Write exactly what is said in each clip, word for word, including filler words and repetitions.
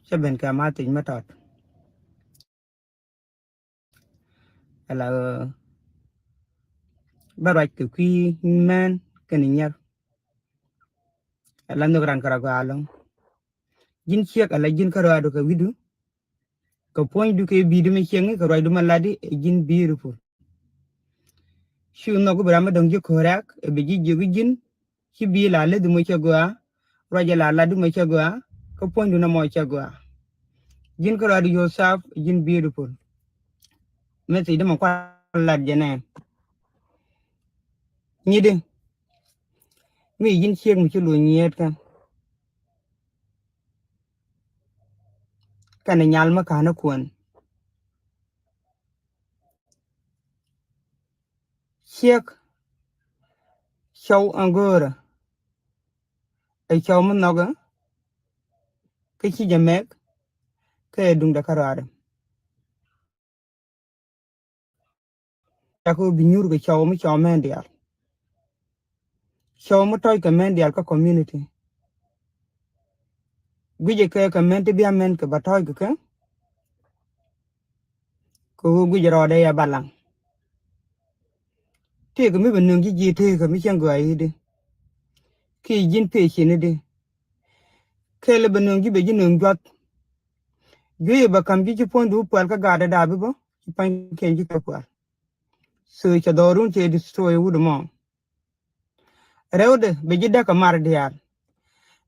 Cä ben kɛ ma thiec mä tɔt. Ala bä ruac kɛ kui̱ män kɛnɛ nyär. Ala nhök ran kärɔa gɔaa ɛlɔ̱ŋ. Ji̱n ciek ala ji̱n kärɔadu kɛ wi̱du. Kɛ puɔ̱nydu kɛ bi̱i̱du mi ciek ni kɛ ruacdu ma latdi ɛ ji̱n beautiful. Cu nhɔk bi ram mi dɔ̱ŋ ji̱ ko̱räk ɛ bi ji̱ jiök ji̱n. Ci bi̱i̱ la läthi mɔ cɛ gɔaa. Ruacɛ la latdu mɔ cɛ gɔaa. Kä puɔ̱nydu na mɔ cɛ gɔaa. Ji̱n kärɔadu yourself ji̱n beautiful. Message dä mɔ kual lat jɛ nɛ. Nyitdi mi ji̱n ciek mi ci luny nyiet kɛn. Kɛnɛ nyal mi ka̱n ikuɛn. Ciek cɔw ɛn go̱o̱rä. Ɛ cɔw mi nhɔkɛ kä ci jɛ mɛk. Kɛ duŋdɛ kärɔadɛ. Cakɔ bi nyuur kɛ cɔw mi cɔw mɛn diaal. Cɔw mi tɔc kɛ mɛn diaal kä community. Guicɛ kɛ kɛ mɛn ti bia mɛn kɛ ba tɔc kɛ kɛ. Kɛ ɣöö guicɛ rɔɔdɛ ya balaŋ. Tëëkɛ mi bɛ nöŋ ji̱ ji̱ tëëkɛ mi cäŋ gɔaa i̱di. Ki ji̱n pecini di. Kɛl bɛ nöŋ ji̱ bɛ ji̱ nöŋ juath. Juey bɛ ka̱m ji̱ ci puɔ̱nydu pual kä gaatdä dabi bä ci pa̱nykiɛn ji̱ kɛ pual. So cɛ dhɔrun cɛ destroy wut mɔ. Rɛwdɛ bɛ ji̱ däk kɛ mar diaal.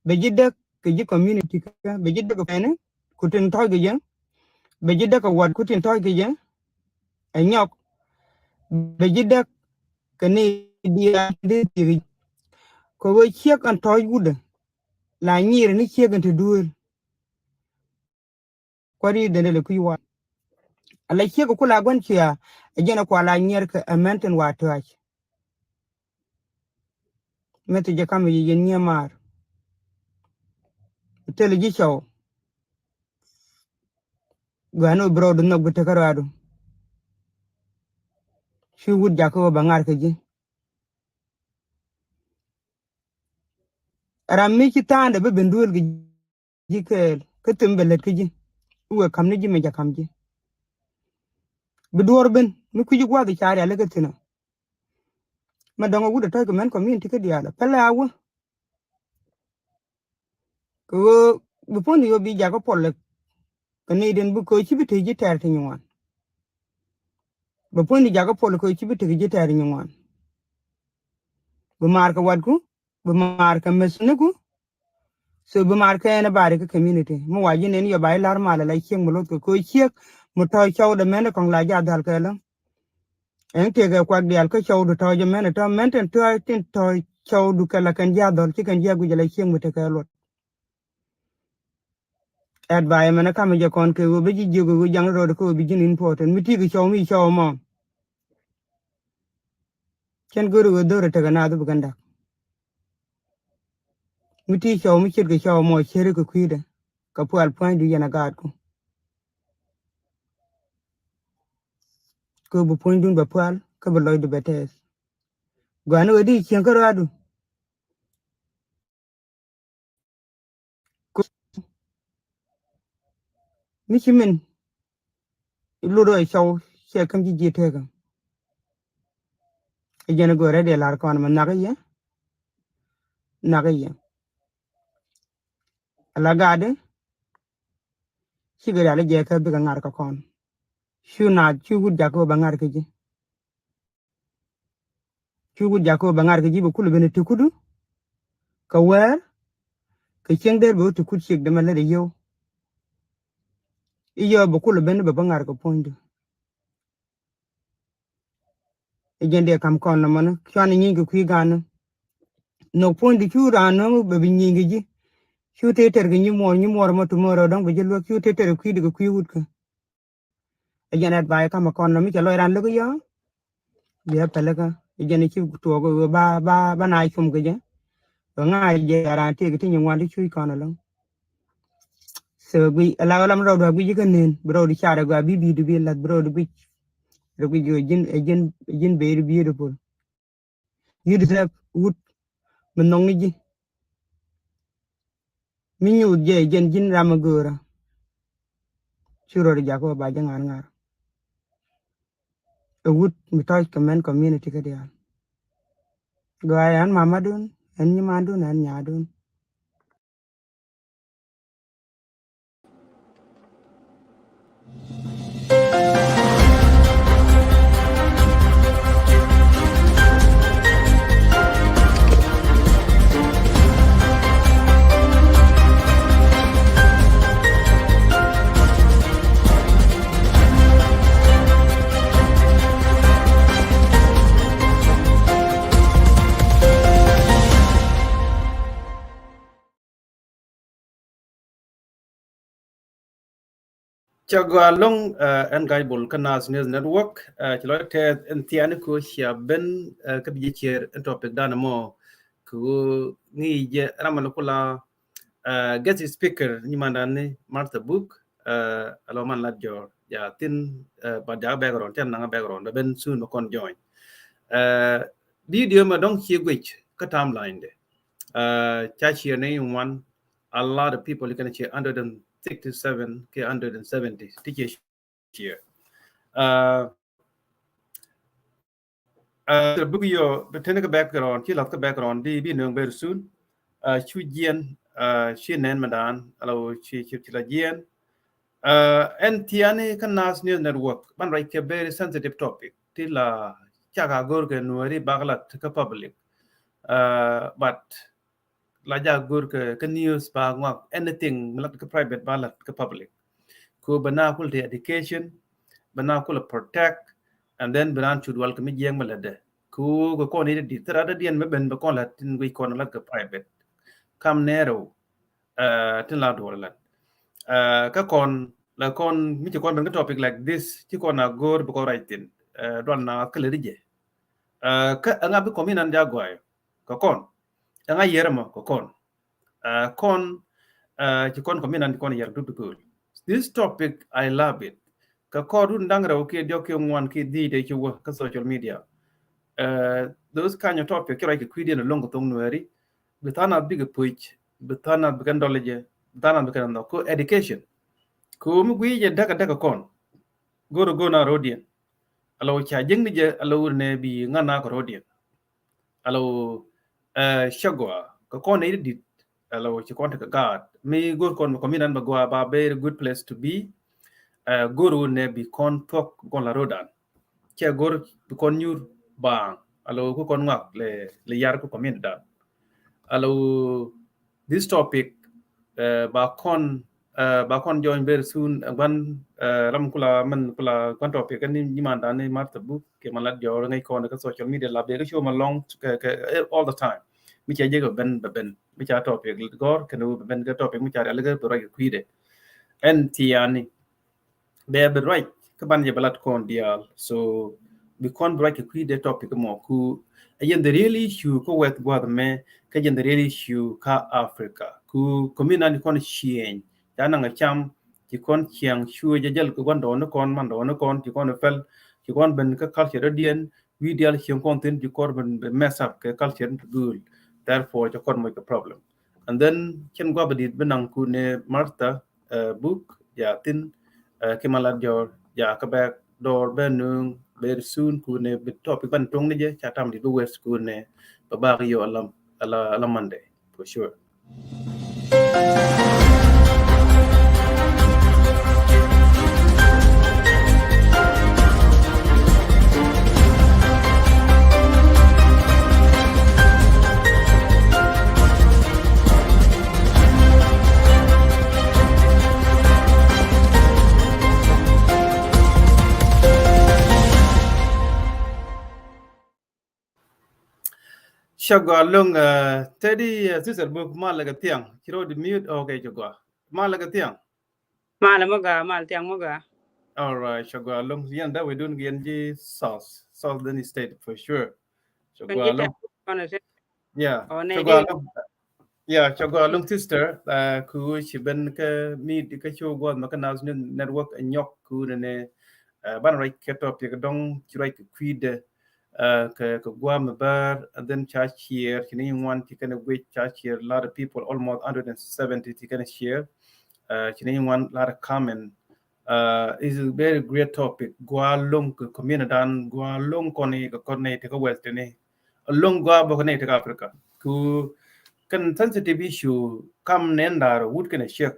Bɛ ji̱ däk kɛ ji̱ community kä bɛ ji̱ däk kɛ pɛni ku tin tɔ̱c kɛ jɛ. Bɛ ji̱ däk kɛ wat ku tin tɔ̱c kɛ jɛ. Ɛ nyɔk bɛ ji̱ däk kɛ ni diaal di thiek. Kɛ ɣöö ciek ɛn tɔ̱c wutdɛ la nyiir ni ciek ɛn ti duëël. Kuäär i̱ dhɛn dee lɛ kui̱ wa̱a̱. Ala ciek ku la gua̱n cia ɛ jɛn ɛ kua la nyiɛr kɛ ɛ mɛn tin wa̱a̱ tua̱c. Mɛ thi jɛ kam i̱ yɛn nyiɛ maar. Thilɛ ji̱ cɔw. Gua̱n ɔ bi rɔɔdu nhɔk bi tekä rɔaadu. Ci wut jakä ɣöö bɛ ŋa̱r kɛ ji̱. Ram mi ci tha̱a̱ndɛ bi ben duëël kɛ ji̱ kɛɛl kä thim bɛ lät kä ji̱. Iwɛ ka̱m ni ji̱ mɛ jɛ ka̱m ji̱. Bi duɔ̱ɔ̱r ben mi kui̱ci gua̱a̱th i̱ ca rialikä thi̱n ɔ. Mɛ dɔ̱ŋ a wut a tɔ̱c kɛ mɛn community kä diaal ɔ pälɛ a wä. Kɛ ɣöö bi puɔ̱n i̱ ɣöö bi jakä puɔl lɛ kɛ nɛy den bi köö ci bi te ji̱ tɛɛr ti nyin ŋuan. Bi puɔ̱n i̱ jakä puɔl kɛ ɣöö ci bi te ji̱ tɛɛr ti nyin ŋuan. Bi maar kɛ watku, bi maar kɛ mɛsniku. So bi maar kɛ ɛn a bari kä community mi wa ji̱ nɛn yɔ ba i̱ la̱r mal ala ciek mi loth kɛ köö ciek mi tɔ̱ cɔwdɛ mɛn kɔŋ la ja̱ dhal kɛ lä. Ɛn tëëkɛ kuak diaal kä cɔwdu tɔ̱ jɛ mɛn tɔ̱ mɛn tin tɔ̱ tin tɔ̱ cɔwdu kɛ la kɛn ji̱ a dhɔl ci kɛn ji̱ a guic ala ciek mi tekɛ luɔt. Advice mɛn a kamɛ jɛ kɔn kɛ ɣöö bä ji̱ jiök ɣöö jaŋ rɔɔd kä ɣöö bi ji̱n important mi ti̱i̱ kɛ cɔw mi cɔw mɔ. Cɛn go̱o̱ri ɣöö dho̱r tekɛ naath bi kɛn da̱k. Mi ti̱i̱ cɔw mi ce̱tkɛ cɔw mɔ ce̱ri kɛ kui̱dɛ kɛ pual pua̱nydu yɛn a gaatku. Kɛ bi puɔ̱nydun bɛ pual kä bi lɔcdu bɛ tɛɛth. Gua̱n ɣöö di cieŋ kä rɔaadu. Mi ci min lut rɔ cɔw cɛ käm ci ji̱ tekä. Ɛ jɛn ɛ go̱o̱rɛ dee la̱r kɔn mɛ nhak i̱ yɛ. Nhak i̱ yɛ. Ala gaatdi. Cikɛ rial i̱ jɛ kä bikɛ ŋa̱r kä kɔn. Cu naath cu wut jakä bɛ ŋa̱r kä ji̱. Cu wut jakä bɛ ŋa̱r kä ji̱ bɛ kulɛ ben ti kutdu. Kɛ wɛɛr kɛ cieŋ der bɛ wä ti kut ciek dämɛ lät i̱ yio̱w. I̱ yio̱w bɛ kulɛ ben bɛ bä ŋa̱r kä puɔ̱nydu. Ɛ jɛn dee kam kɔn nɔmɔni cuan i̱ nyiny kɛ kui̱ ga̱a̱ni. Nhök puɔ̱nydu cu raan nööŋ bɛ bi nyiny kɛ ji̱. Cu tëë tɛr kɛ nyimuɔɔr nyimuɔɔr mɔ tomorrow dɔ̱ŋ bɛ ji̱ luäk cu tëë tɛr kɛ kui̱di kɛ kui̱ wutkä. Ɛ jɛn advice kamɛ kɔn nɔmi cɛ lɔc ran lök i̱ yɔ̱. Biɛ pälikä ɛ jɛn i̱ ci tuɔɔk ɛ ɣöö ba ba ba na cum kɛ jɛ. Bɛ ŋa̱c jɛ a raan tëëk ti nyin ŋuan ti cuc kɔn ɛlɔ̱ŋ. So guic ala ɣä lam rɔɔdu a guic ikä nen bi rɔɔdu car ɛ gɔaa bi bi̱i̱du bi lath bi rɔɔdu guic. Rɔ guic ɣöö ji̱n ɛ ji̱n ɛ ji̱n very beautiful. You deserve wut mi nhɔk ni ji̱. Mi nyuuth jɛ jɛn ji̱n ram mi göörä. Ci rot jakä ba jɛ ŋar ŋar. Ɛ wut mi tɔc kɛ mɛn community kä diaal. Gɔaa ɛn mamadun, ɛn nyimandun, ɛn nyadun. Cɛ gɔaa ɛlɔ̱ŋ, eh, ɛn Ga̱a̱c Bol kä Naath News Network, eh, ci lɔc tɛth ɛn thiani ko cia ben, eh, kä bi jɛ cier ɛn topic dan mɔ. Kɛ ɣöö ŋi̱i̱c jɛ ram ɛn kula, eh, guest speaker nyimandani Martha Book, eh, alo man lat jɔr. Ja thin, eh, ba ja background, cɛ naŋ background, ba ben soon ba kɔn join. Eh, video mɛ dɔŋ cie guic kä timeline de. Uh, ca ciɛ ni ŋuan, a lot of people kɛn ciɛ hundred and sixty-seven kɛ hundred and seventy ti ciɛ ciɛ. Uh, uh, buk yɔ bi teni kɛ background, ci lath kɛ background, bi, bi nöŋ very soon. Uh, cu jiɛn, uh, ci nɛn mɛ dan, alo ci, ci, ci la jiɛn. Uh, ɛn thiani kä Naath News Network, ban ruac kɛ very sensitive topic ti la cak a go̱r kɛ Nuɛri bak lat kä public. Uh, but la ja go̱r kɛ, kä news ba ŋuak anything mi lat kä private ba lat kä public. Ko bɛ na kul ti education, bɛ na kul protect, and then bɛ na cut wal kɛ mi jiɛŋ mi lat dɛ. Ko kɛ kɔn i̱ di thira dɛ diɛn mi ben bɛ kɔn lat tin guic kɔn lat kä private. Kam nɛɛrɛ wä, uh, tin la duɔl lat. Uh, kä kɔn, la kɔn mi ci kɔn ben kä topic like this, ci kɔn a go̱r bi kɔn ruac thin. Uh, dual na kä lɛ ri jɛ. Uh, kä ɛŋa bi kɔn mi nan ja gɔay kɛ kɔn. Ɛŋa yɛrɛ mɔ kɛ kɔn. Uh, kɔn, uh, ci kɔn kɔn mi nan ci kɔn yɛrɛ dut go̱o̱l. This topic, I love it. Kɛ kɔn run daŋ rɛw kiɛ diɔk kiɛ ŋuan kiɛ dhii dee ci wä kä social media. Uh, those kind of topic, ci ruac kɛ kui̱diɛn loŋ kɛ thoŋ Nuɛri. Bi tha̱a̱ŋ nath bikɛ puc, bi tha̱a̱ŋ nath bikɛ knowledge, bi tha̱a̱ŋ nath bikɛ nhɔk ko education. Ko mi gui̱ jɛ däkä däkä kɔn. Go̱r go̱r na rodiɛn. Alo ca jiäkni jɛ alo wur nɛ bi ŋa̱n na kɛ rodiɛn. Alo, eh, cɛ gɔaa kɛ kɔn nɛ dit. Alo ci kɔn tekɛ gaat. Mi go̱r kɔn kɔminan bɛ gɔaa ba very good place to be. Eh, go̱r wur nɛ bi kɔn thuɔk kɔn la rodan. Cɛ go̱r bi kɔn nyur baaŋ. Alo ku kɔn ŋuak lɛ, lɛ yar ku community dan. Alo this topic, eh, ba kɔn, eh, ba kɔn join very soon, eh, guan, eh, ram kula, mɛn kula guan topic kɛ ni nyimandani Martha Book kɛ man lat jɔr ŋäc kɔn kɛ social media la bɛ kɛ show ma long kɛ, kɛ, eh, all the time. Mi cɛ jɛ kɛ ben, bɛ ben. Mi ca topic gɔr kɛn wä bɛ ben kɛ topic mi ca rial kɛ bɛ rɔy kɛ kui̱dɛ. Ɛn thiani. Bɛ bi ruac kä ban jɛ bɛ lat kɔn diaal. So bi kɔn bi ruac kɛ kui̱ dee topic mɔ ku. Ɛ jɛn the real issue kä wɛth gua̱th mɛ, kä jɛn the real issue kä Africa. Ku community kɔn change. Ca naŋ a cam ci kɔn ciaŋ cuɛ jɛ jäl kɛ gua̱n dɔɔni kɔn, man dɔɔni kɔn, ci kɔn pɛl, ci kɔn ben kä culture diɛn, wi̱i̱ diaal cieŋ kɔn thi̱n ci kɔr ben bɛ mess up kɛ culture ni ti gööl. Therefore cɛ kɔr moc kɛ problem. And then cɛn gua̱a̱p dit bi naŋ ku ni Martha, eh, Book, ja thi̱n, eh, ki ma lat jɔr, ja kä bɛk dɔr bɛ nööŋ very soon ku ni bi topic ban tuŋ ni jɛ ca tam dit bi wes ku ni bɛ bak yɔ alam, ala, ala Monday, for sure. Cɛ gɔaa loŋ, eh, tɛdi, eh, sister Book, malɛ kɛ thiaŋ. Ci rɔ di mute, okay, cɛ gɔaa. Malɛ kɛ thiaŋ. Malɛ mɔ gaa, mal thiaŋ mɔ gaa. All right, cɛ gɔaa loŋ. Yɛn da wä dun yɛn ji̱ South, Southern State for sure. Cɛ gɔaa loŋ. Yeah, cɛ gɔaa loŋ. Yeah, cɛ gɔaa loŋ sister, uh, ku ci ben kä mi di kä show gua̱th ma kä Naath News Network, uh, nyɔk ku ni ni, uh, ban ruac kɛ topic dɔŋ ci ruac kɛ kui̱dɛ, uh, kɛ, kɛ gua̱a̱th mi bär, and then ca share, ci ni ŋuan ci kɛn guic ca share, lot of people, almost hundred and seventy ci kɛn share, uh, ci ni ŋuan lot of comment, Uh, is a very great topic. Gua lung kɛ community dan, gua lung kɔni kɛ kɔni tekɛ West ni. Lung gua bok ni tekɛ Africa. Ku kɛn sensitive issue kam ni ndar wut kɛn a check.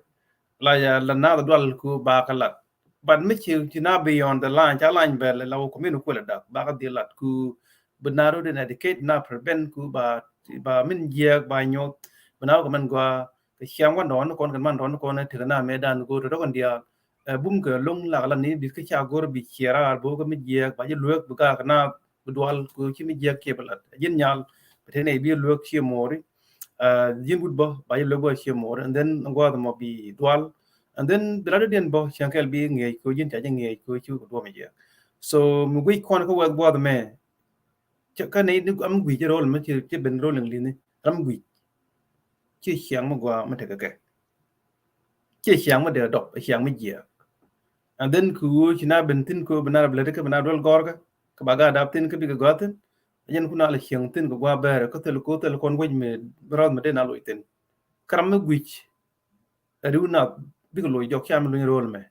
La ya la na dual ku ba ka lat. But mi ci, ci na beyond the line, ca line bɛl la wä community kuɛl dak ba ka di lat ku bi na ro den educate na prevent ku ba, ba min jiɛk ba nyuɔth bi na wä kɛ mɛn gua kɛ ciaŋ wä dɔn kɔn kɛ man dɔn kɔn tekɛ na mɛ dan ku tɔ kɔn diaal. Ɛ bum kɛ loŋ lak la ni bi kɛ ca gor bi ciɛ raar bo kɛ mi jiɛk ba ji luek bi gak na bi dual ku ci mi jiɛk kiɛ bi lat. Jin nyal bi te ne bi luek ciɛ mori. Ɛ jin wut bɔ ba ji luek bɔ ciɛ mori and then guath mɔ bi dual and then bi lat diɛn bɔ ciaŋ kɛl bi ŋiɛc ku jin ca ji ŋiɛc ku ci ku duɔ mi jiɛk. So mi guic kɔn kɛ wɛth guath mɛ cɛ kä ni am guic rol mɛ ci ben rol ŋ lini ram guic. Ci ciaŋ mi gua mi tekɛ kɛ ci ciaŋ mi dee dɔp ciaŋ mi jiɛk. And then ku ci na ben thin ku bi na rɛ bi lɛ kä bi na duel gɔr kä kä ba ga dap thin kä bi kɛ gua thin. Jɛn ku na lɛ ciaŋ thin kɛ gua bɛrɛ kä thil ku thil kɔn wec mi bi rɔth mi dee na loc thin. Kä ram mi guic riw nath bikɛ loc jɔk cam luny rol mɛ.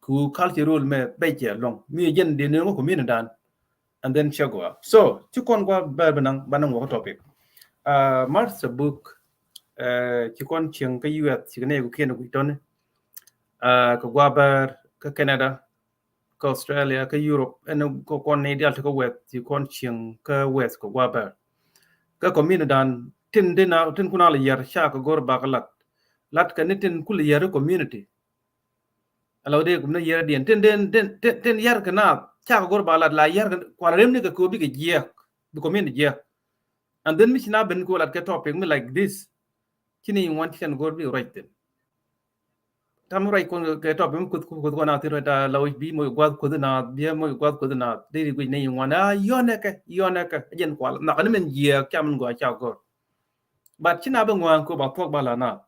Ku culture rol mɛ bɛc cɛ lɔŋ mi jɛn dee ni ŋɔ community dan. And then cɛ gua so ci kɔn gua bɛr bi naŋ ba naŋ wä kä topic. Uh, Martha Book, uh, ci kɔn cieŋ kä U S ci kɛ nɛ ku kiɛn ku tɔni. Uh, kɛ gua bɛr kä Canada kä Australia kä Europe ɛn kɔ kɔn ni dial ti kä West ci kɔn cieŋ kä West kɛ gua bɛr. Kä community dan tin dina tin kuna la yɛr ca kɛ gor ba kɛ lat. Lat kɛ ni tin kul yɛr community. Ala wä dee kum ni yɛr diɛn tin den tin tin yɛr kɛ na ca kɛ gor ba lat la yɛr kɛ kual rem ni kɛ ko bi kɛ jiɛk bi community jiɛk. And then mi ci na ben ko lat kɛ topic mi like this. Ci ni ŋuan ci kɛn gor bi ruac thin. Tam ruac kɔn kɛ tɔp mi kuth kuth kuth kɔn a thir ta la wic bi moc guath kuth na bi moc guath kuth na dee ri guic ni ŋuan a yɔn ɛkɛ yɔn ɛkɛ jɛn kual nak ni min jiɛk ca min gua ca gor. But ci na bi ŋuan ko ba thuɔk ba la na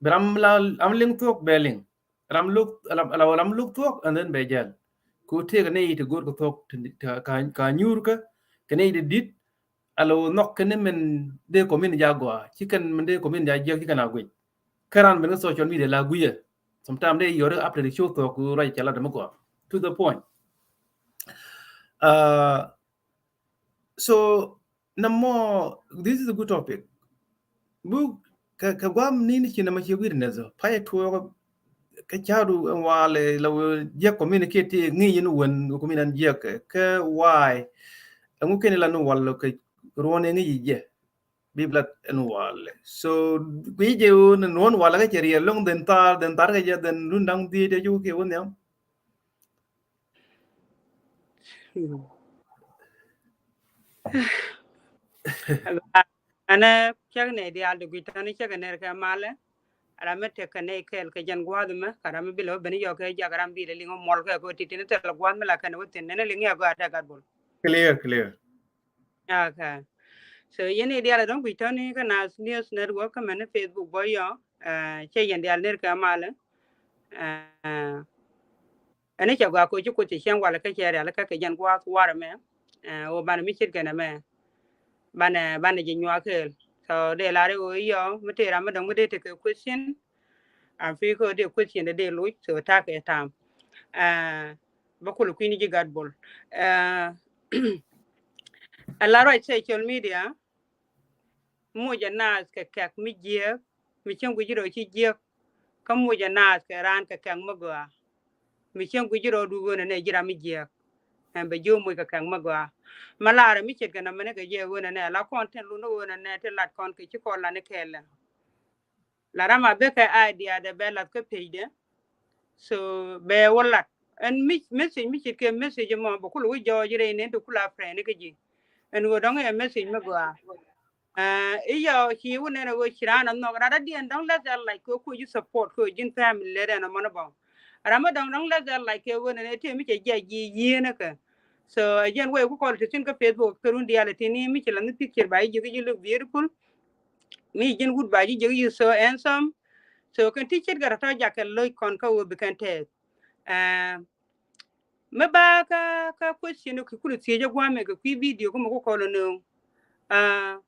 bi ram la am liŋ thuɔk bɛ liŋ ram luk ram ram luk thuɔk and then bɛ jɛl. Ku tëëk ni ti gor ko thuɔk ti ka ka nyur kä kɛ ni ti dit. Alo nhɔk kɛn ni min dee community ja gua ci kɛn min dee community ja jiɛk ci kɛn a guic. Kä ran ben kä social media la guiyɛ. Sometimes dee yɔri update show thok ku ruac cɛ la dee mi gua to the point. Uh, so namɔ this is a good topic. Bu kɛ kɛ guam ni ni ci namɔ ci witness payɛ tuɔɔk kɛ ca̱du ɛn walɛ la wee jiɛk communicate ti ŋi̱i̱c in wen wee community an jiɛk kɛ why ɛŋu kɛn ilan wal kɛ ruɔn in ŋi̱i̱c jɛ bi blat ɛn walɛ. So gui̱i̱c jɛ wun in ruɔn walɛ kɛ cɛ riɛl loŋ dhen thar dhen thar kɛ jɛ dhen run daŋ dhiec jɛ cuk kɛ wun nhiam. Ɛnɛ cäk nɛ diaal di guic tɔni cäk nɛ kɛ malɛ. Ram mi tek kɛ nɛ kɛɛl kɛ jɛn gua̱a̱th mɛ ka ram mi bilɛ wä ben yɔk kɛ jak ram bilɛ liŋ mɔl kɛ kɛ wä titin thil gua̱a̱th mi la kɛn wä thin nɛn liŋ yɛ gɔaa tɛ gat bol. Clear, clear. Okay. So yɛn i̱ diaal dɔ̱ŋ guic tɔni kä Naath News Network kä mɛn ni Facebook bɔ yɔ. Cɛ yɛn diaal ner kɛ malɛ. Ɛn i̱ cɛ gɔaa koci Kuoth cɛ cieŋ walɛ kä cɛ rial kä kɛ jɛn gua̱a̱th warɛ mɛ. Ɛ ɣöö banɛ mi ce̱tkɛ nɛmɛ banɛ banɛ ji̱ nyuak kɛɛl. So dee lar i̱ ɣöö i̱ yɔ mi tëë ram mi dɔ̱ŋ mi dee tekɛ question. Am fi kä dee question dee dee loc so takɛ tam. Ɛ bä kulɛ kui̱ni ji̱ gat bol. Ɛ ɛ la ruac social media. Mucɛ naath kɛ kɛk mi jiääk mi cieŋ guic rɔ ci jiääk. Kä mucɛ naath kɛ raan kɛ kɛk mi gɔaa mi cieŋ guic rɔ du ɣöönɛ nɛ ji̱ ram mi jiääk. Ɛn bɛ jiö muc kɛ kɛk mi gɔaa. Ma laarɛ mi ce̱tkɛ nɔmɔ ni kɛ jɛ ɣöönɛ nɛ la kɔn tin lun ɣöönɛ nɛ ti lat kɔn kɛ ci kɔn la ni kɛɛlɛ. La ram a bikɛ idea dɛ bɛ lath kä page dɛ. So bɛ wä lat ɛn mi message mi ce̱tkɛ message mɔ bɛ kul wä jɔɔc rɛy nɛn ti kul a friend kä ji̱. Ɛn ɣöö dɔ̱ŋ ɛ message mi gɔaa. Ɛ i̱ yɔ ci wä nɛn ɛ ɣöö ci raan a nhɔk rat a diɛn dɔ̱ŋ lɛth ɛ lac kɛ ɣöö kuɔ ji̱ support kɛ ɣöö ji̱n family lɛ rɛn ɛ mɔn ɛ bɔŋ. Ram ɛ dɔ̱ŋ dɔ̱ŋ lɛth ɛ lac kɛ ɣöö nɛn ɛ tëë mi cɛ jiac ji̱ yieen ɛ kɛ. So ɛ jɛn wee ku kɔl ti thi̱n kä Facebook kɛ run diaal ɛ ti̱n i̱ mi ci lath ni picture ba i̱ ji̱ kä ji̱ look beautiful. Mi ji̱n wut ba ji̱ ji̱ kä ji̱ so handsome. So kɛn ti ce̱tkɛ rɔ tɔ jakɛ loc kɔn kä ɣöö bi kɛn tɛth. Ɛ mi ba kä kä question kɛ kulɛ thiec ɛ gua̱a̱mɛ kɛ kui̱ video kä mɛ ku kɔl ɛ nööŋ. Ɛ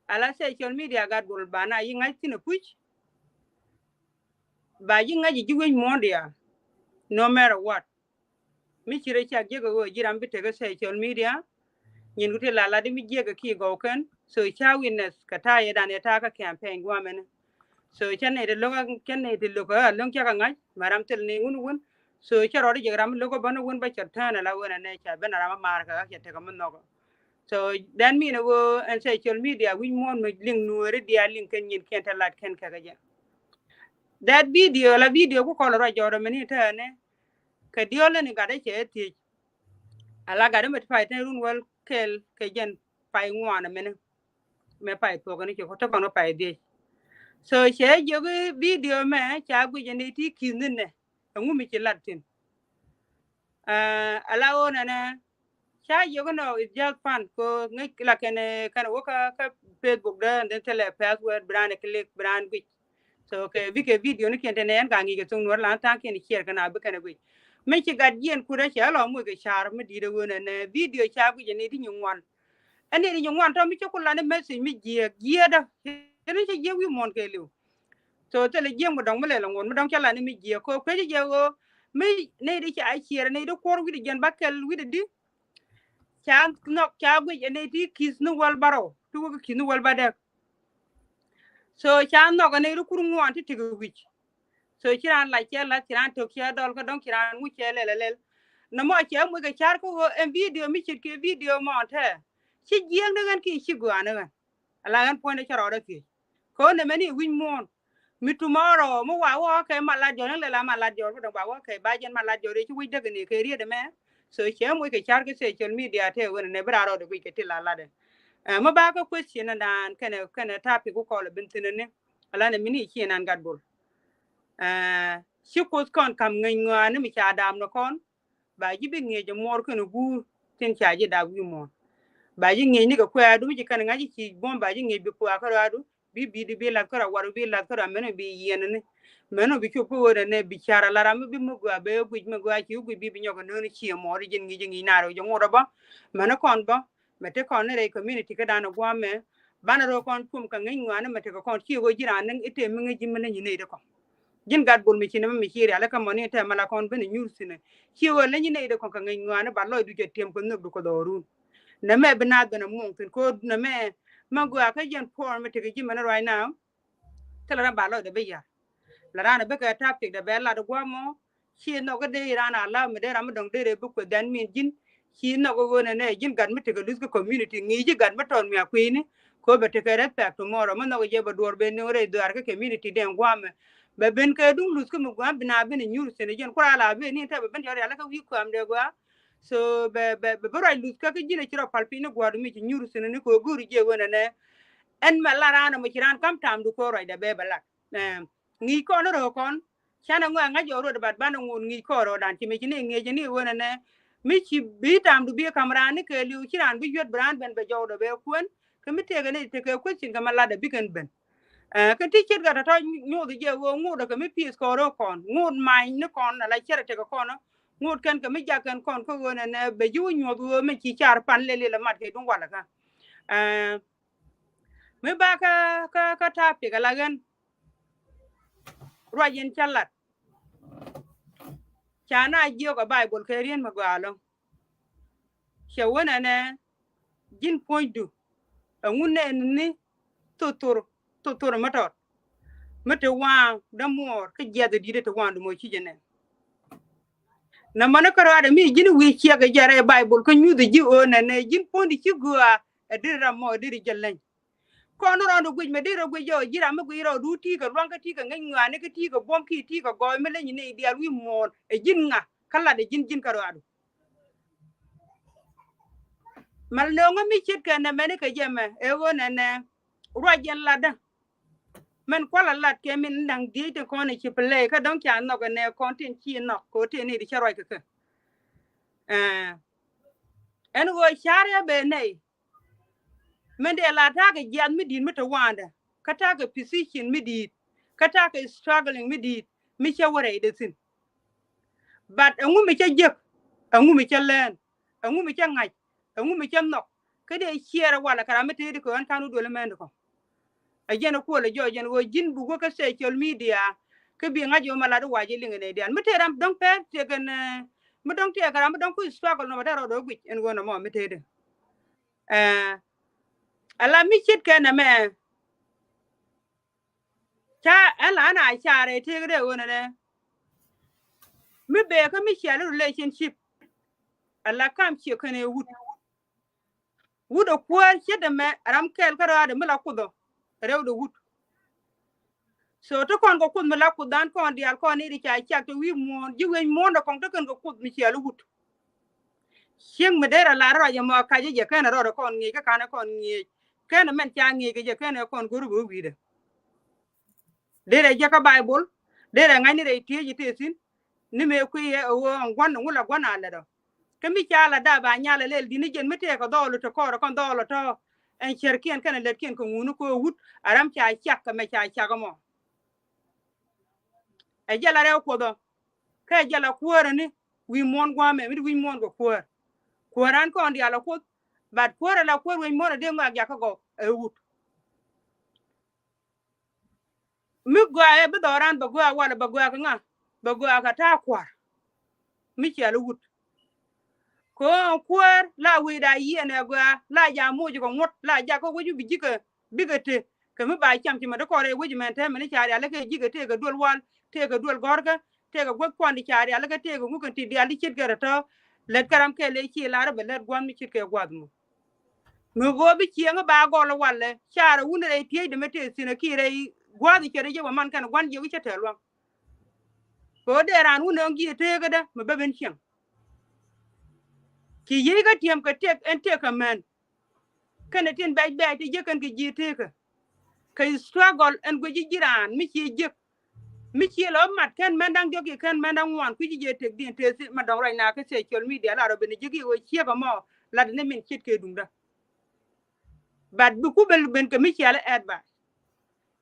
ala social media gat bol ba na yi ŋa̱c thi̱n ɛ puc. Ba ji̱ ŋa̱c ji̱ wec muɔ̱ɔ̱n diaal. no matter what. Mi ci rɛ cak jiäkä ɣöö ji̱ ram bi tekɛ social media. Nyin ku ti la lat mi jiäkä ki gɔw kɛn. So ca witness kɛ ta̱a̱ yɛ dan yɛ ta̱a̱ kä campaign guamɛni. So cä nɛy ti lo̱k, cä nɛy ti lo̱k a lo̱ŋ cä kɛ ŋa̱c mɛ ram thil ni ŋun wun. So cä rɔɔd jiäk ram lo̱k a bän wun bä cɛ tään ala wen a nɛ ca ben a ram a maar kɛ ɣä cɛ tekɛ mi nhɔkä. So that mean a ɣöö ɛn social media wi̱c muɔ̱ɔ̱n mi liŋ nuɔɔri diaal liŋ kɛn nyin kiɛn te lat kɛn kɛ kɛ jɛ. That video la video ku kɔl ruac jɔɔdɔ mini tɛɛni. Kɛ diɔl ni gat cɛ thiec. Ala gat mi ti pay tɛn run wäl kɛl kɛ jɛn pay ŋuan mini. Mɛ pay thuɔk ni cɛ ko te kɔn pay dhiec. So cɛ jiök video mɛ ca guic ni ti ki̱n ni nɛ. Ɛŋu mi ci lat thin. Ala ɣöö nɛnɛ ca jiök nɔ is just fun ko ŋäc la kɛn kɛn wä kä Facebook dä, and then thilɛ password bi raan click bi raan guic. So kɛ bikɛ video ni kiɛn tɛnɛ ɛn ka ŋi̱i̱c kɛ thoŋ nuɔr lan tha̱a̱ŋ kiɛn share kɛn a bi kɛn guic. Mi ci gat jiɛn kut a cɛ lɔ muc kɛ car mi di̱i̱t a ɣöö nɛnɛ video ca guic ni ti nyi ŋuan. Ɛn ni ti nyi ŋuan tɔ mi ci ku lan ni message mi jiɛk jiɛkdä. Kɛn ci jiɛk wi̱i̱ muɔ̱ɔ̱n kɛ li̱w. So thilɛ jiɛk mi dɔ̱ŋ mi lɛl ŋuɔ̱t mi dɔ̱ŋ ca lan ni mi jiɛk ko kuecä jɛ ɣöö mi nɛy di ca ciɛɛr nɛy di kuɔr wi̱cdɛ jiɛn ba kɛl wi̱cdɛ di. Ca nhɔk ca guic ɛ nɛy ti ki̱th ni wäl bärɔw ti wä ki ki̱th ni wäl bädäk. So ca nhɔk ɛ nɛy ti kur ŋuan ti tekɛ wi̱c. So ci raan lac cɛ lath ci raan tök cɛ dɔl kä dɔ̱ŋ ci raan ŋuc cɛ lɛl ɛ lɛl. Nɔmɔ cɛ muc kɛ car kä ɣöö ɛn video mi ce̱tkɛ video mɔ tɛ ci jiɛk ni ɣän kiɛ ci gɔaa ni ɣän. Ala ɣän puɔ̱nydɛ cä rɔɔdä thiec. Kɛ ɣöö nɛmɛ ni wi̱c muɔ̱ɔ̱n. Mi tomorrow mi wa wä kɛ ma lat jɔr ni lɛl a ma lat jɔr bi dɔ̱ŋ ba wä kɛ ba jɛn ma lat jɔr yɛ ci wi̱c däk ni kɛ riet ɛmɛ. So cɛ muc kɛ car kɛ social media tɛ wen nɛ bi raa rɔɔdɛ guic kɛ ti la latdɛ. Ɛ mi ba kä question dan kɛnɛ kɛnɛ topic ku kɔl bin thin ni. Ala nɛ mi ni ci nan gat bol. Ɛ ci kuoth kɔn kam ŋäc ŋɔaani mi ca dam ni kɔn. Ba ji̱ bi ŋi̱eec ɛ muɔɔr kɛn guur tin ca ji̱ dak wi̱i̱ muɔ̱ɔ̱n. Ba ji̱ ŋi̱eec ni kɛ kuɛ̈ɛ̈du mi ci kɛn ŋa̱c ci buɔ̱m ba ji̱ ŋi̱eec bi kuɛ̈ɛ̈ kärɔaadu bi bi̱i̱du bi lath kärɔa waru bi lath kärɔa mɛn bi yiɛn ni. Mɛn bi cop kä ɣöö nɛ bi car ala ram mi bi mi gɔaa bee guic mi gɔaa ci guic bi bi nyɔk ɛ nööni ci ɛ muɔɔr ji̱n ŋi̱i̱c ŋi̱i̱c naar ɣöö jɛ ŋot ɛ bä. Mɛn kɔn bä mɛ te kɔn ni rɛy community kädan ɛ gua̱a̱mɛ. Banɛ rɔ kɔn cum kɛ ŋi̱ny ŋɔaani mɛ tekɛ kɔn ci ɣöö ji̱ raan ni i̱ tëë mi ŋi̱c ji̱ mi ni nyi nɛy ti kɔn. Ji̱n gat bol mi ci ni mi ci rial ikä mɔni tɛ mala kɔn ben inyur sini. Ci wä leny ney de kɔn ka ŋeny ŋuani ba lɔy du jɛ tiɛm kɛ nhök du kɛ dhɔrun. Nɛ mɛ bi nath ben a muɔŋ thin ko nɛ mɛ mɛ gua kä jɛn puɔr mi tekɛ ji̱ mɛn right now. Thilɛ ran ba lɔy de bi yar. La ran bi kɛ topic de bɛ lat gua mɔ. Ci nhɔk de ran a la mi de ram mi dɔŋ de re bi kuɛ dhɛn min ji̱n. Ci nhɔk ɣöö nɛ nɛ ji̱n gat mi tekɛ luth kä community ŋi̱i̱c ji̱ gat mi tɔn mi a kui̱ni. Ko bɛ tekɛ respect tomorrow mi nhɔk jɛ bɛ duɔr ben ni rɛy dhuaar kä community den guamɛ. Bɛ ben kɛ duŋ luth kä mi guam bi na ben inyur sini jɛn kura la ben ni tɛ bɛ ben jɔr yalɛ kä wi̱i̱ kuam de gua. So bɛ bɛ bɛ bɛ ruac luth kä kä ji̱n a ci rɔ pal piny ni gua̱a̱r mi ci nyur sini ni ko go̱ri jɛ wen ɛnɛ. Ɛn mɛ la raan ɛmɔ ci raan kam tam du ko ruac dɛ bɛ bɛ lat. Ŋi̱i̱c kɔn rɔ kɔn. Canɛ ŋɔɛ ŋa̱c jɔk ruɔt bat banɛ ŋun ŋi̱i̱c kɔɔr ɔ dan ci mɛ ci ni ŋi̱i̱c ni wen ɛnɛ. Mi ci bi tam du bi kam raan ni kɛ liw ci raan bi yuet bi raan ben bɛ jɔk dɔ bɛ kuän. Kɛ mi tekɛ ni tekɛ kuän cin kɛ ma lat dɛ bi kɛn ben. Kɛ ti ciet gat tɔtɔ nyoth jɛ ɣöö ŋot kɛ mi pieth kɔɔr ɔ kɔn ŋot many ni kɔn ala cɛrɛ tekɛ kɔn. Ŋot kɛn kɛ mi jak kɛn kɔn kä ɣöö nɛ nɛ bɛ ji̱ wä nyuɔth ɣöö mi ci car pan lɛl ilɛ mat kɛ duŋ walɛ kä. Mi ba kä kä kä topic ala ɣän. Ruac in cä lat. Ca na jiök a Baibol kɛ rien mi gɔaa loŋ. Cɛ wä nɛnɛ ji̱n puɔ̱nydu. Ɛŋu nɛn ni thothor thothor mi tɔt. Mi te waŋ dämuɔɔr kä jiath di̱t te waŋdu mɔ ci jɛ nɛn. Nɛ mɔni kä rɔadɛ mi ji̱n wi̱i̱ ciɛk jɛ rɛy Baibol kä nyuth ji̱ ɣöö nɛnɛ ji̱n puɔ̱nydu ci gɔaa. Ɛ deri ram mɔ ɛ deri jɛ leny. Kɔn rɔɔdu guic mɛ deri rɔ guic jɛ ɔ ji̱ ram mi guic rɔɔdu ti kɛ luaŋ kä ti kɛ ŋäc ŋɔaani kä ti kɛ buɔ̱m ki ti kɛ gɔɔy mi leny ni diaal wi̱i̱ muɔ̱ɔ̱n ɛ ji̱n ŋa kä lat ɛ ji̱n ji̱n kä rɔɔdu. Mal nööŋä mi ce̱tkɛ nɛ mɛni kɛ jɛ mɛ ɛ ɣöö nɛnɛ ruac jɛn latdä. Mɛn kualɛ lat kɛ min da̱ŋ diec ti kɔn i̱ ci play kä dɔ̱ŋ ca nhɔk ɛnɛ kɔn tin ci nhɔk kɛ ɣöö tin i̱ di cä ruac kɛ kɛ. Ɛn ɣöö carɛ bɛ nɛy. Min dee la ta̱a̱ kɛ jiath mi di̱i̱t mi te wa̱a̱ndɛ kä ta̱a̱ kɛ position mi di̱i̱t kä ta̱a̱ kɛ struggling mi di̱i̱t mi cä wä rɛy dee thi̱n. But ɛŋu mi cä jiäk, ɛŋu mi cä lɛɛn, ɛŋu mi cä ŋa̱c, ɛŋu mi cä nhɔk kä dee ciɛɛr ɛ walɛ kɛ ram mi tëëdi kɛ ɣän ka̱n wä duël mɛn di kɔ. Ɛ jɛn ɛ kuɔl ɛ jɔɔc jɛn ɣöö ji̱n buk wä kä social media. Kä bi ŋa̱c yom a lat i̱ wac i̱ liŋ in ɛ diaal mi tëë ram dɔ̱ŋ pɛr tëë kɛn mi dɔ̱ŋ tëë kɛ ram mi dɔ̱ŋ kui̱ struggle nɔ bɛ tɛr rɔɔdɛ guic in ɣöö nɔmɔ mi tëëdɛ. Ala mi ce̱tkɛ nɛmɛ ca ɛn la ɛn a carɛ tëëkdɛ ɣöö nɛnɛ mi bëë kä mi ciali relationship. Ala kam ciɛ kɛn ɛ wut wut ɛ kuäär ce̱t ɛmɛ ram kɛɛl kä rɔaadɛ mi la kuoth ɔ rɛwdɛ wut. So ti kɔn kɛ kuoth mi la kuoth dan kɔn diaal kɔn ni di ca ciak ti wi̱i̱ muɔ̱ɔ̱n ji̱ wec muɔ̱ɔ̱n dɛ kɔn ti kɛn kɛ kuoth mi ciali wut. Cieŋ mi derɛ lar rɔc ɛmɔ kacä jɛ kɛn rɔɔdɛ kɔn ŋi̱eec kä kanɛ kɔn ŋi̱eec kɛn mɛn ca ŋi̱eec kɛ jɛ kɛn kɔn go̱r bä wi̱i̱dɛ. Derɛ jɛ kä Baibol derɛ ŋa̱cni rɛy tiec i̱ tëë thi̱n. Ni mëë kui̱ ɛ ɣöö ɛn gua̱n ɛŋu la gua̱n a lɛt ɔ. Kä mi ca la dap a nyal ɛ lɛl di̱t ni jɛn mi tëëkɛ dhɔɔl ɔ te kɔɔr ɛ kɔn dhɔɔl ɔ tɔ̱. Ɛn cärkiɛn kɛnɛ lätkiɛn kɛ ŋuni kɛ ɣöö wut a ram ca cak kɛ mɛ ca cak ɛmɔ. Ɛ jɛ la rɛw kuoth ɔ kä ɛ jɛ la kuäär ɛni wi̱i̱ muɔ̱ɔ̱n gua̱a̱mɛ mi ti wi̱i̱ muɔ̱ɔ̱n kɛ kuäär. Kuäär an kɔn diaal ɛ kuoth. But kuäär ɛ la kuäär wi̱i̱ muɔ̱ɔ̱n ɛ dee ŋɔak jakä gɔw ɛ wut. Mi gɔaa ɛ bi dhɔran bɛ gɔaa walɛ bɛ gɔaa kɛ ŋa bɛ gɔaa kɛ ta̱a̱ kua̱r. Mi ciali wut kɛ ɣöö kuäär la wi̱i̱da yiëë nɛ gɔaa la ja moc kɛ ŋuɔ̱t la jakä wec bi ji̱kɛ bikɛ te. Kɛ mi ba cam ci mɛ ti kɔrɛ wec mɛn tɛmɛ ni ca rialikä ji̱kɛ tëëkɛ duel wal tëëkɛ duel gɔ̱rkä tëëkɛ guäth kuan ti ca rialikä tëëkɛ ŋukɛn ti dial ti ce̱tkɛ rɛ tɔ̱. Lät kɛ ram kɛl ëë ci lar bɛ lät gua̱n mi ce̱tkɛ gua̱th mɔ. Mi ɣöö bi cieŋ ba gɔl walɛ carɛ wun rɛy tiecdɛ mi tëë thi̱n ɛ kiɛ rɛy gua̱a̱th cɛ rɛy jɛ wä man kɛn gua̱n jiök cä tɛl waŋ. Kɛ ɣöö dee raan wun ɛ ɣän gi̱i̱ tëëkädä mi bä ben cieŋ. Ci yiëëkä tiɛm kɛ tëk ɛn tëk kɛ män. Kɛnɛ tin bɛc bɛc ti jiäk kɛn kɛ ji̱ tëëkä. Kɛ struggle ɛn guic ji̱ ji̱ raan mi ci jiäk. Mi ci lɔ mat kɛn mɛn da̱ŋ diɔ̱k i̱ kɛn mɛn da̱ŋ ŋuan kui̱ci jɛ tëk diɛn tëë thi ma dɔ̱ŋ ruac na kä social media la rɔ ben jiäk i̱ ɣöö ciek ɛmɔ lat ni min ce̱tkɛ duŋdä. But bi ku ben ben kɛ mi ciali advice.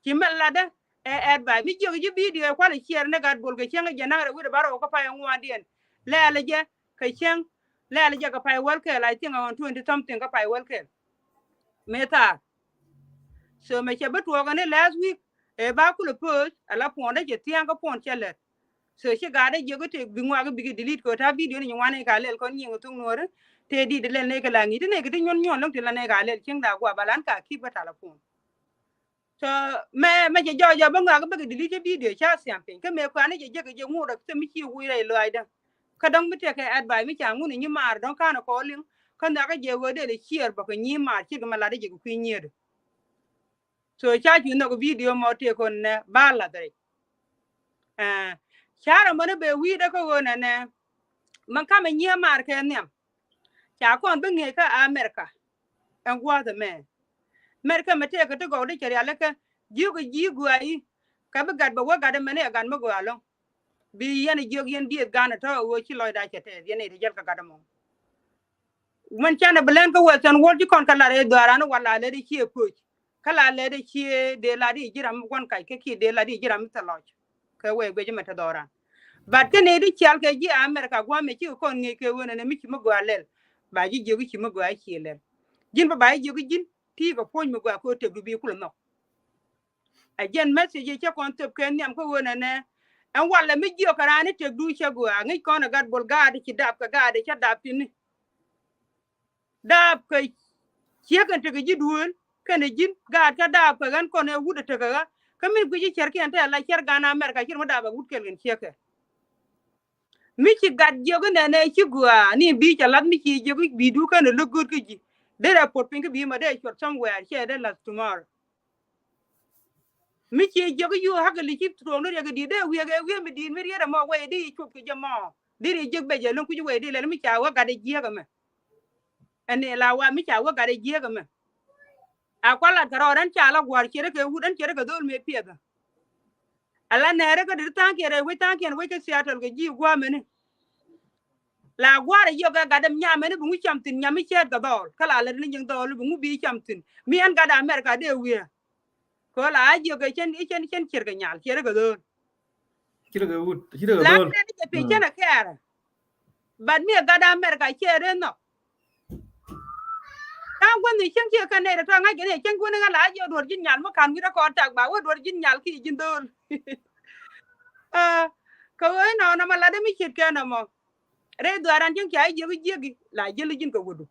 Ci mɛn latdä ɛ advice mi jiök ji̱ video ɛ kualɛ share ni gat bol kɛ cäŋ jɛ naŋ rɛ wi̱cdɛ ba rɔ kä pay ŋuandiɛn. Lɛɛlɛ jɛ kɛ cäŋ lɛɛlɛ jɛ kɛ pay wäl kɛɛl I think around twenty something kä pay wäl kɛɛl. Mëë thaar. So mɛ cɛ bi tuɔɔk ɛn ni last week ɛ ba kulɛ post ala puɔ̱ndä cɛ thia̱a̱ŋ kä puɔ̱n cɛ lät. So ci gat dee jiök i̱ tëë bi ŋuak i̱ bikɛ delete kɛ ɣöö ta̱a̱ video ni nyin wan nɛy ka lɛl kɔn nyiŋ thuŋ nuɔ̱ɔ̱ri. Tëë dit lɛl nɛy kɛ la ŋi̱i̱c ti nɛy kɛ ti nyuɔ̱n nyuɔ̱n lo̱ŋ ti la nɛy ka lɛl cieŋda gua̱a̱ ba lan ka keep bä telephone. So mɛ mɛ cɛ jɔɔc jɔɔc bä ŋuak i̱ bikɛ delete cä video ca thiam piny kä mëë kuan ni cɛ jiäk kɛ jɛ ŋuut rɔ thim mi ci wuc rɛy lɔaacdä. Kä dɔ̱ŋ mi tëëkɛ advice mi ca ŋun i̱ nyi maar dɔ̱ŋ ka̱n ɛ kɔɔliŋ. Kä nhiakä jɛ ɣöö dee lɛ ciɛɛr bä kɛ nyi maar ce̱tkɛ mɛ latdä jɛ kɛ kui̱ nyiëëdä. So ca cu nhɔk video mɔ tëë kɔn nɛ ba lath rɛc. Ɛ, carɛ mɔni bɛ wi̱i̱dä kä ɣöö nɛnɛ. Mɛ kamɛ nyiee maar kɛ nhiam. Ca kɔn bi ŋi̱eec kä America. Ɛn gua̱a̱th ɛmɛ. America mɛ tëëkɛ ti gɔw di cɛ rialikä jiök ji̱ gua̱a̱ i̱. Kä bi gat bɛ wä gat ɛmɛni ɛ gat mi gɔaa ɛlɔ̱ŋ. Bi yɛn jiök yɛn dieth gan ɛ tɔ̱ ɣöö ci lɔcda cɛ tɛth yɛn ɛ ti jäl kɛ gat ɛmɔ. Mɛn canɛ bi lɛn kä western world ci kɔn kɛ lat ɛ dhɔaaran wala lɛ di ciɛ pöc. Kä la lɛ di ciɛ dee lat di ji̱ ram mi gua̱n kac kä kiɛ dee lat di ji̱ ram mi thil lɔc. Kɛ wee guic mɛ te dhɔaaran. But kä ni di cial kɛ ji̱ America gua̱a̱mɛ ci kɔn ŋi̱i̱c kɛ wen ɛn mi ci mi gɔaa lɛl. Ba ji̱ jiök ci mi gɔaa ciɛ lɛl. Ji̱n ba ba jiök ji̱n ti kɛ puɔ̱ny mi gɔaa kɛ tek du bi kulɛ nhɔk. A jɛn message cä kɔn thöp kɛ nhiam kä ɣöö nɛnɛ. Ɛn walɛ mi jiök kɛ raan i̱ tëkdu cä gɔaa ŋi̱c kɔn ɛ gat bol gaat ci dap kɛ gaat cä dap tini. Dap kɛ ciek ɛn tekɛ ji̱ duëël kɛnɛ ji̱n gaat kä dap kɛ ɣän kɔn ɛ wut ɛ tekɛ ɣä. Kä min guic i̱ cärkiɛn tɛ̈ la cär gan America cir mi dap ɛ wut kɛl kɛn ciek kɛ. Mi ci gat jiök inɛnɛ ci gɔaa ni bi cɛ lath mi ci jiök i̱ bi du kɛnɛ lo̱k gööt kä ji̱. Derɛ puɔt piny kä bi ma dee cuɔt somewhere cɛ dee lath tomorrow. Mi ci jiök i̱ yu hakɛ li ci tuɔɔk ni riɛk i̱ di̱i̱t dee wiɛk ɛ wiɛk mi di̱i̱t mi riet ɛmɔ wɛy di cuɔp kɛ jɛ mɔ. Di ri jiök bɛ jɛ lo̱ŋ kui̱c wɛy di lɛl mi ca wä gat ɛ jiäk ɛmɛ. Ɛn ni la wa mi ca wä gat ɛ jiäk ɛmɛ. A kualat kɛ rɔɔd ɛn ca la gua̱a̱r ciɛt kɛ wut ɛn ciɛt kɛ dho̱l mëë piɛth ɛ. Ala nɛɛrɛ kä deri tha̱a̱ŋkiɛn rɛy wec tha̱a̱ŋkiɛn wec kä Seattle kɛ ji̱ gua̱a̱mɛni. La gua̱a̱r a yiëk ɛ gat ɛm nyamɛni bi ŋu cam thi̱n nyam mi cɛɛt kɛ dhɔɔl kä la lät ni nyiŋ dhɔɔl bi ŋu bi cam thi̱n mi ɛn gat America dee wiee. Kɛ ɣöö la a jiök ɛ cɛn i̱ cɛn cɛn ciɛt kɛ nyal ciɛt kɛ dho̱l. Ci rɛ kɛ wut ci rɛ kɛ la dhɔɔl. Nɛn i̱ cɛ pi̱ cɛn ɛ kɛɛrɛ. But mi ɛ gat America ciɛ rɛ nhɔk. Ta̱a̱ŋ guänh ni cieŋ ciɛ kɛn nɛy rɛ tɔ̱ ŋa̱c kɛ ni cieŋ guänh ni ŋa̱ la jiɛ duɔ̱r ji̱n nyal mi ka̱n wi̱rɛ kɔn tak ba wä duɔ̱r ji̱n nyal ki ji̱n dho̱o̱l. Kä ɣöö inɔ nɔmɔ latdä mi ce̱tkɛ nɔmɔ. Rɛy dhuaaran cäŋ ca i̱ jiök i̱ jiäki la jäli ji̱n kɛ wädu.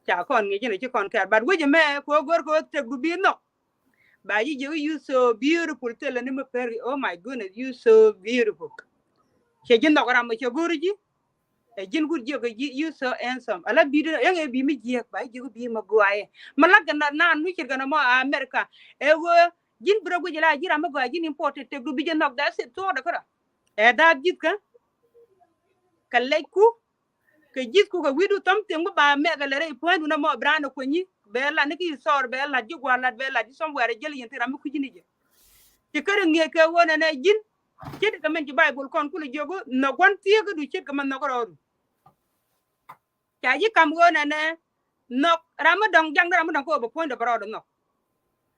Ca kɔn ŋi̱i̱c inɔ ci kɔn kɛɛr, but wec ɛmɛ kɛ ɣöö gör kɛ ɣöö tëkdu bi nhɔk. Ba ji̱ jiök i̱ you so beautiful, thilɛ ni mi per. Oh my goodness, you so beautiful. Cɛ ji̱ nhɔk ram mɔ cɛ go̱r ji̱. Ɛ ji̱n wut jiök ji̱ you so handsome. Ala bi̱i̱du ɛŋ ɛ bi̱i̱ mi jiäk, ba ji̱ jiök i̱ bi̱i̱ mi gɔaaɛ. Mi lak kɛ na naan mi ce̱tkɛ nɔmɔ America. Ɛ ɣöö ji̱n bi rɔ guic ila ji̱ ram mi gɔaa ji̱n imported, tëkdu bi jɛ nhɔk, that's it, thuɔɔdɛ kärɔa. Ɛ da̱a̱p ji̱thkä kɛ lɛcku kɛ ji̱thku kɛ wi̱i̱du thɔm thiëŋ mi ba mɛk kɛ lɛ rɛy pua̱nydu nɔmɔ bi raan ɛ kuenyi. Bɛ lat ni ki thɔɔr, bɛ lat ji̱ gua̱a̱r lat, bɛ lat ji̱ somewhere, jäli yɛn thil ram mi kui̱cini jɛ. Ci kärɛ ŋi̱eec kɛ ɣöö nɛnɛ ji̱n ce̱tkɛ min ci Baibol kɔn kulɛ jiök nhɔk gua̱n thieekädu ce̱tkɛ min nhɔk rɔɔdu. Ca ji̱ ka̱m ɣöö nɛnɛ nhɔk ram mi dɔ̱ŋ, jaŋdä ram mi dɔ̱ŋ kä ɣöö bɛ puɔ̱nydɛ bɛ rɔɔdɛ nhɔk.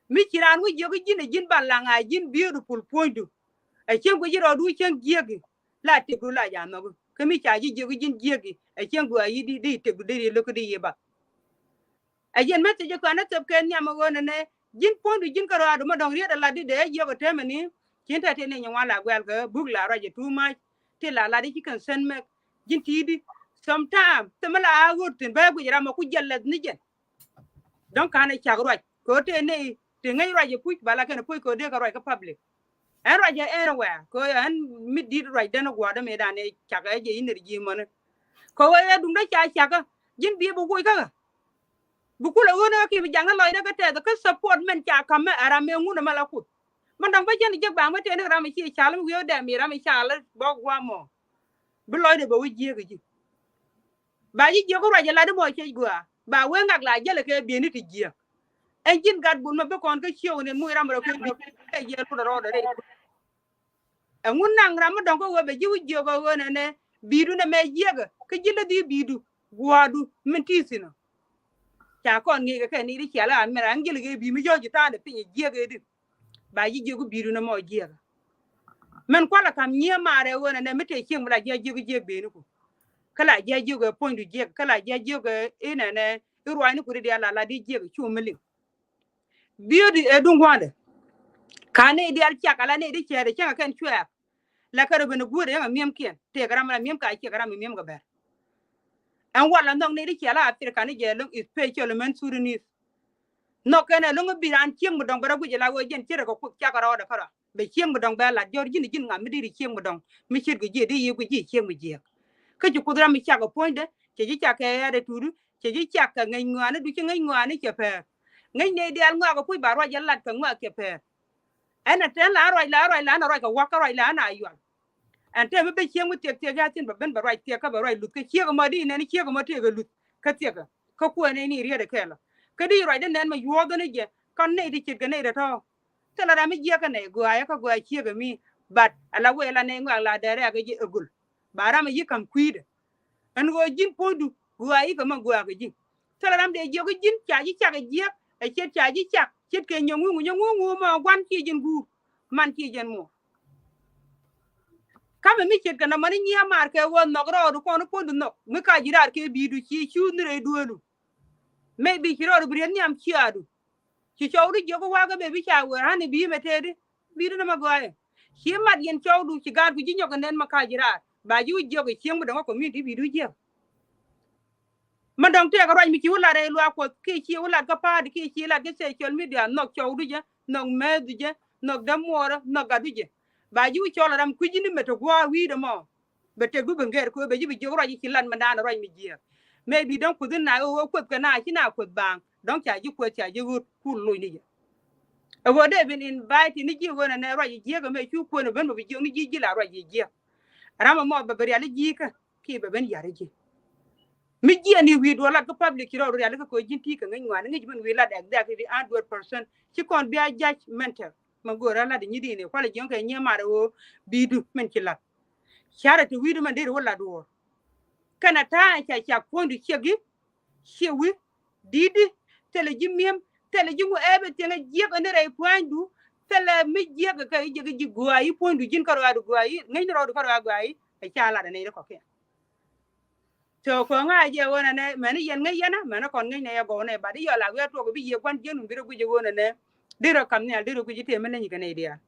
Mi ci raan wä jiök i̱ ji̱n ɛ ji̱n ba laŋ a ji̱n beautiful puɔ̱nydu. Ɛ cieŋ guic i̱ rɔɔdu cieŋ jiäki la tëkdu la ja nhɔki. Kä mi ca ji̱ jiök i̱ ji̱n jiäki ɛ cieŋ gua̱a̱ i̱ di, di tëkdu di, di lo̱k i̱ di i̱ ba. Ɛ jɛn message kɔn ɛ thöp kɛ nhiam ɛ ɣöö nɛnɛ ji̱n puɔ̱nydu ji̱n kärɔaadu mi dɔ̱ŋ riet ɛ lat di dee jiök ɛ täämɛ ni. Ci tɛt tëë ni nyin wan la guɛl kɛ buk la ruac ɛ too much. Ti la lat di ci kɛn send mɛk ji̱n ti̱i̱di. Sometime thil mi la a ɣöt thi̱n bä guic ram ɛ ku jiɛl lɛth ni jɛn. Dɔ̱ŋ ka̱n ɛ cak ruac kɛ ɣöö tëë ni ti ŋäc ruac ɛ puc ba la kɛn ɛ puc kɛ ɣöö dee kɛ ruac kä public. Ɛn ruac ɛ anywhere kɛ ɣöö ɛn mi di̱t ruacdɛn ɛ gua̱a̱r dämɛ dan ɛ cak ɛ jɛ energy mɔni. Kɛ ɣöö ɛ duŋdä ca cakä ji̱n bi̱i̱ bi woc kä ɣä. Bi kulɛ ɣöö ni kä ki̱ bi jaŋ ni lɔcdä kä tɛth kä support mɛn ca ka̱m mɛ ɛ ram mɛ ŋun ɛmɛ la kuth. Mɛn dɔ̱ŋ bä jɛn jiäk ba mɛ tëë ni ram mɛ ci cal mi wi̱i̱ wä dɛm mi ram mɛ cal bä gua̱a̱ mɔ. Bi lɔcdɛ bɛ wä jiäk ɛ ji̱. Ba ji̱ jiök ruac ɛ lat imɔ cec gɔaa ba wee ŋak la jälɛ kɛ bieni ti jiäk. Ɛn ji̱n gat bun mɛ bi kɔn kä ciök ni muc ram rɔ kɛ jiäk kɛ jiäk rut rɔɔdɛ rɛy. Ɛŋun naŋ ram mi dɔ̱ŋ kä ɣöö bɛ ji̱ wi̱c jiök ɛ ɣöö nɛnɛ bi̱i̱du nɛmɛ jiäk kä ji̱ läthi bi̱i̱du gua̱a̱du min ti thi̱n ɔ. Ca kɔn ŋi̱i̱kɛ kɛ ni ri cial a mɛr ɛŋ jälɛ kɛ bi̱i̱ mi jɔ̱ɔ̱c ji̱ ta̱a̱dɛ piny ɛ jiäk ɛ di. Ba ji̱ jiök bi̱i̱du nɛmɔ jiäk. Mɛn kualɛ ka̱m nyiee maarɛ ɣöö nɛnɛ mi tëë cieŋ mi la ji̱ a jiök jiäk bi̱i̱ni ku. Kä la ji̱ a jiök ɛ puɔ̱nydu jiäk kä la ji̱ a jiök ɛ inɛnɛ iruacni ku ri diaal la la di jiäk cu mi liŋ. Biöödi ɛ duŋ gua̱ndɛ. Ka nɛy diaal cak ala nɛy di cɛɛt ɛ cäŋ ɛ kɛn cuɛɛk. La kɛ rɔ ben ɛ guäär ɛ yäŋ ɛ mi̱emkiɛn tëëkɛ ram ala mi̱em ka ciɛk ɛ ram ɛ mi̱em kɛ bɛr. Ɛn wal la nhɔk nɛy di cɛɛl a Africa ni jɛ lo̱ŋ special mɛn Sudanese. Nhɔk kɛn ɛ lo̱ŋ bi raan cieŋ mi dɔ̱ŋ bɛ rɔ guic ɛ la ɣöö jɛn ce̱t ɛ kɛ kuoth cakɛ rɔɔdɛ kärɔa. Bɛ cieŋ mi dɔ̱ŋ bɛ lat jɔr ji̱n ji̱n ŋa̱m mi diri cieŋ mi dɔ̱ŋ mi ce̱tkɛ ji̱ di yi guic ji̱ cieŋ mi jiääk. Kä ci kuoth ram mi cakɛ puɔ̱nydɛ cɛ ji̱ cakɛ ɣɛɛrɛ tuudu cɛ ji̱ cakɛ ŋäc ŋɔaani du ci ŋäc ŋɔaani cɛ pɛɛr. Ŋäc nɛy diaal ŋɔakɛ puc ba ruac ɛ lat kɛ ŋɔak cɛ pɛɛr. Ɛn ɛ tɛn la ruac la ruac la ɛn a ruac kɛ wak kä ruac la ɛn a yual. Ɛn tɛm mi ben cieŋ mi thiɛk thiɛk ya thin bɛ ben bɛ ruac thiɛk kä bɛ ruac luth kä ciek ɛmɔ di nɛn ciek ɛmɔ tëëkɛ luth kä thiɛk kä kuɛn ɛn i̱ riet ɛ kɛɛl ɔ. Kä di ruac di nɛn mɛ yuɔth ni jɛ kä nɛy ti ce̱tkɛ nɛy rɛ tɔ̱. Thilɛ ram mi jiɛk kä nɛy gɔaa yɛ kä gɔaa ciek ɛmi. But ala wee la nɛy ŋɔak la dɛrɛ akɛ jɛ ɛ gol. Ba ram ɛ yi ka̱m kui̱dɛ. Ɛn ɣöö ji̱n puɔ̱nydu ɣɔaa yi kɛ mɛ gɔaa kɛ ji̱. Thilɛ ram dee jiök ji̱n ca ji̱ cak ɛ jiɛk ɛ ce̱t ca ji̱ cak ce̱tkɛ nyɛ ŋuŋ nyɛ ŋuŋ ŋuŋ mɛ gua̱n ci ji̱n guur. Man ci ji̱n muɔ̱ɔ̱r. Kamɛ mi ce̱tkɛ nɔmɔ ni nyia̱a̱ maar kɛ ɣöö nhɔk rɔɔdu kɔn puɔ̱nydu nhɔk mi ka ji̱ raar kɛ bi̱i̱du ci cuuth ni rɛy dueelu. Mëë bi ci rɔɔdu bi riet nhiam ciaadu. Ci cɔwdu jiök wakä mëë bi ca wër hani bi mɛ tëëdi. Bi̱i̱du ni mɛ gɔaaɛ. Ci mat yɛn cɔwdu ci gaatku ji̱ nyɔk kɛ nɛn mɛ ka ji̱ raar ba ji̱ wi̱c jiök ɛ cieŋ mi dɔ̱ŋ kä community bi̱i̱du jiäk. Mɛ dɔ̱ŋ tëëkɛ ruac mi ci wä lat rɛy luaak kuɔth kiɛ ci wä lat kä pa̱a̱di kiɛ ci lat kä social media nhɔk cɔwdu jɛ nhɔk mɛɛthdu jɛ nhɔk dämuɔɔrä nhɔk gatdu jɛ. Ba ji̱ wi̱c cɔl ɛ ram kui̱c ji̱ ni mɛ te gua̱a̱ wi̱i̱dɛ mɔ. Bɛ tëkdu ben gɛr kɛ ɣöö bɛ ji̱ bi jiök ruac i̱ ci lat mɛ da̱a̱n ruac mi jiääk. Mëë bi dɔ̱ŋ kuoth in na ɣöö kuoth kɛ na ci na kuoth baaŋ dɔ̱ŋ ca ji̱ kuoth ca ji̱ ɣööt ku loc ni jɛ. Ɛ ɣöö dee ben invite ni ji̱ ɣöö nɛ nɛ ruac i̱ jiääk ɛmɛ cu kuën ɛ ben bɛ bi jiök ni ji̱ ji̱ la ruac i̱ jiääk. Ram ɛmɔ bɛ bi rial i̱ ji̱ kä kiɛ bɛ ben ya̱r i̱ ji̱. Mi jiɛn i̱ wi̱i̱ duɔl lat kä public ci rɔɔdu rial i̱ kä koc ji̱n ti̱i̱ kɛ ŋäc ŋuan i̱ ŋäc ben wi̱i̱ lat exactly hundred percent. Ci kɔn bia judgmental. Mɛ go̱o̱r a lat i̱ nyi di̱i̱n i̱ kualɛ jiɔ̱ŋ kɛ nyiee mar ɣöö bi̱i̱du min ci lat. Carɛ ti wi̱i̱du mɛn deri wä lat wuɔ̱ɔ̱r. Kɛnɛ ta̱a̱ ca cak puɔ̱nydu ciek i̱ ciɛ wi̱i̱ di̱i̱di thilɛ ji̱ mi̱em thilɛ ji̱ ŋu ɛpɛ thiɛŋɛ jiäk ɛn rɛy pua̱a̱nydu. Thilɛ mi jiäk kɛ i̱ jiäk i̱ ji̱ gua̱a̱ i̱ puɔ̱nydu ji̱n kä ruaadu gua̱a̱ i̱ ŋäcni rɔɔdu kä ruaadu gua̱a̱ i̱ ɛ ca lat ɛn nɛy ri kɔ̱kiɛn. So kɛ ŋa̱c jɛ ɣöö nɛnɛ mɛni yɛn ŋäc yɛn ɛ mɛni kɔn ŋäc nɛ yɛ gɔw nɛ bat i̱ yɔl ak wi̱i̱ a tuɔk bi yiëë gua̱n jiäk mi bi rɔ guic ɛ ɣöö nɛnɛ. Dee rɔ kam nhial dee rɔ guic i̱ tëë mi leny kɛ nɛy diaal.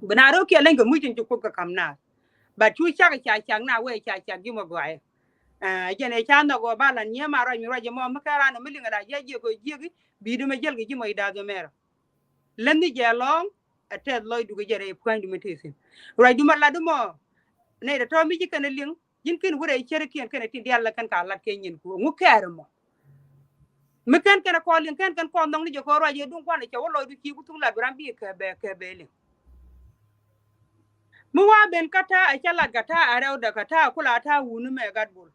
Bi na rɛw kiɛ leny kɛ muc tin ci Kuoth kɛ ka̱m naath. But cu cak ca cak na wee ca cak ji̱ mɔ gɔaaɛ. Jɛn ɛ ca nhɔk ɣöö ba la nyiee ma ruac mi ruac ɛmɔ mi kɛ raan ɔ mi liŋ ala jiɛ jiɛk ɣöö jiɛk i̱ bi̱i̱du mɛ jiɛl kɛ ji̱ mɔ i̱ da̱th ɔ mɛrɔ. Läthni jɛ lɔ̱ɔ̱ŋ ɛ tɛth lɔcdu kɛ jɛ rɛy pua̱nydu mi tëë thi̱n. Ruacdu mɔ latdu mɔ nɛy tɔ̱tɔ̱ mi ci kɛn ɛ liŋ ji̱n ki̱n wut ɛ cerikiɛn kɛn ɛ tin diaal la kɛn ka lat kɛ nyin ku ŋu kɛɛr ɛmɔ. Mi kɛn kɛn ɛ kɔn liŋ kɛn kɛn kɔn nhɔkni jɛ kɛ ruac ɛ duŋ kuan ɛ cɛ wä lɔcdu ci ku thuŋ lat bi ram bi kɛ bɛ kɛ bɛ liŋ. Mi wa ben kä ta̱a̱ ɛ cä lat kɛ ta̱a̱ ɛ rɛwdɛ kɛ ta̱a̱ kula ta̱a̱ wuni mɛ Gatbol.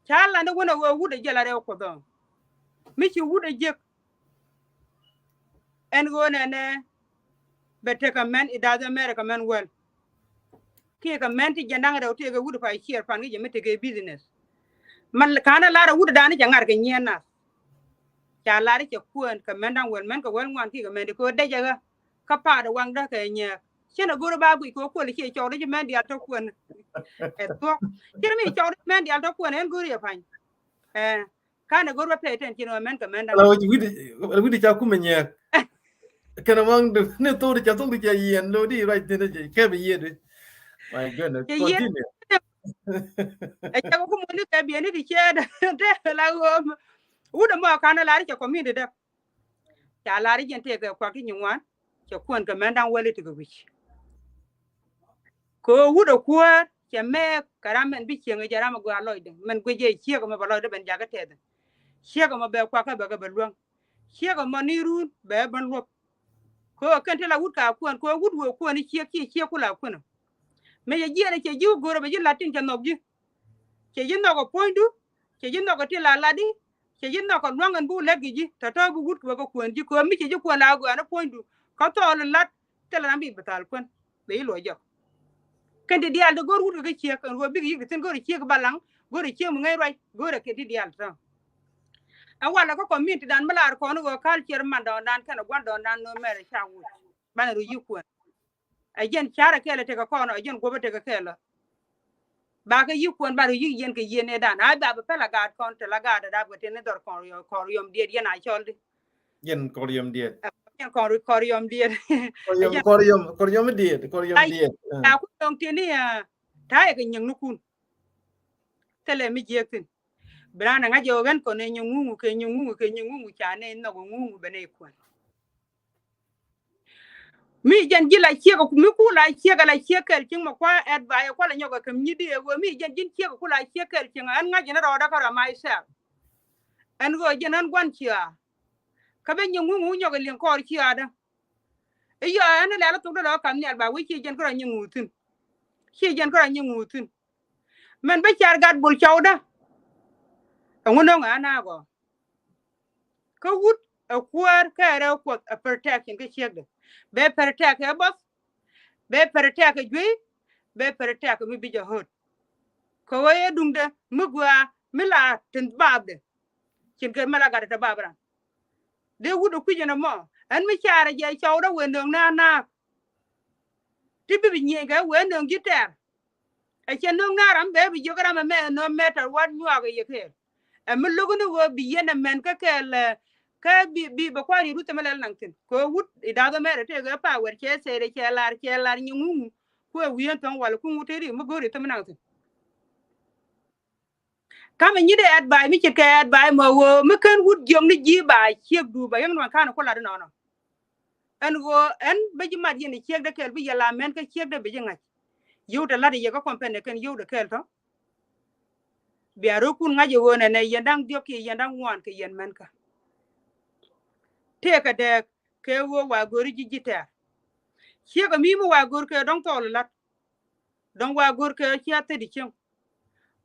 Ca lat ni wun ɛ wee wut ɛ jɛ la rɛw Kuoth ɔ. Mi ci wut ɛ jek. Ɛn ɣöö nɛnɛ bɛ tekɛ mɛn i̱ da̱th America mɛn wäl. Kiɛ kɛ mɛn ti jɛn da̱ŋ rɛw tëëkɛ wut pay ciɛɛr pan kä jɛ mi tekɛ business. Man ka̱n ɛ lar ɛ wut ɛ da̱a̱n cɛ ŋa̱r kɛ nyiɛn nath. Ca lar cɛ kuɛn kɛ mɛn da̱ŋ wäl mɛn kɛ wäl ŋuan kiɛ kɛ mɛn ti kɛ ɣöö dɛcɛ ɣä kä paat ɛ waŋdä kɛ nyɛɛk. Cɛn ɛ go̱r ɛ ba guic kɛ ɣöö kuɔl ciɛ cɔwdä ci mɛn diaal tɔ kuɛn. Ɛ thuɔ̱k cin mi cɔwdä ci mɛn diaal tɔ kuɛn ɛn go̱r yɛ pa̱ny. Ɛ Ka̱n ɛ go̱r wä pay attention ɛ mɛn kɛ mɛn da̱ŋ. Ala wä ci wi̱di, ala wi̱di ca kumɛ nyɛɛk. Kɛn ɛ maŋ du ni thok di ca thok di ca yiɛn lo di ruac thin di kɛ bi yiɛn di. My goodness. Cɛ yiɛn. Continue. Ɛ cɛ kɛ kumɛ ni kɛ biɛni di cɛ dɛ la ɣöö wut ɛmɔ ka̱n ɛ lar cɛ community dɛ. Ca lar jɛn tëëkɛ kuak ti nyin wan cɛ kuɛn kɛ mɛn da̱ŋ wäl i̱ tekɛ wi̱c. Kɛ ɣöö wut ɛ kuäär cɛ mɛɛk kɛ ram mɛn bi cieŋ ɛ jɛ ram ɛ gɔaa lɔcdɛ mɛn guic jɛ ciek ɛmɔ bɛ lɔcdɛ ben jakä tɛth. Ciek ɛmɔ bɛ kuakä bɛ kɛ bɛ luäŋ. Ciek ɛmɔ ni run bɛ ben luɔp. Kɛ ɣöö kɛn ti la wut ka kuɛn kɛ ɣöö wut wee kuɛn i̱ ciek ci ciek ku la kuɛn ɔ. Mëë cɛ jiɛɛn ɛ cɛ ji̱ wä go̱o̱r ɛ bɛ ji̱ lat tin cɛ nhɔk ji̱. Cɛ ji̱ nhɔk ɛ puɔ̱nydu cɛ ji̱ nhɔk ɛ ti la latdi. Cɛ ji̱ nhɔk ɛ lua̱ŋ ɛn bi wä lät kɛ ji̱ tɔ̱tɔ̱ bi wut kɛ bɛ kɛ kuɛn ji̱ kɛ ɣöö mi cɛ ji̱ kuɛn la gɔaa ni puɔ̱nydu kä thɔɔl lat. Thilɛ ram bi bi thal kuän bɛ i̱ luɔc jɔk. Kɛn ti diaal ti go̱r wut kɛ kä ciek kɛn ruɔ bik yik ti thin go̱r ciek balaŋ go̱r ciek mi ŋäc ruac go̱r kɛ ti diaal ti tɔ̱. Ɛn walɛ kä community dan mi lar kɔn i̱ ɣöö culture mandɔɔŋdan kɛn gua̱ndɔɔŋdan nöömɛrɛ ca wuc banɛ ru yi̱k kuän. Ɛ jɛn carɛ kɛɛl ɛ tekɛ kɔn ɛ jɛn guɔ̱pɛ tekɛ kɛɛl ɛ. Ba kɛ yi̱k kuɔn ba rɔ yi̱k yɛn kɛ yiëë nɛɛdan a ba bɛ pɛl a gaat kɔn te la gaat a dap kɛ te ni dhɔr kɔn riɔm diet yɛn a cɔl di. Yɛn kɔn riɔm diet. Yɛn kɔn kɔn riɔm diet. Kɔn riɔm kɔn riɔm diet kɔn riɔm diet. A ku dɔŋ te ni a ta̱a̱ yɛ kɛ nyiŋ ni kun. Thilɛ mi jiɛk thin. Bi raan a ŋa̱c jɛ ɣän kɔn ɛ nyiŋ ŋuŋu kɛ nyiŋ ŋuŋu kɛ nyiŋ ŋuŋu ca nɛ nhɔk ŋuŋu bɛ nɛ kuɔn. Mi jɛn ji̱ la ciek mi ku la ciek la ciek kɛl cieŋ ma kua advice kua la nyɔk a käm nyi di ɛ ɣöö mi jɛn ji̱n ciek ku la ciek kɛl cieŋ ɛn ŋa̱c jɛn rɔɔdä kä rɔ myself. Ɛn ɣöö jɛn ɛn gua̱n cia kä ben nyi ŋuŋ wu nyɔk ɛ liŋ kɔɔr cia dä. I̱ yɔ ɛn lɛl thok dä lɔ ka̱m nhial ba wi̱c ci jɛn kä rɔ nyi ŋuuthin. Ci jɛn kä rɔ nyi ŋuuthin. Mɛn bä car gat bol cɔwdä. Ɛŋu nöŋ ɛ anaagɔ. Kä wut ɛ kuäär kä ɛ rɛw kuɔth ɛ protect in kä ciekdɛ. Bɛ protect ɛ bɔth. Bɛ protect ɛ juey. Bɛ protect ɛ mi bi jɛ hot. Kä wee ɛ duŋdɛ mi gua̱a̱ mi la tin baapdɛ. Cin kɛ mi la gat ɛ te baap ran. Dee wut ɛ kui̱c ɛn ɛmɔ ɛn mi carɛ jɛ cɔwdä wee nöŋ na naak. Ti bi bi nyieny kɛ wee nöŋ ji̱ tɛɛr. Ɛ cɛ no̱o̱ŋ na ram bɛ bi jiök ram ɛmɛ no matter what nyuak ɛ yɛ kɛɛl. Ɛ mi lo̱k ni ɣöö bi yɛn ɛ mɛn kä kɛɛl kä bi bi bɛ kua̱r yɛ ruth ɛmɛ lɛl naŋ thi̱n kɛ ɣöö wut i̱ da̱th ɛmɛ rɛ tëëk ɛ pa wɛr cɛ sɛɛt ɛ cɛ lar cɛ lar nyi ŋuŋ. Kuɛ wi̱i̱ ɛn thɔ̱ŋ wal ɛ kuŋ wut tëë ri mi go̱o̱r i̱ thäm naŋ thi̱n. Kamɛ nyi dee advice mi ce̱tkɛ advice mɔ ɣöö mi ken wut jiök ni ji̱ ba ciek duup ba yäŋ nuɔ̱n ka̱n ku lat inɔnɔ. Ɛn ɣöö ɛn bä ji̱ mat yɛn i̱ ciek dee kɛɛl bi yɛ la mɛn kä ciek dee bi ji̱ ŋa̱c. Yio̱w te lat i̱ yɛ kä company kɛn yio̱w dee kɛɛl tɔ̱. Bia rökun ŋa̱c i̱ ɣöö nɛnɛ yɛn da̱ŋ diɔ̱k kiɛ yɛn da̱ŋ ŋuan kɛ yɛn mɛn kä. Tëëkɛ dɛɛk kɛ ɣöö wa go̱ri ji̱ ji̱ tɛ̈r. Ciek ɛ mi mi wa go̱r kɛ dɔ̱ŋ thɔɔl i̱ la̱t. Dɔ̱ŋ wa go̱r kɛ cia thädi cieŋ.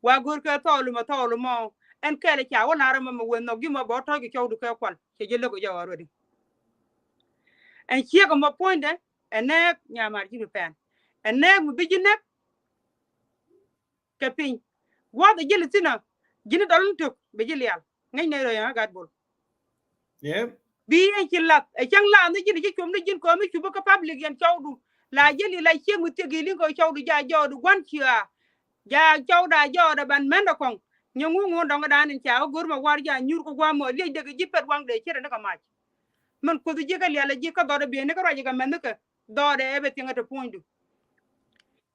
Wa go̱r kɛ thɔɔl mɔ thɔɔl mɔ. Ɛn kɛɛl ca wä la̱r mɔ mɛ wee nhɔk ji̱ mɔ bɛ wä tɔ̱c kɛ cɔwdu kɛ kual cɛ ji̱ lek kɛ jɔw a ruɛdi. Ɛn ciek ɛmɔ puɔ̱nydɛ ɛ nɛɛk nyamaar ji̱ bi pɛn. Ɛ nɛɛk mi bi ji̱ nɛk kɛ piny. Gua̱th ɛ ji̱ li thinä ji̱n dɔl ni tök bɛ ji̱ lial. Ŋäc nɛy rɔ yɛn ɛ gat bol. Bi yɛn ci lath ɛ cäŋ lath ni ji̱n ci cuɔm ni ji̱n kɔmi cupi kä public yɛn cɔwdu. La ji̱n li la ciek mi thiek i̱ li̱ŋ kɛ cɔwdu ja jɔɔdu gua̱n cia. Ja cɔwda jɔɔda ban mɛn dɛ kɔŋ. Nyɛ ŋuŋ ŋuŋ dɔŋ dan in ca kä go̱r ma war ja nyur kä gua̱a̱m mɔ liec dek ji̱ pɛt waŋ dee ce̱t ni kɛ mac. Mɛn kuoth ji̱ kä lial ji̱ kä dhɔt bieni kä ruac kɛ mɛn ni kɛ. dhɔɔdɛ everything ɛ ti puɔ̱nydu.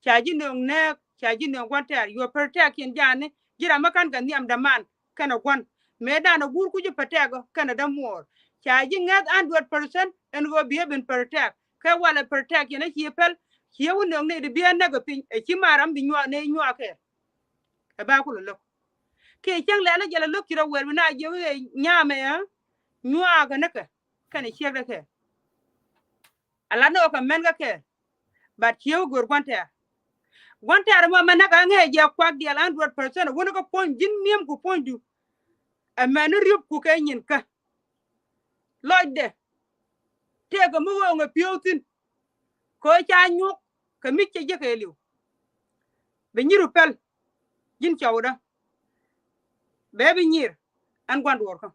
Ca ji̱ nööŋ nɛɛk, ca ji̱ nööŋ gua̱n tɛ̈r, your protection jani ji̱ ram mi ka̱n kɛ nhiam däman kɛnɛ gua̱n. Mëë danɛ guur ku ji̱ protect kɛnɛ dämuɔɔr. Ca ji̱ ŋäth hundred percent ɛn ɣöö bi ɛ ben protect. Kɛ walɛ protection ɛ ci päl, ci ɛ wä nööŋ nɛy di bi ɛ näk ɛ piny, ɛ ci ma ram bi nyuak nɛy nyuak kɛ. Ɛ ba kulɛ lo̱k. Kiɛ cäŋ lɛl ɛ jɛl ɛ lo̱k ci rɔ wɛr bi na jiök i̱ nyamɛ ɛ nyuak ɛ näkɛ kɛnɛ ciekdɛ kɛ. Ala ni ɣä kɛ mɛn kä kɛɛl. But ciɛ wä go̱o̱r gua̱n tɛ̈r. Gua̱n tɛ̈r mɔ mɛn näk ɛ ŋäc jɛ kuak diɛl hundred percent. Wun kä puɔ̱ny ji̱n mi̱em ku puɔ̱nydu. Ɛ mɛn ni riöp ku kɛ nyin kä. Lɔcdɛ. Tëëkɛ mi ɣööŋɛ pi̱ew thi̱n. Kɛ ɣöö ca nyuɔ̱k kɛ mi cɛ jek kɛ li̱w. Bi nyiru pɛl. Ji̱n cɔwdä. Bɛ bi nyir. Ɛn gua̱n duɔɔr kä.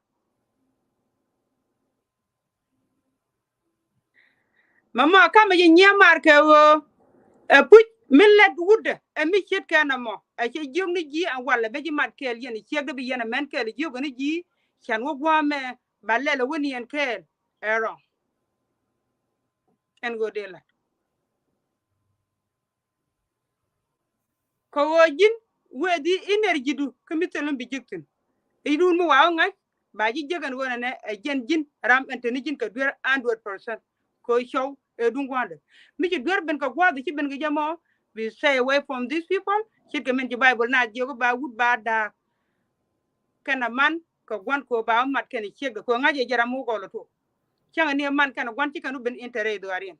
Mama kamɛ ji̱ nyia̱a̱ mar kɛ ɣöö ɛ puc mi lɛt wutdɛ ɛ mi ce̱tkɛ nɔmɔ ɛ cɛ jiök ni ji̱ ɛn walɛ bɛ ji̱ mat kɛɛl yɛn ciɛkdɛ bi yɛn ɛ mɛn kɛɛl jiök ni ji̱. Can wä gua̱a̱mɛ ba lɛl ɛ wä ni ɛn kɛɛl. Ɛ rɔ̱ŋ. Ɛn ɣöö dee la̱t. Kɛ ɣöö ji̱n wëë di energy du kä mi thil mi bi jek thi̱n. I̱ duun mi wa wä ŋa̱c ba ji̱ jek ɛn ɣöö nɛnɛ ɛ jɛn ji̱n ram ɛn te ni ji̱n kɛ duer hundred percent. Kɛ ɣöö cɔw ɛ duŋ gua̱a̱ndɛ mi ci duer ben kɛ gua̱a̱th ci ben kɛ jɛ mɔ. Bi stay away from these people. Ce̱tkɛ min ci Bible na jiök ba wut ba da̱a̱k kɛnɛ man kɛ gua̱n kɛ ɣöö ba wä mat kɛnɛ ciekdɛ kɛ ɣöö ŋa̱c ɛ jɛ ram mi wä gɔl ɛ tuɔɔk. Cäŋɛ ni ɛ man kɛnɛ gua̱n ci kɛn wä ben interest dhuaariɛn.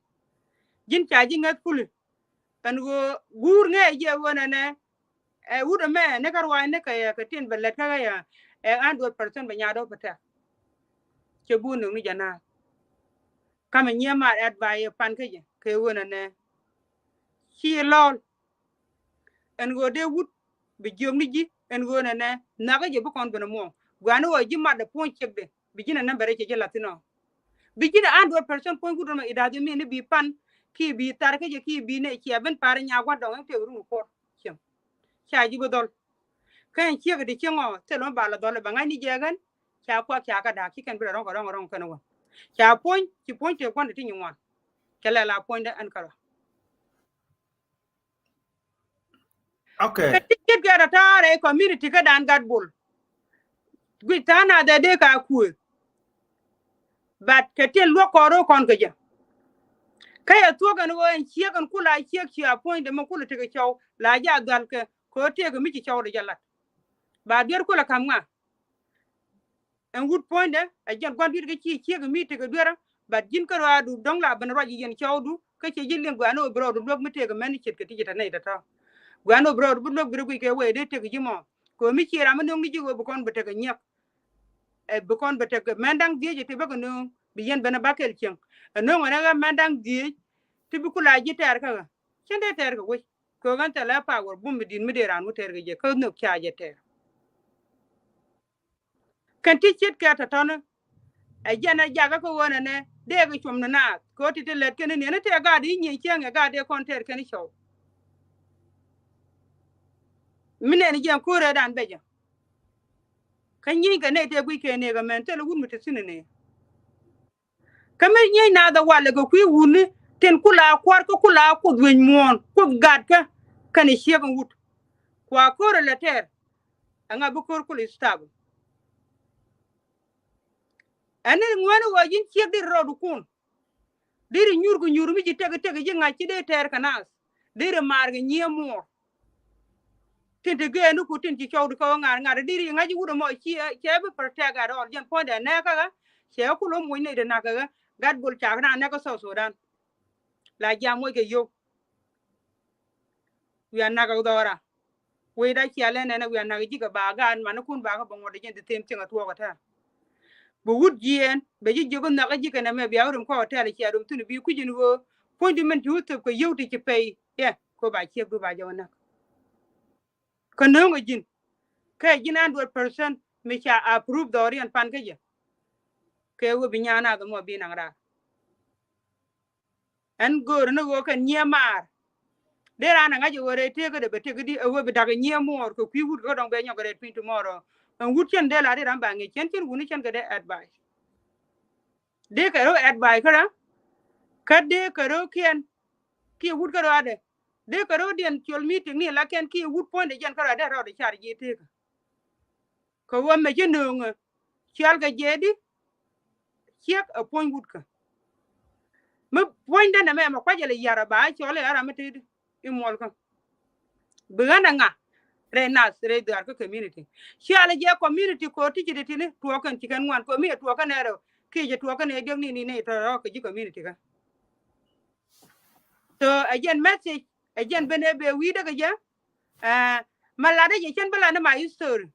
Ji̱n ca ji̱ ŋäth puli. Ɛn ɣöö guur ŋäc jɛ ɣöö nɛnɛ ɛ wut ɛmɛ ni kä ruaacni kɛ yɛ kɛ tin bɛ lɛt kä yɛ ɛ hundred percent bɛ nyaat dɔ̱p bɛ tɛk. Cɛ bun nöŋ ni jɛ naath. Kamɛ nyiee maar advice pan kä jɛ kɛ ɣöö nɛnɛ ci lɔl. Ɛn ɣöö dee wut bi jiök ni ji̱ ɛn ɣöö nɛnɛ nhak kä jɛ bi kɔn ben ɛmuɔ̱ɔ̱ŋ gua̱a̱ni ɣöö ji̱ mat ɛ puɔ̱ny ciekdɛ. Bi ji̱n ɛ nambɛr ɛ cɛ ji̱ la̱th thin ɔ. Bi ji̱n ɛ hundred percent puɔ̱ny wut ɛmɔ it doesn't mean ni bi pan ki bi thar kä jɛ ki bi nɛ ciɛ ben par nya gua̱n dɔŋ ɛn tëë run kuɔr. Cieŋ. Ca ji̱ bi dhɔl. Kä ɛn ciek ɛ ti cieŋ ɔ thil mɛ ba la dhɔl ɛ ba ŋa̱c ni jɛ kɛn. Ca kuak ca kä da̱a̱k ci kɛn bi rɛ rɔ̱ŋ kɛ rɔ̱ŋ kɛ rɔ̱ŋ kɛn ɛ wä. Ca puɔ̱ny ci puɔ̱ny tëë gua̱n ti ti nyi ŋuan. Cɛ lɛ la puɔ̱nydä ɛn kärɔa. Okay. Kɛ ti cit kɛ tɔ̱tɔ̱ rɛy community kä dan gat bol. Guic tha̱a̱ŋ na dhɛ dee ka kuëth. But kɛ tin luɔk kɔn ro̱o̱ kɔn kɛ jɛ. Kä yɛ thuɔ̱k ɛn ɣöö ɛn ciek ɛn kula ciek ci a puɔ̱nydɛ mɛ kula tekɛ cɔw la jɛ a dhual kɛ kɛ ɣöö tëëkɛ mi ci cɔwdɛ jɛ lat. Ba duer kula ka̱m ŋa. Ɛn wut puɔ̱nydɛ ɛ jɛn gua̱n dui̱t kɛ ci ciek mi tekɛ duerä. But ji̱n kä ruaadu dɔ̱ŋ la ben ruac yɛn cɔwdu kä ciɛ ji̱ liŋ gua̱n ɔ bi rɔɔdu luäk mi tekɛ mɛn ce̱tkɛ ti ci te nɛy tɔ̱tɔ̱. Gua̱n ɔ bi rɔɔdu bi luäk bi rɛ guic kɛ wee dee tekɛ ji̱ mɔ. Kɛ ɣöö mi ciɛ ram mi nöŋ ni ji̱ ɣöö bi kɔn bi tekɛ nyiɛk. Ɛ bi kɔn bi tekɛ mɛn da̱ŋ dhieec ɛ ti bäkɛ nöŋ bi yɛn ben ɛ ba kɛl cieŋ. Ɛ nöŋ ɛn ɛ ɣä mɛn da̱ŋ dhieec ti bi kula ji̱ tɛɛr kä ɣä. Cɛn dee tɛɛr kɛ wec kɛ ɣän thilɛ power bum mi di̱t mi dee raan wä tɛɛr kɛ jɛ kä nhök ca jɛ tɛɛr. Kɛn ti ce̱tkɛ tɔ̱tɔ̱ni. Ɛ jɛn ɛ jakä kä ɣöö nɛnɛ dee kɛ cuɔm ni naath kɛ ɣöö ti ti lɛt kɛn ni niɛn ni tëë gaat i̱ nyieny cieŋ ɛ gaat dee kɔn tɛɛr kɛn i̱ cɔw. Mi nɛn i̱ jɛn ko̱rɛ dan bɛ jɛ. Kä nyieeny kɛ nɛy tëë guic kɛ nëëk ɛmɛn thilɛ wut mi te thi̱n ɛ nëë. Kä mi nyiec naath ɛ walɛ kɛ kui̱ wutni tin kula kua̱r kä kula kuoth wec muɔ̱ɔ̱n kuoth gatkä. Kɛn ɛ ciek ɛn wut kua ko̱r ɛ lɛ tɛɛr. Ɛŋa bi ko̱r kul i̱ stab. Ɛn ni ŋuɛ̈ni ɣɔɔ ji̱n ciek diri rɔɔdukun. Diri nyuur kɛ nyuur mi ci tek tek ji̱ ŋa̱c ci dee tɛɛr kɛ naath. Diri maar kɛ nyiee muɔɔr. Tin ti gee ni ku tin ci cɔwdu kɛ ɣöö ŋa̱r ŋa̱r diri ŋa̱c wut ɛmɔ ci cɛ bi protect at all jɛn puɔ̱nydɛ nɛɛkä ɣä. Cɛ ɣä kul ɣä muc nɛy ti nakä ɣä gat bol cak na nɛk kä South Sudan. La jiam moc kɛ yio̱w. Wiaa nak ɛ dhɔra. Wecda cialɛ nɛnɛ wiaa nak ji̱ kɛ ba gaat manikun ba kä bä ŋuɔ̱t jɛn the same thing a tuɔɔk ɛ tɛ̈r. Bi wut jiɛɛn bɛ ji̱ jiök nhak ji̱ kɛnɛ mɛ bia wä rim kä hotel cia rim thun bi kui̱c in ɣöö puɔ̱nydu min ci wä thöp kɛ yio̱w ti ci pɛy. Yɛ kɛ ba ciek du ba jɛ wä nak. Kä nööŋ ɛ ji̱n kɛ ji̱n hundred percent mi ca approve dhɔriɛn pan kä jɛ. Kɛ wä bi nyan a dhɛ mɔ bi naŋ raar. Ɛn göörä ni ɣöö kɛn nyiee maar. Dee raan ɛ ŋa̱c ɛ ɣöö rɛy tëëkädɛ bɛ tëëkädi ɛ ɣöö bi da̱k ɛ nyiee muɔɔr kɛ kui̱ wut kɛ dɔ̱ŋ bɛ nyɔk kɛ rɛt piny tomorrow. Ɛn wut cɛn dee la dee ram ba ŋi̱i̱c cɛn cɛn wuni cɛn kɛ dee advice. Dee kɛ rɔ advice kärä. Kä dee kɛ röökiɛn kiɛ wut kärɔadɛ, dee kɛ röödiɛn col meeting ni la kɛn kiɛ wut puɔ̱nydɛ jɛn kärɔadɛ rɔɔdɛ car ji̱ tekä. Kɛ ɣöö mɛ ci nööŋä cial kɛ jiɛɛdi ciek ɛ puɔ̱ny wutkä. Mi puɔ̱nydɛ nɛmɛ mɛ kuacɛ lɛ yar ɛ ba cɔl ɛ ara mi tëëdi i̱ muɔlkä. Bi ɣän ɛ ŋa rɛy nath rɛy dhuaar kä community. Cial ɛ jɛ community ko̱ ti ci ti tini tuɔɔkɛn ci kɛn ŋuan ko̱ mi ɛ tuɔɔkɛn ɛ rɛw kiɛ jɛ tuɔɔkɛn ɛ diäk ni ni nɛy tɔ̱ rɔ̱ kɛ ji̱ community kä. So ɛ jɛn message ɛ jɛn ben ɛ bɛ wi̱i̱dä kɛ jɛ. Ɛ mɛ latdä jɛ cɛn bä latdä ma history.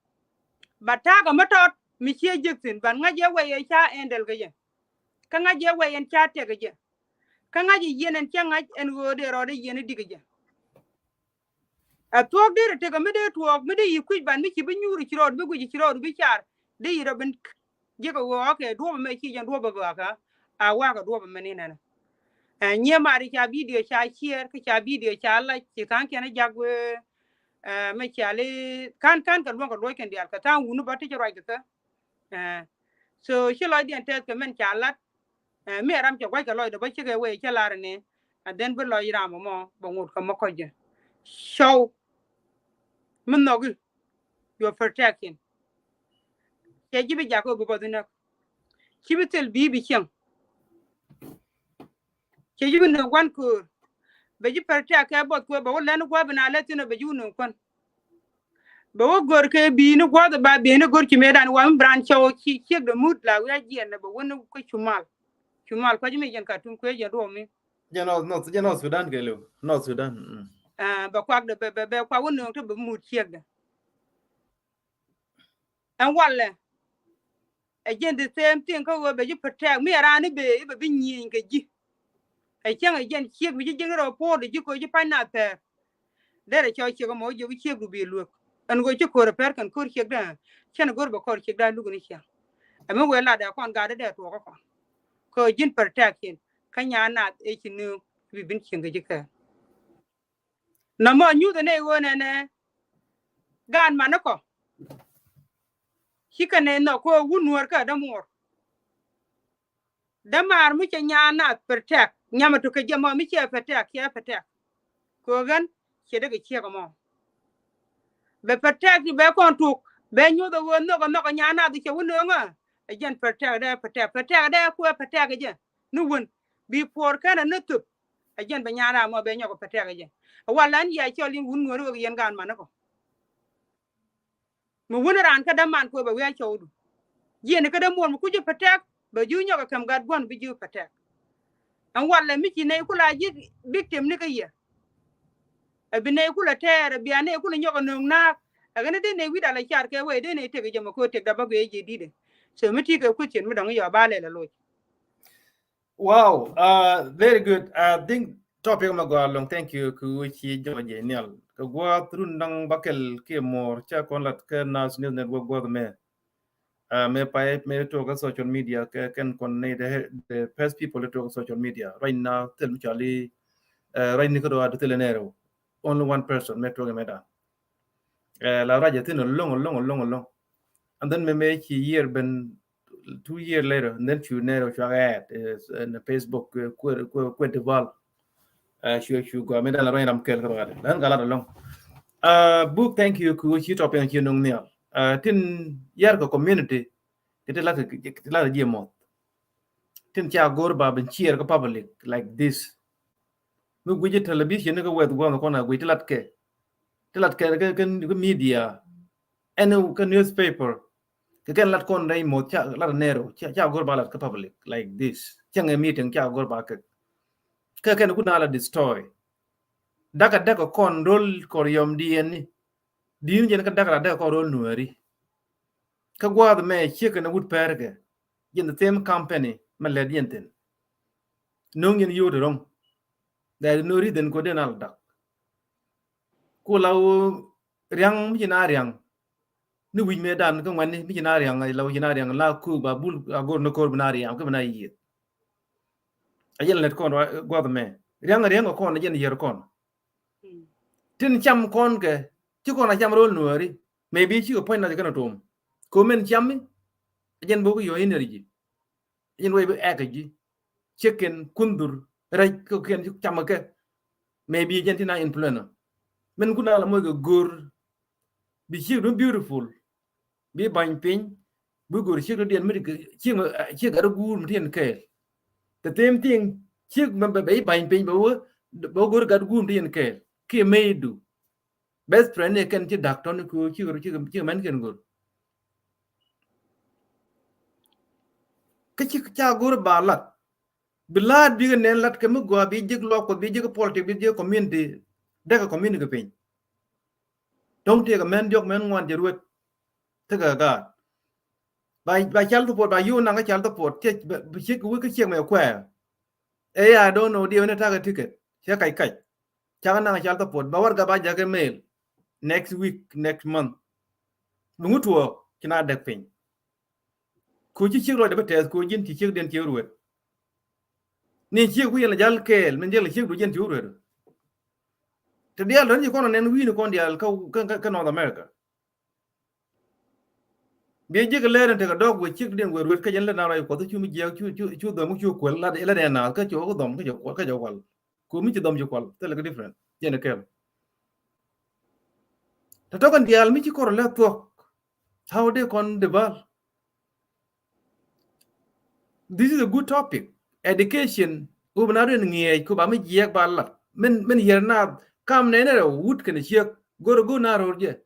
Ba ta̱a̱ kɛ mi tɔt mi ciɛ jek thi̱n ban ŋa̱c jɛ wɛy ɛ ca ɛn dɛl kɛ jɛ. Kä ŋa̱c jɛ wɛy ɛn ca tɛk kɛ jɛ. Kä ŋa̱c jɛ yiɛn ɛn ca ŋa̱c ɛn ɣöö dee rɔɔdä yiɛn i̱ dik kɛ jɛ. Ɛ thuɔ̱k derɛ tekɛ mi dee tuɔɔk mi dee yi kui̱c ban mi ci bi nyuur ci rɔɔd bi guic ci rɔɔd bi car dee yi rɔ ben. Ji̱ kɛ ɣöö ɔkɛ duɔ̱pɛ mɛ ci jɛn duɔ̱pɛ gɔaa kä a wakɛ duɔ̱pɛ mɛ ni nɛnɛ. Ɛ nyiee mari ca video ca share kä ca video ca lac ci tha̱a̱ŋ kiɛn jak wee. Ɛ mɛ ciali ka̱n ka̱n kɛ luɔ̱ŋ kɛ luɔ̱c kɛn diaal kɛ tha̱a̱ŋ wuni bä ti ci ruac kɛ kä. Ɛ so ci lɔcdiɛn tɛth kɛ mɛn ca lat. Ɛ mi ɛ ram cɛ gua̱ckɛ lɔcdɛ bä cikɛ wee cä lar ni. And then bi lɔc ram ɛmɔ bɛ ŋot kɛ mɔ kɔc jɛ. Cɔw mi nhɔki your protection. Cɛ ji̱ bi jakä bi bɔth inäk. Ci bi thil bi bi cieŋ. Cɛ ji̱ bi nöŋ gua̱n köör. Bɛ ji̱ protect kɛ bɔth kuɛ bɛ wä lɛn gua̱a̱th bi na lɛ thin ɔ bɛ ji̱ wä nöŋ kuän. Bɛ wä gör kɛ bi̱i̱ni gua̱a̱th ba bi̱i̱ni gör ci mëëdan wa mi bran cɔw ci ciek de mut la wi̱i̱ a jiɛn bɛ wä ni kä cumal. Cumal kua̱c mi jɛn Khartoum kuɛ jɛn duɔ̱ɔ̱k mi. Jɛ North, North, jɛ North Sudan kɛ liw. North Sudan. Mm. Ah, bɛ kuak de bɛ bɛ bɛ kuak wä nööŋ te bɛ mut ciek de. Ɛn walɛ. Ɛ jɛn the same thing kä ɣöö bɛ ji̱ protect mi ɛ raan i̱ bee i̱ bɛ bi nyieny kɛ ji̱. Ɛ cäŋ ɛ jɛn ciek mi ji̱ ji̱ rɔ puɔ̱ɔ̱r de ji̱ koc ji̱ pa̱ny na thɛɛr. Derɛ cɔw ciek ɛmɔ jiök ciek du bi luek. Ɛn ɣöö ci ko̱r ɛ pɛr kɛn ko̱r ciek dä. Cɛn go̱r bɛ kɔr ciek dä luk ni ciaŋ. Ɛ mi wee lat ɛ kɔn gat dee tuɔɔk kä kɔn. Kɛ ɣöö ji̱n protection kä nyan nath ëë ci nööŋ bi bin cieŋ kɛ ji̱ kɛɛl. Nɔmɔ nyuth ɛ nɛy ɣöö nɛnɛ. Gaat mani kɔ. Cikɛ nɛy nhɔk kɛ ɣöö wun nuɔ̱ɔ̱r kä dämuɔr. Dämaar mi cɛ nyan nath protect nyamɛ tok kɛ jɛ mɔ mi cɛ protect cɛ protect. Kɛ ɣöö ɣän cɛ dee kɛ ciek ɛmɔ. Bɛ protect bɛ kɔn tok bɛ nyuth ɛ ɣöö nhɔk ɛ nhɔk ɛ nyan nath cɛ wun nööŋä. Ɛ jɛn protect dee protect protect dee kuɛ protect ɛ jɛ. Ni wun bi puɔr kɛn ɛ ni thöp. Ɛ jɛn bɛ nyan ram mɔ bɛ nyɔk ɛ protect ɛ jɛ. Ɛ wal lan yɛ cɔl in wun nuɔri wek yɛn gaan mani kɔ. Mi wun ran kä däman kuɛ bɛ wi̱i̱ a cɔwdu. Jiɛn kä dämuɔr mi kuc ji̱ protect bɛ ji̱ nyɔk ɛ kɛm gat gua̱n bi ji̱ protect. Ɛn walɛ mi ci nɛy kula ji̱ victim ni kä yɛ. Ɛ bi nɛy kula tɛɛr ɛ bia nɛy kula nyɔk ɛ nööŋ naak. Ɛ ɣän dee nɛy wi̱i̱ dal ɛ car kɛ wee dee nɛy tek ɛ jɛ mɛ ko̱ tek dap bä guiɛ jɛ di̱t ɛ. So mi ti kɛ question mi dɔ̱ŋ yɔ ba lɛl ɛ loc. Wow, uh, very good. I think topic ma gɔaa lɔŋ, thank you. Ku ci jɔŋ jɛ nial. Kɛ guath run daŋ bakɛl kiɛ mɔr ca kɔn lat kɛ Nas News Network guath mɛ. Uh, mɛ pay mɛ tok kɛ social media kɛ kɛn kɔn ni the, the first people tok kɛ social media. Right now, thil mi cɔali, uh, right ni kɛ do ad thil nɛrɛ. Only one person mɛ tok mɛ da. Eh, la rajɛ thin along, along, along, along. And then mɛ mɛ ci year ben two year later, and then cu nɛrɛ cu aɣɛɛt, eh, in Facebook, eh, kuɛ, kuɛ, kuɛ deval. Eh, cu, cu gua mɛ dan la rɔy ram kɛl kɛ rɔy dan ka lat along. Uh, book, thank you, ku ci topic ci nung nial. Uh, tin yar kɛ community, kɛ ti lat, kɛ ti lat jiɛ mɔth. Tin ca gor ba ben share kɛ public like this. Mi guic television ni kɛ wɛth gua̱n kɔn a guic ti lat kɛ. Ti lat kɛ kɛ, kɛ, kɛ media. Ɛn kɛ newspaper. Kɛ kɛn lat kɔn rɛy moth ca lat nɛro. Ca, ca gor ba lat kɛ public like this. Cäŋ ɛ meeting ca gor ba kɛ. Kɛ kɛn kun a la destroy. Dakɛ dakɛ kɔn rol kɔr yɔm diɛn ni. Di̱n jɛn kä dakɛ la dakɛ kɔn rol nuɛri. Kä gua̱a̱th mɛ ciek kɛn wut pɛr kɛ. Jɛn the same company mɛ lɛt jɛn thin. No̱ŋ jɛn yio̱w ti ro̱ŋ. There is no reason ko den al dak. Ku la wo riaŋ mi ci na riaŋ. Ni wi̱c me dan kä ŋuɛ̈tni mi ci na riaŋ, la wi̱c na riaŋ la ku ba bul a gor ni kor bi na riaŋ kä bi na yieth. A jɛn lɛt kɔn guath mɛ. Riaŋ riaŋ kɔn a jɛn yier kɔn. Tin cam kɔn kɛ ci kɔn a cam rol nuɔri. Maybe ci kɛ puɔ̱ny na ci kɛn a tom. Ko men cam mi a jɛn bok your energy. Jɛn wei bi ɛk ji̱. Chicken, kundhur, rɛc kɛ kiɛn ci cam kɛ. Maybe jɛn ti na influencer. Min kun a la moc kɛ go̱r bi ciek du beautiful, bi ba̱ny piny, bi go̱r ciek du diɛn mi ciek, ciek gat guur mi ti yɛn kɛɛl. The same thing, ciek mɛ bɛ ba̱ny piny bɛ wä, bɛ wä go̱r gat guur mi ti yɛn kɛɛl kiɛ mɛy du. Best friend ni kɛn ci da̱k tɔn ni kɛ ci, ci, ci mɛn kɛn go̱r. Kä ci ca go̱r ba lat. Bi laat bikɛ nɛn lat kɛ mi gua bi jek luak kɔ, bi jek politik, bi jek community. Dek community kɛ piny. Dɔŋ tëëkɛ mɛn diɔk mɛn ŋuan jɛ ruet. Tekɛ gaat. Ba, ba child support, ba yuu naŋ kä child support. Cɛ bi ciek wek kä ciek mɛ kuɛɛr. Ɛ ya, I don't know, diɛ wä ni takɛ ticket. Cɛ kac kac. Cakɛ naŋ child support. Ba warɛga ba jakä mail next week, next month. Bi ŋut tuɔɔk ci na dɛk piny. Ku ci ciek lɔcdɛ bä tɛth ku ji̱n ci ciek diɛn ci ruet. Ni ciek wi̱i̱ yɛn la jal kɛɛl min jal ciek du jiɛn ci ruet. Te diaal dɔ̱n ci kɔn nɛn wi̱i̱ ni kɔn diaal kä, kä, kä, kä North America. Bi ji̱ kɛ lɛr in tekɛ dɔk wee ciek diɛn wee ruet kä jɛn lɛ na rɔy kuɔth cu mi jiɛk cu, cu, cu dhɔm cu kuɛl la, la dɛn naath kä cu dhɔm kä cu kuɛl, kä cu kuɛl. Ku mi ci dhɔm ci kual thilɛ kɛ different. Jɛn kɛl. Tɔ̱tɔ̱ kɛn diaal mi ci kɔr lɛ thuɔ̱k. How they kɔn develop. This is a good topic. Education. Wub na rin ŋiɛc ku ba mi jiɛk ba lat. Min, min yɛr na kam nɛn rɛ wut kɛn ciek. Go̱r go̱r na ror jɛ.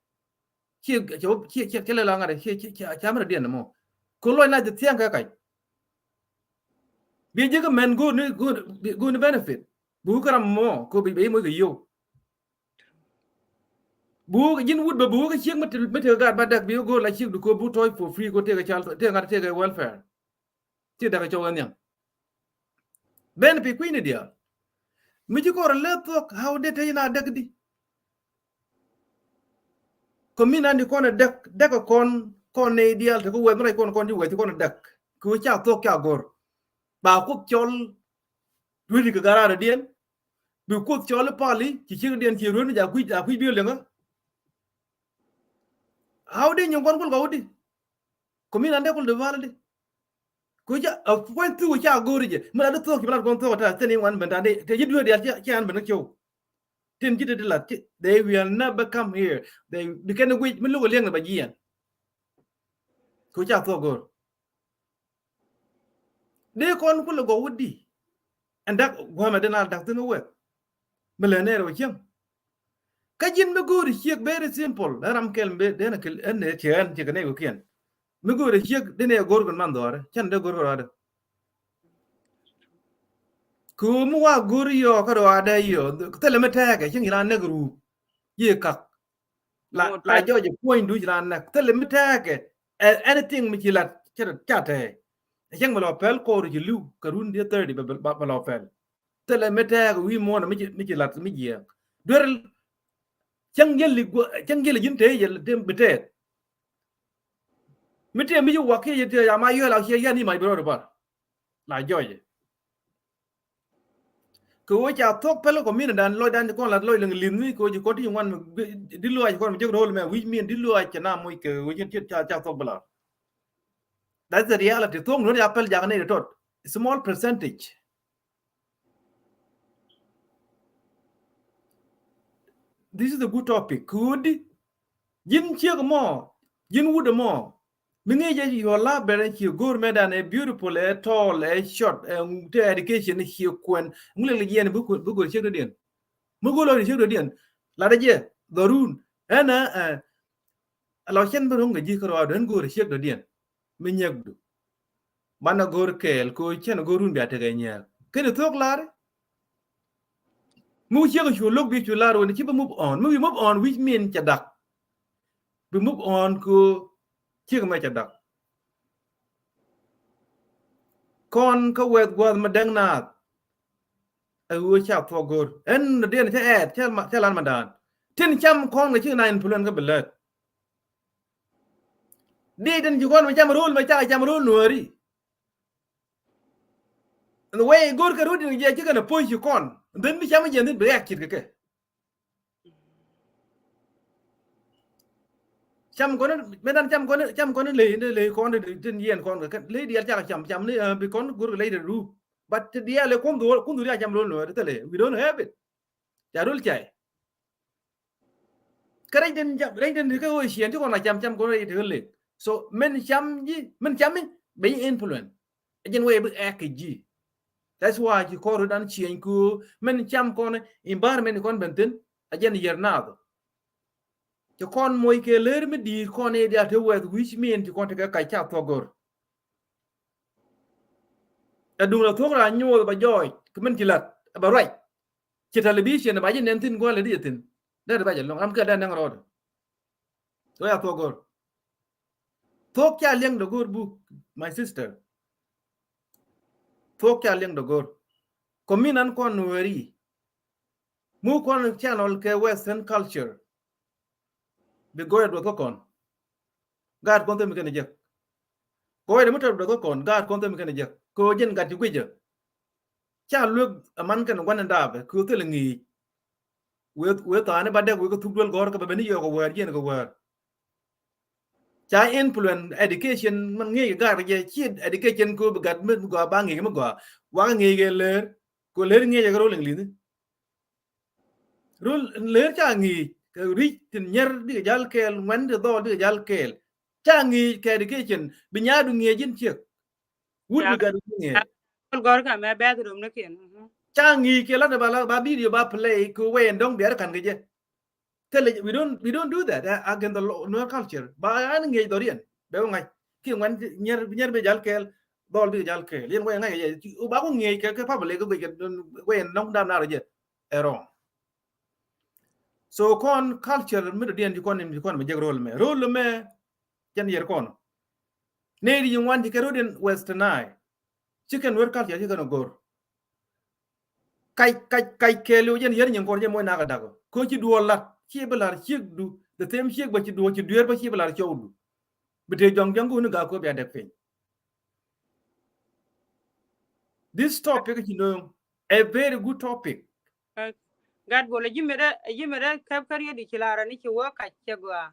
Ciek, ciek, ciek, ciek lɛ la ŋa̱t ciek, ciek, ciek, ciek mɛ rɛ diɛn mɔ. Ku lɔc na jɛ thiaŋ kɛ kac. Bi jek mɛn go̱o̱r ni, go̱o̱r, go̱o̱r ni benefit. Bi wä käram mɔ ko bi, bi moc kɛ yow. Bi wä ji̱n wut bä bi wä kä ciek mi te, mi te gaat ba däk bi wä go̱o̱r la ciek du ko bu tɔc for free ko tekɛ cal, tekɛ ŋa̱t tekɛ welfare. Ci däk cɔw ɛ nhiam. Benefit kui̱ni diaal. Mi ci kɔr lɛ thuɔk how de te na däk di. Kɔ mi nan di kɔn ɛ däk, däk kɔn, kɔn nɛy diaal te kä wɛth mi rac kɔn, kɔn ci wɛth ci kɔn ɛ däk. Kɛ wä ca thuɔk ca go̱r. Ba Kuoth cɔl duethi kɛ garaadä diɛn. Bi Kuoth cɔl i̱ pali ci ciek diɛn ci ruet mi ja kui̱, ja kui̱ bi liŋä. How di nyuŋ kɔn kul kɛ wä di. Kɔ mi nan dee kul di val di. Ku ca a puɔ̱ny thuk ca go̱o̱ri jɛ mi la di thuɔk ci bi lat kɔn thuɔk ta thini wan ben ta di te ji̱ dueeth diaal ci an ben ni cio̱w. Tin ji̱ te di lat ci, they will never come here. They bi kɛn guic mi luk a liɛŋ ni ba jiɛn. Ku ca thuɔk go̱o̱r. Dee kɔn kulɛ gɔw wä di. Ɛn dak guämɛ den a dak thin wä wɛk. Mi lɛ nɛɛr wä cieŋ. Kä ji̱n mi go̱o̱ri ciek very simple. Dee ram kɛl mi ben dee na kɛl ɛn nɛ ciɛ ɛn ciɛ kɛ nɛy wä kiɛn. Mi go̱o̱ri ciek dee nɛ go̱o̱r kɛn man dhɔrɛ cɛn dee go̱o̱r kɛ rɔadɛ. Ku mi wa go̱o̱r yɔ kä rɔadɛ yɔ thilɛ mi tɛɛkɛ cieŋ ci la nɛk ruup. Yiëë kak. La, la jɔɔc puɔ̱ny duc la nɛk thilɛ mi tɛɛkɛ. Anything mi ci lat ca tɛɛ. Cäŋ mi lɔ pɛl kɔɔr ci li̱w kɛ run diɛ thirty bɛ lɔ pɛl. Thilɛ mi tɛɛk wi̱i̱ muɔ̱ɔ̱n mi ci lat mi jiɛɛk duer. Cäŋ jɛl li, cäŋ jɛl ji̱n tëë jɛl bi tɛɛk. Mi tëë mi ci wak kiɛ jɛ tëë ya ma yuɛl a ciɛ yɛn i̱ mac bi rɔɔd bar. La jɔɔc. Kɛ ɣöö ca thuɔ̱k pɛl kɔminidan lɔcdan ci kɔn lat lɔc liŋ li̱th ni kɛ ɣöö ci kɔn ti ci ŋuan di luaac ci kɔn mi jek ro̱o̱l mɛ wi̱c min di luaac cɛ na moc kɛ ɣöö ci ca thuɔ̱k bi lar. That's the reality. Thuɔ̱k nuɔ̱t ya pɛl jak ni tɔt small percentage. This is a good topic. Kɛ ɣöö di ji̱n ciek mɔ ji̱n wut mɔ. Mi ŋi̱i̱c jɛ yuɔl la bɛrɛ ci go̱o̱r mɛ dan ɛ beautiful, ɛ tall, ɛ short, ɛ te education ci kuɛn. Ŋu lɛ jiɛn bi go̱o̱r ciek dɔ̱diɛn. Mi go̱o̱r lɔ ciek dɔ̱diɛn. Lat jɛ dhɔrun ɛn ɛ ɛ lɔ cɛn bi ro̱ŋ kɛ ji̱ kärɔa dɔ̱n go̱o̱r ciek dɔ̱diɛn. Mi nyɛk du. Banɛ go̱o̱r kɛɛl ko cɛn go̱o̱run bia tekɛ nyɛk kɛn thuɔ̱k lar. Mi wi̱c ciek cu lo̱k bi cu lar wen ci bi move on. Mi wi̱c move on wi̱c min cɛ dak. Bi move on ko ciek mɛ cɛ dak. Kɔn kä wɛth gua̱th mi däk naath. Ɛ ɣöö ca thuɔk go̱r ɛn diɛn cä ɛɛth cä lan ma daan. Tin cam kɔn kɛ ci na influence kä bi lät. Di tin ci kɔn mi cam ro̱o̱l mɛ cakɛ cam ro̱o̱l nuääri. Ɛn wee go̱r kɛ ro̱o̱l tin jɛ ci kɛn a puɔ̱c ci kɔn. Dhin bi cam jɛ dhin bi ɣɛk cit kɛ kɛ. Cam kɔn mɛ dan cam kɔn cam kɔn ley ley kɔn tin yɛn kɔn kɛ ley diɛl cakɛ cam cam ni bi kɔn go̱r kɛ ley de ru. But ti diaal ɛ kun dhur, kun dhur ya cam rol nuɛɛri thilɛ. We don't have it. Ca rol cay. Kä rɛy den jam, rɛy den kä ɣöö ciɛn ti kɔn a cam, cam kɔn rɛy ti kä lek. So min cam ji̱, min cam mi bɛ ji̱ influence. Ɛ jɛn wee bi ɛk kɛ ji̱. That's why ci kɔr dan ciɛny ku min cam kɔn environment kɔn ben thin. Ɛ jɛn yɛr naath. Ci kɔn moc kɛ ler mi di̱i̱t kɔn i̱ diaal te wɛth wi̱c min ci kɔn tekɛ kac ca thuɔk gör. Ɛ duŋ la thuɔk ra nyuɔth ba jɔɔc kɛ min ci lat ba ruac. Ci television ba ji̱ nɛn thin gua̱l di thin. Dee ba jɛ lɔŋ ram kɛ dee nɛŋ rɔɔd. Thuɔk ya thuɔk gör. Thuɔk ca liɛŋ dɔ gör buk, my sister. Thuɔk ca liɛŋ dɔ gör. Kɔ min an kɔn nuɛɛri. Mu kɔn channel kɛ Western culture. Bi gɔɔyɛ duɔth kä kɔn. Gaat kɔn thämi kɛn jek. Gɔɔyɛ mi tɔt duɔth kä kɔn, gaat kɔn thämi kɛn jek. Kɛ ɣöö jɛn gat ci guicä. Ca luek aman kɛn gua̱n in daapɛ kɛ ɣöö thil ŋi̱i̱c. Wee, wee thaani ba dɛk wee kä thuk duel gɔ̱r kä bɛ ben i̱ yɔɔk kɛ wäär jiɛn kɛ wäär. Ca influence education man ŋi̱i̱c kɛ gaat kɛ jɛ ci education kɛ ɣöö bi gat mi gɔaa ba ŋi̱i̱c kɛ mi gɔaa. Wakä ŋi̱i̱c kɛ leer kɛ leer ŋi̱i̱c kɛ rol English. Rol leer ca ŋi̱i̱c kɛ ri̱c tin nyɛr bikɛ jal kɛɛl ŋuɛn ti dhɔɔl bikɛ jal kɛɛl. Ca ŋi̱i̱c kɛ education bi nyaadu ŋi̱i̱c in ciek. Wut bi gat ŋi̱i̱c. Gɔr ka mɛ bɛth rom ni ken. Ca ŋi̱i̱c kɛ lat ba la ba video ba play kɛ wee in dɔŋ biar kan kɛ jɛ. Thilɛ, we don't, we don't do that, uh, against the law, Nuer culture. Ba an ŋi̱eec dhɔriɛn bɛ wä ŋa̱c ki ŋuɛn nyɛr, nyɛr bi jal kɛɛl, dhɔl bi jal kɛɛl. Yɛn wä ŋa̱c kɛ jɛ ba ku ŋi̱eec kɛ, kɛ public kɛ guic kɛ wä yɛn nɔŋ dam nar jɛ. Ɛ wrong. So kɔn culture mi dɔ̱diɛn ci kɔn, ci kɔn mi jek rol mɛ, rol mɛ. Cɛn yɛr kɔn. Nɛy di yi ŋuan ci kɛ rol in Western Nile. Ci kɛn Nuer culture ci kɛn a gor. Kac, kac, kac kɛɛliw jɛn yɛr nyin kɔr jɛ moc nak a dak. Ko ci duɔl lat ci bi lar ciek du, the same ciek ba ci duɔl ci duer ba ci bi lar cɔw du. Bi te jɔŋ jɔŋ ku ni ga ko bia dek piny. This topic ci nööŋ a very good topic. Gat bol a jimet a, a jimet a kɛp kä riet di ci lar ni ci wä kac cɛ gɔaa.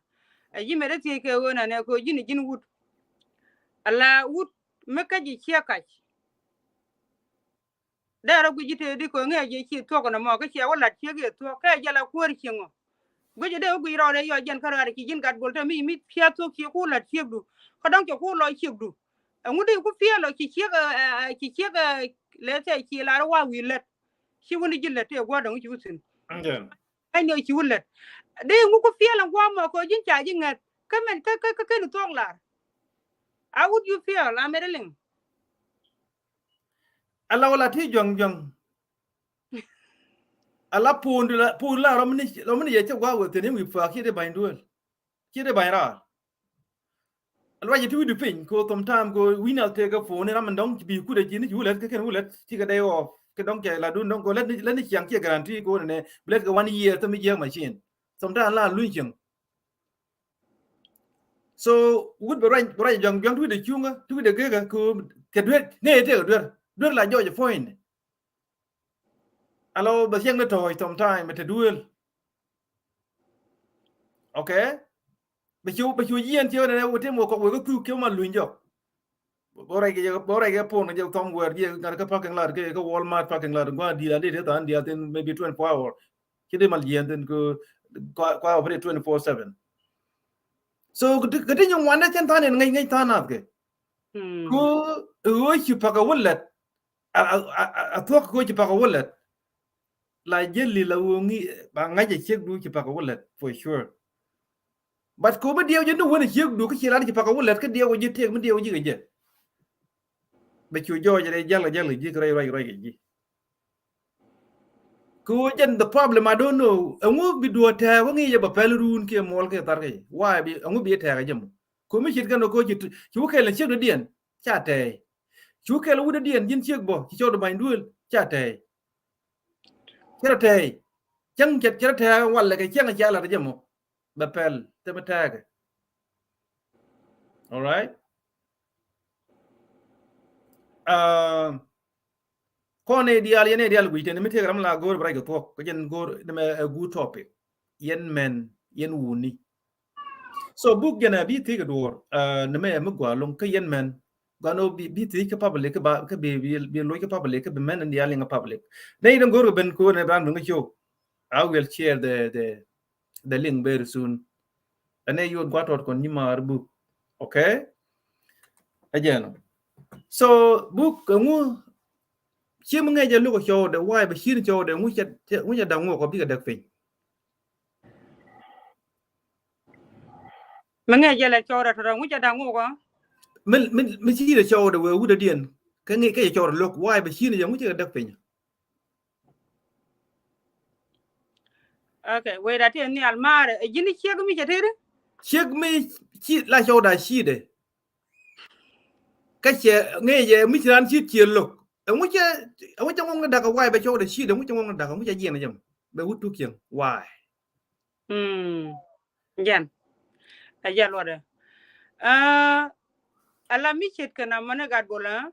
A jimet a thiec kɛ ɣöö nanɛ ko ji̱n ji̱n wut. Ala wut mi kä ji̱ ciɛ kac. Dee rɔ guic ji̱ tëë di kɛ ŋɛɛ jiɛ ci thuɔk nɔmɔ kä ciɛ wä lat ciek i̱ thuɔk kɛ jɛ la kuäär cieŋ ɔ. Guic dee wä guic rɔɔdɛ yɔ jɛn kä rɔɔdɛ ci ji̱n gat bol te mi mi ciɛ thuɔk ci ku lat ciekdu. Kä dɔ̱ŋ cɛ ku lɔ ciekdu. Ɛŋu dee ku piɛl ɔ ci ciek, ci ciek lɛ tɛ ci lar wa wi̱i̱ lät. Ci wä ni ji̱ lät tëë gua̱dɔ̱ŋ ci wä thi̱n. Ɛn yɛ ci wä lät. Dee ŋu ku piɛl ɛn gua̱a̱ mɔ kɛ ji̱n ca ji̱ ŋäth. Kä mɛn kä, kä, kä kɛn thuɔk lar. How would you feel? Amɛ dee liŋ. Ala wala ti juaŋ juaŋ. Ala pundi la, pundi la rɔmni, rɔmni yɛ cɛ gua wä thin wi̱i̱ pa̱a̱k ci dee ba̱ny duel. Ci dee ba̱ny raar. Luac ti wi̱du piny ko thom tam ko wi̱n a tekɛ pundi ram dɔŋ ci bi kudɛ ci ni ci wulɛt kɛ kɛn wulɛt ci kɛ dee wɔ kɛ dɔŋ cɛ la dun dɔŋ ko lɛt ni, lɛt ni ciaŋ ci guarantee ko nɛ bi lɛt kɛ one year thom mi jiɛk machine. Thom tam la luny cieŋ. So wut bɛ ruac, bɛ ruac juaŋ, juaŋ ti wi̱dɛ cuŋä, ti wi̱dɛ gekä ko kɛ duer, ŋee tëë kɛ duer, duer la jɔɔc point. Alo bɛ thiɛŋ ni tɔɔc sometime bɛ te duel. Okay? Bɛ cu, bɛ cu yiɛn ci wä nɛ wä tim wä kɔk wek kä thuk kiɛ wä ma luny jɔk. Bä rɛc kɛ, bä rɛc kɛ pon kɛ jɛ thɔm wɛr jiɛ ŋa̱t kä parking lot kɛ, kɛ Walmart parking lot. Gua̱n di̱i̱l an di̱i̱l te than di̱i̱l thin maybe twenty-four hour. Ci di mal jiɛn thin kɛ kua, kua operate twenty-four seven. So kɛ ti, kɛ ti nyuŋ wan dee cɛn than in ŋäc, ŋäc than nath kɛ. Hmm. Ko ɣöö ci pakä wä lät. A, a, a, a thuɔ̱k ko ci pakä wä lät. La jeli la wä ŋi ba ŋa̱c a ciek du ci pakä wä lät for sure. But ko bi diɛw jɛ ni wä ni ciek du kä ci la ni ci pakä wä lät kä diɛw wä ji̱ tëëk mi diɛw ji̱ kɛ jɛ. Bɛ cu jɔɔc rɛy jal kɛ jal kɛ ji̱ kɛ rɛy ruac ruac kɛ ji̱. Ko jɛn the problem, I don't know. Ɛŋu bi duɔ tɛɛ wä ŋi jɛ ba pɛl run kiɛ muɔl kiɛ thar kɛ jɛ. Why bi, ɛŋu bi tɛɛ kɛ jɛ mɔ. Ko mi cit kɛn ko ci, ci wä kɛl ni ciek du diɛn. Ca tɛɛy. Cu kɛl wut diɛn ji̱n ciek bɔ ci cɔw di bany duel ca tɛɛy. Cɛ rɔ tɛɛy. Cäŋ cɛ, cɛ rɔ tɛɛy walɛ kɛ cäŋ cɛ lat jɛ mɔ. Bɛ pɛl te mi tɛɛkɛ. All right. Uh, kɔn ni dial yɛn ni dial guic tɛn mi tëëk ram la go̱o̱r bɛ rɛc kɛ thuɔk kɛ jɛn go̱o̱r ni mɛ a good topic. Yɛn mɛn yɛn wuni. So buk jɛn a bi thi̱i̱k duɔ̱ɔ̱r, uh, ni mɛ mi gua loŋ kä yɛn mɛn. Guan ɔ bi, bi thiec kä public, kä ba, kä bi, bi, bi loc kä public, kä bi mɛn ni a liŋ kä public. Nɛ idɛ ŋo̱r kɛ ben ko nɛ ban ben kä show. I will share the, the, the link very soon. Ɛnɛ yot gua̱ tɔt kɔn nyi maar buk. Okay? Ɛ jɛn ɔ. So buk ɛŋu ci mi ŋɛc ɛ lo̱k ɛ cɔwdɛ why bɛ ci ni cɔwdɛ ŋu cɛ, ŋu cɛ da̱ŋ ŋuɔk ɔ bikɛ däk piny. Mi ŋɛc jɛ lɛ cɔwdɛ tɔtɔ ŋu cɛ da̱ŋ ŋuɔk ɔ. Mi, mi, mi ci ni cɔwdɛ wee wut ɛ diɛn. Kä ŋɛc kä cɛ cɔwdɛ lo̱k why bɛ ci ni jɛ ŋu cɛ däk piny. Okay, wee da ti ni almar ɛ ji̱n ciek mi cɛ tiri. Ciek mi ci la cɔwdɛ ci dɛ. Kä cɛ ŋɛc jɛ mi ci ran ci ciek lo̱k. Ɛŋu cɛ, ɛŋu cɛ ŋuɔk ni da̱k ɛ why bɛ cɔwdɛ ci dɛ, ɛŋu cɛ ŋuɔk ni da̱k, ɛŋu cɛ jiɛn ɛ jɛ mɛ. Bɛ wut tuk cieŋ. Why? Mm. Jɛn. Ɛ jɛ luɔtdɛ. Aa, ala mi ce̱tkɛ na mɔnɛ gat bol, aa?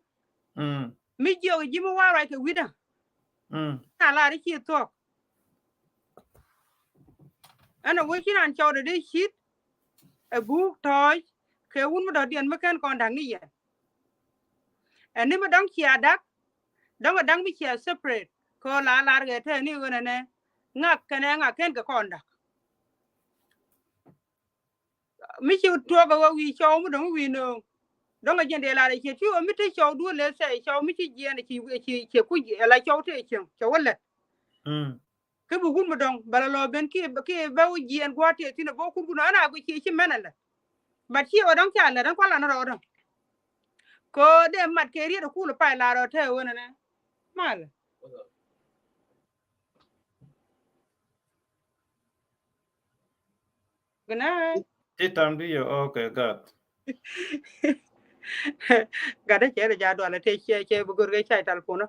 Mm. Mi jiɔk ji̱ mi wa̱a̱ ruac kɛ wi̱cdä. Mm. Na lar i̱ ci thuɔ̱k. Ɛn ɛ wee ci ran cɔwdɛ dee cit. Ɛ buk tɔ̱ɔ̱c kɛ wut mi dɔ̱diɛn mi ken kɔn da̱k ni yɛn. Ɛn ni mi dɔ̱ŋ cia da̱k, dɔ̱ŋ ɛ da̱ŋ mi cia separate. Kɛ ɣöö la lar kɛ te ni ɣöö nɛnɛ ŋak kɛnɛ ŋak ken kɛ kɔn da̱k. Mi ci tuɔɔk ɛ ɣöö wi̱i̱ cɔw mi dɔ̱ŋ wi̱i̱ nööŋ. Dɔ̱ŋ ɛ jiɛn dee lar ɛ ciɛ ti ɣöö mi te cɔw duɔ̱ɔ̱r lɛ sɛ cɔw mi ci jiɛn ɛ ci, ci, ci kuc ɛ la cɔw te cieŋ cɛ wä lät. Mm. Kä bi wut mi dɔ̱ŋ bɛ lɛ lɔ ben ki, ki bɛ wä jiɛn gua̱a̱th tëë thi̱n ɛ bä wä kut kun ɣän a guic ci ci mɛn ɛ lät. But ci ɣä dɔ̱ŋ ca lät ɛn kua̱l an rɔɔdä. Kɛ ɣöö dee mat kɛ riet ɛ kul ɛ pay la rɔ te ɣän ɛnɛ. Malɛ. Good night. Ti tam di yɛ, okay, gat. Gat ɛ cɛ rɛ ja dual ɛ te cɛ, cɛ bi gor kɛ cay talpon.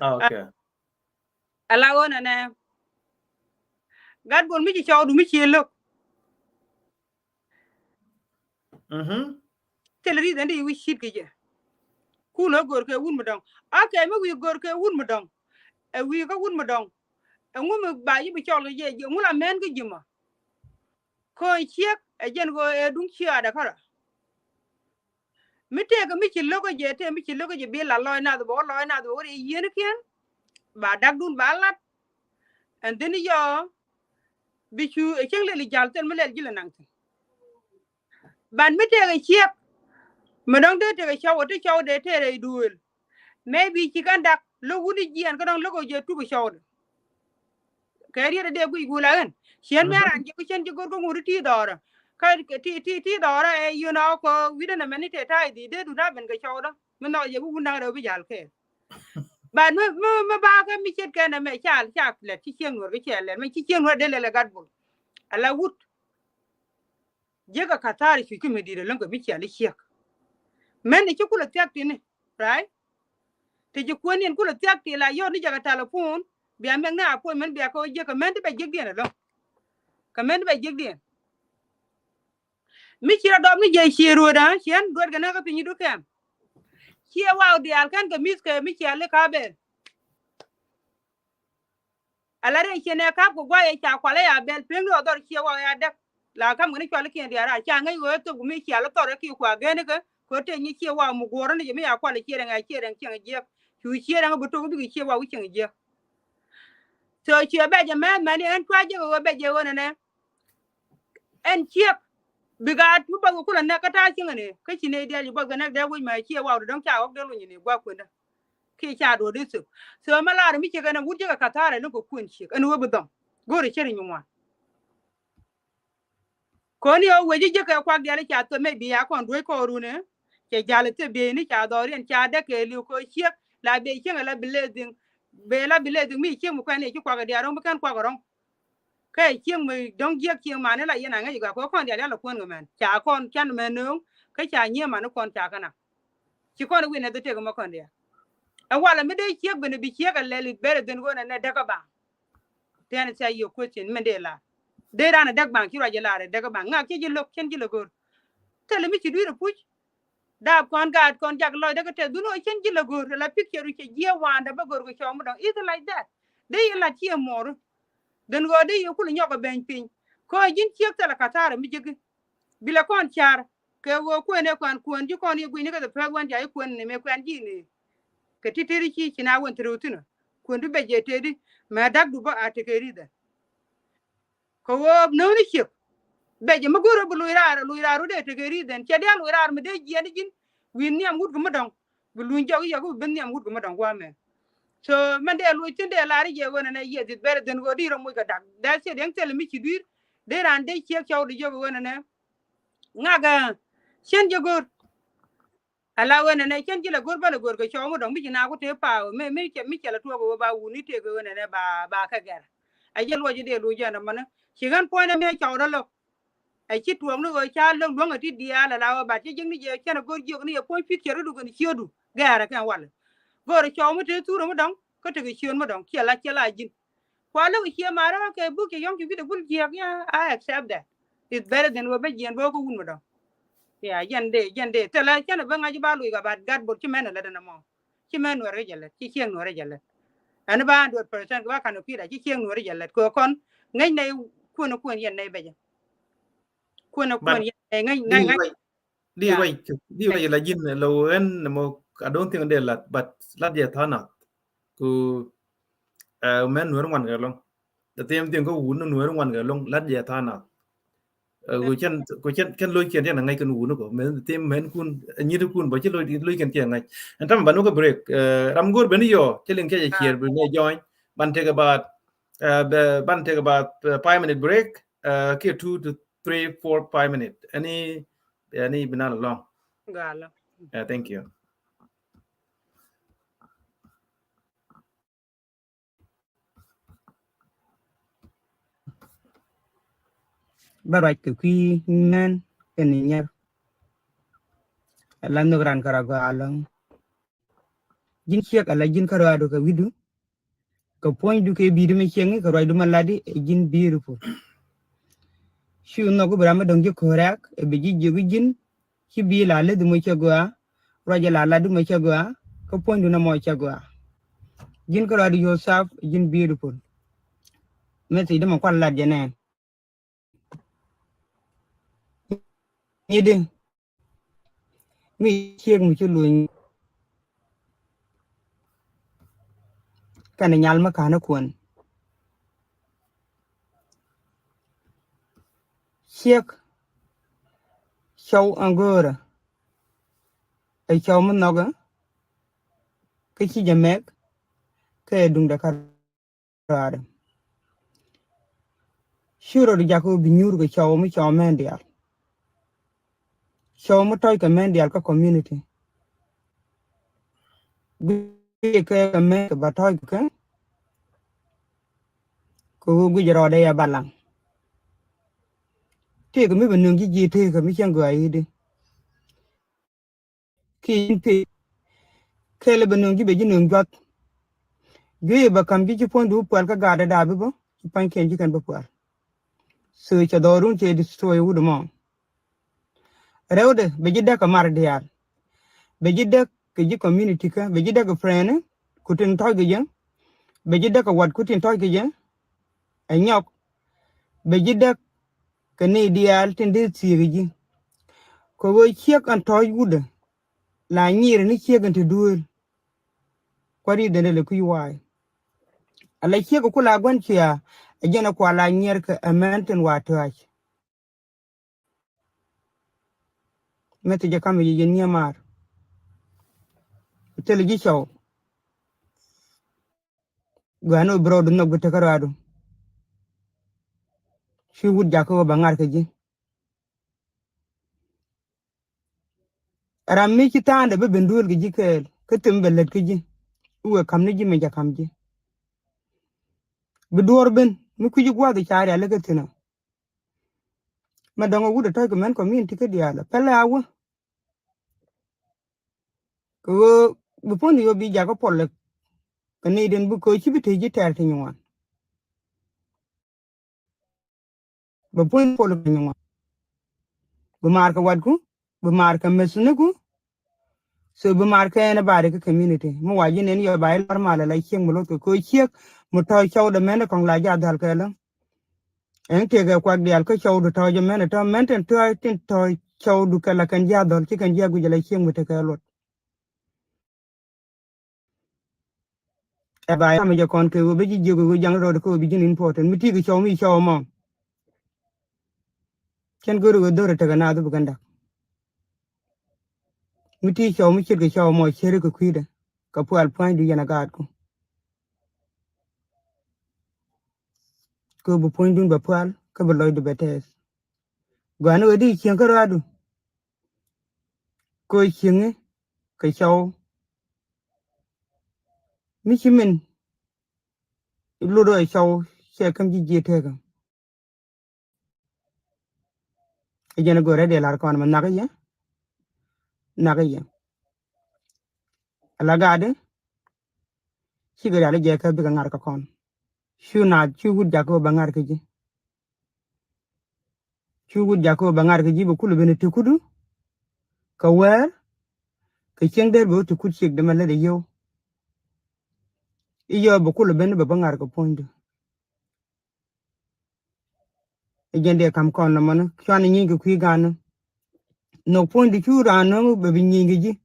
Okay. Ala ɣöö nɛnɛ gat bol mi ci cɔwdu mi ci lo̱k. Mhm. Thil ri̱th ɛn di wi̱c cit kɛ jɛ. Kun ɣä gör kɛ wut mi dɔ̱ŋ. Akɛ mi wi̱i̱ gör kɛ wut mi dɔ̱ŋ. Ɛ wi̱i̱ kä wut mi dɔ̱ŋ. Ɛŋu mi ba ji̱ bi cɔl kɛ jɛ, ɛŋu la mɛn kä ji̱ mɔ. Kööny ciek ɛ jɛn ɣöö ɛ duŋ ciaadɛ kärɔa. Mi tëëkɛ mi ci lo̱kä jɛ, tëë mi ci lo̱kä jɛ bi la lɔc nath bɛ wä lɔc nath bɛ wä ri yienikiɛn. Ba dakdun ba lat. And then yɔ bi cu ɛ cieŋ lɛl i̱ ja̱l thil mi lɛl ji̱ lɛ naŋ thi̱n. Ban mi tëëkɛ ciek mi dɔ̱ŋ dee tëëkɛ cɔw ɛ ti cɔw dee tëë rɛy duëël. Maybe ci kɛn dak lo̱k wuni jiɛɛn kä dɔ̱ŋ lo̱k ɛ jɛ tuk ɛ cɔwdɛ. Kɛ riet ɛ dee guic gula ɣän ciɛn mi aran ji̱ ku cɛn ji̱ go̱r kä ŋut ti dhɔrä. Kä ti, ti, ti dhɔrä ɛ yun a ɔ kɔ wi̱dä nɛ mɛn ni tëë ta̱a̱ i̱ dhi̱i̱ dee dun a ben kɛ cɔwdä mi nhɔk jɛ bi wun da̱ŋ rɛw bi ja̱l kɛɛl. But mi, mi, mi ba kɛ mi ce̱tkɛ nɛ mɛ ca, ca lɛt ci cieŋ nuɔr kɛ cɛ lɛt mɛ ci cieŋ nuɔr dee lɛl ɛ gat bol. Ala wut. Jiäkä ka̱tha̱a̱r cuc kä mi di̱i̱t ɛlɔ̱ŋ kɛ mi ciali ciek. Mɛn ni ci kulɛ thiak tini, right? Ti ji̱ kuäär ni ɛn kulɛ thiak ti la yɔt ni jɛ kɛ talipon bia mɛk ni appointment bia kɛ wä jiäkä mɛn ti bɛ jiäkdiɛn ɛlɔ̱ŋ. Kɛ mɛn ti bɛ jiäkdiɛn. Mi ci rɔ dɔp ni jɛ cie ruöt a ciɛn duet kɛ nɛ kä piny idu kɛm. Ciɛ waw diaal kɛn kɛ mi̱th kɛ mi ciali ka bɛl. Ala rɛy ciɛ nɛ kap kɛ guay ɛ ca kualɛ ya bɛl peŋ ni ɔ dhɔr ciɛ waw ya däk. La kam kɛ ni cual kiɛn diaal raar ca ŋäc ɣöö thop kɛ mi cial thɔr ɛ ki kua geni kɛ kɛ te nyi ciɛ waw mi guɔr ni jɛ mi ya kual ciɛ rɛŋ ɛ ciɛ rɛŋ cieŋ jiɛk. Cu ciɛ rɛŋ bi tok bikɛ ciɛ waw cieŋ jiɛk. So ciɛ bɛ jɛ mɛth mɛni ɛn cua jiɛk ɣöö bɛ jɛ ɣöö nɛnɛ. Ɛn ciek bi gaat mi bath kɛ kulɛ nɛk kä ta̱a̱ cieŋäni kä ci nɛy diaal ci bath kɛ nɛk dee wec mɛ ciɛ waw dee dɔ̱ŋ ca ɣɔk dee luny ni gua̱a̱k kuëndä. Kiɛ ca duɔ̱ɔ̱r dee thöp. So mɛ lar mi ciek ɛn ɛ wut jiäkä ka̱tha̱a̱r ɛ lo̱ŋ kɛ kuën ciek ɛn ɣöö bi dhɔm go̱o̱rɛ cär nyuŋ wan. Kɔn i̱ ɣä wec i̱ jiäkɛ kuak diaal i̱ ca thöp mɛ bi ya kɔn duec kɔɔrun ɛ cɛ ja̱l ɛ thöp bieyni ca dhɔriɛn ca däk kɛ li̱w kɛ ciek la bɛ cieŋ ɛ la bi lɛ dhiŋ. Bɛ la bi lɛ dhiŋ mi ciek mi kuɛn i̱ ci kuak ɛ diaal rɔ̱ŋ bi kɛn kuak ɛ rɔ̱ŋ. Kä ɛ cieŋ mi dɔ̱ŋ jiäk cieŋ mani la yɛn a ŋäc gak kɛ kɔn diaal yɛn la kuɛn kɛ mɛn ca kɔn can mɛ nööŋ. Kä ca nyiee mani kɔn ca kɛ na ci kɔn win ɛ dhi tek mɛ kɔn diaal. Ɛ walɛ mi dee ciek ben bi ciek ɛ lɛl i̱ ber ɛ dhin ɣöö nɛ nɛ däk ɛ baŋ. Then say your question mɛ dee la dee ran ɛ däk baŋ ci ruac ɛ lar ɛ däk ɛ baŋ ŋak ci ji̱ lo̱k cɛn ji̱ lɛ go̱r. Thilɛ mi ci dui̱r ɛ puc. Daap kɔn gaat kɔn jak lɔcdä kä tɛth dhun ɣöö cɛn ji̱ lɛ go̱r la picture cɛ jiɛ waandä bä go̱r kɛ cɔw mi dɔ̱ŋ. Is like that. Dee yɛ lat ci ɛ muɔɔr. Dhän ɣöö dee yɛ kulɛ nyɔk ɛ beny piny. Kä ji̱n ciek thilɛ ka̱tha̱a̱r ɛ mi jiäki. Bi lɛ kɔn car. kɛ ɣöö kuɛn ɛ kuan kuɛn ji̱ kɔn i̱ gui̱ni kɛ the first one ca i̱ kuɛn ni mëë kuɛn ji̱ ni. Kɛ ti teri ci ci na wän through thin ɔ kuɛn du bɛ jɛ tëëdi mɛ dak du bä a tekɛ ri̱dhɛ. Kɛ ɣöö no̱o̱ni ciek bɛ jɛ mi go̱o̱r ɛ bi luc raar luc raar wä dee tekɛ ri̱dhɛn cɛ diaal luc raar mi dee jiɛn ji̱n wi̱i̱ nhiam wut kɛ mi dɔ̱ŋ. Bi luny jɔk i̱ yɔk i̱ bi ben nhiam wut kɛ mi dɔ̱ŋ gua̱a̱mɛ. So mɛn dee luc thin dee lar i̱ jɛ ɣöö nɛnɛ yes it's better than ɣöö di rɔ moc kɛ dak dee ciɛ diɛŋ thilɛ mi ci dui̱r. Dee raan dee ciek cɔw di jɔk ɣöö nɛnɛ ŋak ɛ cien jɛ go̱o̱r. Ala wen ɛnɛ cien ji̱ la go̱r bä la go̱r kɛ cɔw mi dɔ̱ŋ mi ci na ku tëë pa̱a̱ mi mi cɛ mi cɛ la tuɔɔk ɣöö ba wuni tëëk ɣöö nɛnɛ ba ba kɛ gɛr. A jɛ luɔc i̱ dee luc ɛn ɛmɔni ci ɣän puɔ̱ny ɛmɛ cɔw dä lo̱k. A ci tuɔɔk ni ɣöö ca lo̱k luäŋ ɛ ti diaal ala ɣöö bat cä jiäkni jɛ cɛn ɛ go̱r jiök ni yɛ puɔ̱ny pi̱th cɛ rɔ̱du kɛn ciötdu gɛɛrɛ kɛn walɛ. Go̱r ɛ cɔw mi tëë thurä mi dɔ̱ŋ kä tekɛ ciöön mi dɔ̱ŋ ciɛ la ciɛ la ji̱n. Kua lo̱k i̱ cie marä kɛ buk cɛ yɔ̱ŋ ci wi̱cdɛ gul jiääk ya I accept that. It's better than wä bä jiɛn bä wä kä wun mi dɔ̱ŋ. Ya jɛn dee jɛn dee thilɛ cɛn bä ŋa̱c ba luc kɛ bat gat bot ci mɛn ɛ lät ɛn ɛmɔ. Ci mɛn nuɛr kɛ jɛ lät ci cieŋ nuɛr kɛ jɛ lät. Ɛn ba hundred percent kɛ ba kan kui̱da ci cieŋ nuɛr kɛ jɛ lät kɛ kɔn ŋäc nɛy kuën kuën yɛn nɛy bɛcɛ. Kuën kuën yɛn nɛy ŋäc ŋäc ŋäc. Di ruac di ruac la ji̱n la wen mɔ. I don't think de lat but lat jɛ thanak. Ku mɛn nuɛr ŋuan kɛ lɔŋ. The same thing kä wun nuɛr ŋuan kɛ lɔŋ lat jɛ thanak. Ku cɛn ku cɛn kɛn loc kiɛn cɛn ŋa̱c kɛn wun kɔ mɛn the same mɛn kun nyit kun bɔ ci loc loc kiɛn cɛn ŋa̱c. Ɛn tam ban wä kä break. Ram go̱r ben yɔ cɛ liŋ kɛ jɛ ciɛr bi mɛ join ban take about ban take about five minute break. Kiɛ two to three four five minute. Any any bi na lɔŋ. Gala. Thank you. Bä ruac kɛ kui̱ mɛn kɛn nyɛr. Ala nhök ran kärɔa gɔaa lɔ̱ŋ. Ji̱n ciek ala ji̱n kärɔadu kɛ wi̱du. Kɛ puɔ̱nydu kɛ bi̱i̱du mi cieŋi kɛ ruacdu ma latdi ɛ ji̱n beautiful. Cu nhɔk bi ram mi dɔ̱ŋ ji̱ ko̱räk ɛ bi ji̱ jiök ji̱n ci bi̱i̱ la läthi mɔ cɛ gɔaa. Ruacɛ la latdu mɔ cɛ gɔaa kä puɔ̱nydu na mɔ cɛ gɔaa. Ji̱n kärɔadu yourself ɛ ji̱n beautiful. Message di mɔ kual lat jɛ nɛn. Nyidi mi ciek mi ci luny. Kɛn nyal mi ka̱n kuɔn ciek cɔw aŋgöörä. Ɛ cɔw mi nhɔkä kä ci jɛ mɛk kɛ duŋdɛ kä rɔaadɛ. Ci rot jakä bi nyuur kɛ cɔw mi cɔw mɛn diaal. Cɔw mi tɔc kɛ mɛn diaal kä community. Guic kɛ kɛ mɛn kɛ ba tɔc kɛ kɛ ɣöö guic rɔɔdɛ ya balaŋ. Tëëkɛ mi bɛ nöŋ ji̱ ji̱ tëëkɛ mi cäŋ gɔaa i̱di. Kiɛ ji̱n pek kɛlɛ bɛ nöŋ ji̱ bɛ ji̱ nöŋ juath. Juey bɛ ka̱m ji̱ ci puɔ̱nydu puɛl kä gaatdɛ da̱a̱ bi bä ci pa̱nykiɛn ji̱ kɛn bä puɛl. So cɛ dhɔrun cɛ destroy wut ɛmɔ. Rɛwdɛ bɛ ji̱ däk kɛ mar diaal. Bɛ ji̱ däk kɛ ji̱ community kä bɛ ji̱ däk kɛ friend ku tin tɔ̱c kɛ jɛ. Bɛ ji̱ däk kɛ wat ku tin tɔ̱c kɛ jɛ. Ɛ nyɔk bɛ ji̱ däk kɛ ni diaal tin dee thiek ji̱. Kɛ ɣöö ciek ɛn tɔ̱ɔ̱c wutdä la nyiir ni ciek ɛn ti duëël. Kua̱r i̱ dhendɛ lɛ kui̱ wa̱a̱y. Ala ciek ku la gua̱n cia ɛ jɛn ɛ kua la nyier kɛ ɛ mɛn tin wa tɔ̱a̱c. Mɛ thi jɛ kam yɛ yɛn nyiɛ maar. Thilɛ ji̱ cɔw. Gɔaa ni wä bi rɔɔdu nhɔk bi tekä rɔaadu. Ci wut jakä wä ba ŋar kä ji̱. Ram mi ci tha̱a̱ndɛ bi ben duel kɛ ji̱ kɛɛl kä thim bɛ lät kä ji̱. Wëë ka̱m ni ji̱ mɛ jɛ ka̱m ji̱. Bi duɔ̱ɔ̱r ben mi kui̱ci gua̱a̱th i̱ ca rialikä thi̱n ɔ. Mɛ dɔ̱ŋ a wut a tɔ̱c kɛ mɛn community kä diaal ɔ pɛlɛ a wä. Kɛ ɣöö bi puɔ̱n ɣöö bi jakä puɔl lɛ kɛ nɛy den bi köö ci bi tëë ji̱ tɛɛr ti nyuɔ̱ɔ̱n. Bi puɔ̱n puɔl kɛ nyuɔ̱ɔ̱n. Bi maar kɛ watku, bi maar kɛ mɛthniku. So bi maar kɛ anybody kä community mi wa ji̱ nɛn yɔ ba i̱ lar mal ala ciek mi loth kɛ köö ciek mi tɔ̱ cɔw dɛ mɛn dɛ kɔŋ la jath dhal kɛ lä. Ɛn tëëkɛ kuak diaal kä cɔwdu tɔ̱ɔ̱c ɛmɛn ɛ tɔ̱ mɛn tin tɔ̱ɔ̱c tin tɔ̱ɔ̱c cɔwdu kɛ la kɛn ji̱ a dhɔl, ci kɛn ji̱ a guic ala cieŋ mi tekɛ luɔt. Ɛ ba yam jɛ kɔn kɛ ɣöö bä ji̱ jiök ɣöö jaŋ rɔɔd kɛ ɣöö bi ji̱n important. Mi ti kɛ cɔw mi cɔw mɔ. Cɛn go̱o̱ri ɣöö dho̱r tekɛ naath bi kɛn dak. Mi ti cɔw mi ce̱tkɛ cɔw mɔ, ce̱tkɛ kui̱dɛ kɛ pual pua̱nydu yɛn a gaatku. Kɛ ɣöö bi puɔ̱nydun bɛ pual kä bi lɔcdu bɛ tɛɛth. Gɔaa ni ɣöö di cieŋ kä rɔaadu. Kɛ ɣöö cieŋi kɛ cɔw mi ci min lut ɣöö cɔw cɛ käm ji̱ ji̱ tekä. Ɛ jɛn ɛ go̱rɛ dee lar kɔn mɛ nhak i̱ yɛ. Nhak i̱ yɛ. Ala gaatdi. Cikɛ rial i̱ jɛ kä bikɛ ŋa̱r kä kɔn. Cu naath cu wut jakä bɛ ŋa̱r kä ji̱. Cu wut jakä bɛ ŋa̱r kä ji̱ bɛ kulɛ ben ti kutdu. Kɛ wɛɛr kɛ cieŋ der bɛ wä ti kut ciek dämɛ lät i̱ yio̱w. I̱ yio̱w bɛ kulɛ ben bɛ bä ŋa̱r kä puɔ̱nydu. Ɛ jɛn dee kam kɔn nɔmɔni cuan i̱ nyiny kɛ kui̱ ga̱a̱ni. Nhɔk puɔ̱nydu cu raan nöŋ bɛ bi nyiny kɛ ji̱.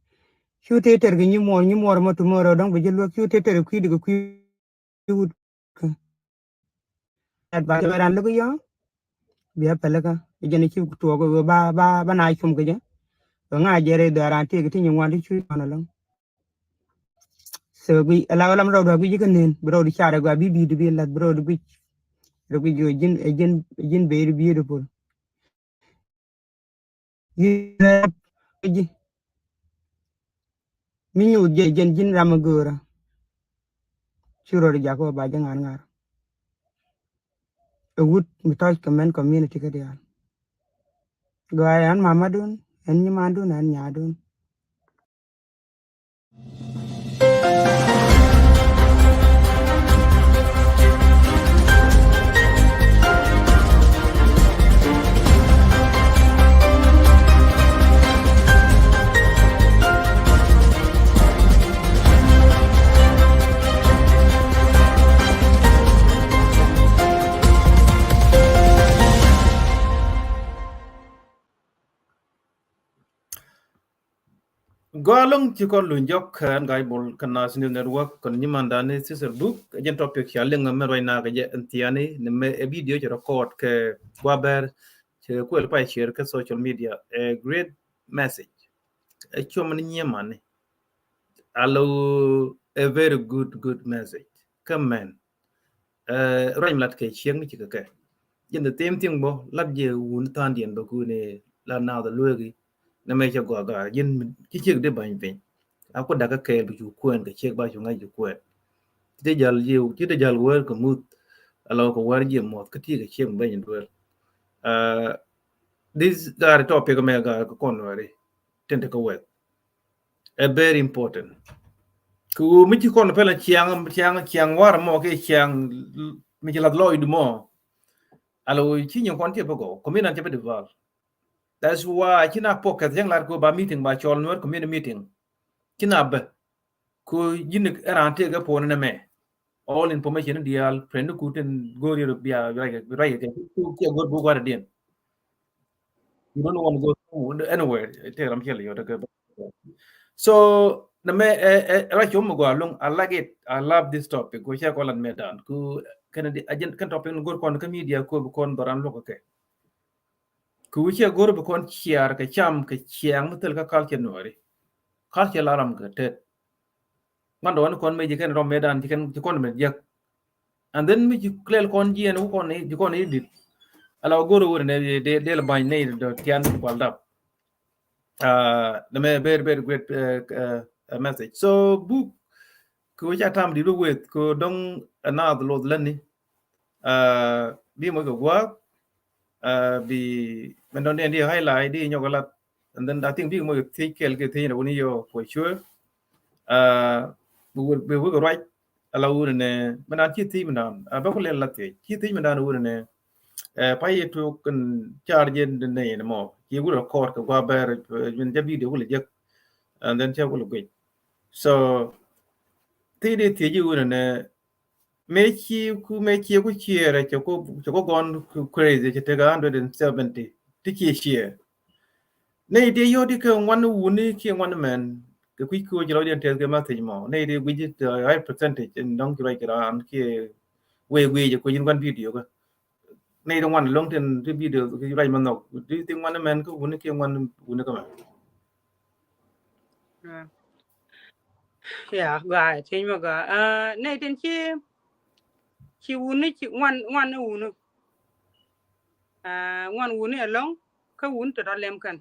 Cu tëë tɛr kɛ nyimuɔɔr, nyimuɔɔr mɔ tomorrow dɔ̱ŋ bɛ ji̱ luäk, cu tëë tɛr kɛ kui̱du kɛ kui̱ wut kä. Advice bɛ raan lo̱k i̱ yɔ̱ bia pɛlɛ kä. Ɛ jɛn i̱ ci tuɔɔk ɣöö ba, ba, ba na cum kɛ jɛ. Ɣöö ŋa̱ jɛ rɛy dhɔaaran tëëk ti nyin ŋuan ti cu kɔn ɛlɔ̱ŋ. So guic ala ɣöö lam rɔɔdu a guic ikä nën bi rɔɔdu carɛ gɔaa bi bi̱i̱du bi lath bi rɔɔdu guic. Rɔ guic ɣöö ji̱n ɛ ji̱n ɛ ji̱n very beautiful. Ji̱n rɛp ji̱ mi nyuuth jɛ jɛn ji̱n ram ɛ göörä. Ci rɔɔdu jakä ba jɛ ŋa̱r ŋa̱r. Ɛ wut mi tɔc kɛ mɛn community kä diaal. Gɔaa ɛn mamadun, ɛn nyimandun, ɛn nyaadun. Gɔaa ɛlɔ̱ŋ ci kɔn luny jɔk ɛn Ga̱a̱c Bol kä Naath News Network kɔn nyimandani Sister Book. Ɛ jɛn topic ca liŋ mɛ ruacna kɛ jɛ ɛn thiani ni mɛ ɛ video cɛ record kɛ guabɛr cɛ kuɛl pay share kä social media. A great message. Ɛ cuɔm ni nyiemani. Alo, a very good, good message. Kä mɛn. Ruac mi lat kɛ cieŋ mi ci kɛ kɛ. Jɛn the same thing bä lat jɛ wun tha̱a̱ŋdiɛn bä kuni la naath lueeki. Nɛ mɛ cɛ gɔaa gaar jɛn ci ciek di ba̱ny piny. A ku dakä kɛɛl bi cu kuɛn kɛ ciek ba cu ŋa̱c cu kuɛn. Ci te jal jiw ci te jal wɛr kɛ muth. Ala kɛ wɛr jiɛ muɔth kä ti kɛ ciek mi beny duel. This gaar topic mɛ gaar kɛ kɔn wɛri. Tin te kɛ wɛth. A very important. Kɛ ɣöö mi ci kɔn pɛlɛ ciaŋ ciaŋ ciaŋ war mɔ kɛ ciaŋ mi ci lath lɔɔcdu mɔ. Ala ɣöö ci nyin kɔn ci bä gɔw community ci bä develop. That's why ci na pɔk kɛ thiäŋ lar kɛ ɣöö ba meeting ba cɔl Nuer community meeting. Ci na bä kɛ ɣöö ji̱n ɛ raan tëëk ɛ puɔ̱n ɛn ɛmɛ. All information diaal pɛn ni kut in go̱o̱r yɛr bia ruac kɛ kɛ ci go̱o̱r buk gua̱r diɛn. You don't want to go anywhere. Tëë ram ciɛl yɔt kɛ. So nɛ mɛ ɛ ruac cɔm mi gɔaa luŋ. I like it. I love this topic. Ku cɛ kɔn lat mɛ dan ku kɛn di a jɛn kɛn topic ni go̱r kɔn kä media ku bi kɔn bä ran luɔk kɛ. Ku wi̱cɛ go̱r bi kɔn ciar kɛ cam kɛ ciaŋ mi thil kä culture Nuɛri. Culture la ram kɛ tet. Ŋuan dɔɔni kɔn mɛ ji̱ kɛn rɔm mɛ dan ji̱ kɛn ji̱ kɔn mɛ jiäk. And then mi ji̱ clear kɔn jiɛn wä kɔn ji̱ kɔn i̱ dit. Ala wä go̱r wä nɛ dee dee la ba̱ny nɛ dɔ tian kual dap. Nɛ mɛ very very great message. So buk kɛ wä ca tam dit wä weth kɛ dɔŋ ɛ naath loth läni. Bi mɔ kɛ gua̱a̱k. Bi mɛn dɔn diɛn di highlight di nyɔk lat. And then I think bi mɔ kɛ thiec kɛl kɛ thiec na wuni yɔ for sure. Bi wek ruac ala wuni nɛ mɛn dan ci thiec mɛn dan a bɛ ku lɛl la thiec ci thiec mɛn dan wuni nɛ. Pay yi tuk kɛn car jɛ nɛ yɛn mɔ ci wul record kɛ gua bɛr min jɛ video wul jek. And then cɛ wul guic. So thiec di thiec yi wuni nɛ. Mëë ci ku mëë ci ku ciɛɛrɛ cɛ ku cɛ ku gɔn crazy cɛ tek a hundred and seventy ti ci ciɛɛr. Nɛy ti yɔ̱ɔ̱t i̱ kɛ ŋuan wuni kiɛ ŋuan mɛn, kɛ kui̱ kiɛ wä jɛ lɔcdiɛn tɛth kɛ message mɔ. Nɛy ti guic it, uh, high percentage in dɔ̱ŋ ci ruac kɛ raan kiɛ wee guic jɛ kui̱ in guan video kä. Nɛy ti ŋuan lo̱ŋ tin ti video ki ruac ma nhɔk. Do you think ŋuan mɛn kä wuni kiɛ ŋuan wuni kä mɛn? Ya, gɔaa, thiec mɛ gɔaa. Ah, nɛy tin ci, ci wuni, ci ŋuan, ŋuan ni wuni. Ah, ŋuan wuni ɛlɔ̱ŋ, kä wuni tɔ̱tɔ̱ lɛm kɛn.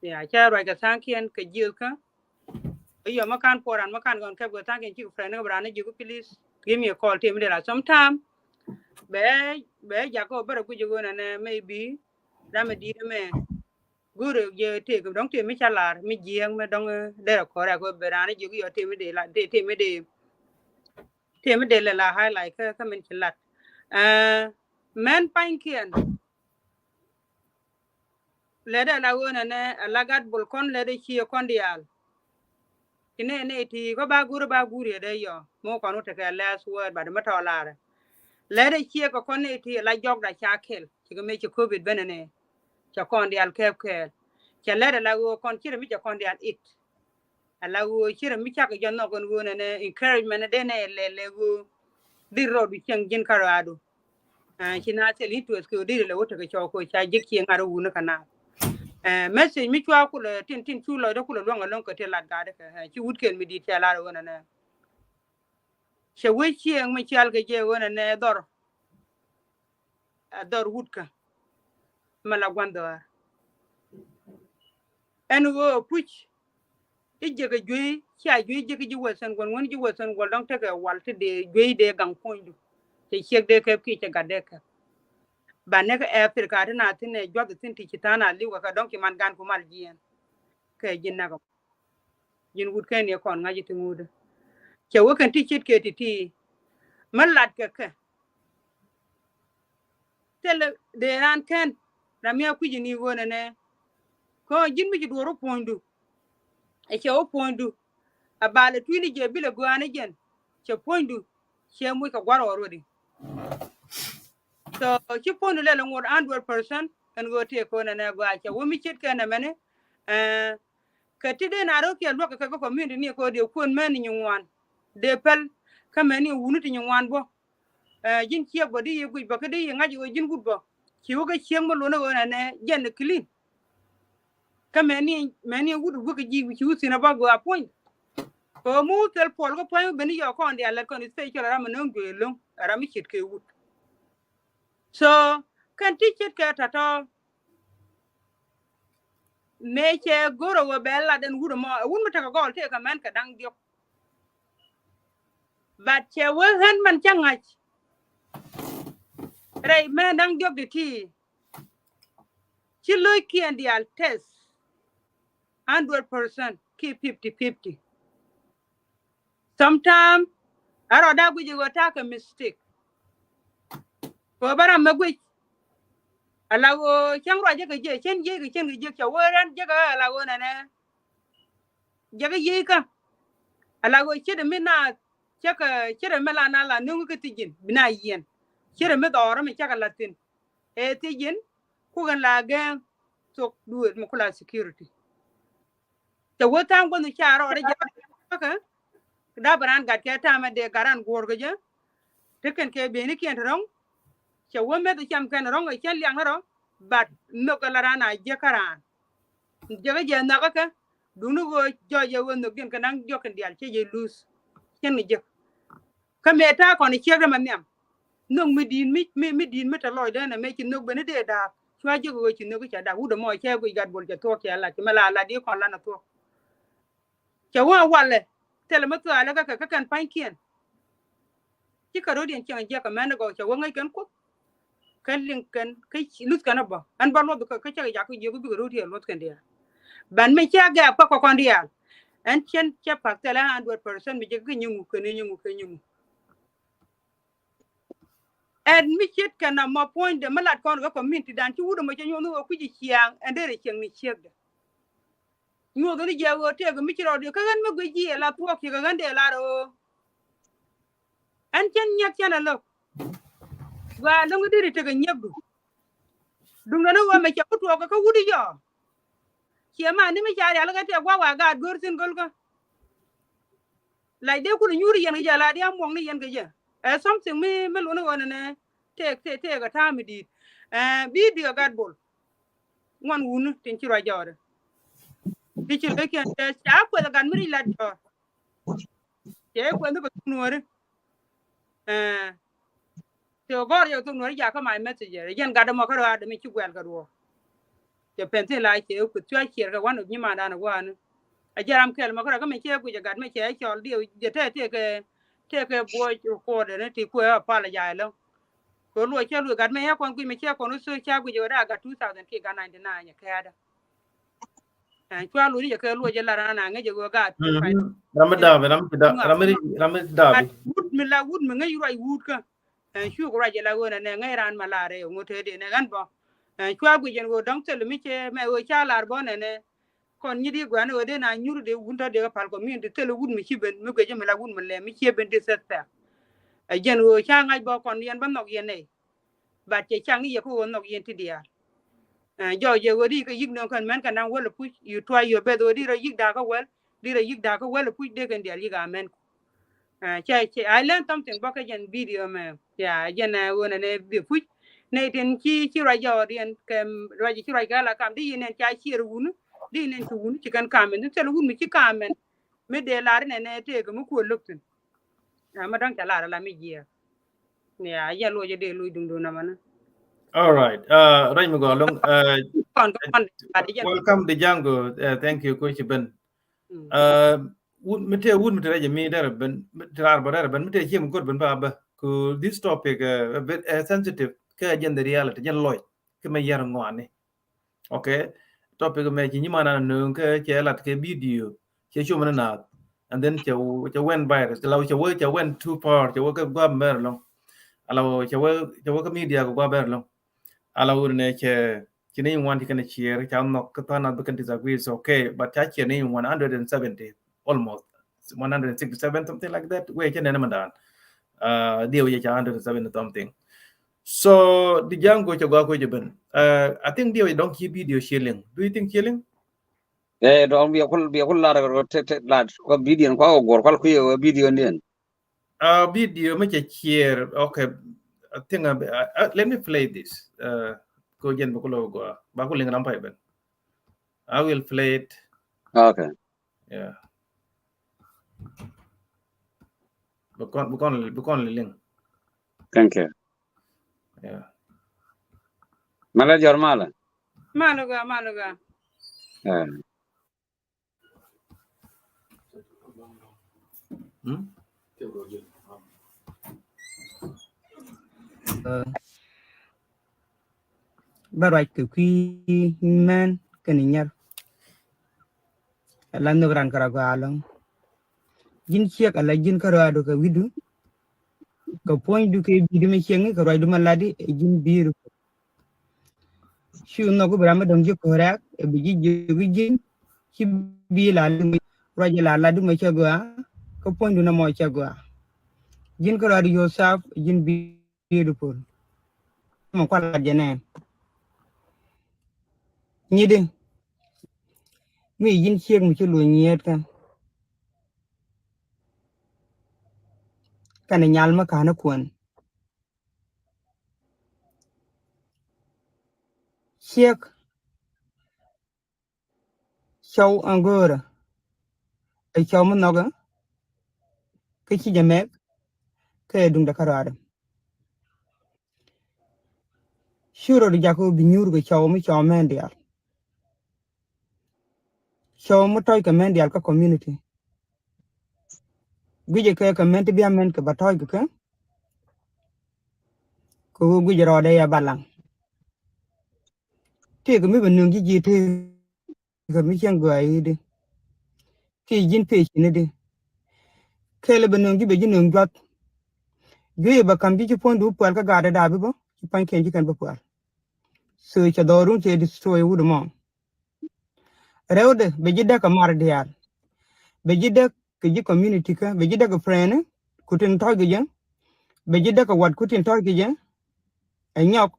Ya, cɛ ruac kɛ tha̱a̱ŋkiɛn kɛ jiöthkä. Ɛ yɔ ma kan puɔran ma kan gɔn kɛp kɛ tha̱a̱ŋkiɛn cik friend ni kɛ bi raan ni jiök, please give me a call, tëë mi dee la. Sometime bɛ, bɛ jakä bärɛ guic ɣöö nɛnɛ maybe ram mi di̱i̱t mɛ. Go̱o̱rɛ jɛ tëë kɛ dɔ̱ŋ tëë mi ca lar mi jiääk mɛ dɔ̱ŋ, eh, derɛ kɔrɛ kɛ bɛ raan ni jiök yɔ tëë mi dee la, tëë, tëë mi dee, tëë mi dee lɛ la highlight kä, kä min ci lat. Eh, mɛn pa̱nykiɛn. Lɛt ɛ la ɣöö nɛnɛ ɛ la gat bol kɔn lɛt ɛ ciɛ kɔn diaal. Ci nɛ nɛ ti kɔ ba guur ba guur yɛ dee yɔ. Mɔ kɔn wä tekɛ last word, but mɛ tɔ larɛ. Lɛt ɛ ciɛ kɛ kɔn nɛ ti ɛ la jɔkda ca kɛl. Cikɛ mɛ ci covid ben nɛ. Cɛ kɔn diaal kɛɛp kɛɛl. Cɛ lɛt ɛ la ɣöö kɔn ci rɛ mi cɛ kɔn diaal it. Ala ɣöö ci rɛ mi cak jɔ nhɔk ɛn ɣöö nɛnɛ encouragement dee nɛ lɛ lɛ ɣöö di rɔɔdu cieŋ ji̱n ka rɔaadu. Ah, ci na thil interest kɛ ɣöö di lɛ wä tekɛ cɔɔk kɛ ɣöö ca ji̱k cieŋ ŋa̱r wuni kɛ na. Eh, message mi cua kulɛ tin, tin cu lɔcdä kulɛ luäŋ ɛlɔ̱ŋ kɛ ti lat gatdä kɛ, eh, ci wut kɛl mi di̱i̱t cɛ lar ɣöö nɛnɛ. Cɛ wee cieŋ mi cial kɛ jɛ ɣöö nɛnɛ dhɔr. Ɛ dhɔr wutkä. Mɛ la gua̱n dhɔaar. Ɛn ɣöö puc i̱ jiäkä juey, cia juey jiäkä ji̱ Western World, ŋuän ji̱ Western World dɔ̱ŋ tekɛ wal ti dee juey dee gaŋ puɔ̱nydu. Cɛ ciek dee kɛp kiɛ cɛ gat dee kɛp. Banɛ kɛ Africa ti na thi̱n ɛ juath thi̱n ti ci tha̱a̱ŋ a li̱w kɛ kɛ dɔ̱ŋ ci man gan ku mal jiɛɛn. Kɛ ji̱n nak ɛ ji̱n wut kɛn yɛ kɔn ŋa̱c ti ŋuudä. Cɛ wä kɛn ti ce̱tkɛ ti̱ti̱. Mi lat kɛ kɛ. Thilɛ dee raan kɛn ram mi a kui̱c ni ɣöö nɛnɛ. Kä ji̱n mi ci duɔ̱ɔ̱r wä puɔ̱nydu. Ɛ cɛ wä puɔ̱nydu. A balɛ tui̱ni jɛ bilɛ gɔaa ni jɛn. Cɛ puɔ̱nydu. Cɛ muc kɛ gua̱r ɣɔr wädi. So ci puɔ̱nydu lɛl ŋot hundred percent. Ɛn ɣöö tëë kɛ ɣöö nɛnɛ gɔaa cɛ wä mi ce̱tkɛ nɛmɛni. Eh, kɛ ti dee na rɔ kiɛ luäk kɛ kɛ community ni kɛ ɣöö dee kuën mɛn ni nyin ŋuan. Dee pɛl kä mɛn ni wuni ti nyin ŋuan bä. Eh, ji̱n ciek bä di yi guic bä kä di yi ŋa̱c ɣöö ji̱n wut bä. Ci wä kä ciek mi luɔ̱n ɣöö nɛnɛ jɛn ni clean. Kä mɛn ni, mɛn ni wut wä kä ji̱ ci wä thi̱n a bä gɔaa puɔ̱ny. Kɛ ɣöö mi wä thil puɔl kä puɔ̱ny ben ni yɔɔk kɔn diaal lät kɔn i̱ thil cɔl a ram mi no̱o̱ŋ juey lo̱ŋ a ram mi ce̱tkɛ wut. So kɛn ti ce̱tkɛ tɔ̱tɔ̱. Mëë cɛ go̱r ɛ wä bɛ lat ɛn wut ɛmɔ ɛ wut mi tekɛ gɔl tëë kɛ mɛn kɛ da̱ŋ diɔ̱k. But cɛ wee ɣän man cä ŋa̱c. Rɛy mɛn da̱ŋ diɔ̱k ti ti. Ci lo̱ckiɛn diaal test. Hundred percent ki fifty fifty. Sometime a rɔ da guic ɣöö ta̱a̱ kɛ mistake. Kɛ ɣöö bä ram mɛ guic. Ala ɣöö cäŋ ruac jɛ kɛ jiɛ cien jiɛ kɛ cien kɛ jiɛ cɛ wee rɛn jɛ kɛ ala ɣöö nɛnɛ. Jɛ kɛ jiɛ kä. Ala ɣöö ciet mi na cɛ kɛ ciet mi la na la nuŋ kä thi̱ji̱n bi na yiɛn. Ciet mi dhɔɔr mi cɛ kɛ la thi̱n. Ɛ thi̱ji̱n kukɛn la gɛŋ thok dueet mi kula security. Cɛ wä tha̱a̱ŋ guänh ca rɔɔdɛ jɛ kä dap raan gat kɛ ta̱a̱mɛ dee gat raan guɔ̱ɔ̱r kɛ jɛ. Tekɛn kɛ beni kiɛn ti rɔ̱ŋ. Cɛ wä meth cam kɛn rɔ̱ŋ ɛ cɛn liaŋ ni rɔ. But nhök kɛ la raan a jiäk kä raan. Jiäk kä jɛ nhɔk kä kɛ. Duŋni ɣöö jɔc jɛ ɣöö nhök jiɛn kɛ naŋ jiɔk kɛn diaal cɛ jɛ luth. Cɛn kɛ jiäk. Kä mëë ta̱a̱ kɔn ciek dämɛ nhiam. Nhök mi di̱i̱t mi, mi, mi di̱i̱t mi te lɔcdä nɛ mëë ci nhök ben i̱ dee da̱a̱k. Cua jiök ɣöö ci nhök i̱ ca da̱a̱k wut ɛmɔ cɛ guic gat bol cɛ thuɔ̱k cɛ lac cɛ mɛ la lat i̱ kɔn lan ɛ thuɔ̱k. Cɛ wä walɛ thilɛ mi thua̱a̱lɛ kä kɛ kä kɛn pa̱nykiɛn. Ci kɛ ro̱diɛn cieŋ jiɛk kɛ mɛn i̱ gɔw cɛ wä ŋäc kɛn kuoth. Kɛn liŋ kɛn kä luth kɛn ɛ bä ɛn bä luɔth kä cɛ jak kä jiök bikɛ ro̱diɛn luɔth kɛn diaal. Ban mi cɛ gɛɛk pä kɔkɔn diaal. Ɛn cɛn cɛ pak thilɛ hundred percent mi jiɛk kä nyiŋu kɛn nyiŋu kɛn nyiŋu. Ɛn mi ce̱tkɛ na ma puɔ̱nydɛ mi lat kɔn kɛ community dan ci wut ɛmɔ cɛ nyuɔth ni ɣöö kui̱ci ciaŋ ɛn derɛ cieŋ ni ciekdɛ. Nyuɔth ni jiɛ ɣöö tëëk mi ci rɔɔdiɛ kä ɣän mi guic jiɛ la thuɔɔk ciɛ kɛ ɣän dee lar ɣöö ɛn cɛn nyiɛk cɛn ɛ lo̱k. Gɔaa lo̱ŋ i̱ deri tekɛ nyiɛkdu. Duundɛ ni ɣöö mɛ cɛ ku tuɔɔk kɛ kä wut i̱ yɔɔ. ciɛ man ni mi ca rial kɛ tɛk gua̱a̱k wa gaat go̱r thi̱n go̱l kä. Lac dee kun nyuur yɛn kɛ jɛ la dia̱ muɔŋ ni yɛn kɛ jɛ. Ɛ something mi, mi luni ɣöö nɛnɛ tëëk, tëëk, tëëk ɛ ta̱a̱ mi di̱i̱t. Ɛ, bi di̱ ɛ gat bol. Ŋuan wuni tin ci ruac jɔɔdɛ. Ti ci lo̱ckiɛn cɛ ca kueth ɛ gat mi ric lat jɔɔr. Cɛ kueth ni kɛ thuk nuɔ̱ɔ̱ri. Ɛ, tëë gɔ̱r yɛ kɛ thuk nuɔ̱ɔ̱ri jakä my messenger. Ɛ jɛn gat ɛmɔ kä ruaadɛ mi ci guɛl kɛ duɔ̱ɔ̱r. Cɛ pɛn thi̱n la cɛ kueth cua ciɛɛr kɛ one of nyimandan ɛ gua̱a̱ni. A jɛ ram kɛl mɛ kärɛ kä mɛ cɛ guic a gat mɛ cɛ cɔl diɛ jɛ tɛ tëëkɛ, tëëkɛ buɔc recorder ni ti kuɛ apologize lɔ. Kɛ luɔ cɛ luɔ gat mɛ yɛ kɔn guic mɛ cɛ kɔn wä so ca guic a wä da gat two thousand kiɛ gat ninety nine kɛɛdä. Ɛn cua luɔ ni jɛ kɛ luɔ jɛ lar ana ŋäc jɛ wä gat two five. Ram mi daap, ram mi daap, ram mi, ram mi daap. Wut mi la wut mi ŋäc ruac wut kä. Ɛn cuk ruac jɛ la ɣöö nɛnɛ ŋäc raan ma lar ɛ ŋot te dee nɛ ɣän bɔ. Ɛn cua guic ɛn ɣöö dɔ̱ŋ thil mi cɛ mɛ ɣöö ca lar bɔ nɛnɛ. Kɔn nyi di gua̱n ɣöö dee na nyur dee wun tɔ dee kɛ pal community thil wut mi ci ben mi guic mi la wut mi lɛ mi ciɛ ben di thil thɛk. Ɛ jɛn ɣöö ca ŋa̱c bä kɔn yɛn bä nhɔk yɛn nɛy. But cɛ caŋ i̱ yɛ kä ɣöö nhɔk yɛn ti diaal. Ɛ jɔɔc jɛ ɣöö di kɛ yi̱k nööŋ kɛn mɛn kɛ naŋ wäl ɛ puc you try your best ɣöö di rɔ yi̱k da̱a̱kä wäl di rɔ yi̱k da̱a̱kä wäl ɛ puc dee kɛn diaal yi̱k amɛn. Ɛ cɛ cɛ I learn something bä kä jɛn video mɛ. Ya jɛn ɛ ɣöö nɛ nɛ bi puc nɛ tin ci ci ruac jɔɔdiɛn kɛ ruac ci ruac kɛ la kam di yin nɛn ca ciɛr wun di yin nɛn ci wun ci kɛn kam ɛn thil wun mi ci kam ɛn. Mi dee lar inɛ nɛ tëëk mi kuɔ lo̱k thi̱n. Ɛ mi dɔ̱ŋ ca lar ala mi jiɛɛk. Ya yɛn luɔcɛ dee luc duŋdu namana. All right. Uh, rɛc mi gɔɔ loŋ. Uh, welcome Django. Uh, thank you, Coach Ben. Uh, wut mi tëë wut mi tëë rɛc mi derɛ ben mi tëë rar bä derɛ ben mi tëë ciɛ mi go̱r ben ba bä. Ku this topic uh, a bit uh, sensitive. Kɛ jɛn the reality jɛn lɔc kɛ mɛ yɛr ŋɔani. Okay. Topic mɛ ci nyiman an nööŋ kɛ cɛ lat kɛ video cɛ cum ni naath. And then cɛ cɛ went viral cɛ la cɛ wä cɛ went too far cɛ wä kɛ guap mɛr lɔŋ. Ala cɛ wä cɛ wä kɛ media kɛ guap mɛr lɔŋ. Ala wä nɛ cɛ ci ni ŋuan ci kɛn ciɛɛr ca nhɔk kɛ than nath bi kɛn disagree is okay but ca ciɛɛr ni ŋuan hundred and seventy almost one hundred and sixty-seven something like that wee cɛ nɛn mɛ daan. Uh, diɛ wee ca hundred and seventy something. So di Django cɛ gua kuecɛ ben. Uh, I think diɛ wee dɔŋ ci video ci liŋ. Do you think ci liŋ? Eh, dɔŋ bia kul bia kul lar ro te te lar ko video ko gor kal kuye video nen. Uh, video mi cɛ ciɛɛr. Okay. I think uh, uh, let me play this. Uh, ko jɛn bi kulo gua ba ku liŋ ram pay ben. I will play it. Okay. Yeah. Bukon bukon bukon liŋ. Thank you. Yeah. Mala jɔr mala. Mala ga mala ga. Eh. Hmm? Bä ruac kɛ kui̱ män kɛnɛ nyar. Ala nhök ran kärɔa gɔaa ɛlɔ̱ŋ. Ji̱n ciek ala ji̱n kärɔadu kɛ wi̱du. Kɛ puɔ̱nydu kɛ bi̱i̱du mi ciek ni kɛ ruacdu mi ladi ɛ ji̱n bi̱i̱du. Cu nhɔk bi ram mi dɔ̱ŋ ji̱ ko̱räk ɛ bi ji̱ jiök ji̱n. Ci bi̱i̱ la ladi mi ruac la ladi mi cɛ gɔaa. Kɛ puɔ̱nydu nɔmɔ cɛ gɔaa. Ji̱n kärɔadu yourself ɛ ji̱n bi̱i̱. Beautiful. Mɛ kual lat jɛ nɛn. Nyidi. Mi ji̱n ciek mi ci luny nyiet kɛn. Kɛn nyal mi ka̱n kuɔn. Ciek. Cɔw ɛn go̱o̱rä. Ɛ cɔw mi nhɔkä. Kä ci jɛ mɛk. Kä ɛ duŋdɛ kärɔaadɛ. Cu rɔ di jakä bi nyuur kɛ cɔw mi cɔw mɛn diaal. Cɔw mi tɔc kɛ mɛn diaal kä community. Guicɛ kɛ kɛ mɛn ti bia mɛn kɛ ba tɔc kɛ kɛ. Kɛ ɣöö guicɛ rɔɔdɛ ya balaŋ. Tëëkɛ mi bɛ nöŋ ji̱ ji̱ tëëkɛ. Kɛ mi cieŋ gɔaa i̱di. Ki ji̱n pecini di. Kɛlɛ bɛ nöŋ ji̱ bɛ ji̱ nöŋ juath. Jueyɛ bɛ ka̱m ji̱ ci puɔ̱nydu puɛl kä gaatdɛ da̱a̱ bi bä ci pua̱nykiɛn ji̱ kɛn bä puɛl. So cɛ dhɔɔrun cɛ destroy wut ɛmɔ. Rɛwdɛ bɛ ji̱ däk kɛ mar diaal. Bɛ ji̱ däk kɛ ji̱ community kä bɛ ji̱ däk kɛ friend ku tin tɔ̱c kɛ jɛ. Bɛ ji̱ däk kɛ wat ku tin tɔ̱c kɛ jɛ. Ɛ nyɔk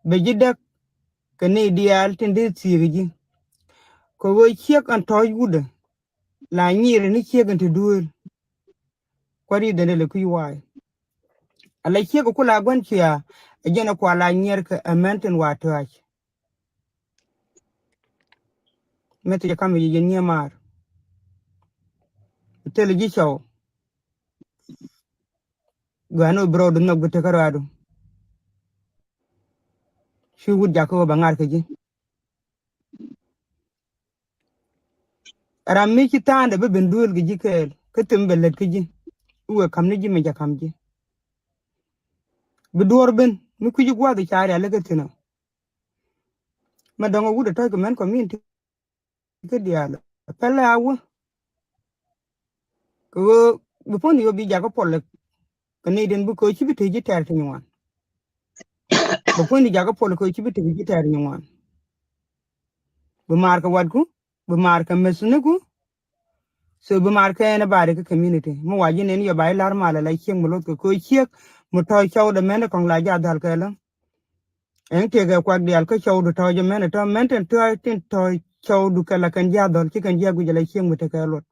bɛ ji̱ däk kɛ ni diaal tin dee thiek ji̱. Kɛ ɣöö ciek ɛn tɔ̱ɔ̱c wutdä la nyiir ni ciek ɛn te duëël. Kuat i̱ dhɛn dee lɛ kui̱ wa̱a̱y. Ala ciek ku la gua̱n cia ɛ jɛn ɛ kua la nyiɛr kɛ ɛ mɛn tin wa tɔ̱a̱c. Mɛ thiec ɛ kam ɛ yɛ yɛn nyiee maar. Thilɛ ji̱ cɔw. Gɔaa ni ɣöö bi rɔɔdu nhɔk bi tekä rɔaadu. Cu wut jakä ɣöö bɛ ŋa̱r kɛ ji̱. Ram mi ci tha̱a̱ŋdɛ bi ben duëël kɛ ji̱ kɛɛl kä thim bɛ lät kä ji̱. I̱ wëë ka̱m ni ji̱ mi jɛ ka̱m ji̱. Bi duɔ̱ɔ̱r ben mi kui̱ci gua̱a̱th i̱ ca rialikä thi̱n ɔ. Mɛ dɔ̱ŋ ɛ wut ɛ tɔ̱c kɛ mɛn community kä diaal ɛ pɛlɛ a wä. Kɛ ɣöö bi puɔ̱n yio̱ bi jakä puɔl kɛ nɛy den bi köö ci bi te ji̱ tɛɛr ti nyuan. Bi puɔ̱n di jakä puɔl köö ci bi te ji̱ tɛɛr nyuan. Bi maar kɛ watku, bi maar kɛ mɛthniku. So bi maar kɛ anybody kä community mi wa ji̱ nɛn yɛ ba i̱ la̱r mal ala ciek mi loth kɛ köö ciek mi tɔ̱ cɔw dɛ mɛn kɔŋ la ja̱ dhal kɛ lä. Ɛn tiɛkɛ kuak diaal kä cɔwdu tɔ̱ jɛ mɛn tɔ̱ mɛn tin tɔ̱ tin tɔ̱ cɔwdu kɛ la kɛn ji̱ a dhɔl ci kɛn ji̱ a guic ala ciek mi tekɛ luɔt.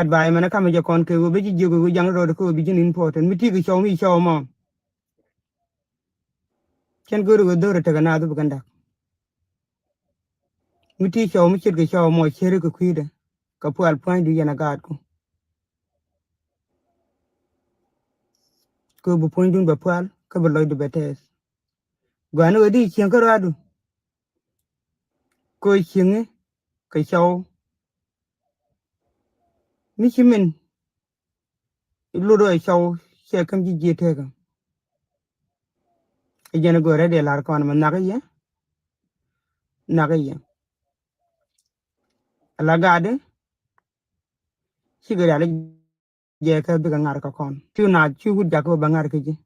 Advice mɛn kamɛ jɛ kɔn kɛ ɣöö bä ji̱ jiök ɣöö jaŋ rɔɔd kɛ ɣöö bi ji̱n important mi ti kɛ cɔw mi cɔw mɔ. Cɛn go̱o̱ri ɣöö dho̱r tekɛ naath bi kɛn dak. Mi ti cɔw mi ce̱tkɛ cɔw mɔ ceri kɛ kui̱dɛ kɛ pual pua̱nydu yɛn a gaatku. Kɛ bi puɔ̱nydun bɛ pual kä bi lɔcdu bɛ tɛɛth. Gɔaa ni ɣöö di cieŋ kä rɔaadu. Kɛ cieŋi kɛ cɔw mi ci min. Lut ɣöö cɔw cɛ käm ji̱ ji̱ tekä. Ɛ jɛn ɛ go̱o̱rɛ dee la̱r kɔn mɛ nhak i̱ yɛ. Nhak i̱ yɛ. Ala gaatdi. Cikɛ rial i̱ jɛ kɛ bikɛ ŋa̱r kɛ kɔn cu naath cu wut jakä bɛ ŋa̱r kɛ ji̱.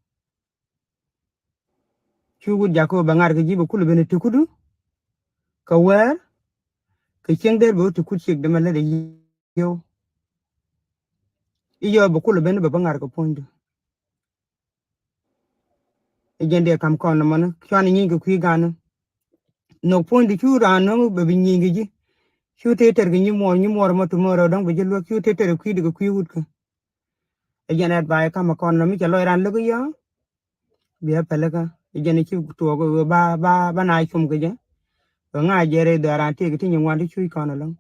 Cu wut jakä bɛ ŋa̱r kɛ ji̱ bɛ kulɛ ben i̱ ti kutdu. Kɛ wɛɛr kɛ cieŋ der bɛ wä ti kut ciek dämɛ lät i̱ yio̱w. I̱ yio̱w bɛ kulɛ ben bɛ bä ŋa̱r kɛ puɔ̱nydu. Ɛ jɛn dee kam kɔn nɔmɔni cuan inyiny kɛ kui̱ gani. Nhɔk puɔ̱nydu cu raan nɔŋ bɛ bi nyiny kɛ ji̱. Cu tëë tɛr kɛ nyimuɔɔr nyimuɔɔr mɔ tomorrow dɔ̱ŋ bɛ ji̱ luäk cu tëë tɛr kɛ kui̱du kɛ kui̱ wut kä. Ɛ jɛn advice kamɛ kɔn nɔmɔ mi cɛ lɔc raan läk i̱ yɔ̱ɔ̱. Bia pälikä ɛ jɛn i̱ ci tuɔɔk ɛ ɣöö ba ba ba na cum kɛ jɛ. Ɣöö ŋa̱c jɛ rɛy dhɔaaran tëëk ti nyin wan ti cuc kɔn ɛlɔ̱ŋ.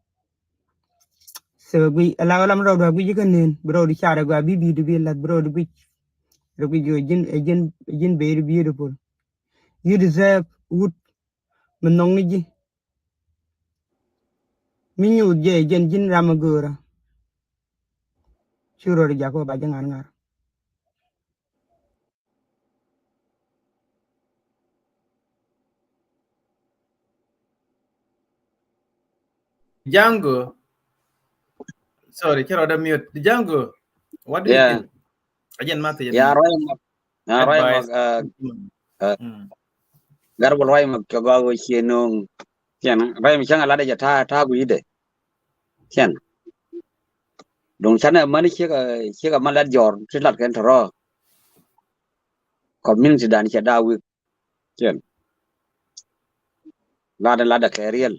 So guic ala ɣä lam rɔɔdu a guic ikä neen bi rɔɔdu car ɛ gɔaa bi bi̱i̱du bi lath bi rɔɔdu guic. Rɔ guic ɣöö ji̱n ɛ ji̱n ɛ ji̱n very beautiful. You deserve wut mi nhɔk ni ji̱. Mi nyuuth jɛ ɛ jɛn ji̱n ram ɛ göörä. Cu rɔɔdu jakä ɣöö ba ji̱ ŋa̱r ŋa̱r. Django. Sorry, kira ada mute. Django, what do you Yeah. think? Ajen mati Yeah, right. Yeah, right. Advice. Uh, uh, Mm. Garba ruac ma kɛ gɔaa ɣöö cie no̱o̱ŋ. Ciɛn ruac ma cäŋ a lat jɛ ta̱a̱ ta̱a̱ gui̱dɛ. Ciɛn. Duŋ canɛ mäni ciek a ciek a ma lat jɔr ti lat kɛn tɔrɔ. Community dan cɛ daa wik. Ciɛn. Lat lat kɛ riɛl.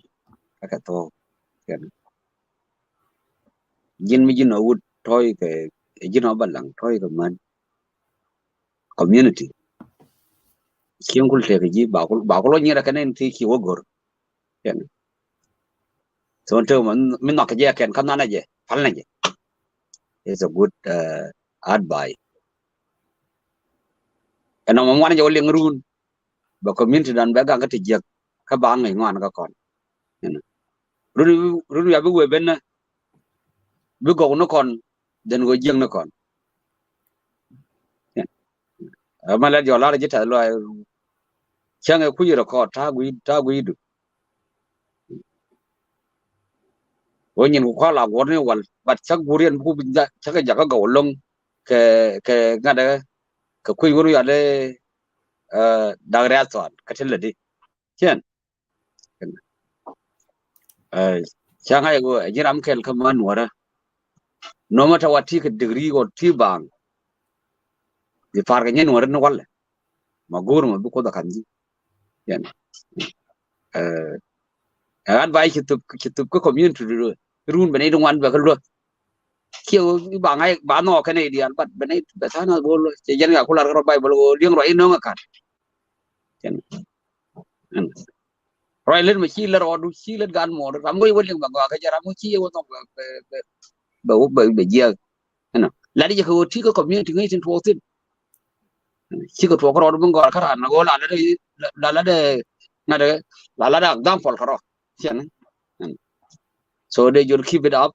Kɛ kɛ thok. Ciɛn. Ji̱n mi ji̱n a wut tɔy kɛ ji̱n a balaŋ tɔy kɛ män. Community. Cieŋ kul tek ji̱ ba kul ba kul wä nyirɛ kɛn in ti ci wä gor. Kɛn. So tek mi nhɔk jɛ kɛn ka nhanɛ jɛ pal nɛ jɛ. It's a good uh, advice. Ɛn ɔmɔ ŋuan jɛ wä liŋ run. Bɛ community dan bɛ gaŋ kä ti jiäk kä ba ŋi̱c ŋuan kä kɔn. Run run ya bi wee ben nä bi gɔk ni kɔn. Then go jiäk ni kɔn. Ama lɛ jɔ lar ji̱ tɛth lɔaac. Cäŋ ɛ kuc record ta̱a̱ gui̱ ta̱a̱ gui̱du. Wä nyin ku kɔl a guɔ̱r ni wal but cäk guur yɛn buk cäk jakä gɔw loŋ kɛ kɛ ŋa̱t kɛ kui̱ wun yal ɛ dak riath thɔan kä ti lätdi. Ciɛn. Cäŋ a yɛ ɣöö ɛ ji̱ ram kɛl kä män nuɔrä. Nɔmɔ te wa ti kɛ degree ɣɔn ti baaŋ. Bi par kɛ nyɛ nuɔrä ni walɛ. Ma go̱o̱r ma bi kuoth a ka̱n ji̱. Yɛn. Ɛ, ɛ advice ci thop, ci thop kä community du. Run bɛ ni di ŋuan bɛ kä luäk. Kiɛ ba ŋa̱c ba nhɔk kɛn idial, but bɛ ni bɛ tha̱a̱ŋ nath bol luäk. Cɛ jɛn ka kular kɛ rɔ Bible kɛ ɣöö li̱eŋ rɔ inɔŋ ɛ ka̱n. Cɛn. Ruac lät mɛ ci lät rɔɔdu, ci lät gan muɔɔr. Ram go̱ iwä liŋ bɛ gɔaa kä jɛ, ram go̱ ci iwä nhɔk bɛ, bɛ, bɛ, bɛ, bɛ, bɛ jiɛk. Ɛnɔ. Lat jɛ kɛ ɣöö ti kä community ŋäc tin tuɔɔk thin. Cikɛ tuɔɔk kä rɔɔdu bi gɔaa kä ran, ɣöö la lat, la lat, ŋa̱t, la lat example kä rɔ. Cɛn. So dee jol keep it up.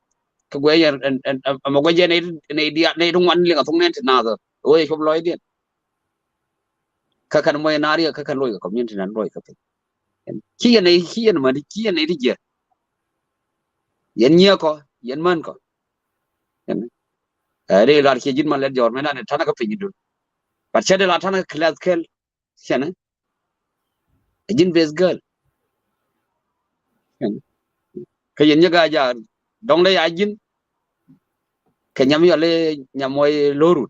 Kä guɛ yɛn, ɛn, ɛn, ɛn, ɛmɛ guɛ jɛ nɛy, nɛy diaal, nɛy ti ŋuan liŋ a thok nɛn ti naath. Ɣöö yɛ cop lɔcdiɛn. Kä kɛn mɔc naar yɛ, kä kɛn loc kɛ community nan loc kɛ piny. Ci yɛn nɛy, ci yɛn män, ci yɛn nɛy ti jiɛ. Yɛn nyiɛ kɔ, yɛn män kɔ. Ɛ, dee lar ciɛ ji̱n ma lɛt jɔɔr mɛ nan tanɛ kä piny dun. But cɛ dee la tanɛ kä class kɛl. Cɛn. Ɛ ji̱n base girl. Cɛn. Kä yɛn nyɛ gaa jaar dɔŋ lɛ ya ji̱n. Kɛ nyam yɔl i̱ nyam mɔc lorun.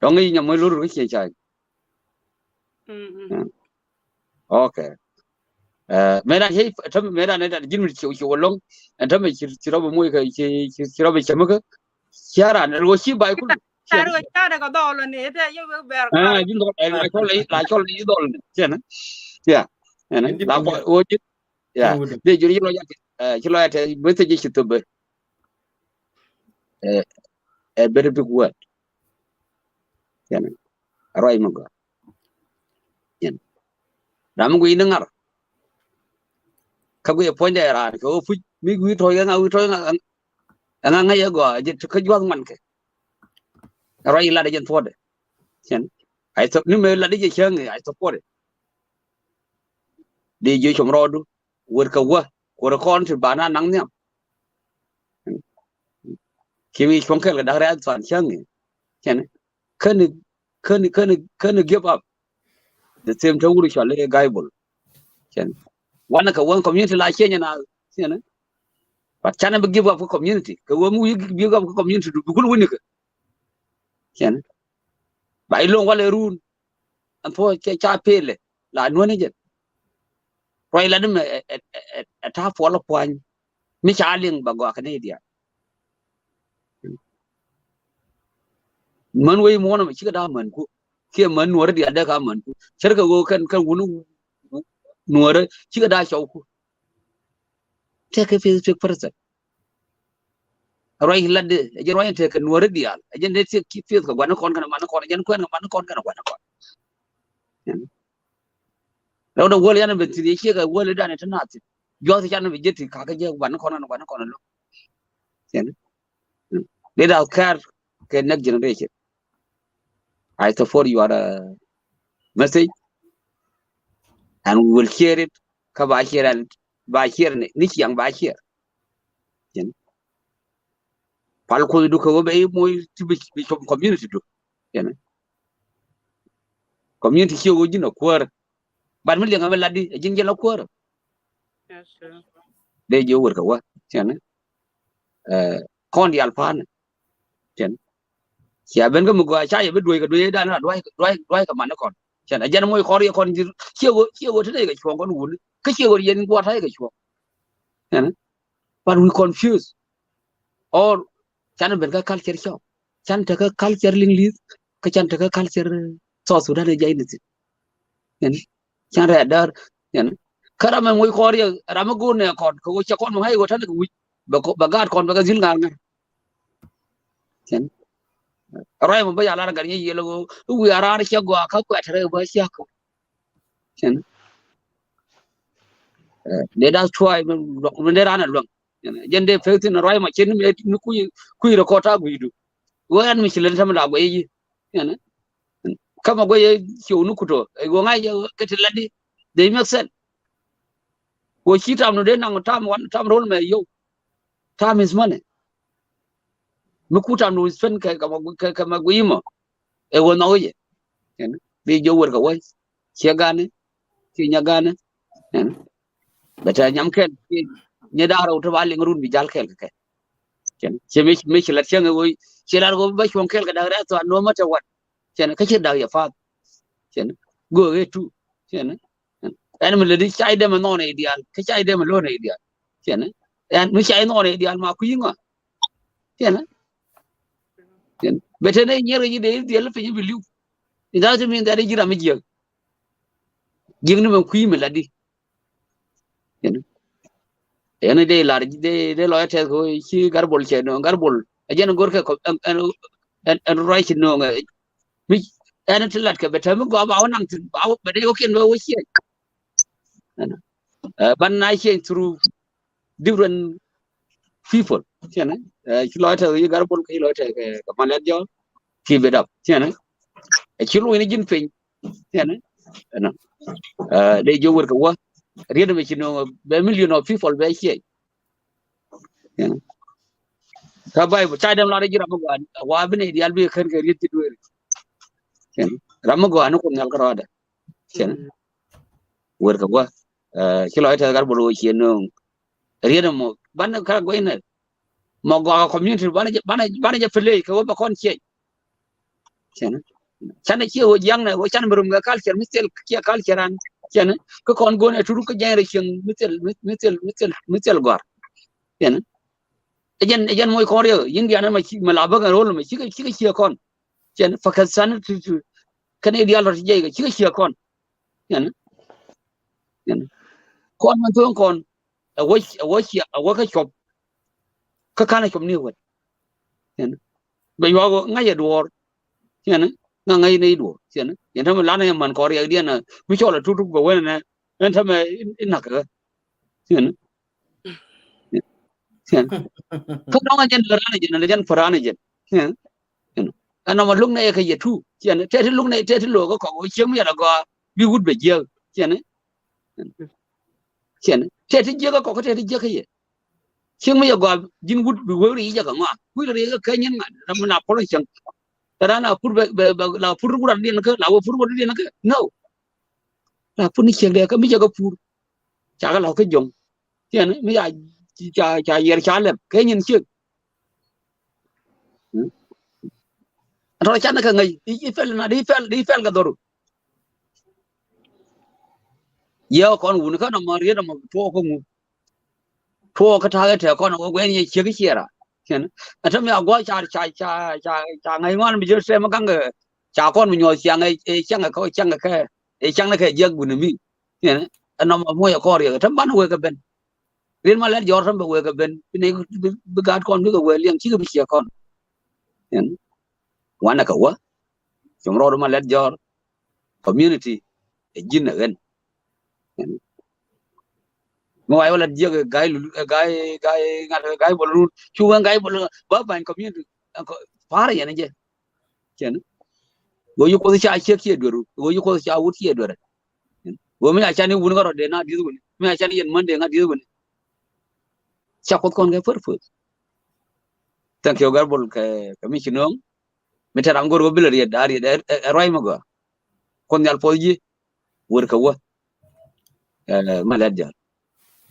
Dɔŋ i̱ nyam mɔc lorun kä ciɛ ca̱ny. Mm-hmm. Okay. Ɛ, mëë dan cɛ, täämɛ mëë dan ɛ dan ji̱n mi ci, ci wä loŋ. Ɛn täämɛ ci, ci rɔ bi moc kɛ, ci, ci, ci rɔ bi cäm kä. Ci a ran, ɛ, wä ci bay kulu. Tar wä ca dɛ kɛ dhɔl ni, ɛ tɛ yɛ wä bɛr. Ɛ, ji̱n dhɔl, ɛ, la cɔl, la cɔl ni dhɔl ni. Cɛn. Ya. Ɛn, la kɔ, wä ji̱n. Ya. Dee jur ci lɔ ya tɛ, ɛ, ci lɔ ya tɛ, bä tɛ ji̱ ci thop bä. Ɛ, ɛ, very big word. Cɛn. Ruac mi gɔaa. Cɛn. Ram mi guiy ni ŋar. Kä guiy puɔ̱nydɛ raan kɛ ɣöö puc mi guiy tɔ̱ɔ̱c kɛ ŋa, guiy tɔ̱ɔ̱c kɛ ŋa, ɛ ŋa ŋäc ɛ gɔaa jɛ ti kä jua̱th ŋuan kɛ. Ruac ilat jɛ thuɔ̱ɔ̱dɛ. Cɛn. Ay thop ni mëë lat jɛ cäŋ i̱ ay thop puɔ̱dɛ. Di jiö com rɔɔdu. Wër kɛ wä. Kuɔrɛ kɔn ti ba na naŋ nhiam. Kiɛ mi cuɔ̱ŋ kɛl kɛ dak rɛ̈th thuan cäŋ i̱. Cɛn. Käni, käni, käni, käni give up. The same te wuri cɔal i̱ Gaibol. Cɛn. Wanɛ kɛ wä community la cieny na, cɛn. But canɛ bi give up kä community. Kɛ wä mi wi̱i̱ give up kä community du bi kul wi̱ni kɛ. Cɛn. Ba iloŋ walɛ run. Ɛn thuɔ̱k cɛ ca pelɛ la nuäni jɛn. Ruac lat mɛ ɛ, ɛ, ɛ, ɛ ta̱a̱ puɔl puany. Mi ca liŋ ba gɔaa kɛ ni diaal. Män wec muɔ̱ɔ̱n ɛmɛ cikɛ da̱a̱ mänku. Kiɛ män nuɔ̱ɔ̱ri diaal dee ka mänku. Cärkɛ ɣöö kɛn, kɛn wun nuɔ̱ɔ̱ri cikɛ da̱a̱ cɔwku. Tëëkɛ faith fake person. Ruac lat dee, ɛ jɛn ruac in tëëkɛ nuɔ̱ɔ̱ri diaal. Ɛ jɛn dee tëëk ki faith kɛ gua̱n ni kɔn kɛn man ni kɔn, ɛ jɛn kuɛn kɛ man ni kɔn kɛn gua̱n ni kɔn. Rɛw dee wäl yan ben thi̱n yɛ ciek ɛ wäl i̱ dan ɛ ti naath thi̱n. Juɔth i̱ can bi ji̱ ti kakä ji̱ gua̱n ni kɔn kɛn gua̱n ni kɔn lo̱k. Let us care kɛ next generation. I support your, uh, message and we will share it. Kä ba share and ba share ni, ni ciaŋ ba share. Cɛn. Pal kuɔth du kɛ wä bɛ i̱ moc ti bi, bi com community du. Cɛn. Community ciɛ wä ji̱n a kuäär. But mi liɛŋ a bɛ lat di, a ji̱n jɛn la kuäär. Dee jiɛ wër kɛ wä. Cɛn. Ɛ, kɔn diaal pa̱a̱n. Cɛn. Cia ben kä mi gɔaa ca yɛ bi duec kɛ duec dan la duac, duac, duac kɛ man ni kɔn. Cɛn. A jɛn moc kɔr yɛ kɔn ji̱, ciɛ wä, ciɛ wä ti dee kɛ cuɔ̱ɔ̱ŋ kɔn wuni. Kä ciɛ wä yɛn gua̱a̱t ta̱yɛ kɛ cuɔ̱ɔ̱ŋ. Cɛn. But we confuse. Or can ben kä culture cɔk. Can tekä culture Liŋli̱th. Kä can tekä culture South Sudan ɛ jay ni thi̱n. Yɛn. Can rɛɛ däär. Yɛn. Kä ram ɛ moc kɔɔr yɛ, ram ɛ go̱o̱r nɛ kɔn. Kɛ ɣöö cɛ kɔn mɛ ŋa̱c ɣöö ta̱n kɛ wi̱c. Bɛ kɔ, bɛ gaat kɔn bɛ kɛ dhil ŋa̱r ŋa̱r. Yɛn. Ruac mɔ bä ya lar gat nyɛ yiël ɣöö i̱ wi̱i̱ a raar cɛ gɔaa kä kuɛt rɛy bä ciakä. Cɛn. Ɛ, dee da̱th cuay mi luɔk, mi dee raan a luäŋ. Cɛn. Jɛn dee pek thi̱n ruac ma cin mi, mi kui̱, kui̱ rɛ kɔt ta̱a̱ gui̱du. Ɣöö ɛn mi ci lät tämɛ la guɛy ji̱. Cɛn. Kä ma guɛy ciw ni kut ɣöö ɛ ɣöö ŋa̱c jɛ ɣöö kɛ ti lat di. They make sense. Ɣöö ci tam nu dee naŋ tam wan, tam ro̱l mɛ yio̱w. Time is money. Mi ku tam du spend kɛ, kɛ ma, kɛ, kɛ ma guiy mɔ. Ɛ wä nhɔk jɛ. Ɛn bi jiɔ wër kɛ wä. Ciɛ gani. Ci nyɛ gani. Ɛn bɛ tɛ nyam kɛl. Nyɛ da̱rɛ wä tɛ ba liŋ run bi jal kɛl kɛ kɛ. Cɛn. Ci mi, mi ci lat cäŋ ɛ wä. Ci lat wä bä cuɔ̱ŋ kɛl kɛ da̱k rɛ̈th thɔan no matter what. Cɛn kä ci da̱k yɛ path. Cɛn. Go ahead too. Cɛn. Ɛn mi lät i̱ cay dɛm ɛ nhɔn ɛ diaal kä cay dɛm ɛ lo̱n ɛ diaal. Ciɛnɛ ɛn mi cay nhɔn ɛ diaal ma kui̱ ŋɔ. Ciɛnɛ ciɛnɛ bɛ tɛn ɛ nyier kɛ ji̱ dee i̱ dhiɛl piny i̱ bi li̱w. It doesn't mean that i̱ ji̱ ram i̱ jiäk. Jiäk ni mɛ kui̱ mi lat di. Ciɛnɛ ɛn i̱ dee lar dee dee lɔc ɛ tɛth kɛ ci Garbol cɛ nööŋ Garbol ɛ jɛn go̱rkɛ kɔ ɛn ɛn ɛn ruac ci nööŋ ɛ mi ɛn ti lat kɛ bɛ tɛm mi gɔaa ba wä naŋ thi̱n ba wä bɛ dee wä kiɛn bɛ wä ciɛc. Ɛn ɛ ban na change through different people. Ciɛnɛ ɛ ci lɔc tɛth kɛ ci Garbol kɛ ci lɔc tɛth kɛ kɛ Malɛt Jɔr. Keep it up. Ciɛnɛ ɛ ci luɔ̱c ni ji̱n piny. Ciɛnɛ ɛnɔ ɛ dee jiök wër kɛ wä riet mɛ ci nööŋ bɛ million of people bɛ ciɛc. Ciɛnɛ kä Bible ca dɛm lar ji̱ ram mi gɔaa wa bi nɛy diaal bi kän kɛ riet ji̱ dueeri. Ciɛnɛ ram mi gɔaa ni Kuoth Nhial kärɔadɛ. Ciɛnɛ wër kɛ wä ɛ ci lɔc tɛth Garbol wä ciɛ nööŋ riet mɔ banɛ kä guaynɛ mɔ gɔaa kɛ community banɛ jɛ banɛ banɛ jɛ play kɛ wä bɛ kɔn ciɛc. Ciɛnɛ canɛ ciɛ wä jiaŋnɛ wä canɛ mi rum kɛ culture mi thil kiɛ culture an. Ciɛnɛ kä kɔn go̱n ɛ turuk kä jɛn rɛ cieŋ mi thil mi thil mi thil mi thil gɔ̱a̱r. Ciɛnɛ ɛ jɛn ɛ jɛn moc kɔn riɛk Indian mɛ ci mɛ la bäk ɛn ro̱l mɛ cikɛ cikɛ ciɛ kɔn. Ciɛnɛ Pakistan tu tu kɛn i̱ diaal rɔ ti jɛy kɛ cikɛ ciɛ kɔn. Ciɛnɛ ciɛnɛ kɔn mɛ tho̱o̱ŋ kɔn ɛ wä ɛ wä ciɛ ɛ wä kä cuɔp. Kä ka̱n ɛ cuɔp ni wät. Ciɛnɛ bɛ yuak ŋa̱c ɛ duɔ̱ɔ̱r. Ciɛnɛ ŋa̱ ŋa̱c ni duɔ̱ɔ̱r. Ciɛnɛ yɛn tämɛ lanɛ yɛ man kɔn riɛk diɛn mi cɔl ɛ tuk tuk bɛ wen ɛnɛ ɛn tämɛ in nak kɛ. Ciɛnɛ ciɛnɛ kä dɔ̱ŋ ɛ jɛn lɛ ran ɛ jɛn lɛ jɛn pä ran ɛ jɛn. Ciɛnɛ ɛn nɔmɔ luk nɛ yɛ kɛ yɛ tu. Ciɛnɛ tɛt ti luk nɛ tɛt ti lo̱k kä kɔk wä cieŋ mi yɛ lɛ gɔaa bi wut bɛ jiääk. Ciɛnɛ ciɛnɛ tɛt ti jiäk kä kɔk kä tɛt ti jiäk kä yɛ. Cieŋ mi yɛ gɔaa ji̱n wut bi wee ri jɛ kɛ ŋɔa kui̱ ri kɛ kɛ nyin ŋa̱t ram mi na pol cieŋ. Ran a pur bɛ bɛ bɛ la pur wut ran diɛn kä la wä pur wut diɛn kä no. La pur ni cieŋ dɛ kä mi jɛ kä pur. Ca kɛ la kä jɔŋ. Ciɛnɛ mi ca ca ca yɛr ca lɛp kɛ nyin cieŋ. Tɔrɔ canɛ kɛ ŋäc i̱ pɛl na di pɛl di pɛl kɛ dhɔru. Yɛ kɔn wuni kä nɔmɔ riet nɔmɔ tuɔɔk kä ŋu. Tuɔɔk kä ta̱a̱ kɛ tɛk kɔn wä guɛn yɛ ciek ciɛra. Ciɛn ɛ tämɛ a guɔ ca ca ca ca ca ŋäc ŋuan mi jiö tɛm gaŋ kɛ ca kɔn mi nyuɔth ciaŋ ɛ ciaŋ kɛ ciaŋ kɛ ɛ ciaŋ kɛ jiäk wuni mi. Ciɛn ɛ nɔmɔ muɔc ɛ kɔn riek ɛ täm ban wek kɛ ben. Riet ma lɛt jɔr täm bɛ wek kɛ ben bi nɛy bi gaat kɔn bikɛ wek liɛŋ cikɛ bi ciɛ kɔn. Wanɛ kɛ wä cum rɔɔd ma lɛt jɔr community ɛ ji̱n ɛ ɣän. Mi wa yɛ wä lɛt jiäk ɛ ga̱y lul ɛ ga̱y ga̱y ŋa̱t ɛ ga̱y bɔl run cu ɣän ga̱y bɔl ba ba̱ny community. Pa̱a̱r yɛn jɛ. Ciɛn ɣöö yi Kuoth ca ciek ciɛ duer ɣöö yi Kuoth ca wut ciɛ duer. Ɣöö mi a can i̱ wun kä rɔ dee na di̱th wuni mi a can i̱ yɛn män dee ŋa di̱th wuni. Ca Kuoth kɔn kɛ purpose. Thank you Garbol kɛ kɛ mi ci nööŋ. Mi te ram go̱r wä bilɛ riet a riet ɛ ruac mi gɔaa. Kuoth Nhial puɔth ji̱ wër kɛ wä. Ma lɛt jɔr.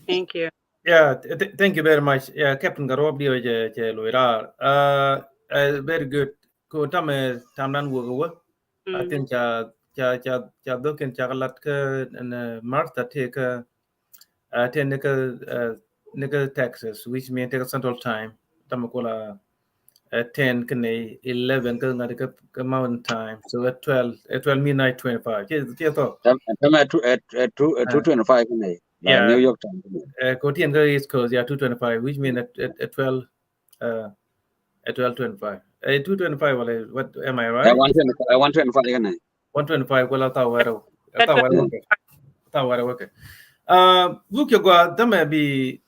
Thank you. Yeah, th- th- thank you very much. Yeah, Captain Garuop diɔ jɛ jɛ loy rar. Uh, uh, very good. Ko tamɛ tamdan wä wä. I think ca ca ca ca dokin ca lat ka na Martha te ka uh, te ne ka uh, ne ka Texas, which mean te ka Central Time. Tamɛ kola uh, ten ka ne eleven ka ngadi ka ka Mountain Time. So at twelve at twelve midnight twenty-five. Ke ke to. Tamɛ at two at at two at two twenty-five ka ne. Yeah. New York Time. Uh, ko tien ka East Coast, yeah, two twenty-five, which mean at at, at twelve uh, at twelve twenty-five. Eh, two twenty-five wala what, am I right? One twenty-five, one twenty-five ka ne. One twenty-five wala ta wara. Ta wara wake. Ta wara wake. Uh, buk yo gua dame bi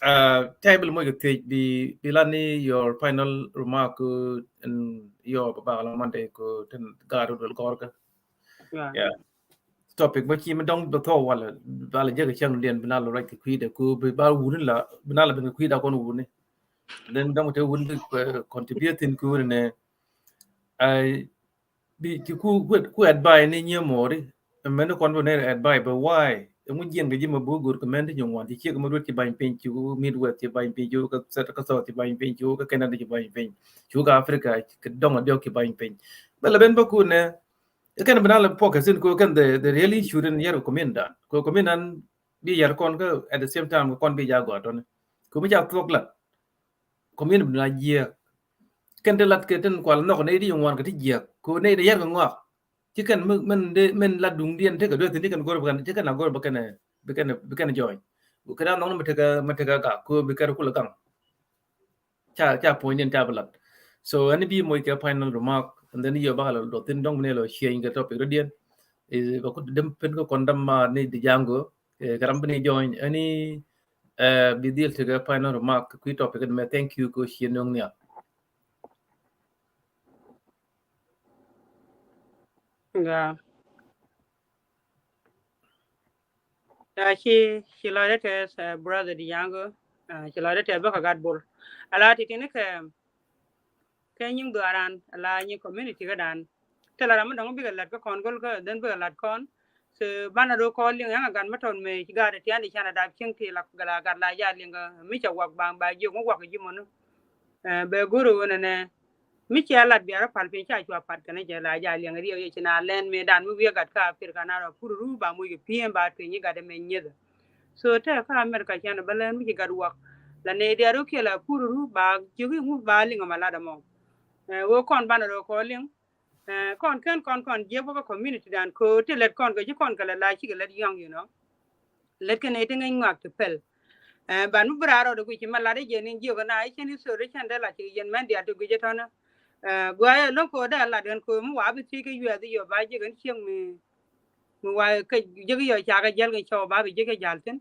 uh, table mo ke bi bi lani your final remark uh, and your ba la Monday ko ten garu del gorka. Yeah. Topic ba ci mi dɔŋ bɛ thɔ wala bala jɛ kɛ cɛŋ diɛn bina lɔ rɛc kɛ kui̱dɛ ku bi ba wuni la bina la ben kɛ kui̱dɛ kɔn wuni. Then dɔŋ te wuni contribute thin ku wuni ne. Ai bi ci ku ku advice ni nyɛ mɔri. Mɛn kɔn bɛ ne advice bɛ why. Ɛŋu jiɛn kɛ ji̱ mɛ bu gur kɛ mɛn ti nyɛ ŋuan ci ciek mɛ duet ci bany piny ci ku Midwest ci bany piny ci ku kä South ci bany piny ci ku kä Canada ci bany piny ci ku kä Africa kɛ dɔŋ a diɔk ci bany piny. Bɛ la ben bä ku ne. Kɛn bi na lɛ focus in ko kɛn the, the real issue in yɛr community dan. Ko community dan bi yɛr kɔn kä at the same time kɔn bi ja gɔaa tɔni. Ko mi ca thuɔk lat. Community bi na jiɛk. Kɛn ti lat kɛ tin kual nhɔk ni di ŋuan kɛ ti jiɛk. Ko ni di yɛr kɛ ŋɔak. Ci kɛn min, min de, min lat duŋdiɛn tekɛ dueth ni kɛn gor bi kɛn, ci kɛn a gor bi kɛn, bi kɛn, bi kɛn join. Kɛ dan nhɔk ni mi tekɛ, mi tekɛ gak ko bi kɛn kulɛ gaŋ. Ca, ca puɔ̱nydiɛn ca bi lat. So ɛn bi moc kɛ final remark, and then yɛ bakɛ lɔ thin dɔŋ mi ni lɔ change kɛ topic rɔ diɛn. Is bɛ kut dem pen kɛ kɔn dam ma ni di jango, eh, kɛ ram bi ni join, ɛn, eh, bi dhil tekɛ final remark kui̱ topic mɛ. Thank you ko cie nöŋ nial. Yeah. Ya, ci, ci lɔcdä tɛth, eh, brother Diango. Ah, ci lɔcdä tɛth bä kɛ gat bol. Ala ti tini kɛ, kɛ nyiŋ dhuaran, ala nyi community kä dan. Tɛ la ram mi dɔŋ bikɛ lat kä kɔn gol kä, then bikɛ lat kɔn. So banɛ do kɔn liŋ yaŋ a gat mi tɔn mëë ci gat tian di canɛ dap cieŋ ti la, la gat la ja liŋ kä mi ca wak baŋ ba jiök mi wak ji̱ mɔni. Eh, bɛ go̱r ɣöö nɛnɛ mi cia lat bia rɔ pal piny ca cua pat kɛnɛ jɛ la ja liɛŋ riɛk yɛ ci na lɛn mëë dan mi wiɛ gat kä Africa na rɔ pur ru ba moc kɛ pi̱em ba tueny i̱ gat ɛmɛ nyiethɛ. So tɛ kä America can bä lɛn mi ci gat wak la nɛ diaar ru kiɛ la pur ru ba jiök i̱ ŋu ba liŋ ɛmɛ lat ɛmɔ. Eh, ɣöö kɔn banɛ rɔ kɔ liŋ. Eh, kɔn kɛn kɔn kɔn jiɛk bä kä community dan ko ti lɛt kɔn kɛ ci kɔn kɛ lɛ la cikɛ lɛt yɔ̱ŋ, you know. Lät kɛn ɛ ti ŋäc ŋɔak ti pɛl. Eh, ban mi bi raar rɔɔdɛ guic ci ma lat ɛ jɛ ni jiök na ɛ cɛn i̱ thori cɛn dee lat ci yɛn mɛn diaal ti guic ɛ tɔnä. Eh, gua̱a̱c ɛ lo̱ŋ ko̱o̱r dee lat ɣän ko̱o̱r mi wa bi thiec kä yuɛth i̱ yɔ ba jiök ɛn cieŋ mi, mi wa kɛ jiök i̱ yɔ ca kɛ jäl kɛ cɔw ba bi jiök kɛ jäl thi̱n.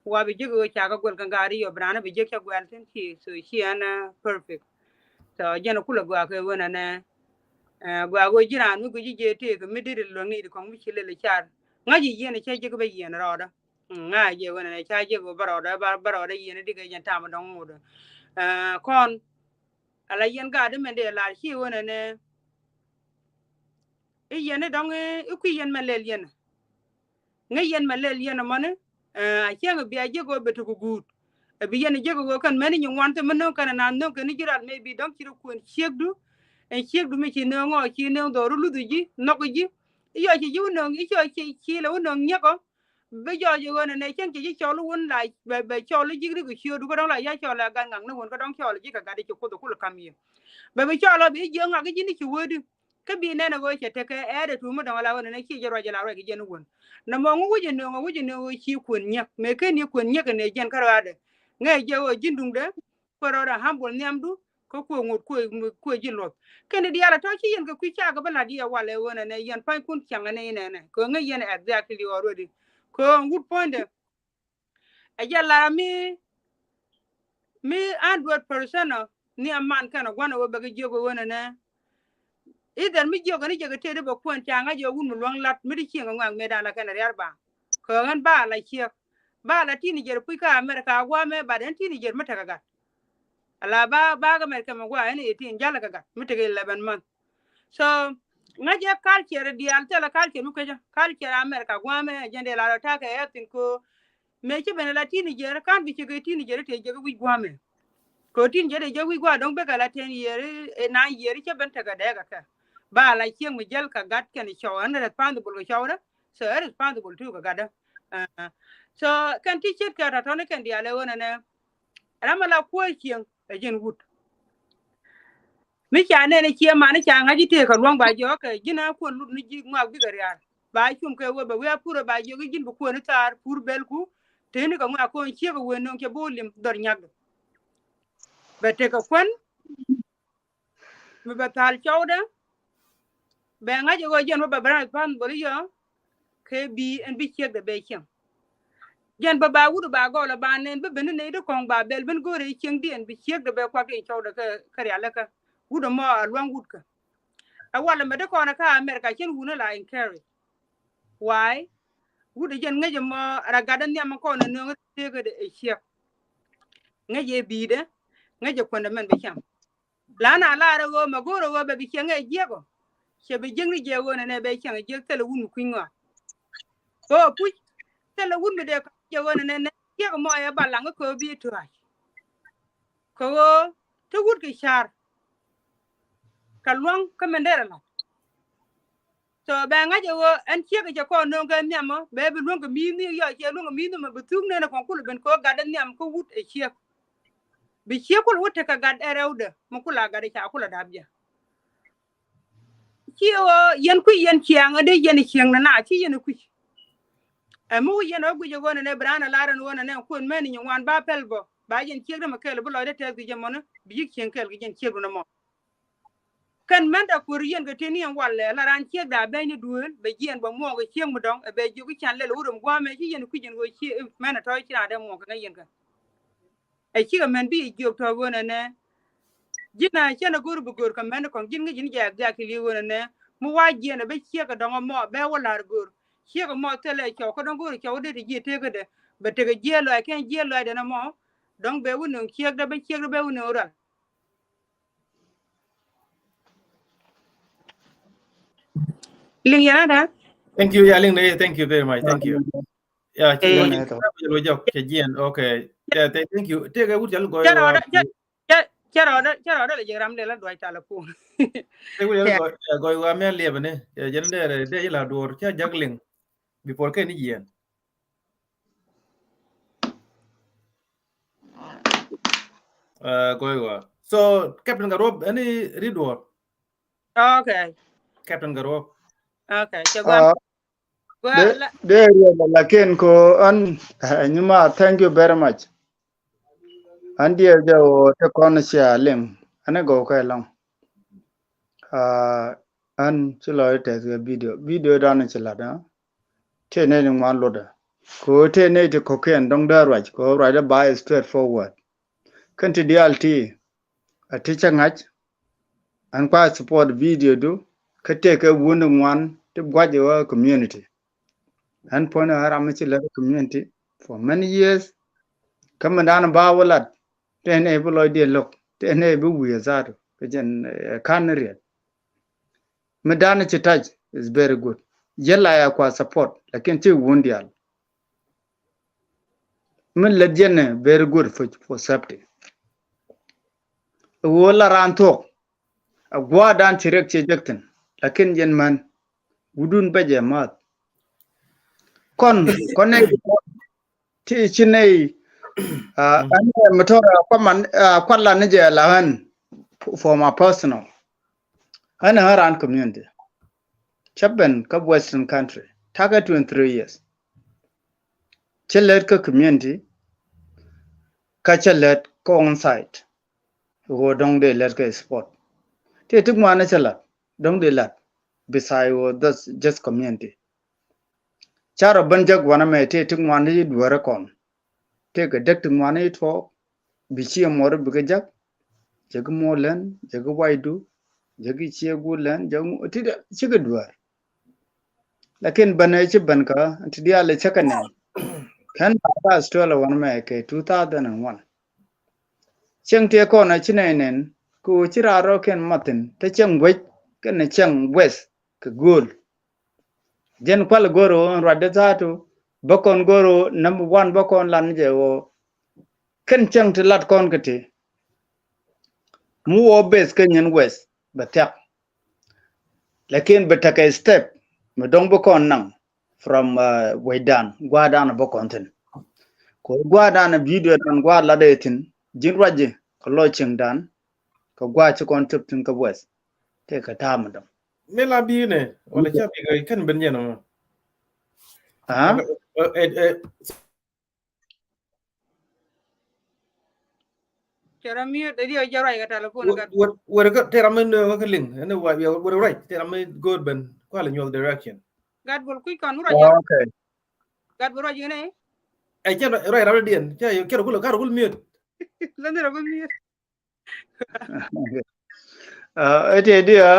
Wa bi jiök i̱ ca kɛ guɛl kɛ ŋa̱a̱r i̱ yɔ bi raan bi jiök cɛ guɛl thi̱n ci, so ci ɛn, eh, perfect. So jɛn ɛ kulɛ gua̱a̱k kɛ wen ɛnɛ. Eh, gua̱a̱k wen ji̱ raan mi guic i̱ jɛ tëëk mi dit i̱ luäŋ ni i̱ di kɔŋ mi ci lel i̱ car. Ŋa̱c i̱ yieen i̱ cä jiök i̱ bä yieen rɔɔdä. Mm, ŋa̱c jɛ wen ɛnɛ ca jiök bä rɔɔdä, bä, bä rɔɔdä yieen i̱ dikɛ jɛn tam dɔŋ ŋot. Eh, kɔn ala yɛn gaat i̱ mɛn dee lar ci wen ɛnɛ. I̱ yɛn i̱ dɔŋ i̱, i̱ kui̱ yɛn mɛ lɛl yɛn. Ŋäc yɛn mɛ lɛl yɛn ɛmɔni, eh, a cieŋ i̱ bia jiök ɣöö bɛ tek i̱ guut. Ɛ bi yɛn jiök ɣöö kɛn mɛni nyin wan thim mi nöŋ kɛn ɛn a nöŋ kɛn i̱ ji̱ ral maybe dɔ̱ŋ ci rɔ kuën ciekdu. Ɛn ciekdu mi ci nööŋ ɔ ci nööŋ dhɔru luth i̱ ji̱ nhɔk i̱ ji̱. I̱ yɔ ci ji̱ wä nööŋ i̱ cɔ ci, ci lɛ wä nööŋ nyiek ɔ. Bi jɔɔc i̱ ɣöö nɛnɛ cɛn ci ji̱ cɔl i̱ wun la bɛ, bɛ cɔl i̱ ji̱ rik i̱ ciöödu kä dɔ̱ŋ la ya cɔl ɛ gat ŋakni wun kä dɔ̱ŋ cɔl i̱ ji̱ kɛ gat i̱ ci kuoth i̱ kul i̱ kam yɛ. Bɛ bi cɔl ɔ bi ji̱ jiök ŋak i̱ ji̱n i̱ ci wee di. Kä bi nɛn ɛ ɣöö cɛ tekɛ ɛɛt ɛ tuum mi dɔ̱ŋ ala ɣöö nɛnɛ ci jɛ ruac ɛ la ruac kɛ jɛn i̱ wun. Nɛ mɔ ŋu wi̱c ɛ nööŋ ɛ wi̱c ɛ nööŋ ɣöö ci kuën nyiek mëë ken ni kuën nyiek ɛ nɛ jɛn kä ruaadɛ. Ŋäc jɛ ɣöö ji̱n duŋdɛ kuɛ rɔɔdɛ humble nhiamdu. Kä kuɛ ŋot kuɛ, kuɛ ji̱ luɔth. Kɛn i̱ diaal ɛ tɔ̱ ci yɛn kɛ kui̱ cakɛ bi la̱t yɛ walɛ ɣöö nɛnɛ yɛn pa̱nykun ciaŋ ɛ nɛy nɛnɛ kɛ ŋäc yɛn exactly already. Kɛ ɣöö wut puɔ̱nydɛ. Ɛ jɛ la mi, mi hundred percent ɔ ni a man kɛn ɛ gua̱n ɛ wä bɛ kɛ jiök ɛ ɣöö nɛnɛ. Either mi jiök ɛ ni jɛ kɛ tëëd ɛ bɛ kuɛn ca ŋa̱c ɛ wun mi luäŋ lat mi di cieŋ ɛ ŋɔak mëë da̱a̱n la kɛn ɛ riar ba. Kɛ ɣän ba la ciek. Ba la teenager puc kä America a gua̱a̱mɛ, but ɛn teenager mi tekɛ gat. Ala ba, ba kɛ America mɛ gua̱a̱ ɛn eighteen jäl kɛ gat mi tekɛ eleven month. So ŋäc ɛ culture diaal thilɛ culture mi kuecä. Culture America gua̱a̱mɛ jɛn dee la rɔ ta̱a̱ kɛ ɛ thin ko. Mëë ci ben ala teenager, ka̱n bi ci kɛ teenager tëë jɛ kɛ wi̱c gua̱a̱mɛ. Kɛ teenager tëë jɛ wi̱c gua̱a̱ dɔ̱ŋ bekɛ la ten year, eh, nine year, cä ben tekɛ dɛɛkɛ kɛ. Ba la cieŋ mi jäl kɛ gat kɛn cɔw, ɛn responsible kɛ cɔwdä. So ɛ responsible too kɛ gatdä. Eh, so kɛn ti ce̱tkɛ tɔ̱tɔ̱ni kɛn diaal ɛ ɣöö nɛnɛ. Ram ala kuäär cieŋ ɛ ji̱n wut. Mi ca nɛn i̱ cie man i̱ ca ŋa̱c i̱ tëëk kɛ luäŋ ba jɔɔk kɛ ji̱n a kuɔn lut ni ji̱ ŋɔak bikɛ riaar. Ba cum kɛ wee bɛ wee a pur ɛ ba jiök i̱ ji̱n bi kuäär ni thaar pur bɛlku. Tëëni kɛ ŋɔak kɔn ciek ɛ wee nöŋ cɛ bi wä lim dhɔr nyakdɛ. Bɛ tekɛ kuän mi bɛ thal cɔwdɛ. Bɛ ŋa̱c ɛ ɣöö jiɛn wä bɛ bɛ ran pan bol i̱ yɔ. Kɛ bi ɛn bi ciekdɛ bɛ cieŋ. Jɛn bä ba wut ba gɔl ba nɛn bi ben ni nɛy di kɔŋ ba bɛl ben go̱o̱rɛ cieŋ di ɛn bi ciekdɛ bɛ kuak in cɔwdɛ kä, kä rialikä. Wut ɛmɔ a luaŋ wut kä. Ɛ walɛ mɛ di kɔn kä America cien wun la encourage. Why? Wut ɛ jɛn ŋäc ɛmɔ ragat ɛ nhiam kɔn ɛ nööŋ ɛ tëëk ɛ ciek. Ŋäc ɛ bi̱i̱dɛ, ŋäc ɛ kuändɛ mɛn bɛ cam. Lan a lar ɛ ɣöö mɛ go̱o̱r ɛ ɣöö bɛ bi cieŋ ɛ jiɛk ɔ. Cɛ bi jiäkni jɛ ɣöö nɛnɛ bɛ cieŋ ɛ jiɛk thilɛ wun mi kui̱ny ŋɔak. Kɛ ɣöö puc thilɛ wun mi dee ka̱n jɛ ɣöö nɛnɛ jiɛk mɔ ɛ balaŋ kä kɛ ɣöö bi tua̱a̱c. Kɛ ɣöö te wut kɛ ca̱r. Kɛ luaŋ kä mɛn derɛ la̱t. So bɛ ŋa̱c ɛ ɣöö ɛn ciek ɛ cɛ kɔn nööŋ kɛ nhiam ɔ bɛ bi luäŋ kɛ mi̱i̱ni yɔ ciɛ luäŋ kɛ mi̱i̱ni mɛ bi thuk nɛn ɛ kɔn kulɛ ben kɛ ɣöö gat ɛ nhiam kä wut ɛ ciek. Bi ciek kul wut tekɛ gat ɛ rɛwdɛ mɛ kula gat ɛ ca kula dap jɛ. Ci ɣöö yɛn kui̱ yɛn ciaŋ ɛ dee yɛn ciaŋ nɛ na ci yɛn kui̱. Ɛ mi wi̱c yɛn ɣä guic ɛ ɣöö nɛ nɛ bi raan ɛ lar ɛn ɣöö nɛ nɛ kuën mɛn i̱ nyin wan ba pɛl bä ba yɛn ciek dämɛ kɛɛl bi lɔcdɛ tɛth kɛ jɛ mɔnä bi yi̱k cieŋ kɛɛl kɛ yɛn ciek runɛ mɔ. Kɛn mɛn da kuäär yɛn kɛ tëë ni yɛn walɛ la raan ciek da bɛny ni duëël bɛ jiɛn bɛ muɔɔk ɛ ciek mi dɔ̱ŋ ɛ bɛ jiök i̱ can lɛl wurɛ mi gua̱a̱mɛ ci yɛn kui̱c yɛn ɣöö ci mɛn ɛ tɔ̱ ci raan dee muɔɔk kɛ ŋäc yɛn kɛ. Ɛ cikɛ mɛn bi ɛ jiök tɔ̱ ɣöö nɛ nɛ ji̱n a cɛn a go̱r bi go̱r kɛ mɛn kɔn ji̱n ŋäc ji̱n jɛ a giak kɛ li̱w ɣöö nɛ nɛ mi wa jiɛn a bä ciek a dɔ̱ŋ a mɔ bɛ wä la̱r go̱r ciek a mɔ thilɛ cɔw kä dɔ̱ŋ go̱r cɔw dee ti ji̱ tekädɛ bɛ tekɛ jiɛɛl lɔac kɛn jiɛɛl lɔac dɛn a mɔ dɔ̱ŋ bɛ wä nöŋ ciek dɛ bä ciek dɛ bɛ wä nöŋ ral. Liŋ yɛn a dä. Thank you, yeah, Liŋ, thank you very much, thank you. Yeah, ci Eh. Ci lo jok ci jiɛn. Okay. Yeah, th- thank you. Tëëkɛ wut cɛ lɛ gɔy. Cɛ rɔɔdɛ cɛ cɛ cɛ rɔɔdɛ cɛ rɔɔdɛ lɛ jɛ ram lɛ la duac talɛ pun. Tëëkɛ wut cɛ lɛ gɔy gɔy wa mɛ liɛbɛ ni. Cɛ jɛn dɛ dɛ ila duɔr cɛ jak liŋ. Before kɛ ni jiɛn. Uh, gɔy wa. So Captain Garuop, any read word? Okay. Captain Garuop. Okay. Cɛ guam. Dee riɛl lakin ko an nyima, thank you very much. An diɛl jɛ wä te kɔn cia liŋ an ɛ gɔw kɛ lɔŋ. An ci lɔ tɛth kɛ video, video dan ci lat. Te ne ni ŋuan lotdɛ ko te ne ti kɔkiɛn dɔŋ dee ruac ko ruac dee ba straight forward. Kɛn ti dial ti a ti cä ŋa̱c. An kua support video du kä tëëkɛ wun ŋuan ti gua̱c ɛ wä community. An puɔ̱n ɛ ram mi ci lät community for many years. Kä mi dan ba wä lat tëë nɛ bi lɔcdiɛn lo̱k tëë nɛ bi wi̱i̱ ɛ zaatu kɛ jɛn ɛ ka̱n riɛt. Mi dan ci tac is very good. Yɛ la ya kua support lakin ci wun dial. Mi lät yɛn ɛ very good for, for safety. Ɛ ɣöö la raan thuɔ̱k a gua̱a̱r dan ci riɛk ci jek thi̱n lakin yɛn män wudun bɛ jɛ ma̱th. Kɔn kɔn nɛ ti ci nɛy an mɛ tɔr a kuaman a kuat lan ni jɛ la ɣän for my personal. Ɣän ɛ ɣän raan community. Cä ben kä western country ta̱kɛ twenty three years. Cä lät kä community kä cä lät kä on site. Ɣöö dɔ̱ŋ dee lät kä sport tëë ti ŋuan cä lat dɔ̱ŋ dee lat. Beside ɣöö that's just community. Ca rɔ ben jek wanɛ mɛ tëë ti ŋuan i̱ dueerä kɔn. Tëë kɛ dek ti ŋuan i̱ tuɔɔk bi ciɛ muɔr bikɛ jek. Jek i̱ muɔr lɛn jek i̱ waydu jek i̱ ciɛ guur lɛn jek i̱ ti dee cikɛ dueer. Lakin ben ɛ ci ben kä ti diaal ɛ cä kɛ nɛn. Kɛn ba kä Australia wanɛ mɛ kɛ two thousand and one. Cieŋ tiɛ kɔn ɛ ci nɛy nɛn kɛ ɣöö ci raar rɔ kɛn mathin te cieŋ guec kɛn ɛ cieŋ weth kɛ gööl. Jɛn kual go̱r ɣöö ɛn ruacdä thaatu bä kɔn go̱r ɣöö number one bä kɔn lan jɛ ɣöö kɛn cäŋ ti lat kɔn kä ti. Mi wä beth kä nyin weth bɛ thiak. Lakin bɛ tekɛ step mi dɔ̱ŋ bi kɔn naŋ from wecdan gua̱a̱rdan bä kɔn thi̱n. Kɛ gua̱a̱rdan video dan gua̱a̱r lat ɛ thi̱n ji̱n ruac ji̱ kɛ lɔc cieŋdan. Kɛ gua̱a̱r ci kɔn thiök thi̱n kä weth tëë kɛ ta̱a̱ mi dɔ̱ŋ. Mi la bi̱i̱ nɛ wala ca bi̱i̱ kɛn ben jɛn ɔmɔ. Cɛ rɔ miöt ɛ diɛ jɛ ruac kɛ telephone gat. Wɛr kä tëë ram mi nööŋä kä liŋ ɛn wɛr ruac tëë ram mi go̱o̱r ben kualɛ nyuɔth direction. Gat bol kui̱ kɔn wä ruac. Okay. Gat bol ruac inɛ. Ɛ cɛ ruac ram diɛn cɛ kɛ rɔ kulɛ kar kulɛ miöt. Lä ni rɔ kulɛ miöt. Ɛ ti diɛ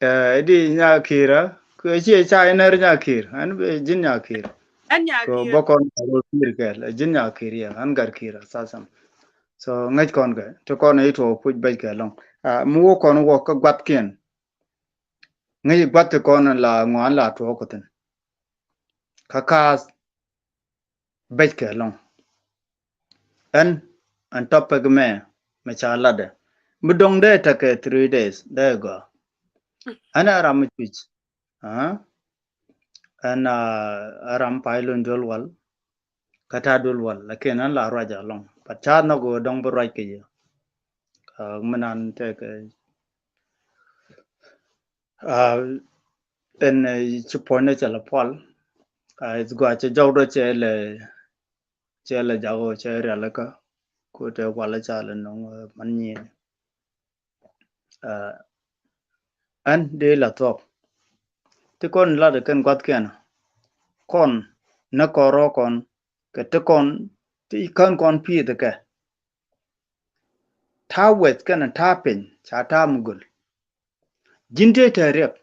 ɛ di nyakirä kɛ ci ca inɛ ri nyakir ɛn ji̱n nyakir. Ɛn nyakir. Bä kɔn ro kir kɛl ɛ ji̱n nyakir yɛ ɛn gat kir a sasam. So ŋäc kɔn kɛ ti kɔn i̱ tuɔɔk puc bɛc kɛ lɔŋ. Mi wä kɔn wä kä guathkiɛn ŋäc guath ti kɔn la ŋuan la tuɔɔk kɛ thin. Kä kaath bɛc kɛ lɔŋ. Ɛn ɛn topic mɛ mɛ ca latdɛ mi dɔŋ dee tekɛ three days dee gɔaa. Ɛn ɛ ram mi cuc. Aa, ɛn a ram pay lony duel wal, kä ta̱a̱ duel wal, lakin ɛn la ruac alɔŋ. But ca nhɔk ɣöö dɔ̱ŋ bi ruac kɛ yɛ. Aa, mi nan tɛkɛ, aa, ɛn, ɛ, ci puɔ̱ny ni cɛ lɛ pual. Aa, is gua cɛ jɔw dɔ cɛ lɛ, cɛ lɛ jak ɣöö cɛ rialikä. Ku tɛ wal ca lɛ nɔŋ, ɛ, man nyieni. Aa, ɛn dee la thuɔk. Ti kɔn lat kɛn gua̱thkiɛn. Kɔn ni kɔn rɔ kɔn kɛ ti kɔn ti kän kɔn pi̱i̱th kɛ. Ta̱a̱ weth kɛn ta̱a̱ piny ca ta̱a̱ mi göl. Ji̱n tëë tɛɛ riɛk.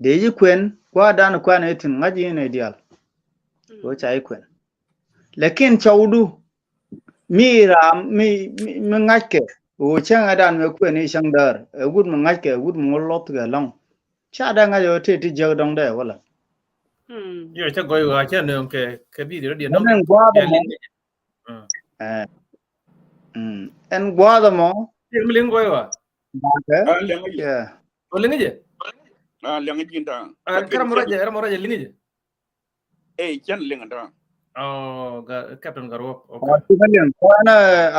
Dee ji̱ kuɛn gua̱a̱r dan kuɛn ɛ thi̱n ŋa̱c ji̱ in ɛ diaal. Ɣöö ca ji̱ kuɛn. Lakin cɔwdu mi ram mi, mi, mi ŋa̱ckɛ ɣöö cäŋɛ dan mɛ kuɛn i̱ cäŋ däär ɛ wut mi ŋa̱ckɛ ɛ wut mi ŋuɔ̱t luɔth kɛ lɔ̱ŋ. Ca dee ŋa̱c ɣöö tëë ti jiäk dɔ̱ŋ dee wä la̱t. Yɔ, cä gɔy ɣöö cä nööŋ kɛ, kɛ video diɛ dɔ̱ŋ. Ɛn gua̱a̱th ɛmɔ. Ɛ. Ɛn gua̱a̱th ɛmɔ. Yɛ mi liŋ gɔy ɣöö. Bakɛ. Aa, liŋ jɛ. Ɔ liŋ jɛ. Aa, liŋ jɛ da̱a̱ŋ. Aa, kɛ ram rɔcɛ, ram rɔcɛ liŋ jɛ. Ey, cɛn liŋ da̱a̱ŋ. Ɔ, Captain Garuok. Okay. Ɔ, ti liŋ. Kɔn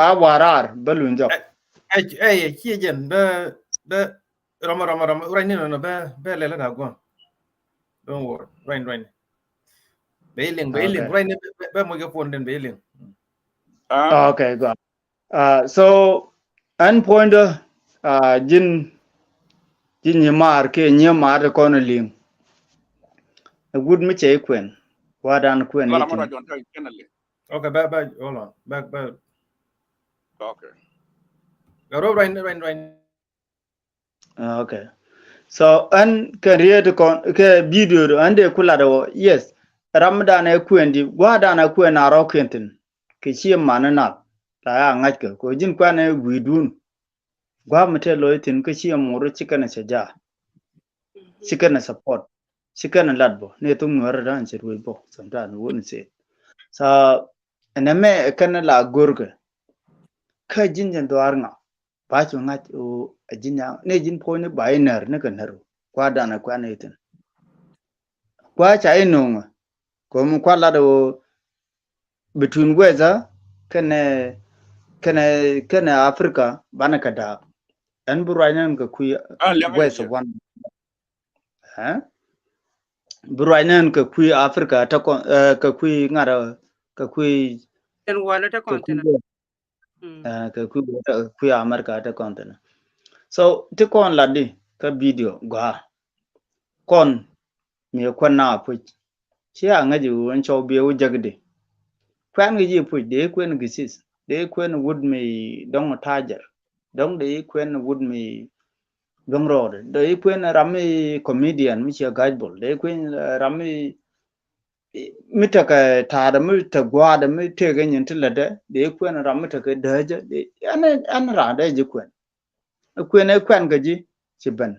a warar bä luny jɔk. Ɛ, ɛ, ɛ, ci jɛn bä, bä Rɔmɔ, rɔmɔ, rɔmɔ, ruacni nɔnɔ bɛ, bɛ lɛlɛ na guɔ̱n. Don't worry. Ruacni, ruacni. Bɛ iliŋ, bɛ iliŋ. Okay. Ruacni bɛ, bɛ, bɛ mɔc kɛ puɔ̱nden bɛ iliŋ. Ah. Okay, go on. Uh, so, ɛn puɔ̱nydä, uh, ji̱n, ji̱n nyimaar kiɛ nyimaar ti kɔn liŋ. Ɛ wut mi cɛ i̱ kuɛn. Wadan kuɛn i̱ tin. Okay, bɛ, bɛ, hold on. Bɛ, bɛ. Okay. Ruacni, ruacni, ruacni. Ah, okay. So ɛn kɛn riet kɔn kɛ video do ɛn dee ku lat wä, yes. Ram dan ɛ kuɛn di, gua̱a̱r dan ɛ kuɛn a rɔ kiɛn thin. Kɛ ci man ni nal la ya ŋa̱c kɛ ko ji̱n kuɛn ɛ wi̱i̱dun. Gua̱a̱r mi tɛ lo̱c thin kɛ ci mor ci kɛn ɛ cɛ ja. Ci kɛn ɛ support. Ci kɛn ɛ lat bɔ ni thuk nuɛr dan cɛ ruec bɔ. Sometimes wouldn't say it. So ɛn ɛmɛ kɛn la go̱rkɛ. Kä ji̱n jɛn dhuaar ŋa. Ba cu ŋa̱c ɣöö a ji̱n ya̱a̱ ni ji̱n puɔ̱nyni ba inär ni kɛ när ɣöö kua̱r danɛ kuɛn i̱ thi̱n. Kua̱r ca inöŋä ko̱m kua̱r lat ɣöö between West kɛnɛ, kɛnɛ, kɛnɛ Africa banɛ kɛ da̱a̱k. Ɛn bi ruacni ɛn kɛ kui̱ West wan. Ɛɛ? Bi ruacni ɛn kɛ kui̱ Africa te kɔn, ɛɛ, kɛ kui̱ ŋa̱t, kɛ kui̱. Ɛn walɛ te kɔn thi̱n. Ɛɛ, kɛ kui̱, kui̱ America te kɔn thi̱n. So ti kɔn lat di kä video gɔaa. Kɔn mi kuɛn na puc. Ci a ŋäc i̱ ɣöö ɛn cɔw biɛ wä jäk di. Kuɛn kɛ ji̱ puc dee kuɛn gisis. Dee kuɛn wut mi dɔ̱ŋ tajir. Dɔ̱ŋ dee kuɛn wut mi dɔ̱ŋ rɔɔd. Dee kuɛn ram mi comedian mi ciɛ gac bol. Dee kuɛn, eh, ram mi mi tekɛ ta̱a̱dɛ mi te gua̱a̱dɛ mi tekɛ nyin ti lätdɛ dee kuɛn ram mi tekɛ dääcä dee ɛn, ɛn raandɛ ji̱ kuɛn. Kuɛn ɛ kuɛn kɛ ji̱ ci ben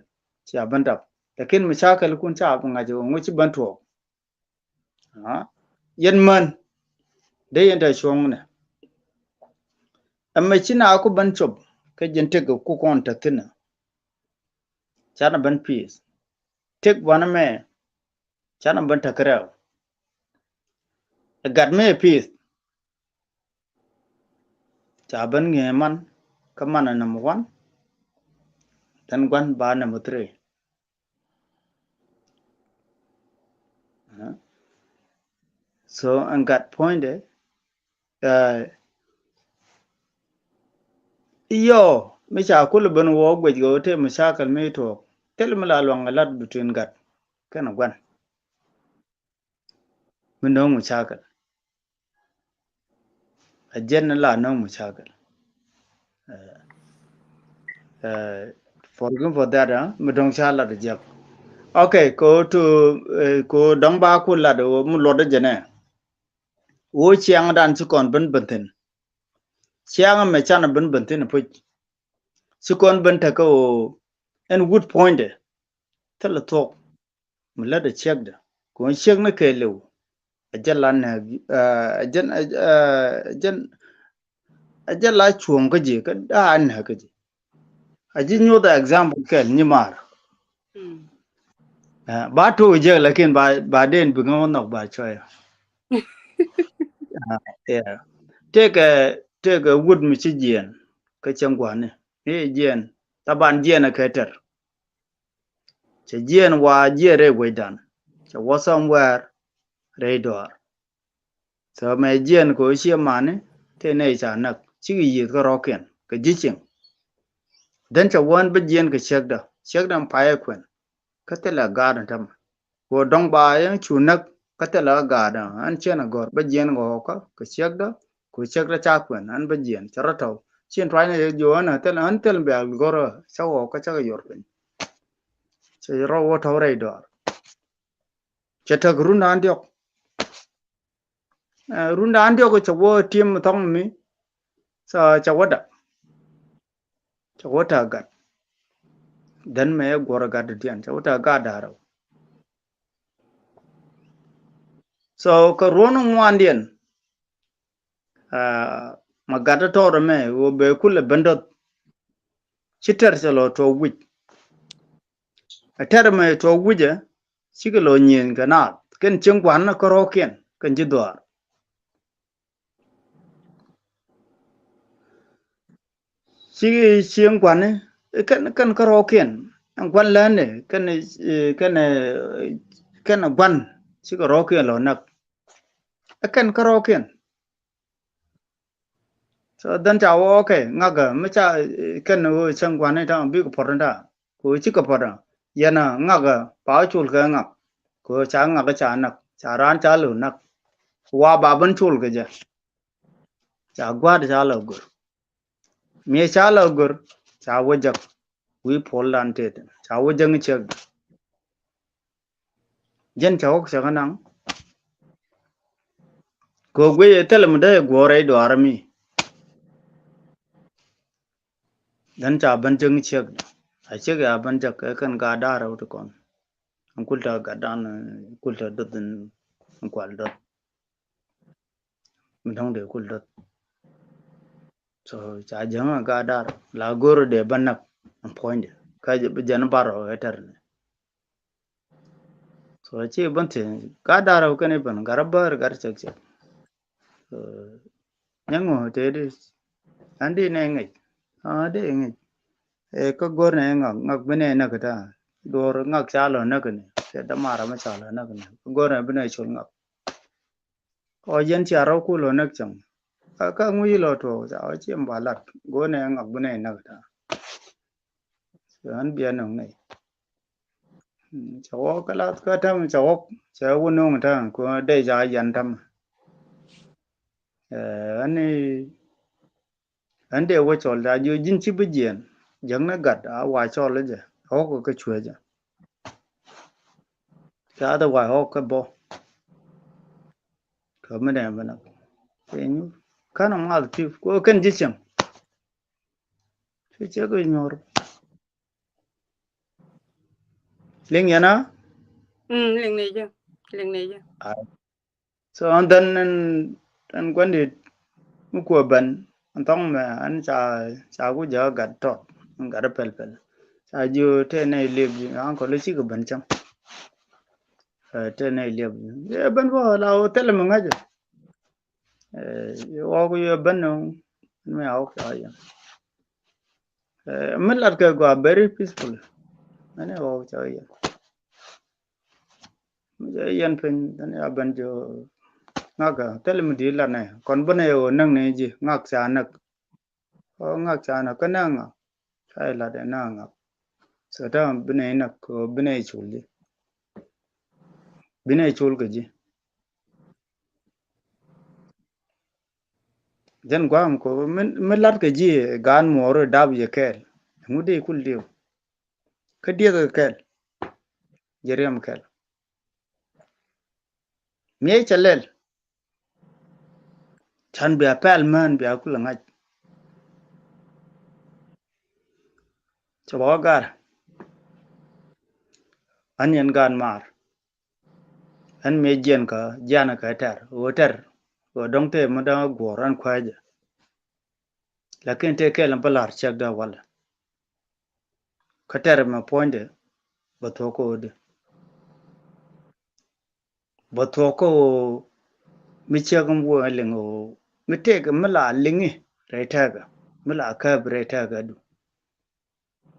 ci a ben dap. Lakin mi ca kɛl kun ca bi ŋa̱c ŋu ci ben tuɔɔk. Yɛn män dee yɛn te cuɔ̱ŋnɛ. Ɛmɛ ci na ku ben cop kä ji̱n tek ku kɔn te thi̱n. Canɛ ben pi̱i̱th. Tek wanɛ mɛ. Canɛ ben te kärɛw. Ɛ gat mi ɛ pi̱i̱th. Ca ben ŋi̱eec man kä man ɛ number one. Then gua̱n ba number three. So ɛn gat puɔ̱nydɛ. Iyɔ mi ca kul ben wä guec kɛ wä te mi cakɛl mi tuɔɔk thil mi la luaŋ ɛ lat between gat kɛnɛ gua̱n. Mi no̱o̱ŋ mi cakɛl. A jɛn ni la no̱o̱ŋ mi cakɛl. Forgive for that, mi dɔ̱ŋ ca lat a jiɛk. Okay, ko to, ko dɔ̱ŋ ba ku lat mi luɔt a jɛnɛ. Wä ciaŋ dan ci kɔn ben ben thin. Ciaŋ mɛ canɛ ben ben thin puc. Ci kɔn ben tekɛ wä ɛn wut puɔ̱nydɛ. Thilɛ thuɔk. Mi lät a ciɛkdɛ kɔn ciɛk ni kɛɛliw. A jɛ la nääk, a jɛ, a jɛ, a jɛ la cuɔ̱ŋ kä ji̱ kä daa nääk kä ji̱. A ji̱ nyuɔth a example kɛl nyimaar. Ah, ba tok jek, lakin ba, ba den bi ŋa wä nhɔk ba cuɔy. Ah, yeah. Tëëkɛ, tëëkɛ wut mi ci jiɛn kä cieŋ gua̱ni. Mi jiɛn, taban jiɛn ɛ kɛ tɛr. Cɛ jiɛn wa jiɛn rɛy wecdan. Cɛ wä somewhere rɛy dɔaar. So mɛ jiɛn kɛ ɣöö ciɛ mani tëë nɛy ca näk, cikɛ yiëth kä rɔ̱kiɛn kɛ ji̱ cieŋ. Then cɛ wä ɛn bä jiɛn kɛ ciekdä, ciekdä ɛn payɛ kuɛn. Kä thilɛ gaat ɛn tämɛ. Kɛ ɣöö dɔ̱ŋ ba yɛn cu näk kä thilɛ kä gaat ɛn, ɛn ciɛn ɛ gɔ̱r bä jiɛn kɛ ɣɔ̱kä kɛ ciekdä, kɛ ɣöö ciekdä ca kuɛn, ɛn bä jiɛn cɛ rɔ tɔ̱w. Cin tuany ɛ jiɔ̱ɔ̱n ɛ thil, ɛn thil bia gɔ̱r ɛ cä ɣɔ̱kä cä kɛ yuɔr piny. Cɛ rɔ wä tɔ̱w rɛy dɔaar. Cɛ täk rundan diɔ̱k. Eh, rundan diɔ̱k cɛ wä tim thɔŋ mi. Cɛ, cɛ wä dak. Cɛ wä tak gat. Then mɛ guɔr gat diɛn. Cɛ wä tak gat da̱rä. So kɛ ruɔ̱n ŋuan diɛn. Ah, ma gat tɔɔr mɛ wä bɛ kulɛ ben dɔth. Ci tɛr cɛ lɔ tuɔk wi̱c. Ɛ tɛr mɛ tuɔk wi̱c ɛ. Cikɛ lɔ nyieny kɛ naath kɛn cieŋ gua̱n kä rɔ̱kiɛn kɛn ci dhuaar. Cikɛ cieŋ gua̱n kɛn, kɛn kä rɔ̱kiɛn ɛn gua̱n lɛn kɛn, eh, kɛn, eh, kɛn gua̱n cikɛ rɔ̱kiɛn lɔ näk. Ɛ kɛn kä rɔ̱kiɛn. So then ca wä, okay, ŋakä mi ca, eh, kɛn wä cäŋ gua̱n ni ta̱a̱ bikɛ puɔt ni ta̱a̱. Kɛ wä cikɛ puɔt ni. Yɛn a ŋakä ba wä col kɛ ŋak. Kɛ wä ca ŋak ca näk. Ca raan ca lo̱w näk. Wa ba ben col kɛ jɛ. Ca gua̱a̱t ca lɔ gör. Miɛ ca lɔ gör. Ca wä jäk. Wi̱i̱ puɔl dan tet. Ca wä jäk ni ciek. Jɛn cɛ ɣɔk cɛ kä naŋ. Kɛ guic ɛ thilɛ mi dee guɔ̱ɔ̱r rɛy duaar mi. Then ca ben cäŋ ciek. A ciek ya ben cäk kɛ kɛn gaat da̱a̱r rɛw ti kɔn. Ɛn kul tɛ gatdan, ɛn kul tɛ doth, ɛn kual doth. Mi dɔ̱ŋ dee kul doth. So ca jäŋ a gaat da̱a̱r la go̱o̱r dee ben näk. Ɛn puɔ̱nydɛ kä jɛ bi jɛn bar rɔ ɛ tɛr ni. So ci ben thiec gat da̱rä kɛn i̱ ben gat rɔ bäär gat cɛk cɛk. So nyɛ ŋu tëë di ɛn di nɛ ŋic. Aa di ŋic. Ɛ kä go̱r nɛ ŋak, ŋak bi nɛ näk ta̱a̱. Duɔr ŋak ca lɔ näk ni cɛ dämaara mi ca lɔ näk ni kä go̱r nɛ bi nɛ col ŋak. Ɔ yɛn cia rɔw ku lɔ näk cäŋ. Kä ŋuci lɔ tuɔɔk ca ɔ ci ɛn ba lat go̱r nɛ ŋak bi nɛ näk ta̱a̱. Cɛ ɣän biɛ nöŋ nɛy. Cɛ ɣɔk kä lath kä täm cɛ ɣɔk cɛ wä nöŋ täm ku dee ca yɛn täm. Ɛ ɣän i̱ ɣän dee wä cɔl ca jiö ji̱n ci bi jiɛɛn. Jäkni gat a wa cɔl jɛ ɣɔk kä cuecä. Ca the wa ɣɔk kä bɔ. Kä mi dee bi nak. Piny kän a ŋath ti ku kɛn ji̱ cieŋ. Ci ciek i̱ nyuɔr. Liŋ yɛn a? Mm, liŋ ni jɛ. Liŋ ni jɛ. Ai. So and then ɛn, ɛn gua̱ndit mi kuɔ ben ɛn thɔŋ mɛ ɛn ca, ca ku jɛ gat tɔt ɛn gat pɛl pɛl. Ca jiö tëë nɛ liep ji̱ ankɔl i̱ cikɛ ben cäŋ. Ɛ tëë nɛ liep ji̱ ɛ ben bä la ɣöö thilɛ mi ŋäcɛ. Ɛ ɣɔk yɛ ben nɔ mi a ɣɔk ca yɛn. Ɛ mi lat kɛ gɔaa very peaceful. Mɛn ɛ ɣɔk ca yɛn. Mi jɛ yɛn piny than ya ben jɛ ŋak a thil mi di lat nɛ kɔn bä nɛ ɣöö näk ni ji̱ ŋak ca näk. Ɣöö ŋak ca näk kä näk ŋak. Ca ilat ɛ näk ŋak. So täämɛ bi nɛ näk ɣöö bi nɛ cul ji̱. Bi nɛ cul kɛ ji̱. Jɛn gua̱a̱m kɔ mi, mi lat kɛ ji̱ ɛ gaan muɔɔr ɛ dap yɛ kɛɛl. Ɛŋu dee kul diw. Kä diɛk kɛ kɛl. Jɛ riɛm kɛl. Miey cɛ lɛl. Can bia pɛl mään bia kulɛ ŋa̱c. Cɛ bä wä gar. An yɛn gaat maar. Ɛn mëë jiɛn kä jianɛ kɛ tɛr ɣöö tɛr ɣöö dɔ̱ŋ tëë mi däŋ ɛ guɔ̱ɔ̱r ɛn kuäcä. Lakin tëë kɛl ɛn bä la̱r cɛkdä walɛ. Kä tɛr ɛmɛ puɔ̱nydɛ bä thuɔ̱k ɣöödi. bä thuɔk kä ɣöö mi ciek mi wä liŋ ɣöö mi tëëk mi la liŋi rɛy tɛɛkä, mi la kääp rɛy tɛɛkä du.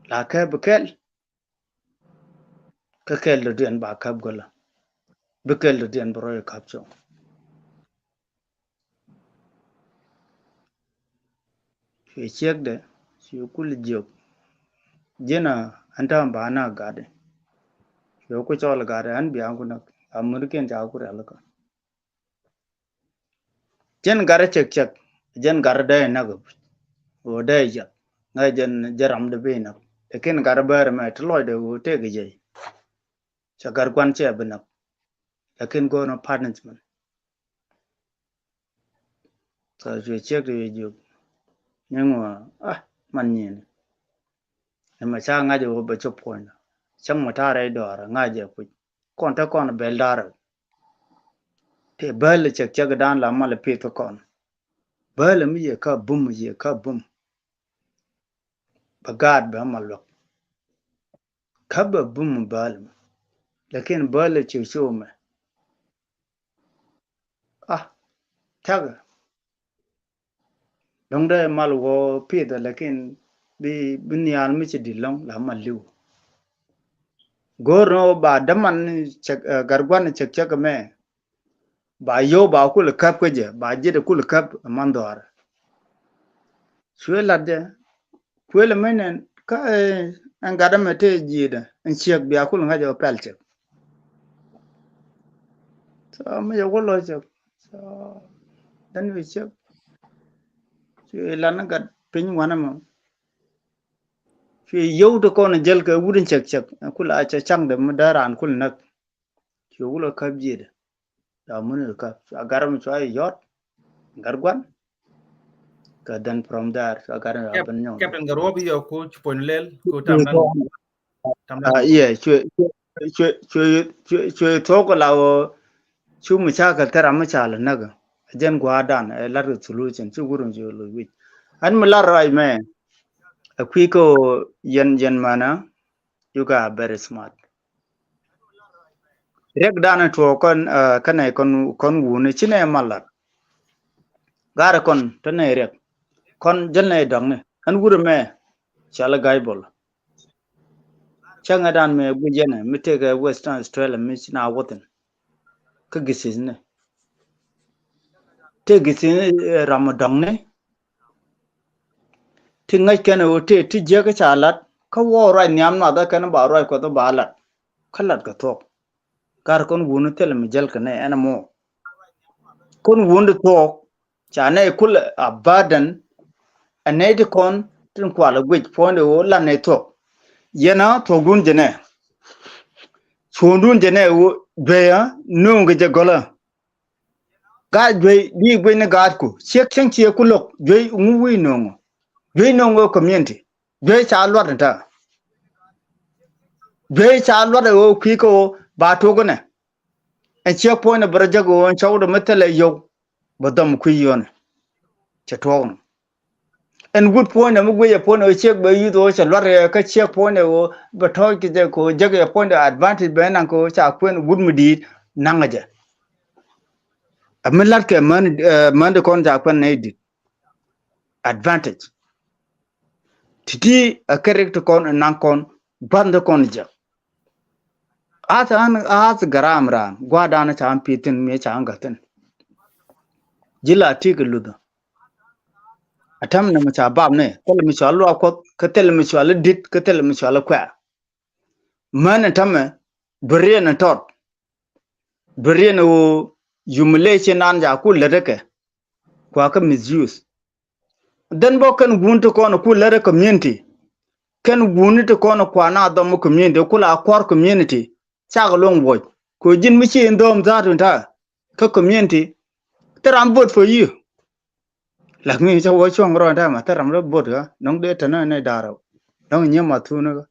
La kääp bi kɛl, kä kɛl dɔ̱diɛn ba kääp gölä, bi kɛl dɔ̱diɛn bi rɔy kääp cɔŋ. Cuɛ ciekdɛ, cuɛ kul jiök. Ji̱n a ɛn tääm ba na gatdɛ. Cuɛ ku cɔl gatdɛ, ɛn bia ku näk. A murikiɛn ca ku rialikä. Jɛn gatdɛ cɛk cɛk, jɛn gatdɛ dee näk. Ɣöö dee jiɛk. Ŋäc jɛn jɛ ramdɛ bi näk. Lakin gatdɛ bäär mɛ ti lɔcdɛ ɣöö tëëk jɛ. Ca gat gua̱n cɛ bi näk. Lakin go̱o̱r nɔ punishment. Tɔ cuɛ ciek ti cuɛ jiök. Ni ŋuɔ, ah, man nyieni. Ni ma ca ŋa̱c ɛ wä bɛ cop puɔ̱nydä. Cäŋ ma ta̱a̱ rɛy dɔɔrä ŋa̱c ɛ puc. Kɔn te kɔn bɛl da̱rä. Tëë bäl cɛk cɛk dan la mal pith kä kɔn. Bäl mi yɛ kä bum, yɛ kä bum. Bɛ gaat bɛ mal luäk. Kä bɛ bum bäl mɛ. Lakin bäl cɛ cop mɛ. Ah, cakɛ. Dɔ̱ŋ dee mal wä pith, lakin bi, bi nhial mi ci di̱t lɔ̱ŋ la mal li̱w. Go̱o̱r ni wä ba däman cɛk, eh, gat gua̱n cɛk cɛk mɛ. Ba yio̱w ba kul käp kä jɛ, ba ji̱t kul käp man dhɔaarɛ. Cuɛ lat jɛ, kuël mi nɛn kä, eh, ɛn gat ɛmɛ tëë ji̱i̱dɛ, ɛn ciek bia kul ŋa̱c ɛ pɛl ciek. So mi jɛ wä lɔ ciek. So then wi ciek. Cuɛ lat ni gat piny wanɛ mɔ. Cuɛ yio̱w ti kɔn jäl kɛ wut in cɛk cɛk, ɛn kul a cɛ caŋdɛ mi dee raan kul näk. Cuɛ wulɛ käp ji̱i̱dɛ. La muni käp. Cua gat mi cua yɔt. Gat gua̱n. Kɛ then from there cua gat mi ben nyɔŋ. Captain Garuɔp yɔ ko ci puɔ̱ny lɛl ko tam dan. Tam dan. Ah, yeah, cuɛ, cuɛ, cuɛ, cuɛ, cuɛ, cuɛ thuɔk la wä. Cu mi ca kɛ thɛr am mi ca lɛ näk. Jɛn gua̱a̱r dan, eh, lat kɛ solution, ci wurun cuɛ loc wic. An mi lat ruac mɛ. A kui̱ ko yɛn, yɛn mänä. You guys are very smart. Riɛk danɛ tuɔɔk kɔn, ah, kɛnɛ kɔn, kɔn wuni ci nɛ mal lat. Garɛ kɔn te nɛ riɛk. Kɔn jäl nɛ dɔ̱ŋni. Ɛn wurɛ mɛ. Cɔalɛ Ga̱a̱c Bol. Cäŋɛ dan mɛ guic yɛnɛ mi tëëkɛ Western Australia mi ci na wä thi̱n. Kä githithni. Tëë githithni, eh, ram dɔ̱ŋni. Ti ŋäc kɛn ɣöö tëë ti jiäk ca lat, kä wä ruac nhiam nuath ɛ kɛn ba ruac Kuɔth ba lat. Kä lat kɛ thuɔ̱k. Gat kɔn wuni thilɛ mi jäl kɛ nɛ ɛn mɔ. Kɔn wuni thuɔ̱k, ca nɛ kul a burden, ɛ nɛ ti kɔn tin kual ɛ guic puɔ̱nydɛ ɣöö lat nɛ thuɔ̱k. Yɛn a thuɔ̱kdun jɛ nɛ. Cuɔ̱ɔ̱ŋdun jɛ nɛ ɣöö juey a nööŋ kɛ jɛ gɔlä. Gaat juey di guic ni gaatku, ciek cäŋ ciek ku lo̱k, juey ŋu wi̱i̱ nööŋ ɔ. Juey nööŋ ɔ community. Juey ca luat ni ta̱a̱. Juey ca luat ɛ ɣöö kui̱ kä ɣöö ba tuɔk inɛ. Ɛn ciek puɔ̱nydɛ bɛ rɔ jäk ɣöö ɛn cɔwdɛ mi thilɛ yio̱w. Bɛ dhɔm kui̱ yio̱nɛ. Cɛ tuɔɔk ni. Ɛn wut puɔ̱nydɛ mi guic ɛ puɔ̱nydɛ ɣöö ciek bɛ yuth ɣöö cɛ luat ɛ kä ciek puɔ̱nydɛ ɣöö bɛ tɔ̱ɔ̱c kɛ jɛ kɛ ɣöö jäk ɛ puɔ̱nydɛ advantage bɛ naŋ kɛ ɣöö ca kuɛn wut mi di̱i̱t naŋ ɛ jɛ. Ɛ mi la̱t kɛ män, eh, män di kɔn ca kuɛn nɛy di̱t. Advantage. Ti̱ti̱ ɛ kɛ rik ti kɔn ɛ naŋ kɔn gua̱n ti kɔn jɛ. Ath an ath garam ran gua̱dan ca an pi̱thin mi ca an gathin. Ji̱ la ti kɛ luth. A tɛm ni mi ca bap ni thil mi cɔal luaak Kuɔth kä thil mi cɔal i̱ di̱t kä thil mi cɔal i̱ kuɛ̈ɛ̈. Män in täämɛ dueriɛn in tɔt. Dueriɛn ɣöö humiliation an ca ku lät ikɛ. Kua kä misuse. Then bä kɛn wun ti kɔn ku lät i̱ community. Kɛn wun ti kɔn kua na dhɔm i̱ community ku la kuɔr community. Cak luɔ̱ŋ wuɔc kɛ ji̱n mi ci in dhom dha̱a̱t in ta̱a̱ kä community. Thil ram vote for you. Lak mi cä wä cuɔ̱ŋ rɔ in ta̱a̱ ma thil ram rɔ vote kä nɔŋ dee tɛn in da̱a̱r rɔ. Nɔŋ nyiee ma thun kä.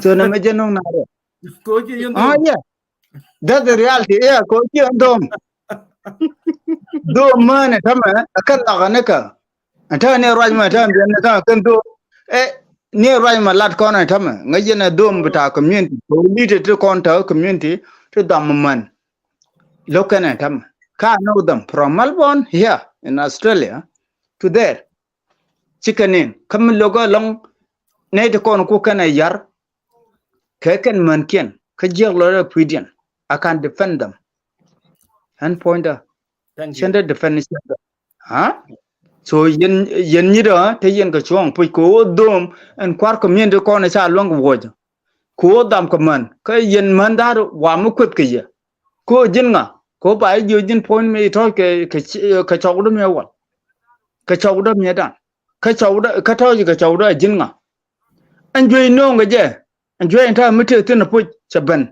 So na mɛ jɛ nɔŋ na rɔ. Ko ci in dhom. Ah, yeah. That's the reality. Yeah, ko ci in dhom. Dhom män in ta̱mɛ a kɛn lak in kä. Ɛn täämɛ ni ruac mɛ täämɛ biɛn ni täämɛ kɛn dhom. Ɛ ni ruac mɛ lat kɔn ɛn täämɛ ŋäc yɛn ɛ dhom bi ta̱a̱ community. Kɛ ɣöö leader ti kɔn ta̱a̱ community ti dhɔm män. Lo̱k kɛnɛ tämɛ. Kä I know them from Melbourne here in Australia to there. Cikɛ nin kä mi lo̱k ɛlɔ̱ŋ nɛy ti kɔn ku kɛnɛ yar. Kɛ kɛn mänkiɛn kä jiäk lɔcdä pui̱diɛn. I can defend them. Ɛn puɔ̱nydä. Thank you. Cɛn dee defend cɛn dee. Ha? So yɛn, yɛn nyitdä te yɛn kɛ cuɔ̱ɔ̱ŋ puc kɛ ɣöö dhom ɛn kua̱r community kɔn ca luäŋ kɛ wuɔcä. Kɛ ɣöö dham kɛ män kä yɛn män da̱a̱r wa mi kueth kɛ yɛ. Kɛ ɣöö ji̱n ŋa kɛ ɣöö ba jiök ji̱n puɔ̱ny mi tɔ̱ɔ̱c kɛ, kɛ, kɛ cɔwdä mi wal. Kɛ cɔwdä mi dan kä cɔwdä kä tɔ̱ɔ̱c kɛ cɔwdä ji̱n ŋa. Ɛn juey no̱o̱ŋ kɛ jɛ. Ɛn juey in ta̱a̱ mi tëë thi̱n apuc cɛ ben.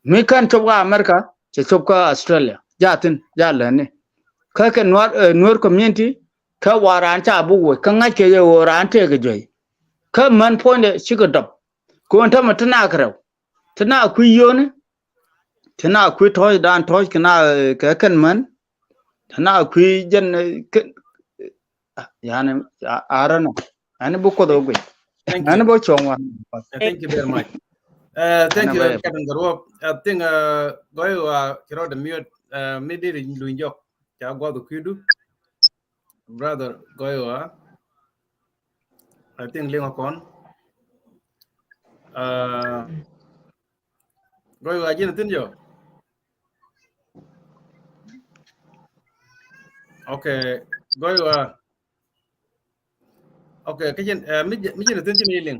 Mi kän cop kä America cɛ cop kä Australia. Ja thi̱n ja lätni. Kä kɛ nuɔr, eh, nuɔr community kä wa raan ca bi woc kä ŋa̱c kɛ jɛ ɣöö raan tëë kɛ juey. Kä män puɔ̱nydɛ cikɛ dɔp. Kɛ ɣöö ɛn täämɛ ti na kɛ rɛw. Ti na kui̱ yio̱o̱ni. Ti na kui̱ tɔ̱ɔ̱cdan tɔ̱ɔ̱c kɛ na, eh, kɛ kɛn män. Ti na kui̱ jɛn, eh, kɛn, ah, yani, I, I don't know. Ani bi Kuoth ɛ guic. Thank you. Ani bi cuɔ̱ŋ wan. Uh, thank you very much. Uh, thank you, Captain Garuop. I think, uh, Gɔy wa ci rɔɔdɛ mute, uh, mi diri luny jɔk. Ca guɔth kui̱du. Brother Gɔy wa. I think liŋ a kɔn. Uh, Gɔy wa ji̱n a thi̱n jɔ. Okay, Gɔy wa. Okay, kä ji̱n, eh, mi ji̱n, mi ji̱n a thi̱n ji̱n a liŋ.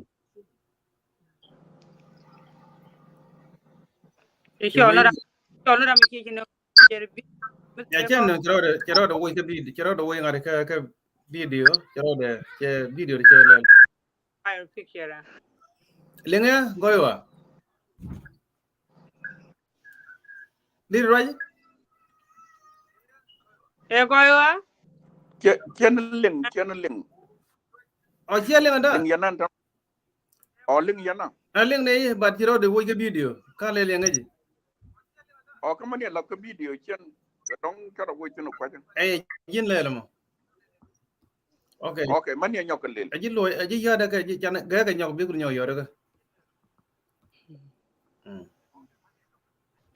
Cɔl ni ram, cɔl ni ram mi ci ji̱n a. Ya cɛn nɔ cɛ rɔɔdɛ, cɛ rɔɔdɛ woc kä video, cɛ rɔɔdɛ woc ŋa̱t kä, kä video, cɛ rɔɔdɛ, cɛ video cɛ lɛl. File picture. Liŋɛ Gɔy wa. Dit ruac. Ɛ Gɔy wa. Cɛ, cɛn liŋ, cɛn liŋ. Ɔ, ciɛ liŋ anda. Liŋ yɛn an tam. Ɔ, liŋ yɛn a. Ɛ liŋ ni, but ci rɔɔdɛ woc kä video. Ka lɛ liŋ ŋäci. Ɔ, kä mani a lap kä video cɛn. Kɛ dɔŋ kɛ rɔ woc thin kuacä. Ɛ, ji̱n lɛ lɛ mɔ. Okay. Okay, mani a nyɔk kɛ lel. A ji̱ luɔc, a ji̱ yɔ̱dɛ kɛ, ji̱ can, gɛ kɛ nyɔk, bik nyɔk yɔ̱dɛ kɛ. Mm.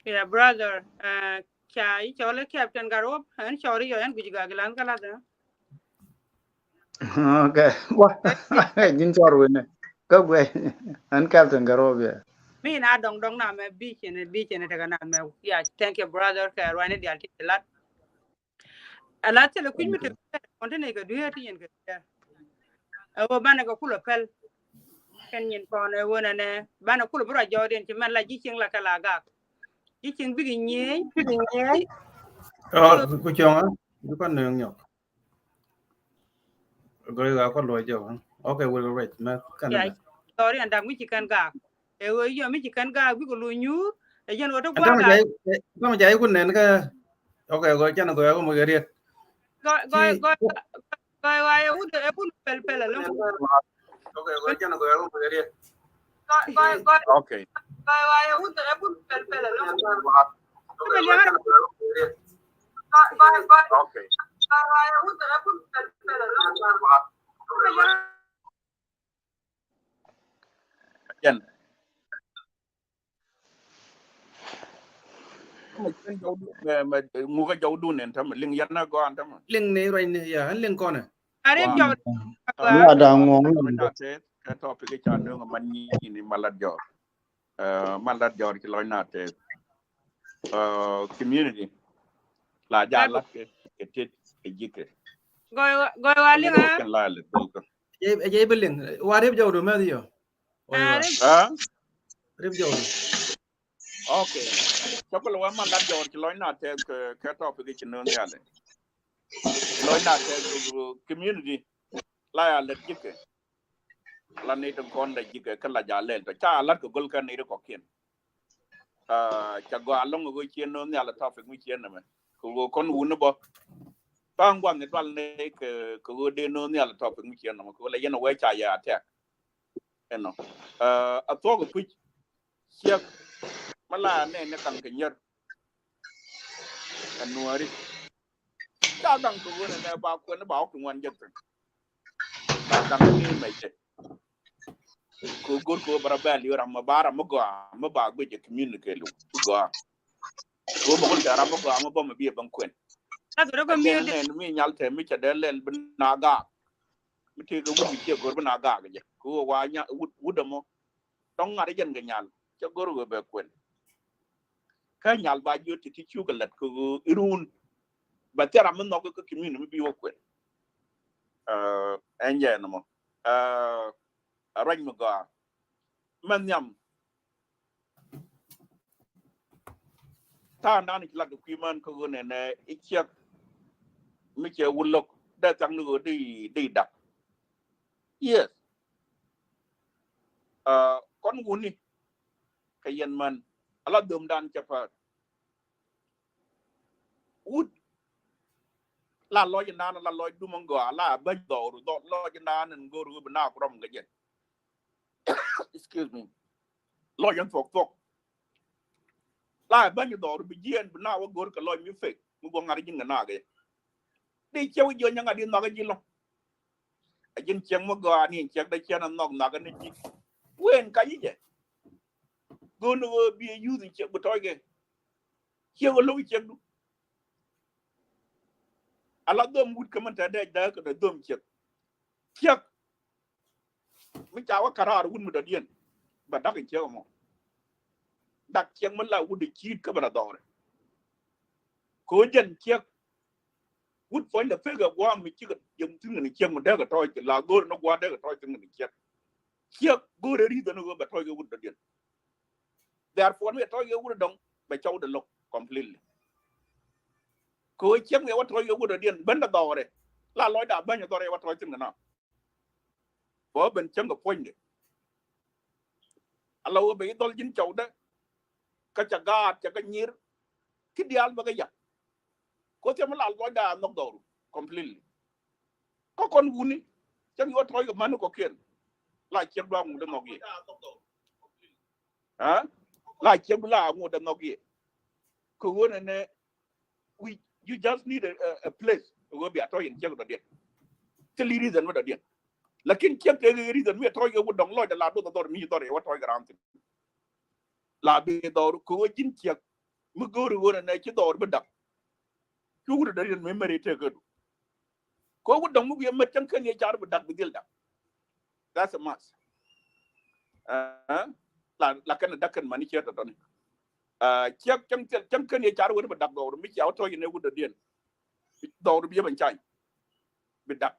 Yeah, brother, uh, ca i̱ cɔl i̱ Captain Garuop, ɛn cɔl i̱ yɔ, ɛn guic gak ilan kä lath, eh? Okay. Wa, ji̱n cɔl wini. Kä guɛ, ɛn Captain Garuop, yeah. Mi na dɔŋ dɔŋ na mɛ bi cin, bi cin tekɛ na mɛ. Yeah, thank you, brother, kɛ ruani dial ti lat. Ala thilɛ kui̱ mi te kɔn ti nɛy kɛ dueer ti nyin kɛ dueer. Ɛ ɣöö banɛ kɛ kulɛ pɛl. Kɛn nyin kɔn ɛ ɣöö nɛnɛ banɛ kulɛ bi ruac jɔɔdiɛn ci mɛn la ji̱ cieŋ la kɛ la gak. Ji̱ cieŋ bikɛ nyiey. Bikɛ nyiey. Ɔ, ku cɔŋä, bi kɔn nööŋ nyɔk. Gɔy ɣaa kɔn luɔc jɔk. Okay, we'll wait. Mɛ kɛn. Ya, sorry, ɛn dak mi ci kɛn gak. Ɛ ɣöö yɔ mi ci kɛn gaak bikɛ luny nyuur. Ɛ jɛn ɣöö ti gua̱a̱k. Tɔmɔ jay kun nɛn kä. Okay, gɔy can gɔy ɣöö mɔ kɛ riet. Gɔy, gɔy, gɔy, gɔy wa yɛ wut ɛ kun pɛl pɛl ɛlɔ̱ŋ. Okay, gɔy can gɔy ɣöö mɔ kɛ riet. Gɔy, gɔy, gɔy. Okay. Gɔy wa yɛ wut ɛ kun pɛl pɛl ɛlɔ̱ŋ. Okay, gɔy can gɔy ɣöö mɔ kɛ riet. Gɔy, gɔy, gɔy. Okay. Gɔy wa yɛ wut ɛ kun pɛl pɛl ɛlɔ̱ŋ. Jɛn. Mɛ, mɛ, ŋukä jɔwdun ɛn tämɛ, liŋ yɛn a gɔaa ɛn tämɛ. Liŋ ni ruacni, ya, ɛn liŋ kɔnɛ. Arep jɔw. Ni a da̱ŋ ŋuɔ̱ŋ. Kɛ topic ca nööŋ man nyi ni malat jɔw. Ɛ, man lat jɔr ci lɔc na tɛth. Ɛ, community la ja lat kɛ, kɛ tet kɛ jikɛ. Gɔy wa, gɔy wa liŋ a. Kɛn la lɛ thok. Jɛ, jɛ bɛ liŋ. Wa rep jɔw do mɛ diɔ. Wa rep. Ha? Rep jɔw do. Okay. Cakul wa man lat jɔr ci lɔc na tɛth kɛ, kɛ topic ci nöŋ yalɛ. Lɔc na tɛth community la ya lɛ jikɛ. La ni tin kɔn la jikɛ kä la ja lɛl tɔ ca lat kɛ gol kä ni ri kɔkiɛn. Ah, ca gɔaa lɔŋ ɣöö ciɛ no̱o̱ŋ nhial topic mi ciɛ nɛmɛ kɛ ɣöö kɔn wuni bɔ. Tha̱a̱ŋ gua̱ŋ i̱ dual ni kɛ, kɛ ɣöö dee no̱o̱ŋ nhial topic mi ciɛ nɛmɛ kɛ ɣöö la yɛn a wee ca yɛ attack. Ɛnɔ. Ah, a thuɔk i̱ puc ciɛk mi la nɛ ni kaŋ kɛ nyier. Ɛ nuɔ̱ɔ̱ri. Ca gaŋ kɛ ɣöö nɛ ba kuɛn ba wä kɛ ŋuan jek thi̱n. Ba gaŋ ni mɛ jɛ. Kɛ go̱r kɛ ɣöö bɛ rɔ bɛl yio̱ ram mi ba ram mi gɔaa mi ba guic ɛ communicate lu gɔaa. Kɛ ɣöö bɛ kulɛ tɛ ram mi gɔaa mi bä mi bi ɛ bäŋ kuɛn. That's what I mean. Nɛn mi nyal tɛ mi cɛ dee lɛl bi na gaak. Mi tëë kɛ wut mi ciɛ go̱r bi na gaak jɛ kɛ ɣöö wa nya wut wut ɛmɔ. Tɔŋ ŋa̱t jɛn kɛ nyal cɛ go̱r ɣöö bɛ kuɛn. Kä nyal ba jiö ti ti cukɛ lät kɛ ɣöö irun. Bɛ thil ram mi nhɔk kɛ community mi bi wä kuɛn. Ɛn jɛ ɛn mɔ. Ɛ ruac mi gɔaa. Mɛ nhiam. Ta̱a̱ nan ci lat kɛ kui̱ män kä ɣöö nɛnɛ i̱ ciɛk mi cɛ wut lo̱k dee thiaŋ ni ɣöö di di dak. Yes. Kɔn wuni kɛ yɛn män ala dhömdan cɛ päät. Wut la lɔc inan la lɔc dum in gɔaa la bäny dhɔru dhɔ lɔc inan in go̱r wut bi na ku rɔm kɛ jɛn. Excuse me. Lɔc in thuɔk thuɔk la bäny dhɔru bi jiɛn bi na wä go̱r kɛ lɔc mi fek mi guɔ ŋa̱r ji̱n kɛ na kɛ. Di cɛ wä jiɔ nyaŋ a di nhɔk a ji̱ lɔŋ. A ji̱n ciɛŋ mi gɔaa ni ciɛk dee ciɛn a nhɔk nhɔk ni ji̱ wen ka ji̱ jɛ. Go̱n wä bi a yuth in ciɛk bi tɔc kɛ. Ciɛk wä lo̱k ciɛk du. Ala dhom wut kä mɛn tɛ dee dee kɛ dee dhom ciɛk. Ciɛk mi ca wä karar wut mi dɔ̱diɛn. Bɛ dak in ciɛk mɔ dak ciɛk mi la wut di ciit kä bɛ la dhɔrɛ. Kɛ wä jɛn ciɛk. Wut puɔ̱ny lɛ pek ɛ gua̱a̱m mi cikɛ yɛm thi̱n kɛn ciɛk mi dee kɛ tɔc la go̱o̱r ni gua̱a̱m dee kɛ tɔc thi̱n kɛn ciɛk. Ciɛk go̱o̱r ɛ ri̱th ɛn ɣöö bɛ tɔc kɛ wut dɔ̱diɛn. Therefore mi ɛ tɔc kɛ wut dɔ̱ŋ bɛ cɔw dɛ lo̱k completely. Kɛ wee ciɛŋ yɛ wä tɔc kɛ wut dɔ̱diɛn ben dɛ dhɔrɛ la lɔcda bäny dhɔrɛ yɛ wä tɔc thi̱n kɛ na. Bä ben cäŋ kɛ puɔ̱nydɛ. Ala wä bɛ i̱ dhɔl ji̱n cɔwdɛ. Kä cɛ gaat cɛ kɛ nyir. Ki diaal bä kɛ yak. Ko thiɛm la lɔcda nhɔk dhɔru completely. Kä kɔn wuni cäŋ yɛ wä tɔc kɛ mani kɔkiɛn. La ciɛk du a ŋut dɛ nhɔk yɛ. La ciɛk du la ŋut dɛ nhɔk yɛ. Kɛ ɣöö nɛnɛ we you just need a, a, a place ɣöö bia tɔc in ciɛk dɔ̱diɛn. Thil i̱ reason mi dɔ̱diɛn. Lakin ciɛk tëë kɛ reason mi tɔc kɛ wut dɔ̱ŋ lɔcdɛ la duɔth dhɔr mi dhɔr yɛ wä tɔc kɛ ram thi̱n. La bi dhɔr kɛ ɣöö ji̱n ciɛk mi go̱o̱ri ɣöö nɛnɛ ci dhɔr bi dak. Cu wut dɔ̱diɛn mi mɛri tëë kɛ du. Kɛ wut dɔ̱ŋ mi wiɛ mät cäŋ kän yɛ car bi dak bi dhil dak. That's a must. La la kɛn dak kɛn mani ciɛ tɔtɔni. Ciɛk cäŋ cäŋ kän yɛ car wen bi dak dhɔr mi cia wä tɔc in ɛ wut dɔ̱diɛn. Dhɔr bi yɛ ben cany bi dak.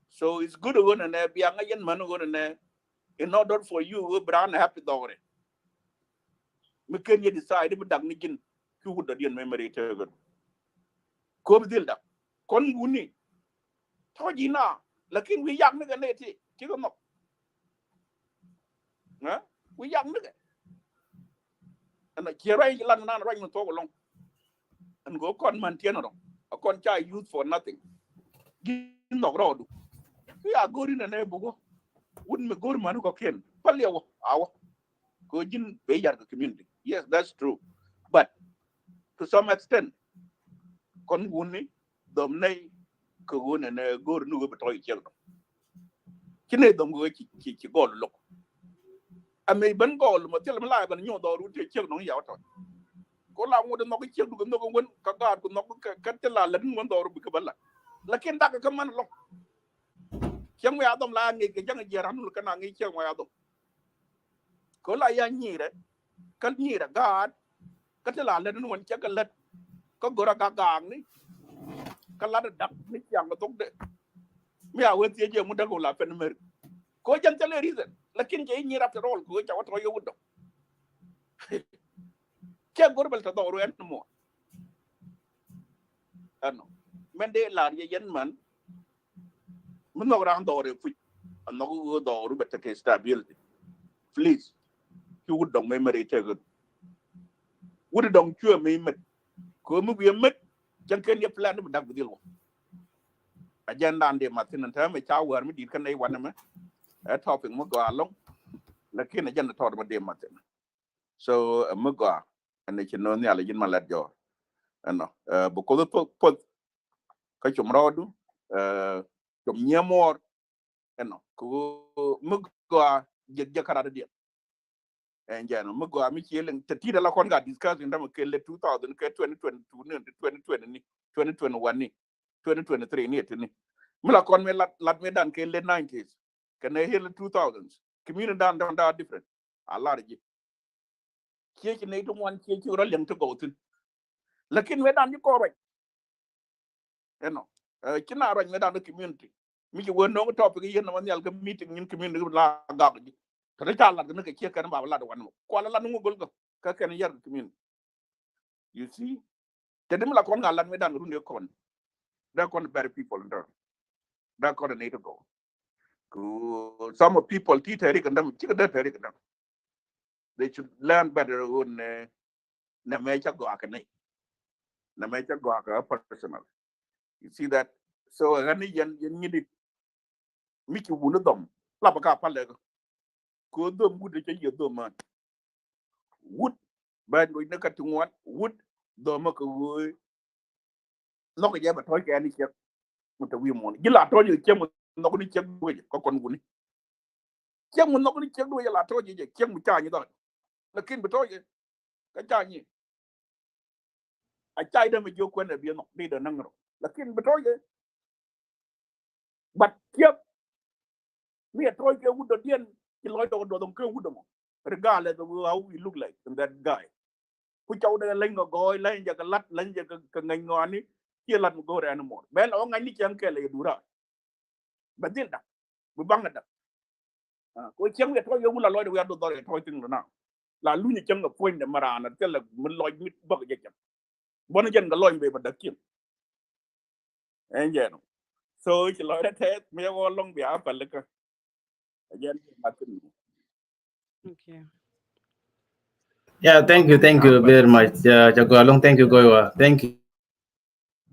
So it's good ɣöö nɛnɛ bia ŋa yɛn män ɣöö nɛnɛ in order for you ɣöö bi raan happy dhɔr in. Mi ken yɛ decide bi dak ni ji̱n cu wut dɔ̱diɛn mi mɛri tëë kɛ du. Kööb dhil dak kɔn wuni. Tɔ̱ ji̱ na lakin wi̱i̱ yak ni kɛ nɛy ti ti kɛ nhɔk. Wi̱i̱ yak ni kɛ ɛn a ciɛ ruac lat nan ruac mi thuɔk ɛlɔŋ. Ɛn go̱o̱k kɔn man tiɛn rɔ a kɔn ca use for nothing. Ji̱ nhɔk rɔɔdu. Wi̱i̱ a go̱o̱ri nɛ nɛ bukɔ wut mi go̱o̱ri mani kɔkiɛn päl yɛ wä a wä. Kɛ ji̱n bɛ yar kɛ community. Yes, that's true. But to some extent kɔn wuni dhɔm nɛy kɛ ɣöö nɛnɛ go̱o̱r ni ɣöö bi tɔc ciɛk dɔ̱ŋ. Ci nɛy dhɔm kɛ ɣöö ci ci gɔl lo̱k. Amɛ ben gɔl mɔ thil mi la ben nyuɔth dhɔr wut tëë ciɛk dɔ̱ŋ yaw tɔc. Ko la ŋut nhɔk ciɛk du kɛ nhɔk wen kä gaat ku nhɔk kä thil la lät ni wen dhɔr bi kɛ bä la. Lakin dak kɛ män lɔŋ. Ciɛŋ mi a dhɔm la ŋic kɛ jäŋ jiɛɛr anul kɛn a ŋic ciɛŋ mi a dhɔm. Kɛ la ya nyirɛ kä nyirɛ gaat kä ti la lät ni wen cɛ kɛ lät kä gör a gak gaak ni. Kä lat dak ni ciaŋ kɛ thok de mi a wee thiec jɛ ŋut dak la pen mer. Kɛ jɛn thil reason lakin cɛ inyir after all kɛ ca wä tɔ yɛ wut dɔk. Cɛ gör bɛl tɔ dhɔru ɛn mɔ. Ɛnɔ mɛn dee lar yɛ yɛn man. Mi nhɔk raan dhɔr ɛ puc a nhɔk ɣöö dhɔr bɛ tekɛ stability. Please ci wut dɔŋ mi mɛt itek ɣöö wut dɔŋ cuɛ mi mɛt. Kɛ mi wiɛ mɛt cɛn kɛn yɛ plan bi dak bi dhil wä. Agenda an dee mathin an täämɛ ca wäär mi di̱i̱t kɛn nɛy wanɛ mɛ. Ɛ topic mi gɔaa lɔŋ. Lakin agenda tɔɔt mi dee mathin. So mi gɔaa ɛn ci no̱o̱ŋ nhial ji̱n ma lɛt jɔɔr. Ɛnɔ because poth kä com rɔɔdu com nyiee muɔɔr. Ɛnɔ kɛ mi gɔaa jek jek kä rat diɛn. Ɛn jɛn mi gɔaa mi cie liŋ te tit ala kɔn ka discuss in dämɛ kɛ lɛ two thousand kɛ twenty twenty-two ni, twenty twenty ni, twenty twenty-one ni, twenty twenty-three ni, ti ni. Mi la kɔn mi lat, lat mi dan kɛ late nineties kɛ nɛ hil two thousands. Community dan dan da different. A lar ji̱. Cie ci nɛy ti ŋuan cie ci rɔ liɛŋ ti gɔw thin. Lakin mi dan ji̱ kɔn ruac. Ɛnɔ, ci na ruac mi dan community. Mi ci wee no̱o̱ŋ topic yien na ma nhial kɛ meeting nyin community la gak ji̱. Tɛ ti ca lat kɛ ni kɛ cie kɛn ba lat wan mɔ. Kual lat ni ŋu gol kɛ kɛn yar kɛ community. You see? Tɛ di mi la kɔn ŋa lat mi dan run de kɔn. Da kɔn very people in dɔr. Da kɔn nɛy ti gɔw. Ku some of people ti tɛri kɛ dam, ci kɛ dee tɛri kɛ dam. They should learn better ɣöö nɛ, nɛ mɛ cä gɔaa kɛ nɛy. Nɛ mɛ cä gɔaa kɛ personal. You see that? So ɣän ni yɛn, yɛn nyit di mi ci wuni dhɔm. La bä ka palɛ kɛ. Kɛ dhɔm wut cä yɛ dhɔm man. Wut bä ndoc ni ka ti ŋuan. Wut dhɔm kɛ ɣöö nhɔk jɛ bɛ tɔc kɛ ni ciɛk. Mɛ te wi̱i̱ muɔ̱ɔ̱n ji̱ la tɔc jɛ ciɛk mɛ nhɔk ni ciɛk duec kɛ kɔn wuni. Ciɛk mɛ nhɔk ni ciɛk duec la tɔc jɛ ciɛk mɛ ca nyi dhɔk. Lakin bi tɔc jɛ kä ca nyi. A ca idɛ mɛ jiök kuɛn ɛ bi nhɔk di dɛ naŋ rɔ. Lakin bi tɔc jɛ. But ciɛk mi ɛ tɔc kɛ wut dɔ diɛn ci lɔc dɔk duɔth ɔŋ kɛ wut dɔ mɔ. Regardless of how we look like in that guy. Ku cɔw dee leny kɛ gɔɔy, leny jɛ kɛ lat, leny jɛ kɛ ŋäny ŋɔani. Ciɛ lat mi go̱o̱rɛ anymore. Bɛ la wä ŋa̱cni cäŋ kɛl ɛ duraa. Bɛ dhil dak bi baŋ ɛ dak. Ko cäŋ wiɛ tɔc yɛ wula lɔcdɛ wiɛ adol dhɔr yɛ tɔc thiŋ rɔ na. La luny cäŋ kɛ puɔ̱nydɛ mɛ raan a thilɛ mi lɔc mi bäk jɛ cäŋ. Buɔ̱n jɛn kɛ lɔny bɛ bɛ dak cieŋ. Ɛn jɛn. So ci lɔcdɛ tɛth mi yɛ wä lɔŋ bia pälikä. Again, Martin. Okay. Yeah, thank you, thank you very much. Yeah, ca gɔaa lɔŋ, thank you, gɔaa wa. Thank you.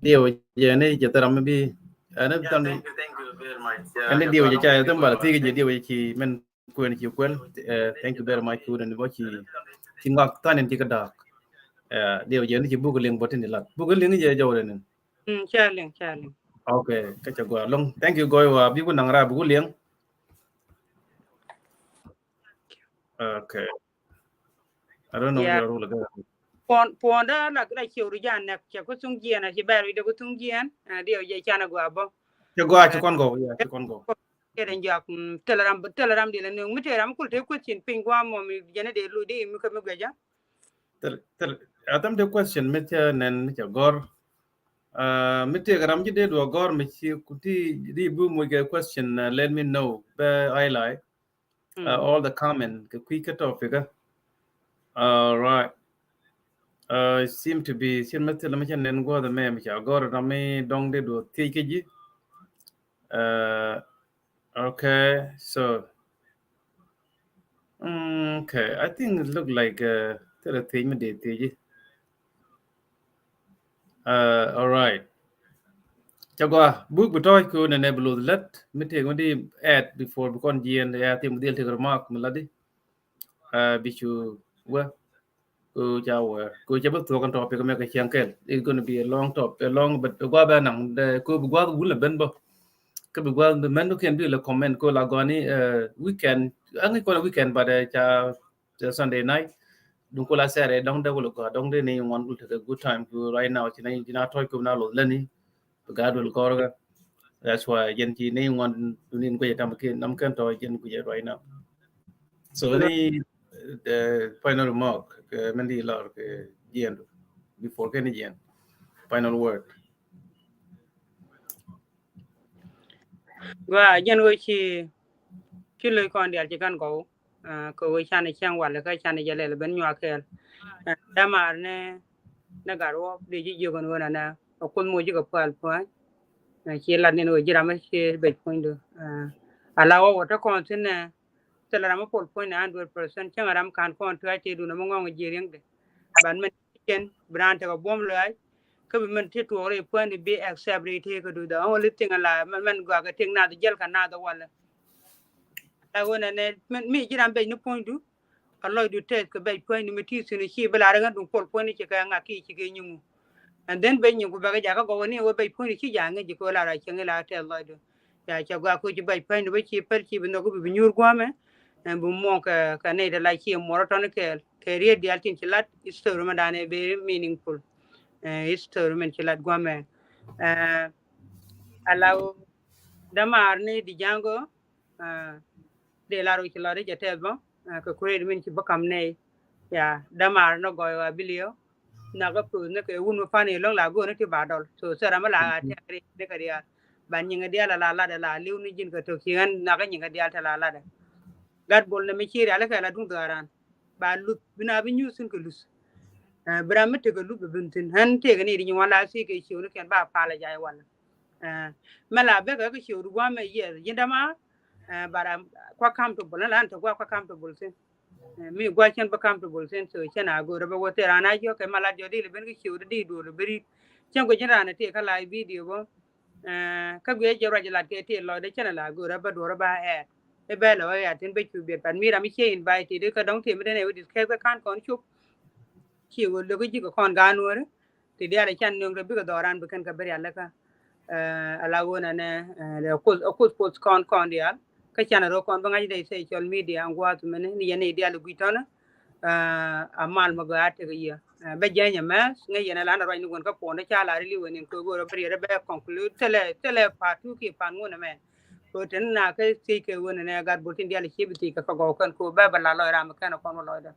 Diɛw jɛ ni jɛ thɛram mi bi. Ɛn ni thɛram. Ɛn ni diɛw jɛ ca yɛ thɛm bala thik jɛ diɛw jɛ ci mɛn kuɛn ci kuɛn. Thank you very much. Kuɛn ni bɔ ci ci ŋak than in ci kä da̱a̱k. Diɛw jɛ ni ci buk liŋ bɔ tin di lat buk liŋ jɛ jɔw lɛ ni. Mm, ca liŋ, ca liŋ. Okay, kä ca gɔaa lɔŋ. Thank you, gɔaa wa. Bi ku naŋ ra bi ku liŋ. Okay. I don't know. Yeah. Puɔn, puɔn da la, la ciw ri jan nɛk cɛ ku thuŋ jiɛn a ci bɛr wi de ku thuŋ jiɛn. A diɛw jɛ can a gɔaa bɔ. Ca gɔaa ci kɔn gɔw, yeah, ci kɔn gɔw. Kɛ den jɔak, mm, telegram, telegram di la ni mi telegram kul te question piny gua mɔ mi jɛn de lu di mi kɛ mi gua ja. Tel, tel, atam de question mi ca nɛn mi ca gɔr. Mi telegram ji de du a gɔr mi ci ku ti di bu mu kɛ question, let me know. Bɛ ai lai. All the comment kɛ kui̱ kɛ topic. All right. Seem to be cin mi thil mi ca nɛn guɔth mɛ mi ca gɔr dɔmi dɔŋ di du thiec kɛ ji̱. Okay, so, okay, I think it look like thil thiec mi dee thiec. All right. Ca gɔaa buk bi tɔɔc ko nɛnɛ bi loth lät mi tëëk mi di add before bi kɔn jiɛn ya thim dhil tëëk remark mi lat di. Bi cu wä ko ca wä ko ca bi thuɔk kɛn topic mɛ kɛ ciɛŋ kɛl. It's gonna be a long top, a long, but gua bɛ naŋ ko bi gua wul ben bä. Kä bi gua mɛn du kɛn bi lɛ comment ko la gɔni weekend, aŋi kɔn weekend, but ca Sunday night. Duŋ kula sɛrɛ dɔŋ dɛ kula gɔaa dɔŋ dɛ ni ŋuan kul tekɛ good time ku right now ci na, ci na tɔc ku na loth leni. Bi gaat wel gɔrkä. That's why jɛn ci ni ŋuan dunin guecɛ tam ki nam kɛn tɔ jɛn guecɛ right now. So ni the final remark kɛ mɛn di lɔr kɛ jiɛn du before kɛn jiɛn. Final word. Gua jɛn wä ci, ci loc kɔn dial ci kan gɔw. Kɛ wä can cɛŋ wal kä can jɛ lɛl ben nyuak kɛɛl. Damar ni, ni gat wä di ci jiök ni wä na nɛ a kuoth moc ci kɛ pual pua̱ny. Ci lat ni wä ji̱ ram ci bec puɔ̱ny du. Ala wä wä te kɔn thin nɛ. Thilɛ ram mi pol puɔ̱ny ni hundred percent cäŋ ram kan kɔn tuac tëë dun mi ŋɔŋ ji̱ riɛŋdɛ. Ban mɛn cien bi raan tekɛ buɔ̱m lɔaac. Kä bi mɛn ti tuɔɔk rɛy pua̱ny ni bi accept rɛy tëë kä du. The only thing la mɛn, mɛn gɔakɛ tëk nath jiɛl kɛ nath walɛ. La ɣöö nɛnɛ mi ji̱ ram bec ni puɔ̱nydu. A lɔcdu tɛth kɛ bec puɔ̱nydu mi ti thi̱n ci bi la rɛ ŋäth duŋ pol puɔ̱nyni ci kɛ ŋak ki ci kɛ nyiŋu. And then bec nyiŋ ku bɛ kɛ jakä gɔwä ni wä bec puɔ̱nydu ci ja̱ ŋäc ji̱ kɛ wä la ra cieŋ ila tɛth lɔcdu. Ya ca gɔaa koci bec puɔ̱nydu bä ci päl ci bi nhɔk bi bi nyuur gua̱a̱mɛ. Ɛn bi muɔ̱ɔ̱ŋ kɛ kɛ nɛy ti la ci muɔrɔ tɔni kɛɛl kɛ riet diaal tin ci lat history mɛ danɛ very meaningful. History mɛn ci lat guamɛ. Ala dämaar ni di jaŋ gɔ. Dee lar wi̱c lɔt i̱ jɛ tɛth bä kɛ kuret min ci bä kam nɛy. Ya dämaar ni gɔy wa biliö. Nakä puth ni kɛ wun mi pan iloŋ la go̱o̱n ti ba dɔl so thɛra mi la a tɛk ri ni kɛ diaal. Ban nyiŋ kɛ diaal ala ladɛ la liw ni ji̱n kɛ tok ci ɣän nakä nyiŋ kɛ diaal te la ladɛ. Gat bol ni mi ci riali kɛ la duŋ dhɔaran. Ba luth bi na bi nyuth thin kɛ luth. Bi ram mi tekɛ luth bi bin thin ɣän tekɛ ni di nyi wan la si kɛ ciw ni kɛn ba pal a jay wal. Mɛ la bekɛ kɛ ciw di guam mɛ yes ji̱n dama. Bara kua comfortable ni lan te gua kua comfortable thin. Mi gua cɛn bä comfortable thin so cɛn a go̱o̱r bä wä thil ran a jiɔk kɛ ma lat jɔ di li ben kɛ ciw di di duɔl bä rit. Cɛn kɛ ji̱n ran a ti kä la video bä. Kä guiɛ jɛ ruac lat kɛ ti lɔcdɛ cɛn a la go̱o̱r bä duɔr bä ɛɛt. I̱ bɛ lɛ wä ɛɛt tin bä cu biɛt pat mi ram mi cie invite di kä dɔŋ ti mi den ɛ wä discuss kɛ kan kɔn cop. Ci wä lök ji̱ kɛ kɔn gaan wä ri. Ti diaal can nöŋ rɛ bikɛ dhɔran bi kɛn kɛ bi rial lɛ kä. Ala wä nɛ nɛ kuth kuth kɔn kɔn diaal. Kä can rɔ kɔn bi ŋa̱c dɛ social media an guath mɛni ni yɛn ni diaal gui̱c tɔnä. A mal mɛ gɔaa tekɛ yɛ. Bɛ jɛny ɛmɛ ŋäc yɛn ala ni ruac ni guɔn kä puɔn dä ca la ri liwɛ ni kɛ go̱o̱r bɛ riɛt bɛ conclude thilɛ thilɛ part two ki part ŋun ɛmɛ. Kɛ ɣöö teni na kä thiec kɛ ɣöö nɛnɛ gat bol tin diaal ciep i̱ thiec kɛ kɛ gɔw kɛn kɛ ɣöö bɛ bɛ la lɔc ram kɛn kɔn wä lɔcdä.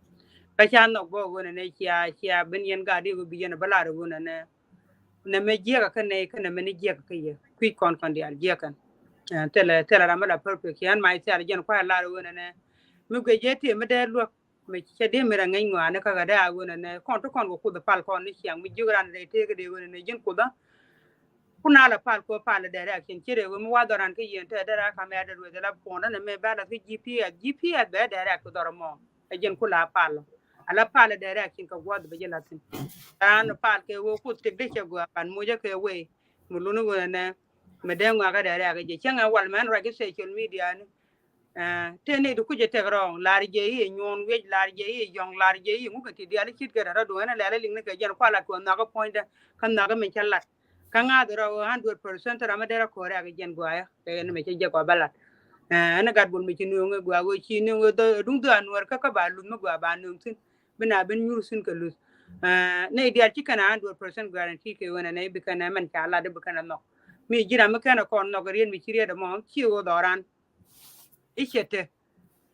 Kä ca nhɔk bä ɣöö nɛnɛ cia cia ben yɛn gat i̱ ɣöö bi yɛn bä lar ɣöö nɛnɛ. Nɛmɛ jiɛk kä nɛy kä nɛmɛ ni jiɛk kä yɛ kui̱c kɔn kɔn diaal jiɛk kɛn. Thilɛ thilɛ ram mi la perfect cian ma i̱ thilɛ jɛn kua̱r lar ɣöö nɛnɛ. Mi guic jɛ tëë mi dee luäk. Mi cɛ di̱ mi rɛ ŋäc ŋɔaani kä kɛ dee a ɣöö nɛnɛ kɔn ti kɔn kɛ kuoth pal kɔn ni ciaŋ mi jiök ran rɛy tëëk dee ɣöö nɛnɛ ji̱n kuothä. Kun a la pal kɛ pal dee rɛk cin ci rɛ ɣöö mi wa dhɔran kä yien te dee rɛk kam ya dee rueth la puɔ̱n rɛ nɛ mɛ bɛ la kä G P S G P S bɛ dee rɛk kɛ dhɔr mɔ. Ɛ ji̱n ku la pal a la pal dee rɛk cin kɛ guɔth bɛ ji̱ la thin. Ran pal kɛ ɣöö kuoth tek dee cɛ gɔaa pan mucä kɛ wee mi luni ɣöö nɛnɛ. Mi dee ŋɔakä dee rɛk jɛ cäŋ ɛ wal mɛn ruac kä social media ni. Tëë nɛy ti kucä tek rɔɔŋ lar jɛ i̱ nyuɔ̱ɔ̱n wiec lar jɛ i̱ yɔ̱ŋ lar jɛ i̱ ŋukɛ ti diaal i̱ cit kɛ rɛl rɔ̱du ɛn ɛ lɛl ɛ liŋ ni kɛ jɛn kual lat kɛ ɣöö nhɔakä puɔ̱nydä kä nhɔakä min cä lat. Kä ŋa̱th rɔ ɣöö hundred percent ram mi derɛ kɔɔr rɛ̈k jɛn guayä kɛ ɛn mɛ cä jɛ kɔ bä lat. Ɛn gat bol mi ci nööŋ ɛ gua̱a̱k ɣöö ci nööŋ ɛ duŋ dhɔaa nuäär kä kä ba luth mi gua̱a̱k ba nööŋ thi̱n. Bi na ben nyuur thi̱n kɛ luth. Nɛy diaal ci kɛn a hundred percent guarantee kɛ ɣöö nɛ nɛy bi kɛn ɛ mɛn ca lat bi kɛn ɛ nhɔk. Mi ji̱ ram mi kɛn ɛ kɔn nhɔk ɛ riet mi ci riet ɛmɔ ci ɣöö dhɔran. I̱ cɛ te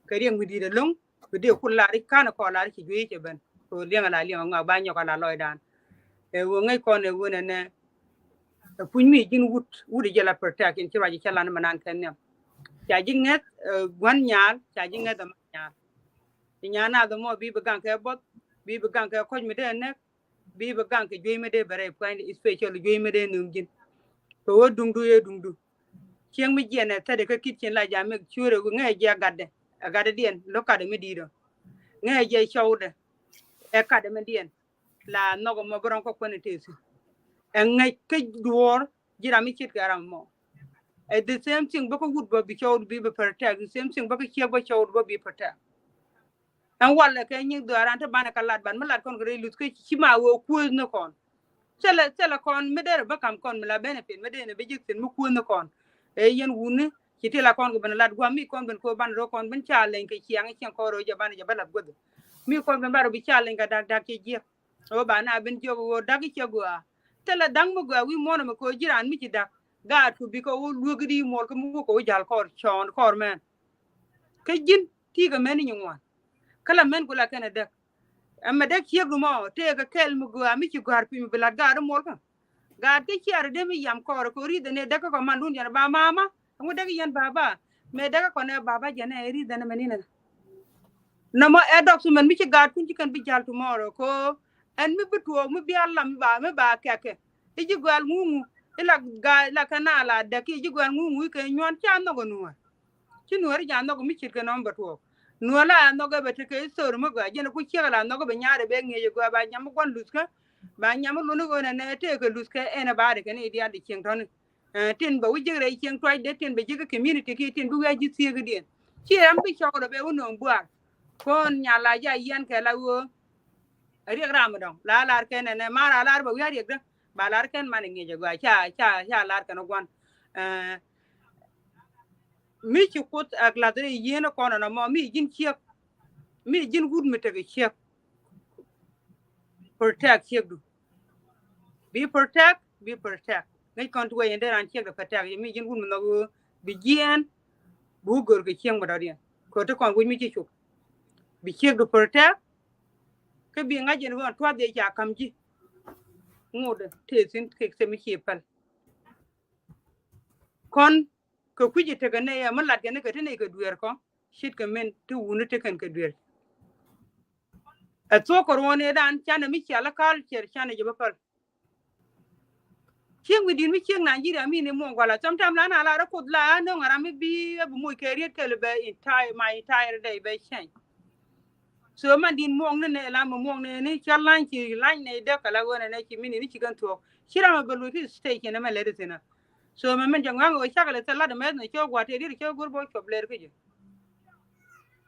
kɛ riɛŋ mi di̱i̱t ɛlɔ̱ŋ bi dee kul lar i̱ ka̱n ɛ kɔn lar i̱ ci juey i̱ cɛ ben kɛ liɛŋ ala liɛŋ ɛ ŋɔak ba nyɔk ala lɔcdan. Ɛ ɣöö ŋäc kɔn ɛ ɣöö nɛnɛ. Ɛ puc mi ji̱n wut wut i̱ jɛ la protect in ci ruac i̱ cɛ lan mɛ nan kɛn nhiam. Ca ji̱ ŋäth gua̱n nyaal ca ji̱ ŋäth ɛmɔ nyaal. I̱ nyaal nath ɛmɔ bi bi gaŋ kɛ buɔth bi bi gaŋ kɛ kɔc mi dee näk. Bi bi gaŋ kɛ juey mi dee bɛ rɛy pua̱ny especially juey mi dee nöŋ ji̱n. Kɛ ɣöö duŋdu yee duŋdu. Cieŋ mi jiɛn ɛ thätdɛ kä ki̱t cin la jam mi cuurɛ ŋäcɛ jiɛ gatdɛ ɛ gatdɛ diɛn lo̱k katdɛ mi di̱i̱t ɔ. Ŋäcɛ jiɛ cɔwdɛ ɛ katdɛ mi diɛn la nhɔk ɛmɔ bi rɔ̱ŋ kä kuäni tëë thi̱n. Ɛ ŋäc kä duɔ̱ɔ̱r ji̱ ram mi ce̱tkɛ ram ɛmɔ. Ɛ the same thing bä kä wut bä bi cɔwd bi bɛ protect the same thing bä kä ciek bä cɔwd bä bi protect. Ɛn walɛ kɛ nyiŋ dhɔaaran ti banɛ kɛ lat ban mi lat kɔn kɛ rɛy luth kä ci ma wee kuäth ni kɔn. Thilɛ thilɛ kɔn mi derɛ bä kam kɔn mi la benefit mi derɛ bi ji̱k thi̱n mi kuäth ni kɔn. Ɛ yɛn wuni ci ti la kɔn kɛ ben lat guam mi kɔn ben kɛ banɛ rɔ kɔn ben ca leny kɛ ciaŋ ciɛŋ kɔn rɔ jɛ banɛ jɛ bä lat guäth. Mi kɔn ben barɔ bi ca leny kɛ dak dak cɛ jiɛk. Ɣöö ba na ben jiɔk ɣöö dak i̱ cɛ gɔaa. Thilɛ da̱ŋ mi gɔaa wi̱i̱ muɔ̱ɔ̱n ɛmɛ kɛ ɣöö ji̱ raan mi ci dak. Gaat ku bikɛ ɣöö luäk i̱ di muɔl kä mi wä kɛ ɣöö ja̱l kɔr cɔɔn kɔr mɛn. Kä ji̱n ti̱i̱ kɛ mɛn i̱ nyi ŋuan. Kä la mɛn ku la kɛn ɛ däk. Ɛmɛ däk ciek dumɔ tëëkɛ kɛl mi gɔaa mi ci gɔ̱a̱r piny mi bi la̱t gaat i̱ muɔl kä. Gaat kä ciaar i̱ dee mi yam kɔɔr kɛ ɣöö ri̱th ɛn ɛ däk kä kɔ mandun jɛn ɛ ba mama. Ɛŋu däk i̱ yɛn baba. Mëë däk kä kɔn ɛ baba jɛn ɛ ri̱th ɛn ɛmɛ ninɛ. Nɔmɔ ɛ dɔk thumɛn mi ci gaatkun ci kɛn bi ja̱l tomorrow ko ɛn mi bi tuɔɔk mi bi alam mi ba mi ba kɛkɛ. I̱ ji̱ gɔal ŋuŋu i̱ la gaa la kɛ na la dɛk i̱ ji̱ gɔal ŋuŋu i̱ kɛ nyuɔn ca nhɔk ɛ nuɔ̱ɔ̱r. Ci nuɔ̱ɔ̱r i̱ ja nhɔk mi ce̱tkɛ nɔm bɛ tuɔɔk. Nuɔ̱ɔ̱r la a nhɔk ɛ bɛ tekɛ i̱ thor mi gɔaa jiɛn ɛ ku ciek la nhɔk ɛ bɛ nyaar ɛ bɛ ŋi̱eec ɛ gɔaa ba nyam mi gua̱n luthkä. Ba nyam mi luni ɣöö nɛnɛ tëëkɛ luthkä ɛn ɛ baadɛ kɛn i̱ diaal di cieŋ tɔ̱ni. Tin bɛ wi̱c ji̱k rɛy cieŋ tuacdɛ tin bɛ ji̱k community ki tin bi wi̱c a ji̱ thieekidiɛn. Ci ram bi cɔk rɔ bɛ wä nööŋ buaar. Ko̱n nya la ja yiɛn kɛ la ɣöö. Riɛk ram mi dɔ̱ŋ la lar kɛn ɛnɛ mar a lar bɛ wi̱c a riɛkdä. Ba lar kɛn man iŋi̱ec agɔaa ca ca ca lar kɛn gua̱n. Mi ci Kuoth ɛ glath rɛy yieen kɔn ɛnɔ mɔ, mi ji̱n ciek, mi ji̱n wut mi tekɛ ciek. Protect ciekdu. Bi protect, bi protect. Ŋäc kɔn ti wee yɛn dee ran ciekdɛ protect. Yɛ mi ji̱n wut mi nhɔk ɣöö bi jiɛɛn, bi wä gör kɛ cieŋ mi dɔ̱diɛn. Kɛ ti kɔn wi̱c mi ci cuk. Bi ciekdu protect. Kä bi ŋa̱c yɛn ɣöö tuath yɛ ca ka̱m ji̱. Ŋot tëë thi̱n kɛ thɛm mi ci päl. Kɔn kɛ kui̱c tekɛ nɛy ɛ mi lat kɛn kɛ ti nɛy kɛ dueer kɔ. Ce̱tkɛ min ti wuni tekɛn kɛ dueer. Ɛ thuɔ̱k kɛ ruɔ̱n ëëdan canɛ mi cial ɛ culture canɛ jɛ bä päl. Cieŋ mi di̱t mi cieŋ Nigeria mi ni muɔ̱ɔ̱ŋ guala. Sometimes la na la rɛ Kuoth la a no̱ŋ a ram mi bi a bi moc kɛ riet kɛl bɛ entire, my entire day bɛ change. So man di̱t muɔ̱ɔ̱ŋ ni nɛ la mi muɔ̱ɔ̱ŋ ni ni ca lany ci lany nɛ däk kɛ la ɣöö nɛ nɛ ci mi ni ni ci kɛn thuɔ̱k. Ci ram a bɛ luth ti stage ni mɛ lɛ di thin a. So mɛ min jɛ ŋa̱ŋ wä cakɛ lɛ thil lat mɛth ni cɛ gua̱a̱th tëë diet cɛ go̱r bä cuɔp lɛr kä jɛ.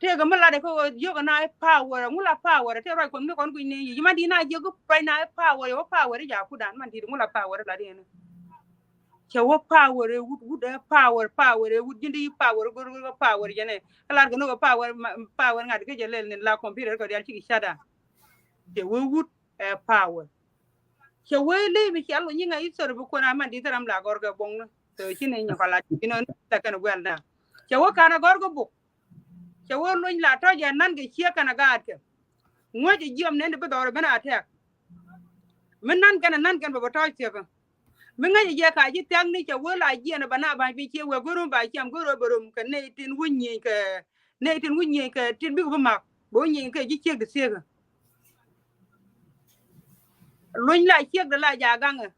Tëëkɛ mi latdɛ kä ɣöö jiök ɛn a i̱ power, ŋu la power, tëë ruac Kuɔth mi kɔn kui̱ ni yic. Man di̱t na jiök i̱ pɛny na i̱ power, yɛ wä power i̱ ja̱ kudan, man di̱t ŋu la power i̱ lat yɛn. Cɛ wä power i̱ wut, wut ɛ power, power i̱ wut, ji̱n di i̱ power, go̱r go̱r power jɛn ɛ. Kä lat kɛ ni ɣöö power, ma, power ŋa̱t kä jɛ lɛl ni la computer kɛ dial ciki shut down. Cɛ wä wut ɛ power. Cɛ wee ley mi cial wä nyiŋ a history bi kuɛn a man di̱t ram la gɔr kɛ buɔ̱ŋni. So ci ni nyɔk a la ci nɔ ni la kɛn guɛl na. Cɛ wee kan a gɔr kɛ buk. Cɛ wee luny la tɔc a nan kɛ ciek kɛn a gaat kɛ. Ŋuec a jiɔm nɛn di bi dhɔr ben a tɛk. Mi nan kɛn a nan kɛn bɛ bɛ tɔc thiek. Mi ŋäc a jɛ ka ji̱ thia̱k ni cɛ wee la jiɛn a ba na ba̱ny bi ciek wee go̱r rum ba ciam go̱r rum bɛ rum kɛ nɛy tin wä nyieny kɛ, nɛy tin wä nyieny kɛ tin bikɛ bi mak. Bɛ wä nyieny kɛ ji̱ ciek di thiekä. Luny la ciek di la ja gaŋɛ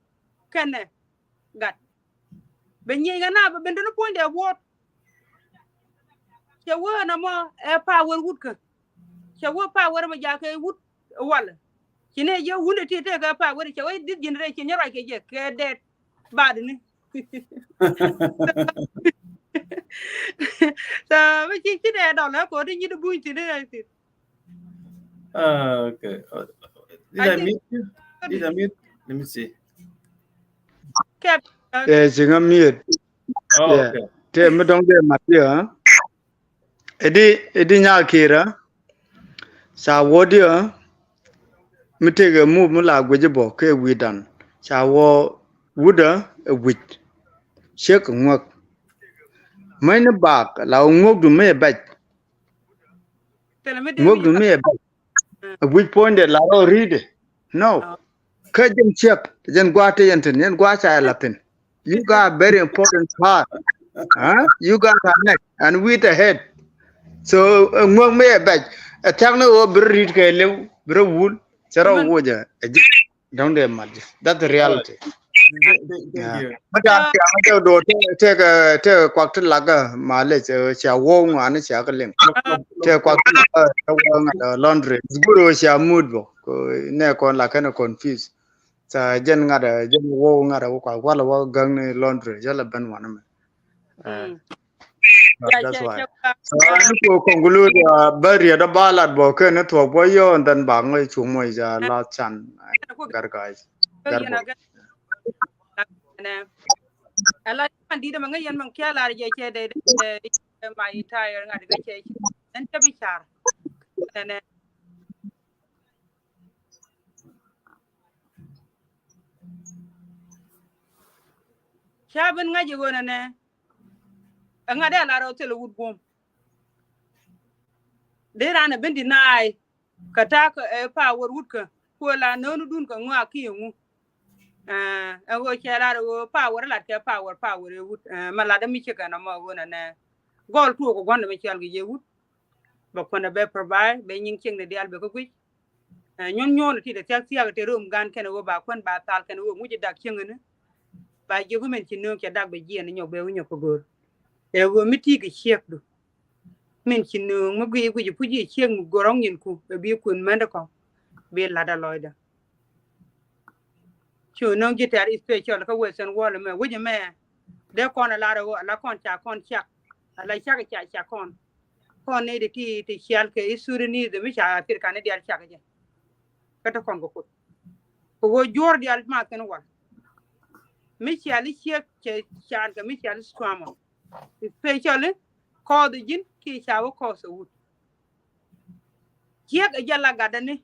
kɛnɛ gat. Bɛ nyieny kɛ na bɛ ben duni puɔ̱nydɛ buɔt. Cɛ wee na mɔ ɛ power wut kä. Cɛ wee power mɛ ja kɛ wut walɛ. Ci nɛ jɛ wundɛ ti tëëkɛ power, cɛ wee this generation nyɛ ruac kɛ jɛ kɛ dɛt. Bad ni. So mi ci ci dɛ dɔl ɛ kɔ ti nyi di buny ti ni ɛ ti. Ah, okay. Uh, did I mute you? Did I mute? Let me see. Kɛp. Yeah, ci ŋa mute. Oh, yeah. Okay. Tëë mi dɔŋ dee mat diɛ. Ɛ di, ɛ di nyaa kiɛ rɛ. Ca wä diɛ. Mi tëëkɛ move mi la guic bɔ kɛ wi̱i̱dan. Ca wä wutdä ɛ wi̱c. Ciek ŋuäk. Mäcni bak la wä ŋuäkdu mi ɛ bɛc. Ŋuäkdu mi ɛ bɛc. Ɛ wi̱c puɔ̱nydɛ la rɔ ri̱i̱dɛ. No. Kä jɛn ciek, jɛn gua̱a̱th ti yɛn thi̱n, yɛn gua̱a̱th ca yɛ la̱th thi̱n. You guys are very important part. Huh? You guys are next and we the head. So ŋuäk mi ɛ bɛc. Ɛ thiak ni ɣöö bi rɔ ri̱i̱t kɛ liw, bi rɔ wul. Cɛ rɔ wocɛ. Ɛ ji̱ dɔ̱ŋ dee mat ji̱. That's the reality. Mɛ dan tiaŋ tɛ do tɛ tɛ kuak ti lak a malec, cia woo ŋuani cia kɛ liŋ. Tɛ kuak ti lak a tɛ woo ŋa̱t a laundry. It's good cia mood bɔ. Nɛ kɔn la kɛn a confuse. Ca jɛn ŋa̱t a jɛn woo ŋa̱t a wä kuak wala wä gäŋ ni laundry jɛ la ben wanɛ mɛ. That's why. So ni ko conclude, bä riet a ba lat bɔ kɛ ni thuɔk bɔ yɔ, and then ba ŋɔy cuŋ mɔ ja la can. Gar guys. Gar bɔ. Ala man di de ma ŋa yɛn ma kia lar jɛ cɛ de de my entire ŋa de cɛ. Ɛn cɛ bi car. Nɛ nɛ. Ca ben ŋa̱c i̱ ɣöö nɛnɛ. Ɛŋa dee lar ɔ thil wut buɔ̱m. Dee ran ɛ ben deny. Kä ta̱a̱ kä ɛ power wut kä kuɛ la nööni dun kä ŋɔak kiɛ ŋu. Ɛ ɣöö cɛ lar ɛ ɣöö power lat kɛ power, power ɛ wut. Ɛ mɛ lat ɛ mi cikɛ nɔmɔ ɣöö nɛnɛ. Gɔl tuɔɔk ɛ gua̱n ɛ mi cial kɛ jɛ wut. Bɛ kuɛn ɛ bɛ provide bɛ nyiŋ ciɛŋ ni diaal bɛ kä guic. Ɛ nyuɔn nyuɔn ti dee thiak thiak ti rom gan kɛn ɣöö ba kuɛn ba thal kɛn ɣöö ŋuc dak cieŋ ni. Ba jiök min ci nööŋ cɛ dak bɛ jiɛn nyɔk bɛ wi̱nyɛ kä go̱o̱r. Ɛ ɣöö mi ti kɛ ciekdu. Min ci nööŋ mi guic guic puc i̱ ciek mi go̱r ɔŋ nyin ku bɛ bi kuën mɛn di kɔŋ. Bi lat a lɔcdä. Cu nöŋ ji̱ tɛ̈r especial kä Western world mɛ wi̱c mɛ. Dee kɔn a lar a ɣöö a la kɔn ca kɔn cak. A la cak ca ca kɔn. Kɔn ni di ti ti cial kɛ i Sudanese mi ca Africa ni dial cak jɛ. Kä ti kɔn kɛ kuth. Kɛ ɣöö juɔ̱ɔ̱r dial ma kɛn wal. Mi cial i ciek cɛ can kɛ mi cial i trauma. Especially kɔɔth ji̱n kiɛ ca wä kɔɔth ɛ wut. Ciek ɛ jɛ la gatdɛ ni.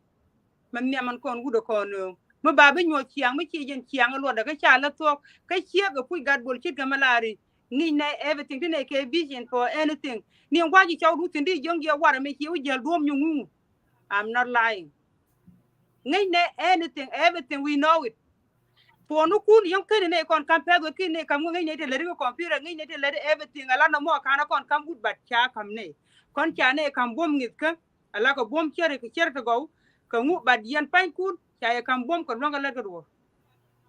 Mɛ nhiam ɛn kɔn wut ɛ kɔn nööŋ mi ba bi nyuɔth ciaŋ mi ci jɛn ciaŋ ɛ luɔtdɛ kä ca lä thuɔk kä ciek ɛ puc gat bol ce̱tkɛ mi laari. Ŋi̱i̱c nɛ everything ti nɛ kɛ vision for anything. Ni ŋua̱c i̱ cɔw du thi̱n di jiöŋ jiɛ warɛ mi ci wi̱c jäl duɔ̱ɔ̱m nyuŋ ŋuŋ. I'm not lying. Ŋäcnɛ anything, everything we know it. Puɔnukun yäŋ keni nɛ kɔn kam pɛth wä keni nɛ kam ŋäcnɛ te lɛri kɛ computer, ŋäcnɛ te lɛri everything. Ala nɔmɔ kanɛ kɔn kam wut, but ca kam nɛ kɔn ca nɛ kam buɔm ŋi̱thkä. Ala kɛ buɔm cɛri kɛ cɛri ti gɔw kɛ ŋu, but yɛn panykun ca yɛ kam buɔm kɛ luäŋ kɛ lɛt kɛ duɔ̱ɔ̱r.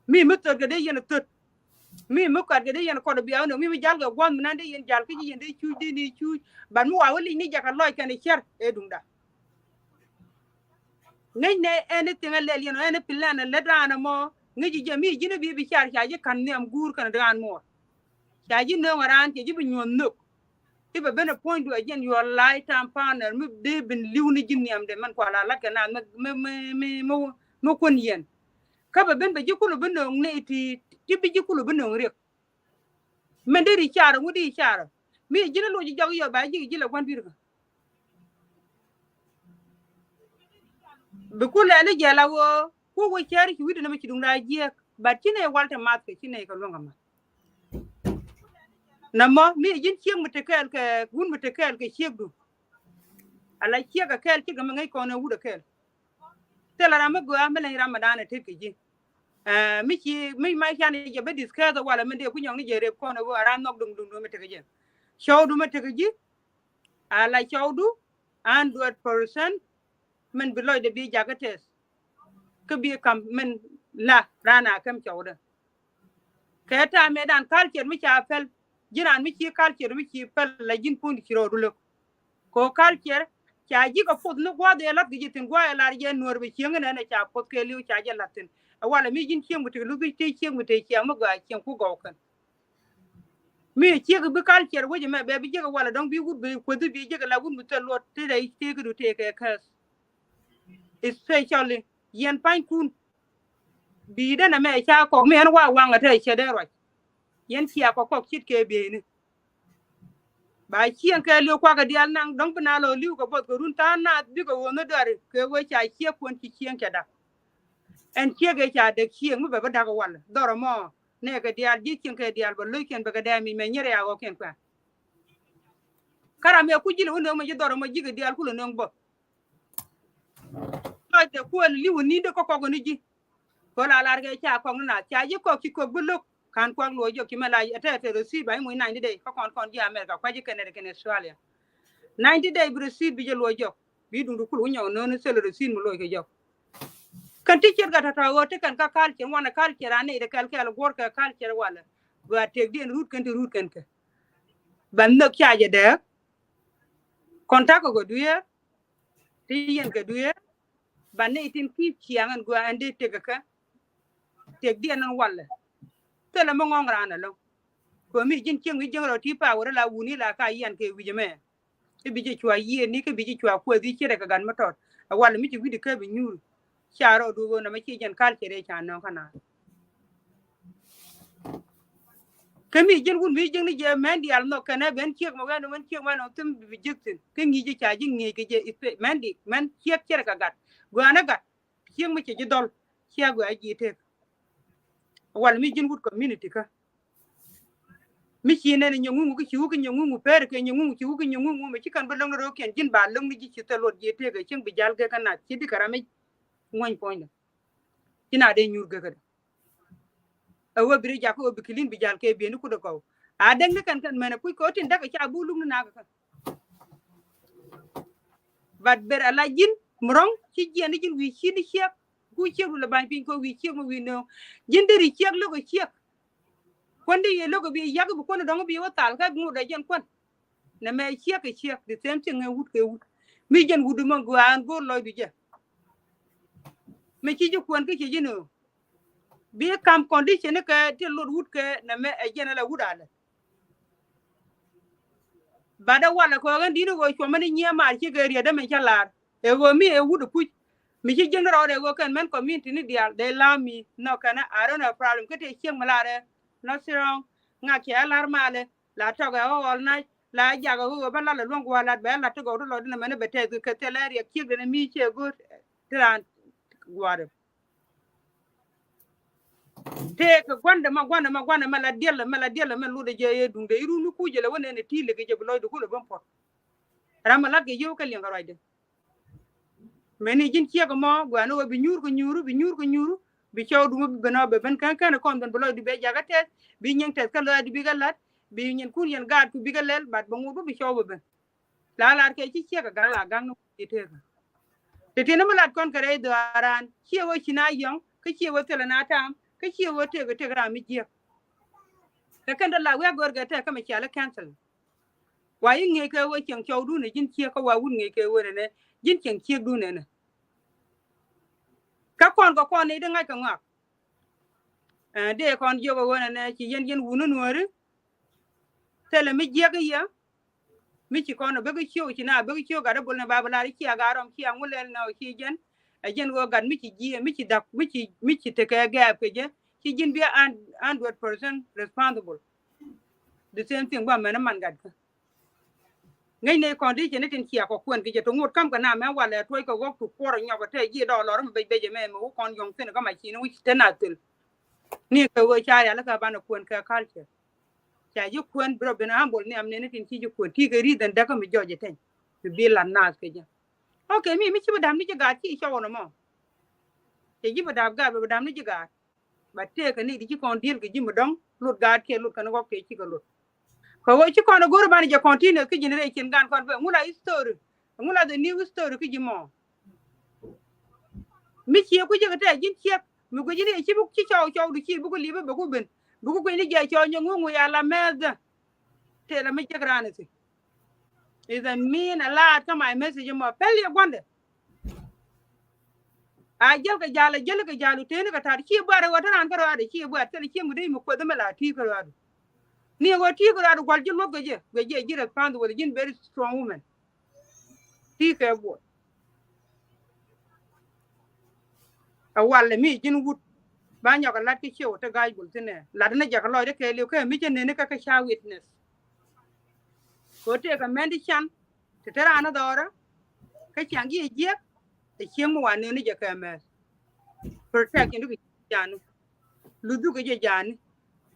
Mi mi thöt kɛ dee yɛn thöt. Mi mi kɔat kɛ dee yɛn kɔt bia wä nöŋ, mi mi jal kɛ gua̱n mi nan dee yɛn jal kä ji̱ yɛn dee cuc dee ni cuc. But mi wa wä lic ni jakɛ lɔc kɛn cɛr ɛ duŋda. Ŋäcnɛ anything a lɛl yɛn ɔ, any plan a lät raan ɛmɔ. Ŋäc ji̱ jɛ mi ji̱n a bi bi car ca ji̱ ka̱n nhiam guur kɛn raan muɔr. Ca ji̱ nööŋ a raan cɛ ji̱ bi nyuɔ̱th nhök. Ti bɛ ben a puɔ̱nydu a jɛn your lifetime partner mi dee ben li̱w ni ji̱ nhiamdɛ mɛn kual a la̱t kɛ naath mi, mi, mi, mi, mi kuän yɛn. Kä bɛ ben bɛ ji̱ kulu bi nööŋ ni ti, ti bi ji̱ kulu bi nööŋ riɛk. Mɛn deri carɛ ŋut di carɛ. Mi ji̱n a loc ji̱ jɔk yɔ ba ji̱ ji̱ la gua̱n dui̱r kä. Bi ku lɛli jɛ la woo ku wä cɛr ci wi̱dɛ ni mi ci duŋ daa jiɛk. But ci nɛ wal te math kɛ ci nɛ kɛ luäŋ kɛ math. Nɛ mɔ mi ji̱n ciek mi te kɛɛl kɛ wun mi te kɛɛl kɛ ciekdu. Ala ciek a kɛɛl cikɛ mi ŋäc kɔn ɛ wut a kɛɛl. Thilɛ ram mi gɔaa mi leny ram mi da̱a̱n ɛ tet kɛ ji̱. Ɛ, mi ci mi ma can jɛ bä discuss walɛ mi dee ku nyɔŋ ni jɛ rep kɔn ɛ wä a ran nhɔk duŋ duŋ duŋ mi tekɛ jɛ. Cɔwdu mi tekɛ ji̱. Ala cɔwdu hundred percent. Min bi lɔcdɛ bi jakä tɛth. Kä bi kam min la ran a käm cɔwdä. Kɛ ta̱a̱ mëëdan culture mi ca päl. Ji̱n raan mi ci culture mi ci päl la ji̱n puɔ̱ny ci rɔɔdu lök. Kɛ ɣöö culture ca ji̱ kɛ puɔth ni gua̱a̱th ëë la̱th kɛ ji̱ thi̱n gua̱a̱th ëë lar jɛ nuäär bɛ cieŋ inɛnɛ ca puɔth kɛ li̱w ca jɛ la̱th thi̱n. Ɛ walɛ mi ji̱n cieŋ bi tëë luth bi tëë cieŋ bi tëë cieŋ mi gɔaa cieŋ ku gɔw kɛn. Mi ciek bi culture wec ɛmɛ bɛ bi jiäk ɛ walɛ dɔ̱ŋ bi wut bi kuäthi bi jiäk ɛ la wut mi thil luɔt ti rɛy tëëkdu tëëkɛ kɛth. Especially yɛn panykun. Bi̱i̱dä nɛmɛ ca kɔk mi ɛn wa waŋ ɛ te cɛ dee ruac. Yɛn cia kɔk kɔk cit kɛ bieyni. Ba cieŋ kɛ li̱w kuakɛ diaal naŋ dɔ̱ŋ bi na lɔ li̱w kɛ buɔth kɛ run tha̱a̱ŋ naath bikɛ ɣöö ni dɔri kɛ ɣöö ca ciek kuɔn ci cieŋ cɛ dak. Ɛn ciek ëë ca dek cieŋ mi bɛ bi dak wal dhɔr ɛmɔ. Nɛɛkɛ diaal ji̱ cieŋ kɛ diaal bɛ lo̱ckiɛn bɛ kɛ dɛɛm i̱ mɛ nyɛr ɛ ya ɣɔkiɛn kuɛn. Kä ram ɛ ku ji̱l wä nööŋ mɛ ji̱ dhɔr ɛmɔ ji̱ kɛ diaal kulɛ nööŋ buɔth. Lɔcdɛ kuɛl li̱w ni dee kɔkɔk ni ji̱. Kɔ la lar kɛ ca kɔk ni na ca ji̱ kɔk ci kɔk bi lo̱k. Kan kuak luɔc jɔk ci mɛ la ɛ tɛtɛ rɔ si̱i̱t ba i̱ muc nine day kä kɔn kɔn ji̱ America kua̱c ji̱ Canada kɛn Australia. Ninety day bi rɔ si̱i̱t bi jɛ luɔc jɔk bi duŋdu kul wi̱nyɔk nööni thil rɔ si̱i̱t mi luɔc kɛ jɔk. Kɛn ti ciet gat tɔ̱tɔ̱ ɣöö ti kɛn kä culture wanɛ culture an nɛy ti kɛl kɛl guɔ̱r kɛ culture walɛ. Gɔaa tëkdiɛn rut kɛn ti rut kɛn kɛ. Bɛ nhök ca jɛ dɛɛk. Kɔn ta̱kɛ gɔ dueer. Ti yɛn kɛ dueer. Ba nɛy tin ki̱i̱p ciaŋ ɛn gɔaa ɛn dee tëk kɛ. Tëkdiɛn ɛn walɛ. Thilɛ mi ŋɔ̱ŋ raan ɛlɔ̱ŋ. Kɛ mi ji̱n cieŋ mi jiäŋ rɔ ti pa wä rɔ la wuni la ka yian kɛ wi̱c ɛmɛ. Kä bi jɛ cua yiëëni kä bi jɛ cua kuɛth i̱ ciɛ rɛ kɛ gat mi tɔt. Ɛ walɛ mi ci wi̱cdi kä bi nyuur. Ca rɔ duɔ̱k ɣöö nɔmɔ ci jɛn culture ca nɔŋ kä naath. Kä mi ji̱n wun mi ji̱n ni jɛ mɛn diaal nhɔk kɛn ɛ ben ciek mɛ wɛn wɛn ciek mɛ nɔŋ thim bi ji̱k thi̱n. Kä ŋi̱i̱c jɛ ca ji̱ ŋi̱i̱c kɛ jɛ i̱ mɛn di mɛn ciek ciɛ rɛ kɛ gat. Gua̱a̱n ɛ gat. Cieŋ mi ci ji̱ dhɔl. Cia guɛ a ji̱ tek. Wal mi ji̱n wut community kä. Mi ci nɛn nyɛ ŋuŋu ki ci wuk nyɛ ŋuŋu per kɛ nyɛ ŋuŋu ci wuk nyɛ ŋuŋu mi ci kan bi loŋ ni ro̱o̱kiɛn ji̱n ba loŋ ni ji̱ ci thil luɔt ji̱ tek ɛ cieŋ bi jal gek kä nath ci di kɛ ram mi ŋuɔ̱ny puɔ̱nydɛ. Ci na dee nyuur gek kä dɛ. Ɛ wee bi ri jak kä wee bi kilin bi jal kɛ bieni kut ɛ kɔw. A dek ni kɛn kɛn mɛn ɛ puc kɛ wä tin däk ɛ ca bi wä luk ni nak kä. But ber ala ji̱n murɔ̱ŋ ci jiɛn ni ji̱n wi̱i̱ ci ni ciek. Ku ciek ru la ba̱ny piny kɛ wi̱i̱ ciek mi wi̱i̱ nööŋ. Ji̱n deri ciek lo̱k ɛ ciek. Kuändɛ yɛ lo̱k ɛ bi yak bi kuändɛ dɔ̱ŋ bi wä thal kä ŋot ɛ jɛn kuän. Nɛ mɛ ciek kɛ ciek the same thing ɛ wut kɛ wut. Mi jɛn wut mɔ gɔaa ɛn go̱o̱r lɔcdu jɛ. Mi ci ji̱ kuän kä ci ji̱ nööŋ. Bi kam condition ni kɛ ti lot wut kɛ nɛ mɛ ɛ jɛn ala wut alɛ. Bat ɛ walɛ kɛ ɣän di̱t ni ɣöö cuɔmä ni nyiee maar cikɛ riet dämɛ cä lar. Ɛ ɣöö mi ɛ wut ɛ puc mi ci jiäkni rɔɔdɛ ɣöö kɛn mɛn community ni diaal dee la̱a̱ mi nhɔk kɛn ɛ I don't have problem kä tëë ciek mi lar ɛ nothing wrong. Ŋak cɛ ɛ lar malɛ. la tɔk ɛ ɣɔl nac, la jak ɛ ɣöö bä lat ɛ luäŋ gua̱a̱r lat bɛ lat ti gɔw ti lɔcdä nɛ mɛn bɛ tɛth kɛ thilɛ riɛk ciekdɛ ni mi ciɛ go̱o̱r ti raan gua̱a̱r. Tëëkɛ gua̱ndɛ ma gua̱ndɛ ma gua̱ndɛ ma la diɛl mɛ la diɛl mɛ lotdɛ jɛ yɛ duŋdɛ i̱ run ni kucɛ lɛ wä nɛn ɛ ti̱i̱ lɛ kɛ jɛ bi lɔcdɛ kulɛ ben puɔ̱t. Ram mɛ lat kɛ yio̱w kɛ liɛŋ kɛ ruacdɛ. Mɛni ji̱n ciek ɛmɔ guɛ̈ni ɣöö bi nyuur kɛ nyuuru, bi nyuur kɛ nyuuru, bi cɔwdu mi bi ben ɔ bɛ ben kɛn kɛn kɔn ben bi lɔcdu bɛ jakä tɛth, bi nyiŋ tɛth kä lɔcdu bikɛ la̱t, bi nyinkun yɛn gaatku bikɛ lɛl, but bɛ ŋot bä bi cɔw bɛ ben. La lar kɛ ci ciek ɛ ga̱ŋ la ga̱ŋ ni ci tëëkä. Ti tin mi lat kɔn kɛ rɛy dhɔaaran ciɛ wee ci na yɔ̱ŋ kä ciɛ wee thilɛ na ta̱a̱m kä ciɛ wee tëëkä tëëkä ram mi jiäk. Kɛ kɛn dee la wiak gör kɛ tɛk kä mɛ cialä cancel. Wa i̱ ŋi̱eec kɛ ɣöö cieŋ cɔwdun ɛ ji̱n ciek kä wa wut ŋi̱eec kɛ ɣöö nɛnɛ ji̱n cieŋ ciekdun nɛnɛ. Kä kɔn kɛ kɔn ni di ŋa̱c kɛ ŋɔak. Ɛ, dee kɔn jiök ɛ ɣöö nɛnɛ ci yɛn yɛn wuni nuääri. Thilɛ mi jiäk i̱ yɛ mi ci kɔn ɛ bek i̱ ciök ci na bek i̱ ciök gat i̱ bol ni ba bi lar i̱ cia gat rɔm cia ŋu lɛl nɛ ɔ ci jɛn. Ɛ jɛn ɣöö gat mi ci jiɛ mi ci dak mi ci mi ci tekɛ gɛɛp kɛ jɛ ci ji̱n bi a hundred percent responsible. The same thing bä mɛn i̱ man gat kä. Ŋäcnɛ condition ni tin cia kɔ kuɛn kɛ jɛ ti ŋot kam kɛ na mɛ walɛ tuɔc kɛ ɣɔk ti kuɔr nyɔk kɛ tɛ ji̱ dɔɔk lɔr mi bec bec ɛmɛ mi wä kɔn yɔŋ thin kä ma ci ni wi̱c te na thil. Ni kɛ ɣöö ca rial kɛ banɛ kuɛn kɛ culture. Ca ji̱ kuɛn bi rɔ ben humble ni am nɛn ni tin ci ji̱ kuɛn ti kɛ ri dhän däkä mi jɔc ɛ teny. Mi bi lat naath kɛ jɛ. Okay, mi mi ci bi dam ni ji̱ gaat ci cɔw nɔmɔ. Cɛ ji̱ bi dam gaat bi dam ni ji̱ gaat. But tëëkä ni di ci kɔn diël kɛ ji̱ mi dɔ̱ŋ lut gaat kiɛ lut kɛn ɣɔk kiɛ cikɛ lut. Kɛ ɣöö ci kɔn ɛ go̱r banɛ jɛ continue kä generation gan kɔn bɛ ŋu la history. Ŋu la the new history kä ji̱ mɔ. Mi ciek ku jek tɛ ji̱n ciek mi guic ni ci buk ci cɔw cɔw du ci buk liep bɛ ku ben buk guic ni jɛ cɔw nyɛ ŋu ŋu ya la mɛth. Tëë la mi jek ran thi. Is a mean a lot kä my message mɔ pɛl yɛ guandɛ. A jäl kɛ jal a jäl kɛ jal u teni kɛ tar ci buat ɛ ɣöö te ran kä rɔadɛ ci buat kɛn ci mi dee mi kueth mi la ti kä rɔadu. Ni ɣöö ti kä rɔadu gual ji̱ luɔth kɛ jɛ guɛ jɛ ji̱ responsible ji̱n very strong woman. Ti kɛ buɔt. A walɛ mi ji̱n wut ba nyɔk a lat kä ciɛ wä te ga̱a̱c bul thinɛ lat ni jɛ kɛ lɔcdɛ kɛ liw kɛ mi jɛ neni kɛ kɛ ca witness. Kɛ wä tëëkɛ mɛn ti can ti te raan ni dhɔrä. Kä ciaŋ ji̱ jiɛk ɛ cieŋ mi wa neni jɛ kɛ mɛth. Protect in dukɛ jani luth dukɛ jɛ jani.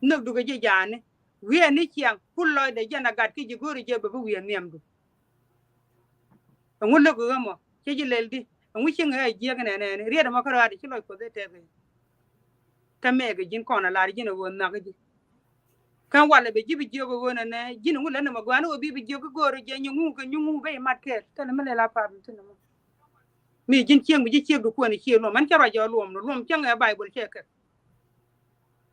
Nhök dukɛ jɛ jani. Wiee ni ciaŋ kul lɔcdɛ jɛn a gat kä ji̱ go̱o̱ri jɛ bɛ bi wiee nhiamdu. Ɛŋu lök ɣä mɔ cä ji̱ lɛl di ɛŋu cieŋ ɛ jiɛk nɛnɛni riet ɛmɔ kä rɔaadi ci lɔc kuɔth ɛ tɛth. Kä mɛɛkɛ ji̱n kɔn a lar ji̱n ɛ ɣöö nhak ji̱. Kä walɛ bɛ ji̱ bi jiök ɛ ɣöö nɛnɛ ji̱n ɛŋu lät nɛmɛ gɔaa ni ɣöö bi bi jiök i̱ göörä jɛ nyuŋu kɛ nyuŋu ben imat kɛɛl thilɛ mi lɛl a path mi thin ɛmɔ. Mi ji̱n cieŋ mi ji̱ ciek di kuɛn i̱ ciek luɔm ɛn cä ruac jɔɔk luɔm ni luɔm cäŋ ɛ Baibol cɛ kɛ.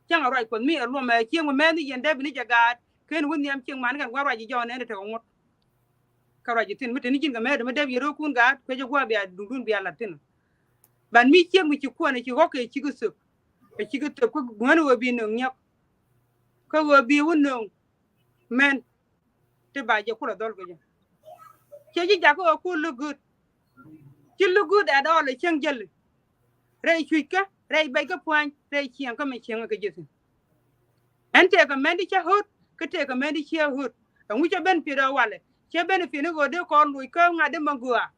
Cäŋ a ruac kuɔth mi ɛ luɔm ɛ cieŋ mi mɛth ni yɛn dee bi ni jɛ gaat ken wä nhiam cieŋ man kɛn gua̱n ruac ji̱ jɔɔk nɛn tekɛ ŋuɔ̱t. Kä ruac ji̱ thin mi te ni ji̱n kɛ mɛth mi dee bi yɛ röökun gaat kuecä gua̱a̱ bia duŋdun bia la̱t thin. Ban mi cieŋ mi ci kuɛn ɛ ci ɣɔk kɛ cikɛ thöp ɛ cikɛ thöp kä gua̱n ɣöö bi nöŋ nyɔk. Kä ɣöö bi wä nöŋ mɛn. Ti ba jɛ kulɛ dhɔl kɛ jɛ. Cɛ ji̱ jakä ɣä kul look good. Ci look good at all ɛ cieŋ jäli. Rɛy cui̱ckä rɛy bɛckä pua̱ny rɛy cieŋ kä mɛ cieŋä kɛ jɛ thi̱n. Ɛn tëëkɛ mɛn ti cä ɣöt kä tëëkɛ mɛn ti ciɛ ɣöt. Ɛŋu cä ben pi̱t ɛ walɛ cä ben pi̱t ni ɣöt dee kɔn luc kä ŋa̱t dee mɛ gɔaa.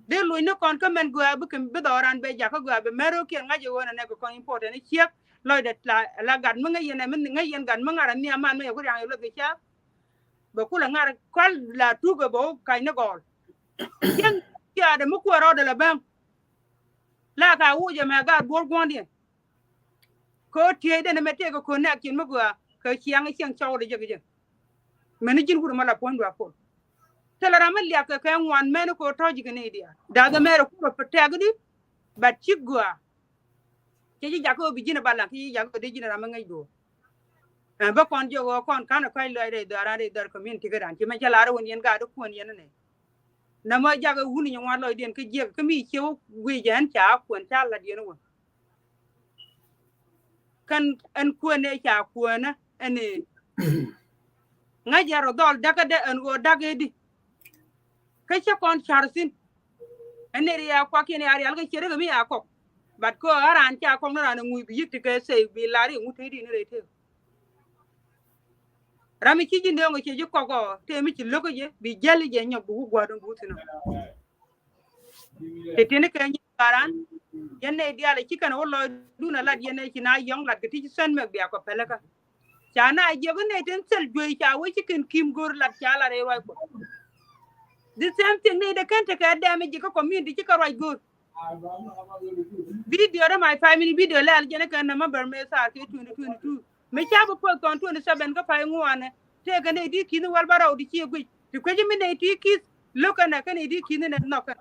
Dee luc ni kɔn kä mɛn gɔaa bikɛ bi dhɔran bɛ jakä gɔaa bɛ mɛr ɣökiɛn ŋa̱c ɛ ɣöö nɛ nɛ kɛ kɔn important ni ciek. Lɔcdɛ la gat mi ŋäc yɛn ɛ mi ŋäc yɛn gat mi ŋa̱t ɛ nhiam man mi yɛ ku riaŋ yɛ lueth kɛ ca̱a̱p. Bɛ kulɛ ŋa̱t kual la tukɛ bɛ wä kac ni gɔɔl. Cieŋ ciaadɛ mi kuɛ rɔɔdɛ la bäŋ. La ka wucɛ mɛ gaat buɔr guɔ̱ndiɛn. Kɛ ɣöö tieyden ɛmɛ tëëkɛ connection mi gɔaa kɛ ciaŋ cieŋ cɔwdɛ jek jek. Mɛn ni ji̱n wut ɛmɔ la puɔ̱nydu a pol. Thilɛ ram mi liak kɛ kɛ ŋuan mɛn kɛ ɣöö tɔ̱ ji̱ kɛ ni diaal da̱th ɛmɛrɛ kulɛ protect di. But ci gɔaa. Cɛ ji̱ jakä ɣöö bi ji̱n ɛ balaŋ ki ji̱ jakä ɣöö dee ji̱n ɛ ram mi ŋäc duɔ̱ɔ̱r. Ɛn bä kɔn jiök ɣöö kɔn ka̱n ɛ kɔc lɔc rɛy dhɔaaran rɛy dhɔaar community kädan ci mɛn cä lar ɛ wän yɛn gaat ɛ kuɛn yɛn ɛ nɛ. Nɛmɔ jakä wuni nyɛ ŋuan lɔcdiɛn kä jiäk kä mi ciɛ wä guic ɛn ca kuɛn ca lat yɛn wä. Kɛn ɛn kuɛn ɛ ca kuɛnä ɛn ëë. Ŋäc yɛ rɔ dhɔl dakä dɛ ɛn ɣöö dakä di. Kä cä kɔn car thi̱n. Ɛn ëë ri ya kuak yɛn ya rial kä ciɛ ri kɛ mi ya kɔk. But kä ɣän raan ca kɔk ni raan ɛ ŋuc bi yik ti kɛ sey bi lar i̱ ŋut te di ni rɛy tëë. Ram mi ci ji̱ nööŋ cɛ ji̱ kɔk ɔ tëë mi ci lo̱k jɛ bi jäl jɛ nyɔk bi wuk gua̱a̱r dun bi wuk thi̱n ɔ. Ti tini kɛ nyi karan yɛn nɛy diaal ci kɛn wä lɔcdun a lat yɛn nɛy ci na yɔ̱ŋ lat kɛ ti ci sɛn mɛk bia kɔ pɛlɛ kä. Ca na jiɛk nɛy tin thil juey ca wä ci kɛn kim go̱o̱r lat ca lat rɛy ruac kɔ. The same thing nɛy de kɛn tekɛ dɛm ji̱ kä community ci kɛ ruac go̱o̱r. Video de my five minute video lɛl jɛn kɛ November me thar kɛ twenty twenty-two. Mi ca bi post kɔn twenty seven kä pay ŋuanɛ. Tëëkɛ nɛy di ki̱n wäl bä rɛw di ci guic ti kuec mi nɛy ti ki̱th lo̱k kɛnɛ kɛn nɛy di ki̱n nɛ nhɔk kɛn.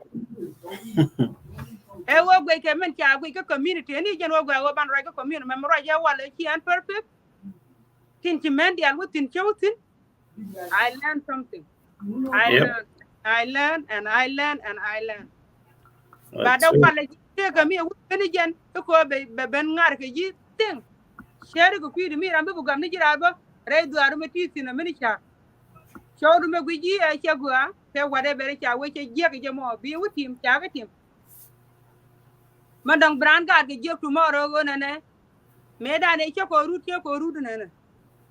Ɛ wä guic kɛ min ca guic kä community ni jɛn wä guic wä ban ruac kä community mɛ mi ruac ɛ wal ɛ ci ɛn perfect. Tin ci mɛn dial wä thin cä wä thin. I learn something. I Yep. learn. I learn and I learn and I learn. Ba That's da it. Walɛ ji̱ tëëkä mi a wut keni jɛn i̱ kɔ bɛ bɛ ben ŋa̱r kɛ ji̱ thing. Cɛɛri kɛ kui̱di mi ram bi bi gam ni ji̱ raar bä rɛy dhuaar mi ti thin a mini ca. Cɔwdu mɛ gui ji̱ ɛ cɛ gua kɛ wat ɛ bɛrɛ ca wee cɛ jiɛk jɛ mɔ bi wut tim ca kɛ tim. Ma dɔŋ bi raan gaat kɛ jiɛk tomorrow ɣöö nɛnɛ. Mëë dan ɛ cä kɔn rut cä kɔn rut nɛnɛ.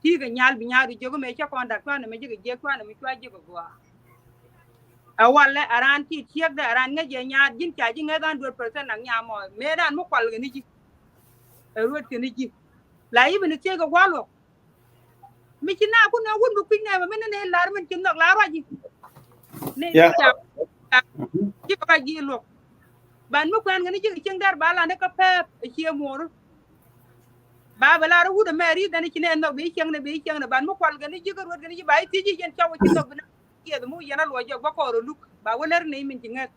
Ti kɛ nyal bi nyal ri jiök mëë cä kɔn dak cuanɛ mëë ji̱ kɛ jiɛk cuanɛ mi cua ji̱ kɛ gua. Ɛ walɛ ɛ raan ti tiɛkdɛ ɛ raan ŋäc jɛ nyaat ji̱n ca ji̱ ŋäth hundred percent nak nyam mɔ mëë dan mi kual kɛ ni ji̱. Ɛ ruet kɛ ni ji̱ la i̱ bi ni thiec kɛ gua̱l wä. Mi ci na kun na wut mi kui̱ nɛmɛ mi ni ni lar min ci nhɔk la ruac ji̱. Ni Yeah. ca ci kɛ ruac ji̱ luɔk. Ban mi kuɛn kɛ ni ji̱ kɛ cieŋ dɛr ba la ni kä pɛɛp ɛ cie muɔɔri. Ba bɛ lar wut ɛmɛ ri̱th ɛn ci nɛ nhɔk bi cieŋni bi cieŋni ban mi kual kɛ ni ji̱ kä ruet kɛ ni ji̱ ba i̱ thiec ji̱ yɛn cɔw ci nhɔk bi na kiɛth mi yɛn a luɔc jɔk bä kɔɔr ɛ luk ba wä lär ni min ci ŋäth.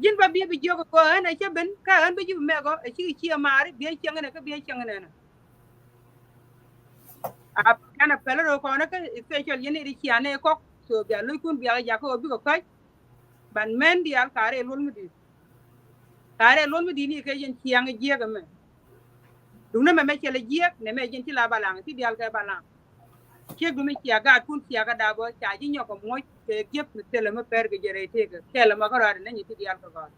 Ji̱n ba biɛ bi jiök ɛ kɔ ɣän ɛ cä ben kä ɣän bi ji̱ bi mɛk ɔ ɛ ci kɛ cie maari biɛ cieŋni kä biɛ cieŋni ɛn. A kɛn a pɛl rɔ kɔn kä special yɛn i̱ di cia nɛ kɔk so bia lo̱ckun bia kɛ jakä ɔ bikɛ kɔc. Ban mɛn diaal ka rɛy luɔl mi di̱i̱t. Ka rɛy luɔl mi di̱i̱t ni kɛ yɛn ciaŋ jiɛk ɛmɛ. Duŋ nɛ mɛ mɛ cɛ lɛ jiɛk nɛ mɛ yɛn ci la balaŋ ti diaal kɛ balaŋ. Ciek du mi cia gaatkun cia kɛ dap ɔ ca ji̱ nyɔk kɛ muɔc kɛ giep mi thilɛ mi pɛr kɛ jɛ rɛy tëëkɛ kɛl ɛmɛ kä rɔaadɛ nɛ nyi ti diaal kɛ gɔ̱r.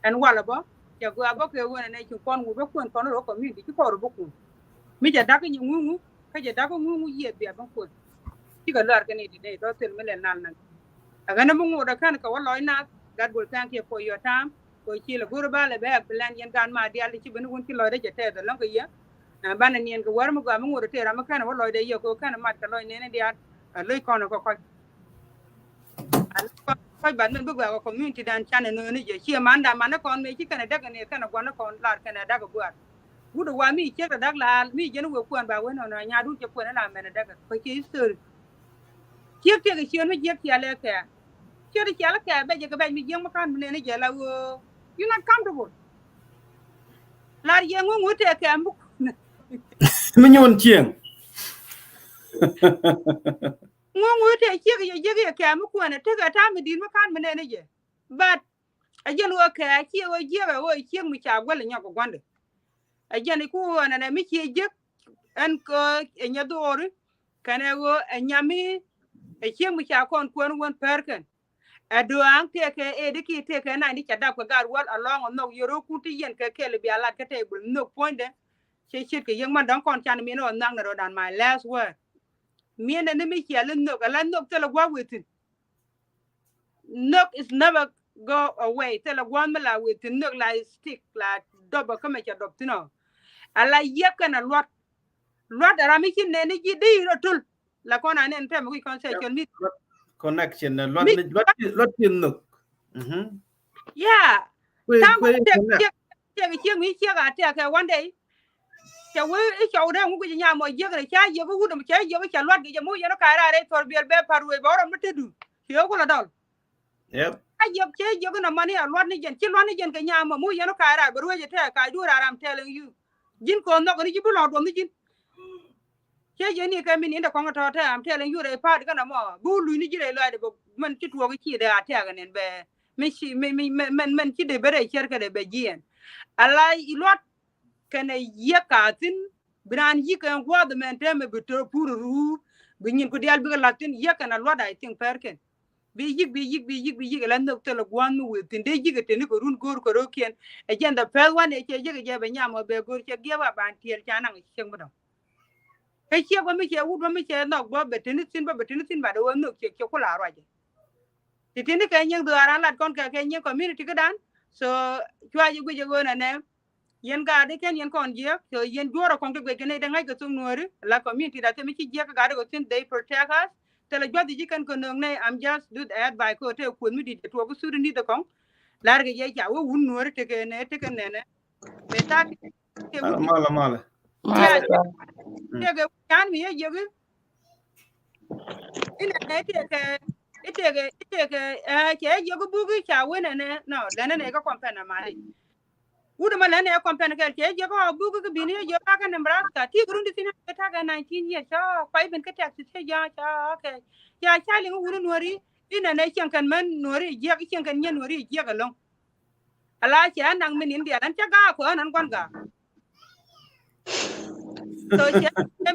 Ɛn walɛ bä cɛ gɔaa bä kɛ ɣöö nɛ nɛ ci kɔn ŋu bä kuɛn kɔn rɔ community ci kɔn rɔ bä kun. Mi cɛ da̱k kä nyi ŋuŋu kä cɛ da̱k kä ŋuŋu yiëë bia bä kuɛn. Cikɛ lɔr kɛ ni ti nɛy tɔ thil mi lɛl nal naŋ. Ɛ ɣän mi ŋot ɛ kän kɛ wä lɔc nath. God will thank you for your time. Kɛ ci lɛ go̱r ba lɛ bɛ plan yɛn gan ma dial ti ci ben wun ci lɔcdɛ cɛ tɛth ɛlɔ̱ŋ kɛ yɛ. Ɛ banɛ niɛn kɛ wär mi gɔaa mi ŋot ɛ tëë ram mi kän wä lɔcdɛ yɛ kɛ wä kän mat kɛ lɔc nɛn dial. Ɛ loc kɔn kɛ kɔc. Ɛ loc kɔn kɛ kɔc bat min bi gɔaa kɛ community dan canɛ nööni jɛ ciɛ man dan man ni kɔn mëë ci kɛnɛ däk kɛnɛ kɛnɛ guan ni kɔn lar kɛnɛ dak kɛ guaar. Wut ɛ wa mi ciek kɛ dak laal mi jɛn wek kuɛn ba wen nɔnɔ nyadun cɛ kuɛn la mɛn ɛ däk kɛ kɛ ci history. Ciek tiek kɛ ciöt mi jiek ciɛl ɛ kɛ. Ciöt ciɛl ɛ kɛ bɛc kɛ bɛc mi jiek mi kan mi nɛn jɛ la ɣöö. You not comfortable. Lar yɛ ŋuŋ wut ɛ kɛ muk. Mi nyuun cieŋ. Ŋuŋ wut ɛ ciek yɛ jiek yɛ kɛ mi kuɛn ɛ tekɛ tam mi di̱t mi kan mi nɛn jɛ. But ɛ jɛn ɣöö kɛ a ciek ɣöö jiek ɛ ɣöö ciek mi ca guäl ɛ nyɔk kɛ gua̱ndɛ. Ɛ jɛn i̱ ku ɣöö nɛnɛ mi cie jiek ɛn kɛ ɛ nyɛ dhoori. Kɛnɛ ɣöö ɛ nyami ɛ ciek mi ca kɔn kuɛn wän pɛr kɛn. Ɛ doaŋ tëëkɛ ëëdi ki tëëkɛ nany di ca dap kɛ gaat wäl alɔŋ ɛ nhɔk yɛ ro̱o̱kun ti yɛn kɛ kɛl bia lat kä table nhök puɔ̱nydɛ. Cɛ ce̱tkɛ yäŋ man dɔ̱ŋ kɔn can min ɣän nhaknɛ rɔ̱dan my last word. Miɛn ɛn ni mi ciɛl in nhök ala nhök thilɛ gua̱a̱k wëë thi̱n. Nhök is never go away thilɛ gua̱a̱k mi la wëë thi̱n nhök la stick la dɔp kä mɛ ca dɔp thi̱n ɔ. Ala yiɛk kɛn a luat. Luat a ram mi ci nɛn ni ji̱ dee irɔ tul. La kɔn a nɛn tɛm wi̱c kɔn sexual media. Connection luat luat luat ti nhök. Yeah. Tha̱a̱ŋ kɔn tɛk ciek ciek mi ciek a tɛk kɛ one day. Cɛ wee i̱ cɔw dee ŋuki ci nyam mɔ jiek ni ca jiek wut dee cɛ jiek ca luat ki jɛ mu yɛn ka̱ raar i̱ thɔr biɛl bɛ pa̱r wee bɛ wä rɔ mi te du. Ci wee kulɛ dɔl. Ca jiek cɛ jiek ni mani a luat ni jɛn ci luat ni jɛn kɛ nyam mɔ mu yɛn ka̱ raar bɛ ruec tɛk ka̱ du raar am telling you. Ji̱n kɔn nhɔk ni ji̱ bi lɔɔk duɔth ni ji̱n. Cɛ jɛ ni kɛ min in dɛ kɔŋ tɔ̱ tɛ am telling you rɛy pa̱a̱t kɛn amɔ bi wä luny ni ji̱ rɛy lɔac dɛ bɛ mɛn ci tuɔɔk ci dee a tɛk ɛn ɛn bɛ. Mɛn ci mɛn mɛn mɛn ci dee bɛ rɛy cɛr kɛ dɛ bɛ jiɛn. Ala i luat kɛnɛ yiëk ka thi̱n. Bi raan yi̱k kɛn gua̱a̱th mɛn tɛmɛ bi tör pur ruu. Bi nyin ku diaal bikɛ la̱th thi̱n yiëk kɛn a luat a i thi̱n pɛr kɛn. Bi yi̱k bi yi̱k bi yi̱k bi yi̱k ala nhök thilɛ gua̱a̱th mi wëë thi̱n dee yi̱k ɛ teni kɛ run go̱o̱r kɛ ro̱o̱kiɛn. Ɛ jɛn the first one ɛ cɛ yi̱k ɛ jɛ bɛ nyam ɔ bɛ go̱o̱r cɛ giɛp a ban tiɛɛl ca naŋ ɛ ciek mi dɔ̱ŋ. Kä ciek bä mi cɛ wut bä mi cɛ nhɔk bä bɛ tini thin bä bɛ tini thin ba dee wä nhök ciek ciek kula ruacɛ. Ti tini kɛ nyiŋ dhuaaran lat kɔn kɛ kɛ nyiŋ community kädan. So cua ji̱ guic ɛ ɣöö nɛnɛ. Yɛn gaat i̱ kɛn yɛn kɔn jiɛk. So yɛn juɔrɛ kɔn ti guic kɛ nɛy ti ŋa̱c kɛ thok nuɔ̱ɔ̱ri la community da thil mi ci jiɛk kɛ gaat i̱ kɛ thin they protect us. Thilɛ juath i̱ ji̱ kɛn kɛ nööŋ nɛy, I'm just do the advice kɛ ɣöö tëë kuoth mi di̱t jɛ tuɔɔk i̱ suri ni̱th ɛ kɔŋ. La̱rkɛ jɛ ca wee wun nuɔ̱ɔ̱ri tekɛ nɛ tekɛ nɛnɛ. Bɛ thaak kɛ wut. Malɛ, malɛ. Malɛ. Tekɛ can mi yɛ jiɛk i̱. Inɛ nɛ itekɛ itekɛ itekɛ ɛ cɛ jiɛk i̱ buk i̱ ca wen ɛnɛ nɔ lɛnɛ nɛ ikä kɔn pɛn ɛ mali. Wut ɛmɛ lɛnɛ ɛ kɔn pɛn kɛl cɛ jiɛk i̱ buk i̱ kä bi̱n i̱ jiɛk i̱ bakɛ Nebraska ti kɛ run ti thin i̱ takɛ nineteen years cɔ kɔc ben kä taxi cɛ jiɛk cɔ okay. Ca ca liŋ i̱ wun i̱ nuɔ̱ri inɛ nɛ cieŋ kɛn män nuɔ̱ri jiɛk cieŋ kɛn nyiɛn nuɔ̱ri jiɛk ɛlɔ̱ŋ. Ala cɛ anaŋ min in dial an cä gaak kɔ an an guan gaak. So cɛ cɛ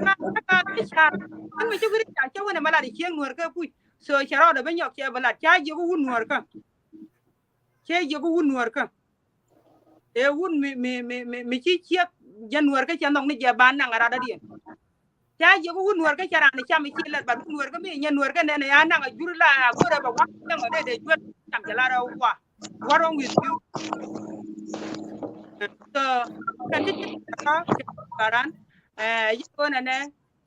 gaak cɛ gaak cɛ car. An mi cä wi̱ri ca cɛ wen ɛmɛ lat i̱ cieŋ nuɔ̱ɔ̱r kä kuc. So cɛ rɔɔdɛ bä nyɔk cɛ bä lat ca jiɛk i̱ wun nuɔ̱ɔ̱r kä. Cɛ jiɛk i̱ wun nuɔ̱ɔ̱r kä. Ëë wun mi mi mi mi mi ci ciek jɛ nuɔ̱ɔ̱r kä cɛ nhɔk ni jɛ ba naŋ ɛ rat dɔ̱diɛn. Ca jiɛk wun nuɔ̱ɔ̱r kä cɛ raan cam i̱ ci lɛt bat wun nuɔ̱ɔ̱r kä mi nyɛ nuɔ̱ɔ̱r kä nɛn ya naŋ a jur la a go̱rɛ bɛ waŋ cäŋ ɔ dee dee juäl cam cɛ lar ɛ wa. What wrong with you? So kɛn ti ti kä ran ɛ yi wun ɛnɛ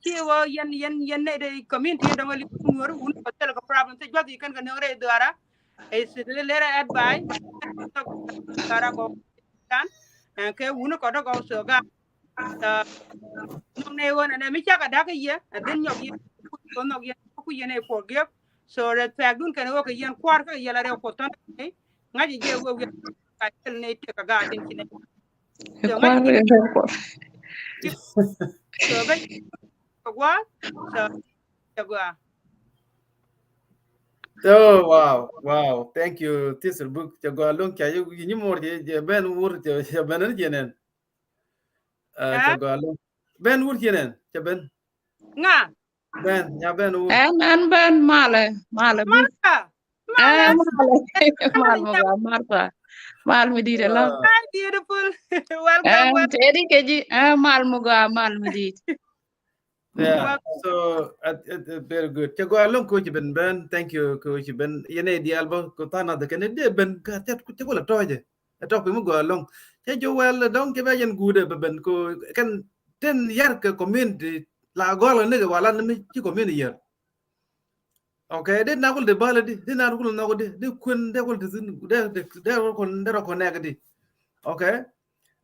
ci wä yɛn yɛn yɛn nɛ dee community dɔŋ a li wun nuɔ̱ɔ̱r wun kɔ thil kɛ problem ti juath yi kɛn kɛ nöŋ rɛy dhuara. Ɛ si lɛ lɛ rɛ advice dhuara gɔ kan ɛ kɛ wun kɔ dɔgɔ so ga. Nhɔk nɛ ɣöö nɛ mi cakɛ da̱k yɛ and then nyɔk yɛ kɔ nhɔk yɛ ku yɛn ɛ forgive. So respect dun kɛn ɣöö kɛ yɛn kua̱r kä yɛl a rɛw kɔ thɔn ni ŋa̱c jɛ ɣöö wiɛ ka yɛl ni tëk a gaat in ci nɛ. So ŋa̱c jɛ ɣöö kɔ so bɛ kɛ gua̱a̱ so kɛ gua̱a̱. Oh wow, wow. Thank you, Sister Book. Cɛ gɔaa loŋ ca yi nyi mor cɛ cɛ ben wur cɛ cɛ ben ni cɛ nɛn. Cɛ gɔaa loŋ ben wur cɛ nɛn cɛ ben. Ŋa? Ben ya ben wur. Ɛn ɛn ben malɛ malɛ Book. Martha. Ɛ malɛ mal mi gɔaa Martha. Mal mi dit ɛlɔ. Hi beautiful. Welcome. Tedi kɛ ji̱ ɛ mal mi gɔaa mal mi dit. Yeah, so uh, uh, uh, very good. Cɛ gɔaa loŋ koci ben ben. Thank you koci ben. Yɛn ɛ diaal bä ko than nath kɛn ɛ dee ben ka cɛ cɛ wala tɔɔcɛ. Ɛ tɔɔk piny mi gɔaa loŋ cɛ jɔ wɛl dɔŋ cɛ bɛ yɛn guudɛ bɛ ben ko kɛn ten yar kɛ community la gɔl ni kɛ wala ni mi ci community yar. Okay, dee na kul dee bal di dee na kul nɔk di dee kuen dee kul dee dee dee kul dee kul nɛk di. Okay.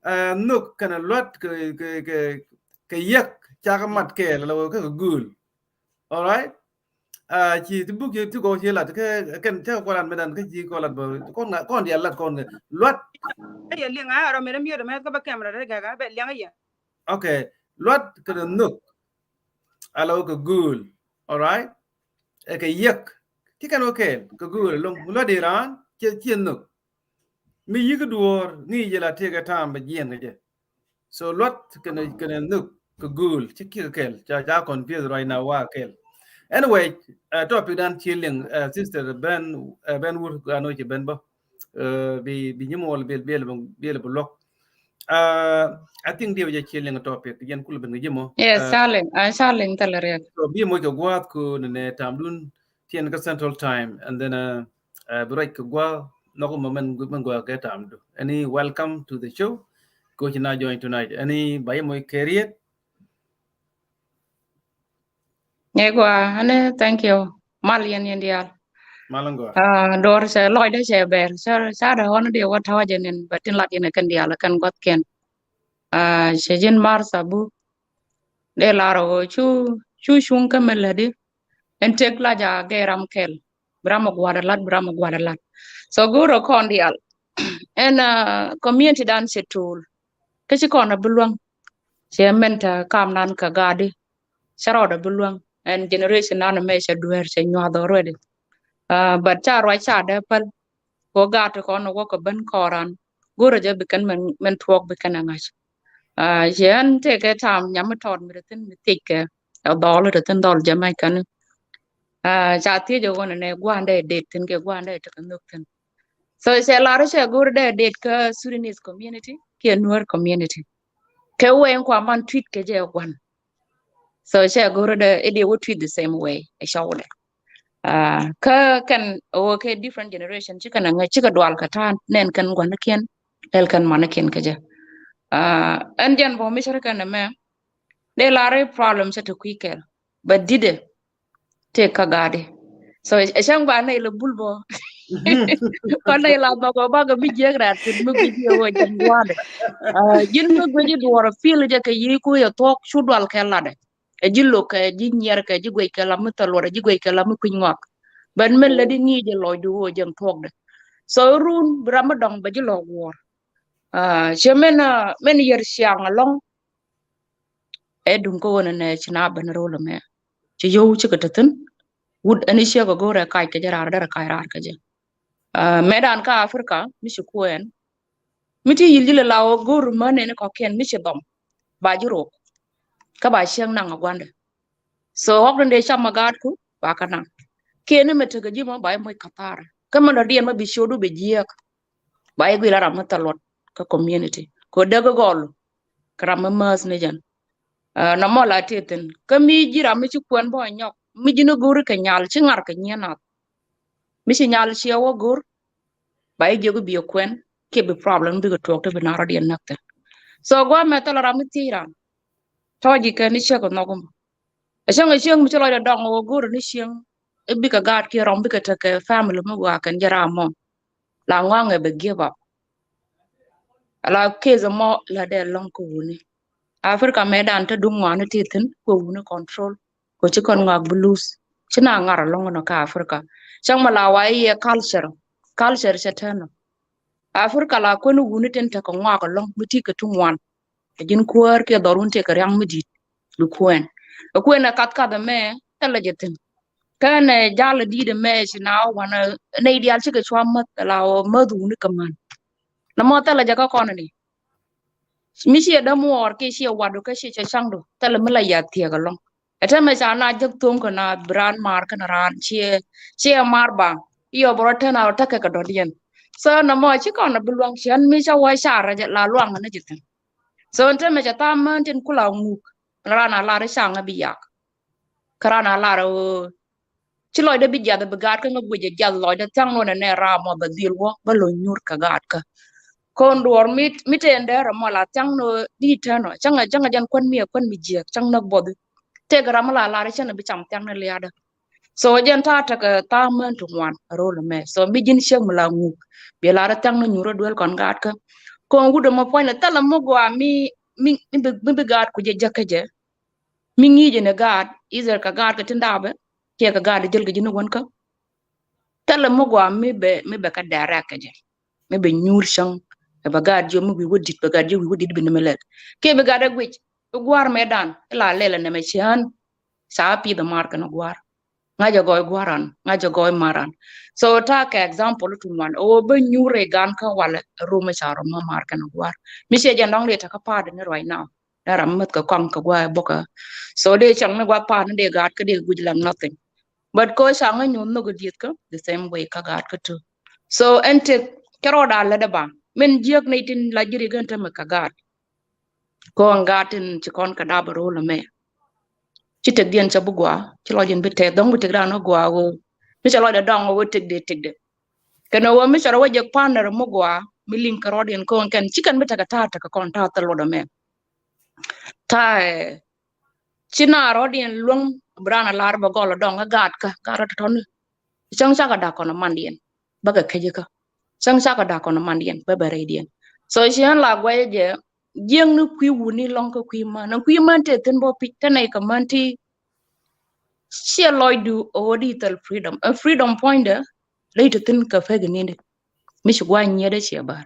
Nhök kɛnɛ luat kɛ kɛ kɛ kɛ yɛk cakɛ mat kɛɛl la wee kɛ kɛ gööl. All right. Ci ti buk ci ti gɔw ci lat kɛ kɛn cakɛ kɔn lat mi dan kä ci kɔn lat bä kɔn ŋa kɔn dial lat kɔn kɛ luat. Ɛ yɛ liŋ a rɔ mi dɛ miöt mɛ kä bä camera dɛ gɛgɛ bɛ liŋ a yɛ. Okay. Luat kɛnɛ nhök a la wee kɛ gööl. All right. Ɛ kɛ yɛk ci kɛn wä kɛɛl kɛ gööl loŋ luat di raan ci ci nhök. Mi yik duɔ̱ɔ̱r ŋi̱i̱c jɛ la tëëkɛ ta̱a̱m bɛ jiɛn kɛ jɛ. So luat kɛnɛ kɛnɛ nhök kɛ gööl ci kiɛ kɛl ca ca confuse right now wa kɛl. Anyway, topic dan ci liŋ sister Ben Ben wur gan wä ci ben bä. Bi bi nyim wal bil bil bil bi luɔk. I think diɛ wä jɛ ci liŋ topic yɛn kul ben kɛ ji̱ mɔ. Yes, ca liŋ ca liŋ thilɛ riɛk. So bi moc kɛ gua̱a̱th ku nɛ nɛ ta̱a̱m dun. Tiɛn kä Central Time and then bi ruac kɛ gua̱a̱ nhɔk mɔ mɛn mɛn gua̱a̱ kɛ ta̱a̱m du. Any welcome to the show. Koci na join tonight. Any ba yɛ moc kɛ riet. Ŋɛ gua̱a̱ ani thank you. Mal yɛn yɛn diaal. Mal ŋ gua̱a̱. Dɔr cɛ lɔcdɛ cɛ bɛr cɛ ca dɛ ɣɔn di wä tɔ̱ɔ̱cɛ nin bɛ tin lat yɛn kɛn diaal kɛn gua̱thkiɛn. Cɛ ji̱n Martha bu dee lar ɣöö cu cu cuŋ kä mi lätdi. Ɛn tëk lac a gɛɛr ram kɛl bi ram a gua̱a̱r a lat bi ram a gua̱a̱r a lat. So go̱o̱rä kɔn diaal ɛn community dan cɛ tool. Kä ci kɔn a bi luäŋ cɛ mɛn te kam nan kɛ gaatdi. Cɛ rɔɔd a bi luäŋ ɛn generation nan mɛ cɛ dueer cɛ nyuath already. But ca ruac ca dee päl. Kɛ ɣöö gaat ti kɔn wä kɛ ben kɔran go̱rɛ jɛ bi kɛn mɛn tuɔɔk bi kɛn ɛ ŋa̱c. Ciɛ ɛn tëëkɛ ta̱a̱m nyam mi tɔɔt mi te thi̱n mi thiec kɛ ɛ dhɔl te thi̱n dhɔl jɛ mac kɛn. Ca thiec ɛ ɣöö nɛ gua̱a̱n dee det thi̱n kɛ gua̱a̱n dee tekɛ nhök thi̱n. So cɛ lar cɛ go̱r dee det kä Sudanese community kiɛ Nuer community. Kɛ wee in kua man tweet kɛ jɛ ɛ gua̱n. So cɛ go̱r dɛ i̱ di wä treat the same way ɛ cɔw dɛ. Kä kɛn ɣöö kɛ different generation cikɛ nɛ ŋäc cikɛ dual kɛ ta̱a̱ nɛn kɛn gua̱nikiɛn lɛl kɛn manikiɛn kɛ jɛ. Ɛn jɛn bä mi cɛ ri kɛn ɛmɛ dee lar i̱ problem cɛ te kui̱ kɛl, but didɛ tëë kä gaatdi. So ɛ cäŋ ba nɛy lɛ bul bä kɔn nɛy la bä kɔ bakɛ mi jiäk rat thi̱n mi guic yɛ wä ji̱n gua̱a̱dɛ. Ji̱n mi guic i̱ duɔɔr ɛ pi̱l jɛ kɛ yi̱ ku yɛ thuɔ̱k cu dual kɛ latdɛ. Ɛ ji̱ lo̱k kɛ ji̱ nyiɛr kɛ ji̱ guic kɛ la mi thil luɔt ɛ ji̱ guic kɛ la mi kui̱ny ŋɔak. Bɛn min lät i̱ ŋi̱i̱c ɛ lɔcdu wä ji̱n thuɔ̱kdɛ. So run bi ram mi dɔ̱ŋ bɛ ji̱ lɔ̱k wuɔ̱ɔ̱r. Ciɛ min min yɛr ciaŋ ɛlɔ̱ŋ. Ɛ duŋ kä ɣän ɛnɛ ci na ben ro̱l ɛmɛ ci yio̱w cikɛ te thi̱n. Wut ɛn i̱ ciek ɛ go̱o̱rɛ kac kɛ jɛ raar derɛ kac raar kɛ jɛ. Mɛtdan kä Africa mi ci kuɛɛn mi ti yi̱l ji̱ lɛ la ɣöö go̱o̱r män ɛn i̱ kɔ̱kiɛn mi ci dhɔm ba ji̱ rok. Kä ba ciek naŋ ɛ gua̱ndɛ. So ɣɔk dun dee cam ɛ gaatku ba kä naŋ kiɛn ni mɛ tekɛ ji̱ mɔ ba i̱ moc kathara kä mɛ lɔ̱diɛn mɔ bi ciötdu bi jiääk. Ba i̱ gui̱l a ram mi thil luɔt kä community kɛ däk i̱ gɔl kɛ ram mi määth ni jɛn. Nɔmɔ la tëë thi̱n kä mi ji̱ ram mi ci kuɛn bä nyɔk mi ji̱ ni go̱ri kɛ nyal ci ŋar kɛ nyieen nath. Mi ci nyal ciɛ wä go̱r ba i̱ jiök i̱ bi kuɛn kiɛ bi problem bikɛ tuɔɔk ti bi na rɔ̱diɛn näk thi̱n. So guamɛ thil ram mi thiec ran tɔ̱ ji̱ kɛn i̱ ciek nhɔk mɔ. Ɛ cäŋ ɛ cieŋ mi ci lɔcdɛ dɔŋ wä go̱r ni cieŋ i̱ bikɛ gaat kiɛ rɔm bikɛ tekɛ family mi gɔaa kɛn jɛ ram mɔ. La ŋɔaŋɛ bɛ give up. Ala case mɔ la dee lɔŋ kä wuni. Africa mɛtdan te duŋ ŋɔaani ti thi̱n kɛ wuni control. Kɛ ci kɔn ŋɔak bi luth ci na ŋar alɔŋ nɔ kä Africa. Cäŋ mɛ la wa i̱ yɛ culture, culture cɛ tɛn nɔ. Africa la kuɛn wuni tin tekɛ ŋɔak alɔŋ mi ti kɛ ti ŋuan. Ɛ ji̱n kuäär kiɛ dhɔrun tëë kɛ ria̱ŋ mi di̱i̱t bi kuɛn. Ɛ kuɛn ɛ kath kath ɛmɛ thilɛ jɛ thi̱n. Kɛn ɛ jal ɛ di̱i̱t ɛmɛ ci na wanɛ nɛy diaal cikɛ cua mäth la ɔ mäth wuni kɛ män. Nɔmɔ thilɛ jɛ kä kɔn ni mi ciɛ dämuɔɔr kiɛ ciɛ watdu kä ciɛ cɛ caŋdu thilɛ mi la yath thiɛk ɛlɔŋ. Ɛ tɛmɛ ca na jek thoŋ kɛ na bi raan maar kɛn raan ciɛ ciɛ maar ba iɔ bɛ rɔ tɛn a rɔ tekɛ kɛ dɔ̱diɛn. So nɔmɔ ci kɔn a bi luaŋ ciɛn mi ca wä car rɛ la luaŋ ni ji̱ thi̱n. So ɛn tɛmɛ cɛ tha̱a̱ŋ män tin kula ŋuk. Ran a lar i̱ caŋ a bi yak. Kä ran a lar ɣöö ci lɔcdä bi jiath bi gaat kä ŋä guic ɛ jiath lɔcdä thiaŋ luɔnɛ nɛ ram mɔ bɛ dhil wä bä lo̱c nyuur kɛ gaat kä. Kɔn duɔɔr mi mi tëë ɛn dee rɛ mɔ la thiaŋ nɔ di tɛn ɔ cäŋ ɛ cäŋ ɛ jɛn kuän mi ɛ kuän mi jiɛk cäŋ näk buɔth. Tëëkɛ ram mi la lar i̱ cän ɛ bi cam thiaŋ ni liaadä. So jɛn ta̱a̱ tekɛ tha̱a̱ŋ män ti ŋuan ro̱l ɛmɛ. So mi ji̱n ciek mi la ŋuk bi lar thiaŋ ni nyuur ɛ duel kɔn gaat kä. Kɔn wut ɛmɔ puɔ̱ny lɛ thilɛ mi gɔaa mi mi mi bi mi bi gaat ku jɛ jäkä jɛ. Mi ŋi̱i̱c ɛn ɛ gaat either kɛ gaat kɛ tin daapɛ kiɛ kɛ gaat jäl kɛ ji̱n wän kä. Thilɛ mi gɔaa mi bɛ mi bɛ kä direct kɛ jɛ. Mi bɛ nyuur cäŋ ɛ bɛ gaat jiɔ mi wi̱i̱ wä di̱t bɛ gaat jiɔ wi̱i̱ wä di̱t bi ni mi lɛl. Kiɛ bi gaat ɛ guic i̱ gua̱a̱r mɛ dan i̱ la lɛl ɛnɛ mɛ cian. Ca pith ɛ mar kɛn ɛ gua̱a̱r. Ŋa̱c ɛ gɔɔy gua̱a̱r an ŋa̱c ɛ gɔɔy mar an. So ta̱a̱ kɛ example tuŋ wan ɛ wä bä nyuur ɛ gan kä walɛ rum ɛ ca rum mɛ mar kɛn ɛ gua̱a̱r. Mi ciɛ jɛn dɔ̱ŋ dee te kä pa̱a̱t ni right now. Dee ram mäth kɛ kɔaŋ kɛ gua̱a̱ ɛ bɔkä. So dee cɔŋ ni gua̱a̱ pa̱a̱t ni dee gaat kä dee guic lam nothing. But ko ca ŋä nyuun nhök ɛ dieth kä the same way kä gaat kä too. So ɛn tek kɛ rɔɔd a lätdɛ ba min jiäk nɛy tin la ji̱ rik ɛn tämɛ kɛ gaat. Kɔn gaat tin ci kɔn kɛ dap ro̱l ɛmɛ. Ci tekdiɛn cɛ bi gɔaa ci lɔcdiɛn bi tɛth dɔ̱ŋ bi tekdan ɔ gɔaa ɣöö mi cɛ lɔcdɛ dɔŋ ɔ wee tekdɛ tekdɛ. Kɛn ɛ wee mi cɛ rɔ wee jɛ partner mi gɔaa mi liŋ kɛ rɔɔdiɛn kɔn kɛn ci kɛn bi tekɛ ta̱a̱ tekɛ kɔn ta̱a̱ thil luɔt ɛmɛ. Ta̱a̱ ci na rɔɔdiɛn luäŋ bi raan a lar bɛ gɔl ɔ dɔŋ ɛ gaat kä gaat rɔ tɔ̱tɔ̱ni. Cäŋ cakɛ da̱k kɔn ɛ mandiɛn bä kɛ kecä kä. Cäŋ cakɛ da̱k kɔn ɛ mandiɛn bä bɛ rɛydiɛn. So ci ɣän la guɛcä jɛ jiäkni kui̱ wuni lɔ̱ŋ kä kui̱ män ɛn kui̱ män tëë thi̱n bä pi̱c te nɛy kɛ män ti. Ciɛ lɔcdu ɛ ɣöö di thil freedom ɛ freedom puɔ̱nydɛ. Ley te thi̱n kɛ pek inindi mi ci gua̱c nyiɛtdä ciɛ bär.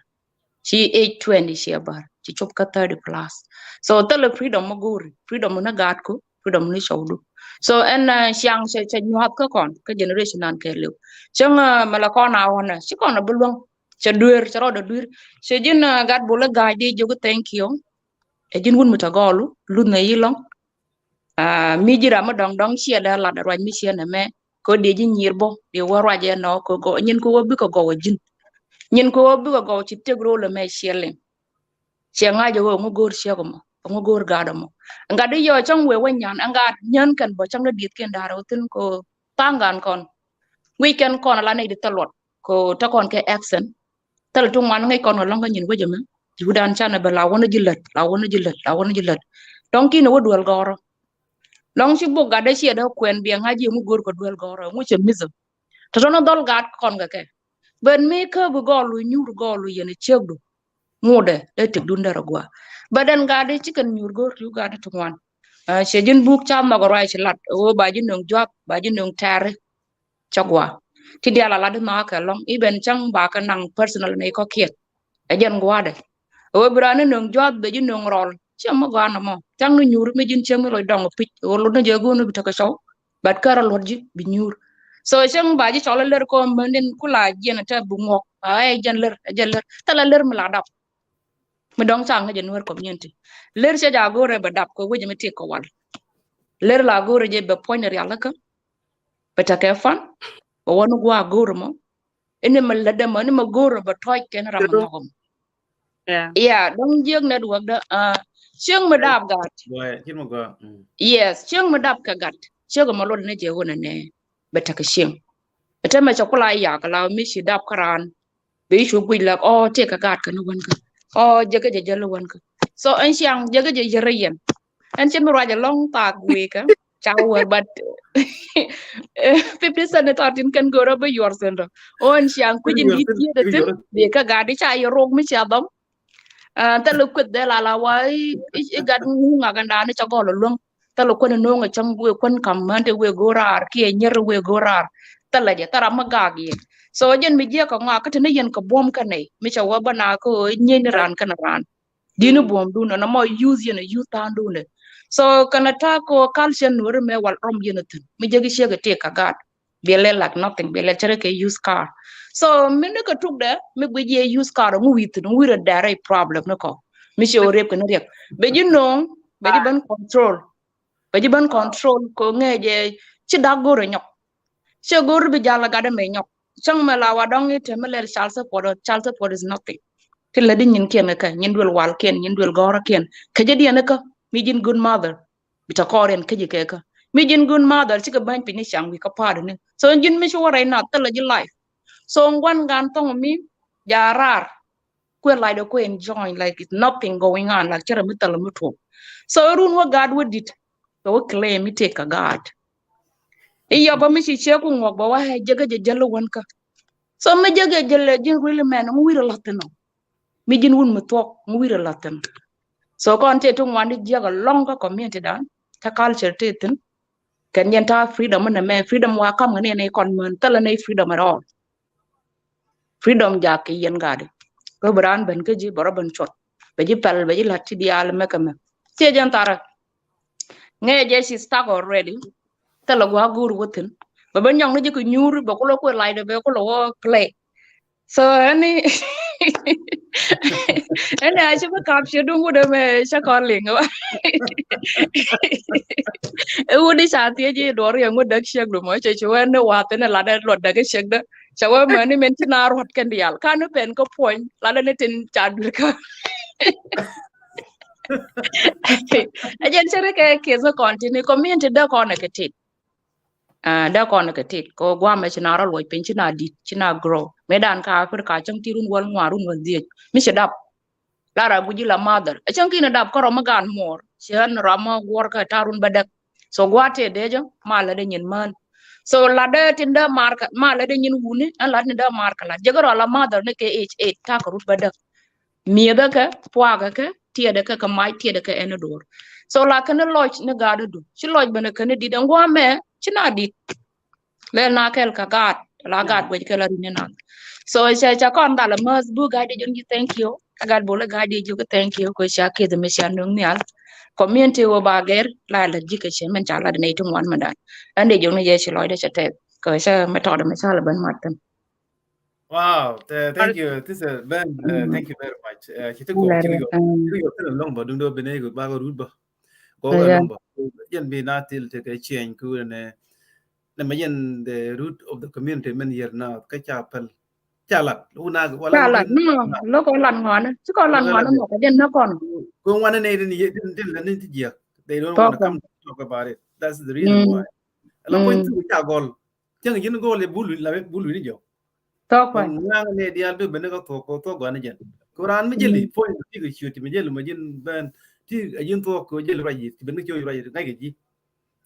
Ci age twenty ciɛ bär ci cop kä thirty plus. So thilɛ freedom mi go̱o̱ri freedom ni gaatku freedom ni cɔwdu. So ɛn ciaŋ cɛ cɛ nyuath kä kɔn kä generation nan kɛɛliw. Cäŋ mɛ la kɔn a ɣɔnɛ ci kɔn a bi luäŋ. Cɛ duer cɛ rɔɔdɛ duer cɛ ji̱n gat bol i̱ ga̱a̱c di jiök i̱ thank you. Ɛ ji̱n wut mi te gɔɔlu luth nɛ yi lɔ̱ŋ. Mi ji̱ ram mi dɔ̱ŋ dɔ̱ŋ ciɛ dee lat ruac mi ciɛ nɛ mɛ. Kɛ diɛ ji̱ nyiir bä diɛ wä ruac ɛnɔ kɛ gɔw nyin kɛ wä bikɛ gɔw ɛ ji̱n. Nyin kɛ wä bikɛ gɔw ci tëk ro̱l ɛmɛ ciɛ liŋ. Ciɛ ŋa̱c ɛ wä ŋu go̱o̱r ciɛ kɛ mɔ ŋu go̱o̱r gaat ɛmɔ. Ŋa̱t di yɔ cäŋ wëë wä nyan, ŋa̱t nyän kɛn bä cäŋ di dieth kɛn da̱r wä thi̱n ko thaŋ gan kɔn. Wi̱c kɛn kɔn ala nɛy di thil luɔt ko te kɔn kɛ accent. Thil ti ŋuan ŋäc kɔn kɛ lɔ̱ŋ kä nyin wec ɛmɛ. Ti wi̱dan canɛ bɛ la wä ni ji̱ lät, la wä ni ji̱ lät, la wä ni ji̱ lät. Dɔ̱ŋ ki̱n wä duel gɔ̱rä. Lɔ̱ŋ ci bok gat dee ciɛ dee kuɛn biɛ ŋa̱c yɛ ŋu go̱r kɛ duel gɔ̱rä, ŋu cɛ mith ɛ. Tɔ̱tɔ̱ ni dhɔl gat kɔn kɛ kɛ. But mi kä bi gɔl lu nyuur gɔl lu yɛn ɛ ciek du. Ŋudɛ dee tik dun dee rɛ gua. But then gat dee ci kɛn nyuur go̱r ti gat dee ti ŋuan. Ah, ciɛ ji̱n buk ca nhɔk ruac ci lat. Ɣöö ba ji̱ nöŋ juak, ba ji̱ nöŋ tɛri. Ca gua. Ti dial a lat di nhɔk kɛ lɔŋ. Even cäŋ ba kɛ naŋ personal ni kɔkiɛt. Ɛ jɛn gua̱dɛ. Ɛ wee bi raan ni nöŋ juath bɛ ji̱ nöŋ rɔl. Ciɛ mi gɔaa nɔmɔ. Thiaŋ ni nyuur mi ji̱n ciɛ mi lɔc dɔŋ pic. Ɛ wee lot ni jɛ go̱o̱n bi tekɛ cɔw. But kärɛ luɔt ji̱ bi nyuur. So cäŋ ba ji̱ cɔl a lär kɔn mendin kula jiɛn a tɛ bi ŋuɔk. A ɛ jɛn lär, ɛ jɛn lär. Thilɛ lär mi la dap. Mi dɔŋ ca ŋäc ɛ Nuer community. Lär cɛ ja go̱o̱rɛ bɛ dap kɛ wec mi tik kɛ wal. Lär la go̱o̱rɛ jɛ bɛ puɔ̱ny rial kä. Bɛ tekɛ fan. Bɛ wä ni gua̱a̱k go̱o̱rɛ mɔ. Ini ma lätdä ma, ini ma go̱o̱rä bä tɔ̱ɔ̱c kɛn ram ma nhɔk ɔm. Yeah. Yeah, dɔ̱ŋ jiäk network dä, ah, cieŋ mi dap gat. Yes, cieŋ mi dap kɛ gat. Cieŋ mi luɔt ni jɛ wun ɛnɛ. Bɛ tekɛ cieŋ. Bɛ te mɛ cɛ kula yak la mi ci dap kä raan. Bɛ i̱ cu guic lak, ɔ, tëë kɛ gat kɛ ni wän kä. Ɔ, jɛ kɛ jɛ jɛ li wän kä. So ɛn ciaŋ jɛ kɛ jɛ yɛrɛ yɛn. Ɛn cɛ mi ruac ɛlɔ̱ŋ thak wëë kä. Ca wär, but fifty cent tɔt in kɛn go̱rä bä yuɔr thi̱n rɔ. Ɣän ciaŋ kui̱c in di̱t yiet thi̱n. Bikɛ gat i̱ ca yɛ rok mi cia dhɔm. Thilɛ kueth dee la la wa i̱ gat ŋuŋ ŋak ɛn da̱a̱n i̱ ca gɔl ɛ luäŋ. Thilɛ kuän ɛ no̱o̱ŋ ɛ cäŋ wëë kuän ka̱m män te wëë go̱o̱r raar kiɛ nyier wëë go̱o̱r raar. Thilɛ jɛ thil ram mi gak yɛ. So jɛn mi jiɛk kɛ ŋɔak kä te ni yɛn kɛ buɔ̱m kɛ nɛy mi ca wä bä na kä ɣöö nyieny ni raan kɛn raan. Di̱n i̱ buɔ̱mdun ɛn ɛmɔ youth yɛn ɛ youth tha̱a̱ŋdun ɛ. So kɛn ɛ ta̱a̱ kɛ ɣöö culture Nuäri mɛ wal rɔm yɛn ɛ thi̱n mi jek i̱ ciek ɛ tëë kɛ gaat. Biɛ lɛ like nothing, biɛ lɛ cärɛ kɛ used car. So mi ni kɛ tukdɛ mi guic yɛ used car ŋu wi̱i̱ thi̱n wi̱i̱ rɛ dɛrɛ problem ni kɔ. Mi ciɛ ɣöö rep kɛ ni riɛk bɛ ji̱ no̱o̱ŋ bɛ ji̱ ben control. Bɛ ji̱ ben control kɛ ŋɛ jɛ ci dak go̱rɛ nyɔk. Cɛ go̱r bi jal gat ɛmɛ nyɔk. Cäŋ mɛ la wa dɔŋ i̱ te mi lɛl child support, child support is nothing. Ti lɛ di nyin kiɛn kä nyin duel wal kiɛn nyin duel gɔ̱rä kiɛn kä jɛ diɛn kä mi ji̱n good mother. Bi ta kɔɔr ɛn kä ji̱ kɛ kä mi ji̱n good mother cikɛ bäny piny ni caŋ wi̱i̱ kä pa̱a̱t ni. So ji̱n mi ci wä rɛy nath thilɛ ji̱ life. So ŋuan gan thɔŋ mi ja raar. Kuɛ like dɛ kuɛ enjoy like it's nothing going on like cɛ rɛ mi thilɛ mi tuɔk. So run wä gaat wä dit. Kɛ wä claim mi tëë kɛ gaat. I̱ yɔpä mi ci ciek ku ŋuɔk bä wä ɛ jek ɛ jɛ jäl wän kä. So mi jek ɛ jäl ɛ ji̱n really mɛn ŋu wi̱r ɛ la̱th thin ɔ. Mi ji̱n wun mi thuɔk ŋu wi̱r ɛ la̱th thin ɔ. So kɔn tëë ti ŋuan di jiɛk ɛ lɔŋ kä community dan kä culture tëë thin. Kɛn yɛn ta̱a̱ freedom mi nɛ mɛ freedom wa kam ŋä ni ɛn ɛ kɔn män thilɛ nɛ freedom at all. Freedom jak kɛ yɛn gatdɛ. Kä bi raan ben kä ji̱ bɛ rɔ ben cuɔt bɛ ji̱ pɛl bɛ ji̱ la̱t ti diaal mɛ kɛ mɛ. Ciɛ jɛn tharä. Ŋee jɛ ci stuck already. Thilɛ gua̱a̱k go̱o̱r wä thi̱n bɛ ben nyɔk ni ji̱ kɛ nyuur bɛ kulɛ kuɛ laydɛ bɛ kulɛ wä play. So ɛni ɛni a ci bi kap ci duŋ wut ɛmɛ cä kɔn liŋ. Ɛ wut i̱ ca thiec i̱ duɔr yɛ ŋut däk ciek du mɔ cɛ ci wee ni wath ɛni lat ɛ luɔt däk ciek dä. Cɛ wee mäni min ci na ruɔt kɛn diaal kan ni pɛn kä puɔ̱ny lat ɛni tin ca dui̱r kä. Ɛ jɛn cɛ ri kɛ kieth ni kɔn tin ni community dee kɔn ɛ kɛ tit. Dee kɔn kɛ tit kɛ guamɛ ci na rɔ luɔc piny ci na dit ci na grow. Mëë dan kä Africa cäŋ ti run wäl ŋuan run wäl dhiec mi ci dap. Lara guji la mother. Ɛ cäŋ kini dap kärɔ mi gan muɔr. Ci ɣän rɔ mi guɔr kä ta̱a̱ run bädäk. So gua̱a̱ tëë dee jɛ ma lätdɛ nyin män. So lätdɛ tin dee mar kä ma lätdɛ nyin wuni ɛn lät ni dee mar kä lät jɛ kärɔ la mother ni kɛ age eight ta̱a̱ kä run bädäk. Miëthä kɛ puakä kɛ tiɛtdɛ kɛ kɛ mac tiɛtdɛ kɛ ɛn duɔr. So la kɛn lɔc ni gaat du ci lɔc bänɛ kɛn dit ɛn gua̱a̱ mɛ ci na dit. Lɛl na kɛl kä gaat la gaat guec kɛl a rin ni nath. So ca ca kɔn dhal a mäth bu gaat di jun ji̱ thank you. Kä gaat bol a gaat di jun ji̱ thank you kɛ ca kith mi ca nuŋ nhial. Community wä ba gɛr la la ji̱ kɛ cɛ min ca la di nɛy ti ŋuan mi dan. Ɛn di jun ni jɛ ci lɔcdɛ ca tɛth kɛ ca mi tɔɔdɛ mi ca la ben mat kɛn. Wow, thank you. This is Ben. Thank you very much. Ci ti kɔ ci ti kɔ ti lɔŋ ba duŋ do bene ko ba ko rut ba. Ko lɔŋ ba. Yen bi na til te ke change ku ne. Ne ma yen the root of the community men yer na ka ca pel. Ca lat. Una wala ca lat. No, lo ko lan ngone. Ci ko lan ngone mo ka den na kon. Ko ngone ne din ye din din la ni ti jia. They don't want to come to talk about it. That's the reason why. Ala point tu ca gol. Ceng jin gol ye bulu la bulu ni jo. Tɔk pa. Ngang ne dial bi bene ka thok ko thok gwan jen. Ko ran mi jeli point ti ke chuti mi jeli ma jin ben ti a jin thok ko jeli raji ti bene ko raji ngai ke ji.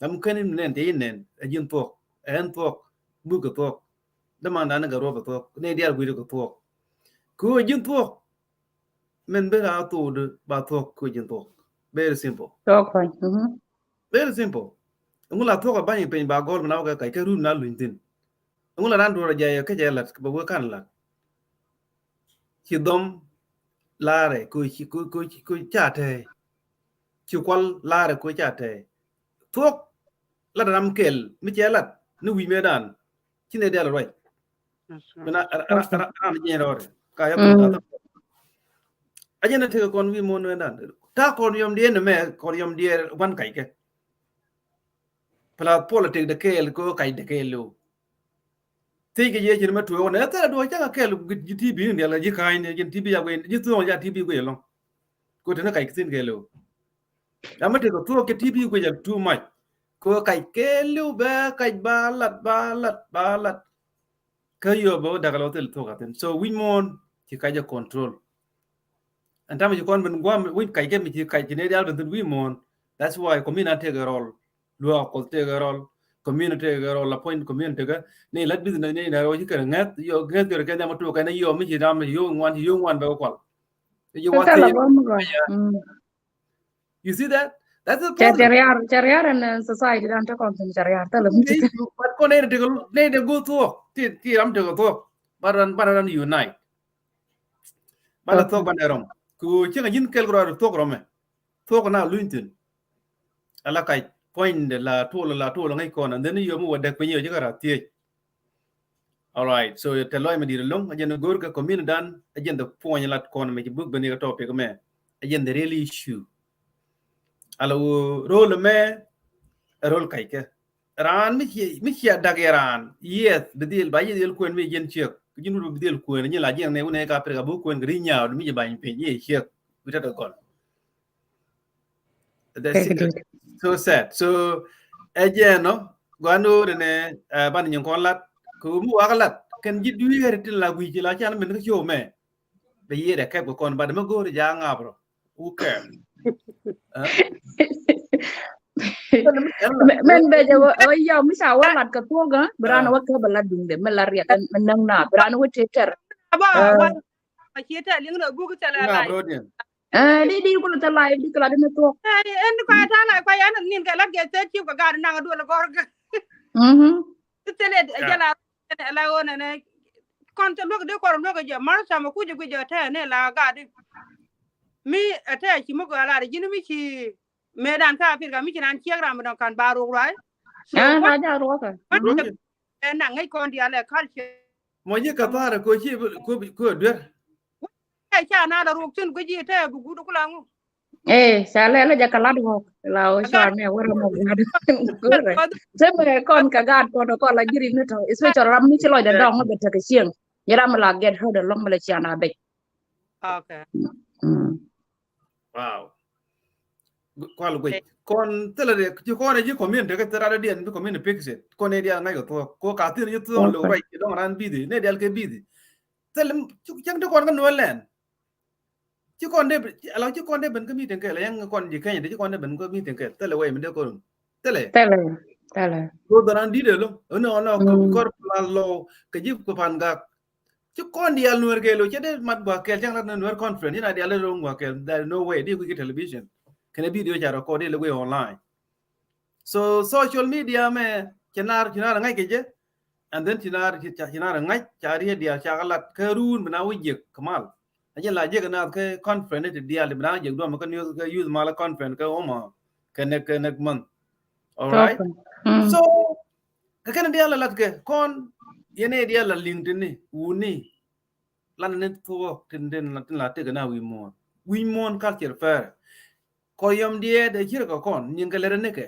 Am kani nen te nen a jin thok. En thok bu ke thok. Dama ndan ga ro ke thok. Ne dial gu ke thok. Ko a jin thok. Min bi raa thok di ba thok ko jin thok. Very simple. Tɔk pa. Very simple. Ŋu la thok a bany piny ba gol na ka kai ke run na luny tin. Ŋu la ran dora jaya ke jaya lat ba we kan lat. Ci dhom lare ko ci ko ko ko ca te. Ci kwal lare ko ca te. Thok la ram kel mi ce lat ni wi me dan. Ci ne dial ruai. Mina ran jin rore ka ya ko ta. Ajana te ko wi mo no dan. Ta ko yom die ne me ko yom die wan kai ke. Pla politik de kel ko kai de kel lo. Ti ke ye jin ma tuo ne ta do ca kel ji ti bi ne la ji kai ne jin ti bi ya wen ji tuo ja ti bi gue lo. Ko te ne kai tin ke lo. Ama te ko tuo ke ti bi gue ja too much. Ko kai ke lo ba kai ba lat ba lat ba lat. Ka yo ba daga lo tel thok atin. So wi̱c muɔ̱ɔ̱n ci kac a control. Ɛn tamɛ ci kɔn ben guam wi̱c kac kɛ mi ci kac ci ne dial ben thin wi̱c muɔ̱ɔ̱n. That's why community a tekɛ rɔl. Luaak kuɔth tekɛ rɔl. Community tekɛ rɔl, appoint community tekɛ. Ni lat business ni na rɔ ci kɛ ŋɛth yo ŋɛth kɛ kɛ nyam tuk kɛ ni yo mi ci ram yo ŋuan ci yo ŋuan bɛ kual. Ci wa thil. You see that? That's the problem. Cɛ riar, cɛ riar in society dan te kɔn thin cɛ riar te lɛ mi ci. But kɔn ne te ne te go thuɔk. Ti ti ram te go thuɔk. Baran baran unite. Bana thuɔk bana rom. Ku cɛ ŋa jin kel gro thuɔk rom. Thuɔk na luny thin. Ala kai point de la tuɔl la tuɔl ŋa kɔn and then yo mu wa dek piny yo jika ra thiech. All right, so te lɔc mi di̱i̱t ɛlɔ̱ŋ a jɛn go̱o̱r kɛ community dan a jɛn the point lat kɔn mɛ ci buk beni kɛ topic mɛ a jɛn the real issue. Ala wä rol mɛ a rol kackɛ raan mi cia dak yɛ raan. Yes, bi dhil ba yɛ dhil kuɛn mi jɛn ciek ki jin wut bi dhil kuɛn nyi la jɛn ne wun ɛ ka Africa buk kuɛn kɛ ri nyaw mi jɛ bany piny yɛ ciek bi tɛt kɛ gɔl. So sad. So ɛ jɛn nɔ guan ɣöö nɛnɛ ban nyin kɔn lat kɛ ɣöö mi wak lat kɛn ji̱ dui̱ɛri tin la gui̱ci la can min kä ciöw mɛ. Bɛ yiëëdɛ kɛp kɛ kɔn bat mi go̱o̱ri ja̱a̱ ŋaap rɔ. Who care? Mɛn bɛ jɛ wä yɔw mi ca wä lat kɛ thuɔ̱k ɣä bi raan wä kɛ bɛ lat duŋdɛ mi lat riɛk mi näŋ na bi raan wä tëë tɛr. Aba aba cie tɛ liŋ rɛ buk tɛ lɛ lai. Di di kulɛ tɛ lai di kɛ lat di mi thuɔ̱k. Ɛn kɔc ta lai kɔc ɛn nin kɛ lat kɛ thɛt cip kɛ gat naŋ duɔl gɔr kɛ. Ti thil ɛ jɛ la la ɣöö nɛnɛ kɔn tɛ luäk di kɔr luäk jɛ mar sama kuc guic jɛ tɛ ni la gat di. Mi ɛ tɛ ci mi gɔaa lar ji̱n mi ci mëë dan ka Africa mi ci nan ciek ram mi dɔŋ kan ba ruk ruac. Ɛ na ja ruɔkɛ. Ɛ na ŋäc kɔn dial ɛ culture. Mɔ ji̱ kathara ko ci ko duer. Ɛ ca na la ruk tin guic ji̱ te bi gudu kula ŋu. Ee ca lɛ la jɛ ka lat ɣɔk la ɣɔ cua mɛ wä ram ɣɔk gat. Te mɛ kɔn ka gat kɔn kɔn la ji̱ ri ni tɔ especially ram mi ci lɔc dɛ dɔŋ bɛ tek cieŋ. Yɛ ram la get hurt along mi la cian a bɛc. Okay. Wow. Kual guic kɔn thilɛ ri ci kɔn ɛ ji̱ community kɛ thil rat diɛn bi community fix it kɔn ɛ diɛn ŋa̱c kɛ thuɔ̱k ko ka thin ji̱ thuɔ̱k lo ruac ci dɔŋ ran bithi ne diɛl kɛ bithi. Thil cäŋ ti kɔn kä nuɔl lɛn. Ci kɔn dee ala ci kɔn dee ben kä meeting kɛl yɛn kɔn ji̱ Kenya dee ci kɔn dee ben kä meeting kɛl thilɛ wɛy mi dee kɔn thilɛ. Thilɛ thilɛ. Ko dhɔran di̱t ɛ lo ɔnɔ ɔnɔ kɔr plan lo kɛ ji̱ kɛ pan gak. Ci kɔn diaal nuɛr kɛɛl ɣöö cɛ dee mat gua̱a̱th kɛɛl cäŋ rat ni nuɛr conference in a diaal dee ro̱o̱ŋ gua̱a̱th kɛɛl. There is no way di kui̱ kɛ television kɛnɛ video ca record di lɛ guiy online. So social media mɛ cɛ naar ci naar ŋa̱c kɛ jɛ. And then ci naar ci naar ŋa̱c ca riet diaal ca kɛ lat kä ruun bi na wi̱c jiɛk kɛ mal. A jɛ la jiɛk naath kä conference ni ti diaal ti bi na jiɛk duɔm kä news kä youth mal conference kä Omaha kɛ next kɛ next month. All right. So kɛ kɛn diaal la lat kɛ kɔn yɛn ɛ diaal la liŋ ti ni wuni. Lan ni thuɔ̱k tin tin la tin la tek na wi̱i̱ muɔ̱ɔ̱n wi̱i̱ muɔ̱ɔ̱n culture fɛr. Kɔ yɔm diɛɛt ɛ cirɛ kɛ kɔn nyin kɛ lɛrɛ nikɛ.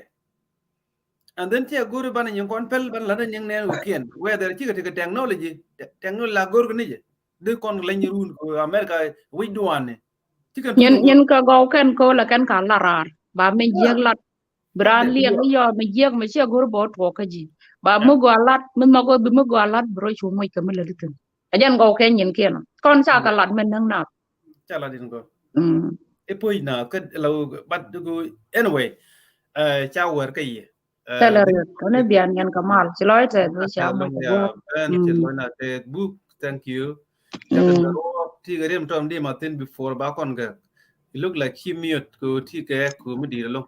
And then cɛ go̱ri banɛ nyin kɔn pɛl banɛ lat ni nyin nɛɛn wi̱i̱ kiɛn whether cikɛ tekɛ technology. Technology la go̱rkɛ ni jɛ di kɔn leny run kɛ America wi̱c duani. Cikɛ nyin nyin kɛ gɔw kɛn ko̱ la kɛn ka la raar. Ba mi jiäk lat. Bi raan liɛŋ ni yɔ mi jiäk mi ciɛ go̱r bä tuɔɔk kä ji̱. Ba mi gɔaa lat, mi nhɔk wä bi mi gɔaa lat bi rɔ cu moc kɛ mi lät ithin. Ɛ jɛn gɔw kɛ nyin kiɛn. Kɔn ca kɛ lat mi näŋ nath. Ca lat in gɔr. Mm. I̱ puɔ̱c na kä la wä, but go anyway. Ca wär kä yɛ. Thilɛ riɛk, kɔn i̱ bian yɛn kɛ mal. Ci lɔc tɛth wä ca mal kɛ guɔ̱p. Bɛn ci lɔc na tɛth buk. Thank you. Ca kɛ ruɔk ti kɛ riɛm tɔm di ma thin before ba kɔn kɛ. It look like ci miöt kɛ ti kɛ kɛ mi di̱i̱t ɛlɔ̱ŋ.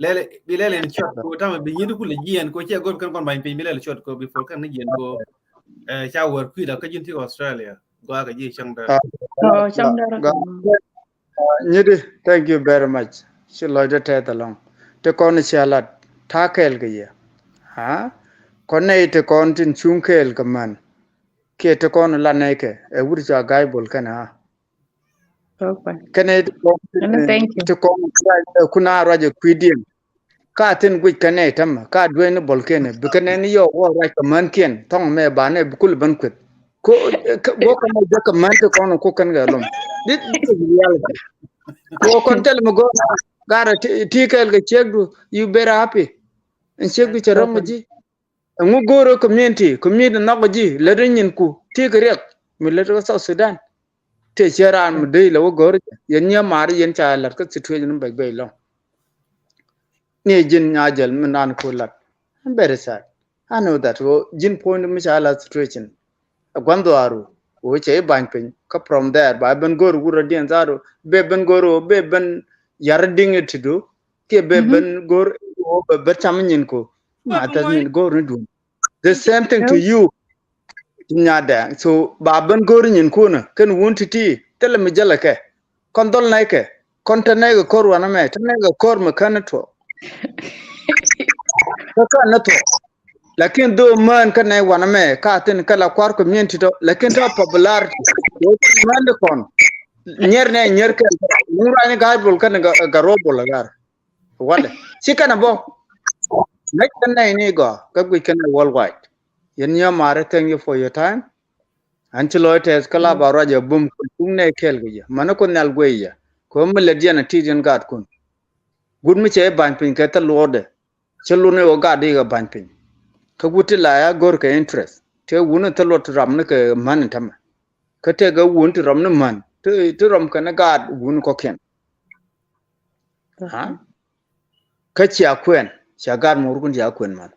Lɛl bi lɛl in short kɛ tam bi nyi̱t kulɛ jiɛn kɛ cɛ gɔr kɛn kɔn bany piny bi lɛl short kɛ before kɛn ni jiɛn kɛ. Ca wär kui̱da kä ji̱n ti Australia. Gua kɛ ji̱ cäŋ dɛ. Cäŋ dɛ. Nyiti, thank you very much. Ci lɔcdä tɛth ɛlɔ̱ŋ. Ti kɔn cia lat ta̱a̱ kɛɛl kɛ yɛ. Kɔn nɛy ti kɔn tin cuŋ kɛɛl kɛ män kiɛ ti kɔn lat nɛy kɛ ɛ wut cua ga̱a̱c bol kɛn a. Kɛn nɛy ti kɔn tin, ti kɔn kun a ruac ɛ kui̱diɛn. Ka thin guic kɛn nɛy tämɛ ka dueeni bol kiɛn bikɛ nɛn yɔɔk wä ruac kɛ män kiɛn thɔŋ mɛ ba nɛ bi kul ben kueth. Ko wä kɛ mɛ jɛ kɛ män ti kɔn ko kɛn kɛ lom. This is reality. Ko kɔn thil mi go̱o̱r garɛ ti kɛɛl kɛ ciekdu, you better happy. Ɛn ciekdu cɛ rɔm ji̱. Ɛŋu go̱o̱r community, community nhɔk ji̱ lät nyin ku ti kɛ riɛk mi lät kɛ South Sudan. Tëë ciɛ raan mi dee ilɛ wä go̱r jɛ yɛn nyiee maar yɛn ca la̱t kä situation in bɛc bɛc lɔ̱ŋ. Ni ji̱n nya jɛl mi naan ku la̱t. I'm very sad. I know that ɣöö ji̱n puɔ̱ny mi ca la̱t situation. Ɛ gua̱n dhuaaru ɣöö cɛ i̱ ba̱ny piny kä from there ba ben go̱r wurä diɛn dharu, bɛ ben go̱r ɣöö bɛ ben yar diŋ iti du kiɛ bɛ ben go̱r ɣöö bɛ ben cam nyin ku. Ma thäth nyin go̱r ni duun. The same thing to you. Ti nyadɛ. So ba ben go̱r nyin kunä kɛn wun ti̱ti̱ thilɛ mi jälɛ kɛ. Kɔn dhɔl nɛy kɛ kɔn te nɛy kɛ ko̱r wanɛ mɛ te nɛy kɛ ko̱r mi kän ni tuɔɔk. Kä kän ni tuɔɔk. Lakin dho̱o̱ mään kä nɛy wanɛ mɛ ka thin kä la kua̱r community tɔ lakin tɔ popularity. Mään di kɔn nyier nɛ nyier kɛn wun ruany ga̱a̱c bol kɛn gɛ ruɔ bol agar. Walɛ ci kɛn a bɔ. Ŋäc kɛn nɛy ni gɔaa kä guic kɛn a worldwide. Yɛn nyɛ mari, thank you for your time. An ci lɔc tɛth kä la ba ruac a bum kun tung nɛ kɛɛl kɛ yɛ mani kun nhial guey yɛ. Kɛ mi lɛ diɛn a ti diɛn gaat kun. Gut mi cɛ i̱ ba̱ny piny kɛ thil luɔɔdɛ. Cɛ lun i̱ ɣä gaat i̱ kɛ ba̱ny piny. Kä gut ti la ya go̱r kɛ interest tëë wun in thil luɔt ti ram ni kɛ män in tämɛ. Kä tëë kɛ wun ti ram ni män ti ram kɛn ni gaat wun kɔkiɛn. Kä cia kuɛn cia gaat mor kun cia kuɛn män.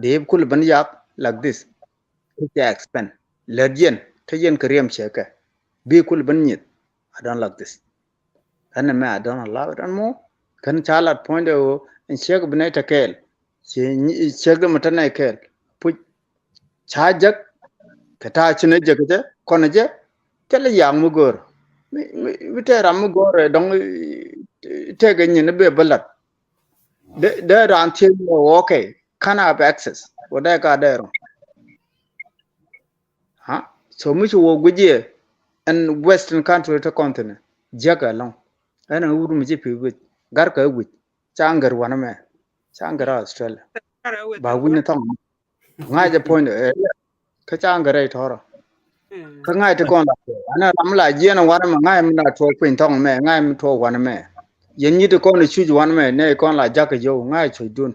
Dee kul ben yak like this. Kä cia expend lät yɛn kä yɛn kɛ riɛm cɛ kɛ bi kul ben nyith. I don't like this. Ɛn mɛ I don't allow it anymore. Kɛn ca lat puɔ̱nydɛ ɣöö ɛn ciek bi nɛy te kɛɛl. Ciek dɛ mi te nɛy kɛɛl puc. Ca jek kɛ ta̱a̱ ci nɛ jek jɛ kɔn jɛ. Thilɛ yak mi go̱o̱r mi tɛ ram mi go̱o̱r ɛ dɔŋ. Tɛkɛ nyin bɛ bä lat. Dee raan thiec mi wä kɛ kan have access wä dee ka dee rɔ. So mi ci wä guic yɛ ɛn western country te continent jiäk ɛlɔŋ. Ɛn ɛn wut mi ci pi̱i̱ guic gar kɛ guic. Ca ŋär wanɛ mɛ ca ŋär Australia. Ba wi̱n ni thɔŋ. Ŋa̱c jɛ puɔ̱ny kä ca ŋä rɛy tɔrɔ. Kä ŋa̱c ti kɔn la anɛ ram la jiɛn wanɛ mɛ ŋa̱c mi na tuɔɔk piny thɔŋ mɛ ŋa̱c mi tuɔɔk wanɛ mɛ. Yɛn nyi ti kɔn cuc wanɛ mɛ nɛ kɔn la jakä yio̱w ŋa̱c cuc dun.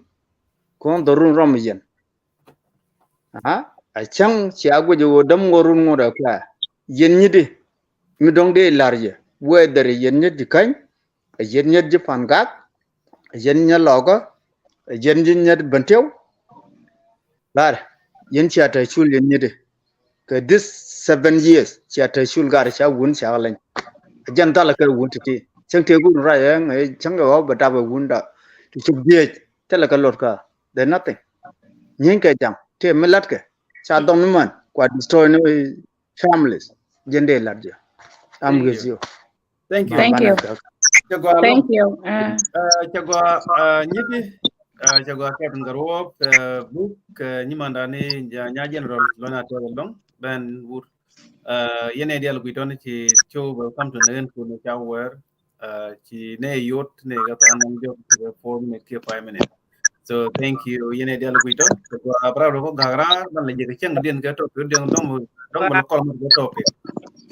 Kɔn dhɔrun rɔm yɛn. A cäŋ cia guic ɣöö däm ŋot run ŋot ɛ kuɛ. Yɛn nyi ti mi dɔ̱ŋ dee la̱r yɛ wee dhɛr yɛn nyi ti käny. Ɛ yɛn nyɛt ji̱ Pan Gak, ɛ yɛn nyɛt Lɔkä, ɛ yɛn ji̱ nyɛt Bentiw. Lar yɛn cia te cul yɛn nyɛt kɛ this seven years cia te cul gar cia wun cia leny. Ɛ jɛn thal kɛ wun ti ti cäŋ te wun ra yɛ ŋɛ cäŋ kɛ ɣɔw bɛ dap ɛ wun da ti cuk diec thil kɛ lot ka. There's nothing. Nyieeny kɛ jaŋ te mi lat kɛ ca dhɔm ni man kua destroy ni families. Jɛn dee lat jɛ. I'm with you. Thank you. Thank you. Thank you. Cɛ gɔaa nyiti. Cɛ gɔaa kɛp in kɛ ruɔp buk kɛ nyimandani nya general lɔnya tɛk lɔŋ ben wur. Yɛn ɛ dial guic tɔni ci show bɛ kam to nɛgɛn kun ca wɛr. Ci nɛ yot nɛ kɛ tɔn nɛ jɔk kɛ four minute kiɛ five minute. So thank you. Yɛn ɛ dial guic tɔ kɛ gua abra ro ko gagra ban la jɛ kɛ cɛŋ diɛn kɛ topic diɛn dɔŋ dɔŋ bɛ la kɔl mɛ kɛ topic.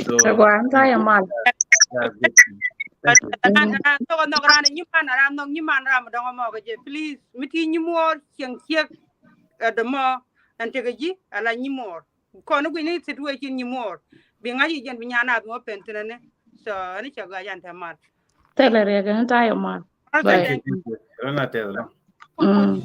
So kɛ gua an ta yɛ mal. Thank you. Ran, ran nhɔk, nhɔk ran nyiman, ran nhɔk nyiman, ran mi dɔŋ mɔ kɛ jɛ, please. Mi ti nyimuɔɔr cieŋ ciek ɛ dɔmɔ ɛn tekɛ ji̱ ala nyimuɔɔr. Kɔn i̱ guic ni situation nyimuɔɔr bi ŋa̱c i̱ jɛn bi nyan nath mɔ pen thinɛ ni. So ɛn i̱ cɛ gɔaa yan te mal. Thilɛ riɛk ɛn ta̱yɛ mal. Thank you. Run a tɛth lɔ. Mm.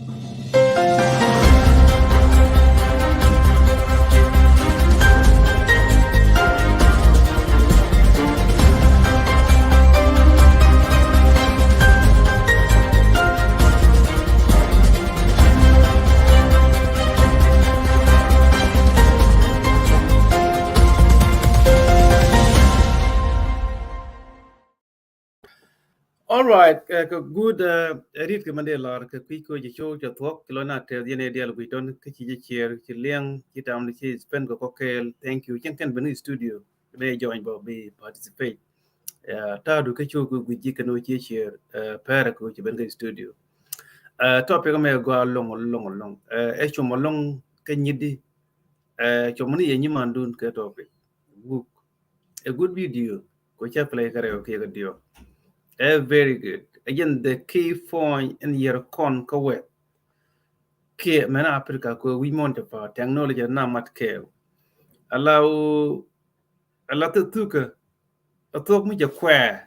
All right, kɛ, kɛ good, ɛ, rit kɛ mɛn dee lar kɛ kui̱ kɛ jɛ show cɛ thuɔk, ci lɔ na tɛth yɛn ɛ dial guic tɔn, kä ci jɛ ciɛɛr, ci liɛŋ, ci tam ni ci spend kɛ kɔkɛɛl. Thank you. Cɛn kɛn ben studio, ne join bɔ bi participate. Ɛ, ta̱a̱du kɛ show kɛ guic ji̱ kɛn wä ci ciɛɛr, ɛ, pɛrɛ kɛ wä ci ben kɛ studio. Ɛ, topic mɛ gɔaa lɔŋ, lɔŋ, lɔŋ. Ɛ, ɛ com lɔŋ kɛ nyit di, ɛ, com ni yɛ nyimandun kɛ topic. Guk. A good video. Ko ca play kɛ rɛw kiɛ kɛ diɔ. Ɛ very good. Again, the key point in yɛr kɔn kä wɛ. Kiɛ mɛn Africa ko wi̱c mɔn ca pa technology na mat kɛɛw. Ala wä, ala thuk thukä. A thuɔk mi ca kuɛ.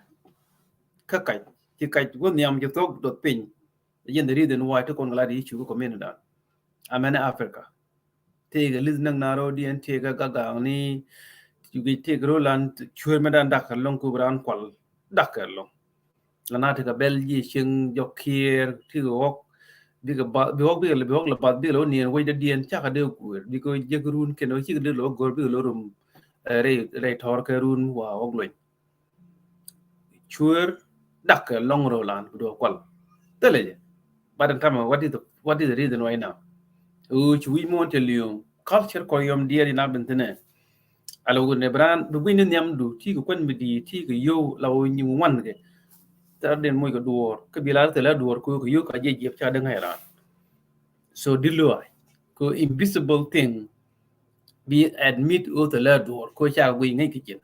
Kä kac. Ci kac wä nhiam ci thuɔk dɔth piny. Yen the reason why ti kɔn kɛ lat i̱ cu kä community dan. Amɛn Africa. Tëëkɛ li̱th näk na ro̱o̱diɛn, tëëkɛ gagaŋni, tëëkɛ ro̱o̱lan, cueer mɛ dan dak kɛ lɔŋ, ku bi raan kual dak kɛ lɔŋ. La na tëëkɛ bɛl ji̱ cieŋ jɔk kiɛɛr, tëëkɛ ɣɔk, bikɛ bath, bi ɣɔk, bikɛ, bi ɣɔk la bath, bikɛ la wä niɛn wecdädiɛn, cakɛ dee kueer, bikɛ jek run kɛn wä cikɛ dee la wä go̱r, bikɛ la rum, ɛ, rɛy, rɛy tɔ̱r kɛ run wa ɣɔk lony. Cueer dak kɛ lɔŋ ro̱o̱lan bi duɔ̱ɔ̱k kual. Thilɛ jɛ. But in time, what is the, what is the reason right now? Ɣöö ci wi̱c muɔ̱ɔ̱n cɛ li̱o̱ŋ. Culture kɔn yɔm diɛɛr in a ben thi̱nɛ. Ala wun ɛ bi raan bi gui̱n ni nhiamdu, ti kɛ kuan mi di̱i̱t, ti kɛ yio̱w, la wun nyiŋ wan kɛ. Thilɛ den moc kɛ duɔ̱ɔ̱r. Kä bi la thilɛ duɔ̱ɔ̱r kɛ ɣöö kɛ yio̱w ka jiɛc jiɛp ca däŋ ɛ raan. So di luay ko invisible thing bi admit o thilɛ duɔ̱ɔ̱r ko ca guic ŋäc kɛ cin.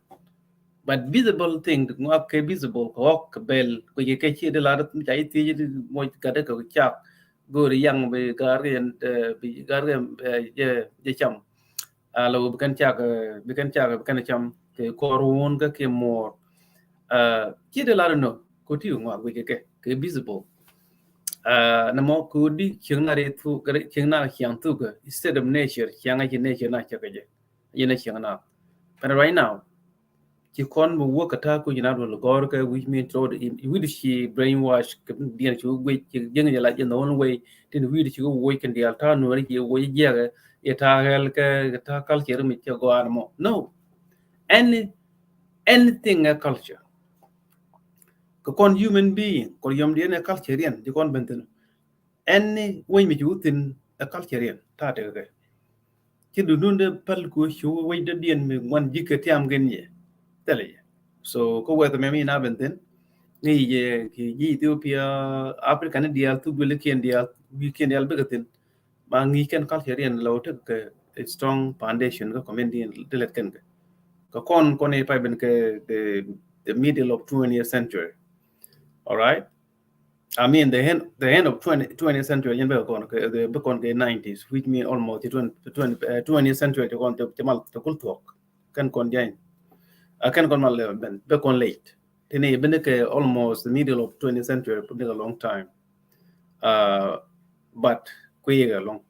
But visible thing ŋuak kɛ visible kɛ ɣɔk kɛ bɛl ko yɛ kɛ ci di lar ca i̱ thiec di moc gat kɛ cak go̱o̱ri yaŋ bi gar kɛ, eh, bi gar kɛ, eh, jɛ, jɛ cam. Alo bi kɛn cak, eh, bi kɛn cak, bi kɛn cam kɛ kɔr wun kɛ kɛ mɔɔr. Eh, ci di lar nɔ ko ti ŋuak guic kɛ kɛ, kɛ visible. Ah, nɛ mɔ kodi cieŋ na ri thu, cieŋ na ciaŋ thu kɛ, instead of nature, ciaŋ a ci nature na cɛ kɛ jɛ. Yɛn a cieŋ na. But right now, ci kɔn bi wä kɛ ta̱a̱ kuc na duɔl gɔr kɛ wi̱c min throw the, wi̱c ci brainwash kɛ diɛn ci wä guic ci jieŋ jɛ la jɛ the only way tin wi̱c ci wä wuɔc kɛn diaal ta̱a̱ nuɔri ci wä jiɛkɛ, yɛ ta̱a̱ hɛl kɛ, kɛ ta̱a̱ culture mi cɛ gɔaa mɔ. No. Any, anything a culture. Kɛ kɔn human being, kɔn yɔm diɛn ɛ culture yɛn, di kɔn ben thin. Ɛn ni wec mi ci wä thin ɛ culture yɛn, ta̱a̱ tekɛ kɛ. Ci dundun de päl ku ci wä wec dɔ̱diɛn mi ŋuan ji̱ kɛ tiam kɛn yɛ. Thilɛ yɛ. So, kä wɛth mɛ mi na ben thin. Ŋi̱i̱c jɛ ki ji̱ Ethiopia, Africa ni diaal, thuk duël kiɛn diaal, wi̱i̱ kiɛn diaal bikɛ thin. Ma ŋi̱i̱c kɛn culture yɛn la wä tekɛ kɛ strong foundation kä community yɛn ti lɛt kɛn kɛ. Kɛ kɔn, kɔn i̱ pay ben kɛ the, the middle of twentieth century. All right? I mean, the end, the end of twenty, twentieth century, yɛn bɛ kɔn kɛ, the, bɛ kɔn kɛ nineties, which mean almost twenty, twenty, uh, twentieth century, ti kɔn, ti, ti mal, ti kul thuɔk. Kɛn kɔn jany. A kɛn kɔn mal, uh, ben, bɛ kɔn late. Tini bɛ ni kɛ almost the middle of twentieth century, put a long time. Uh, but kui̱ kɛ long.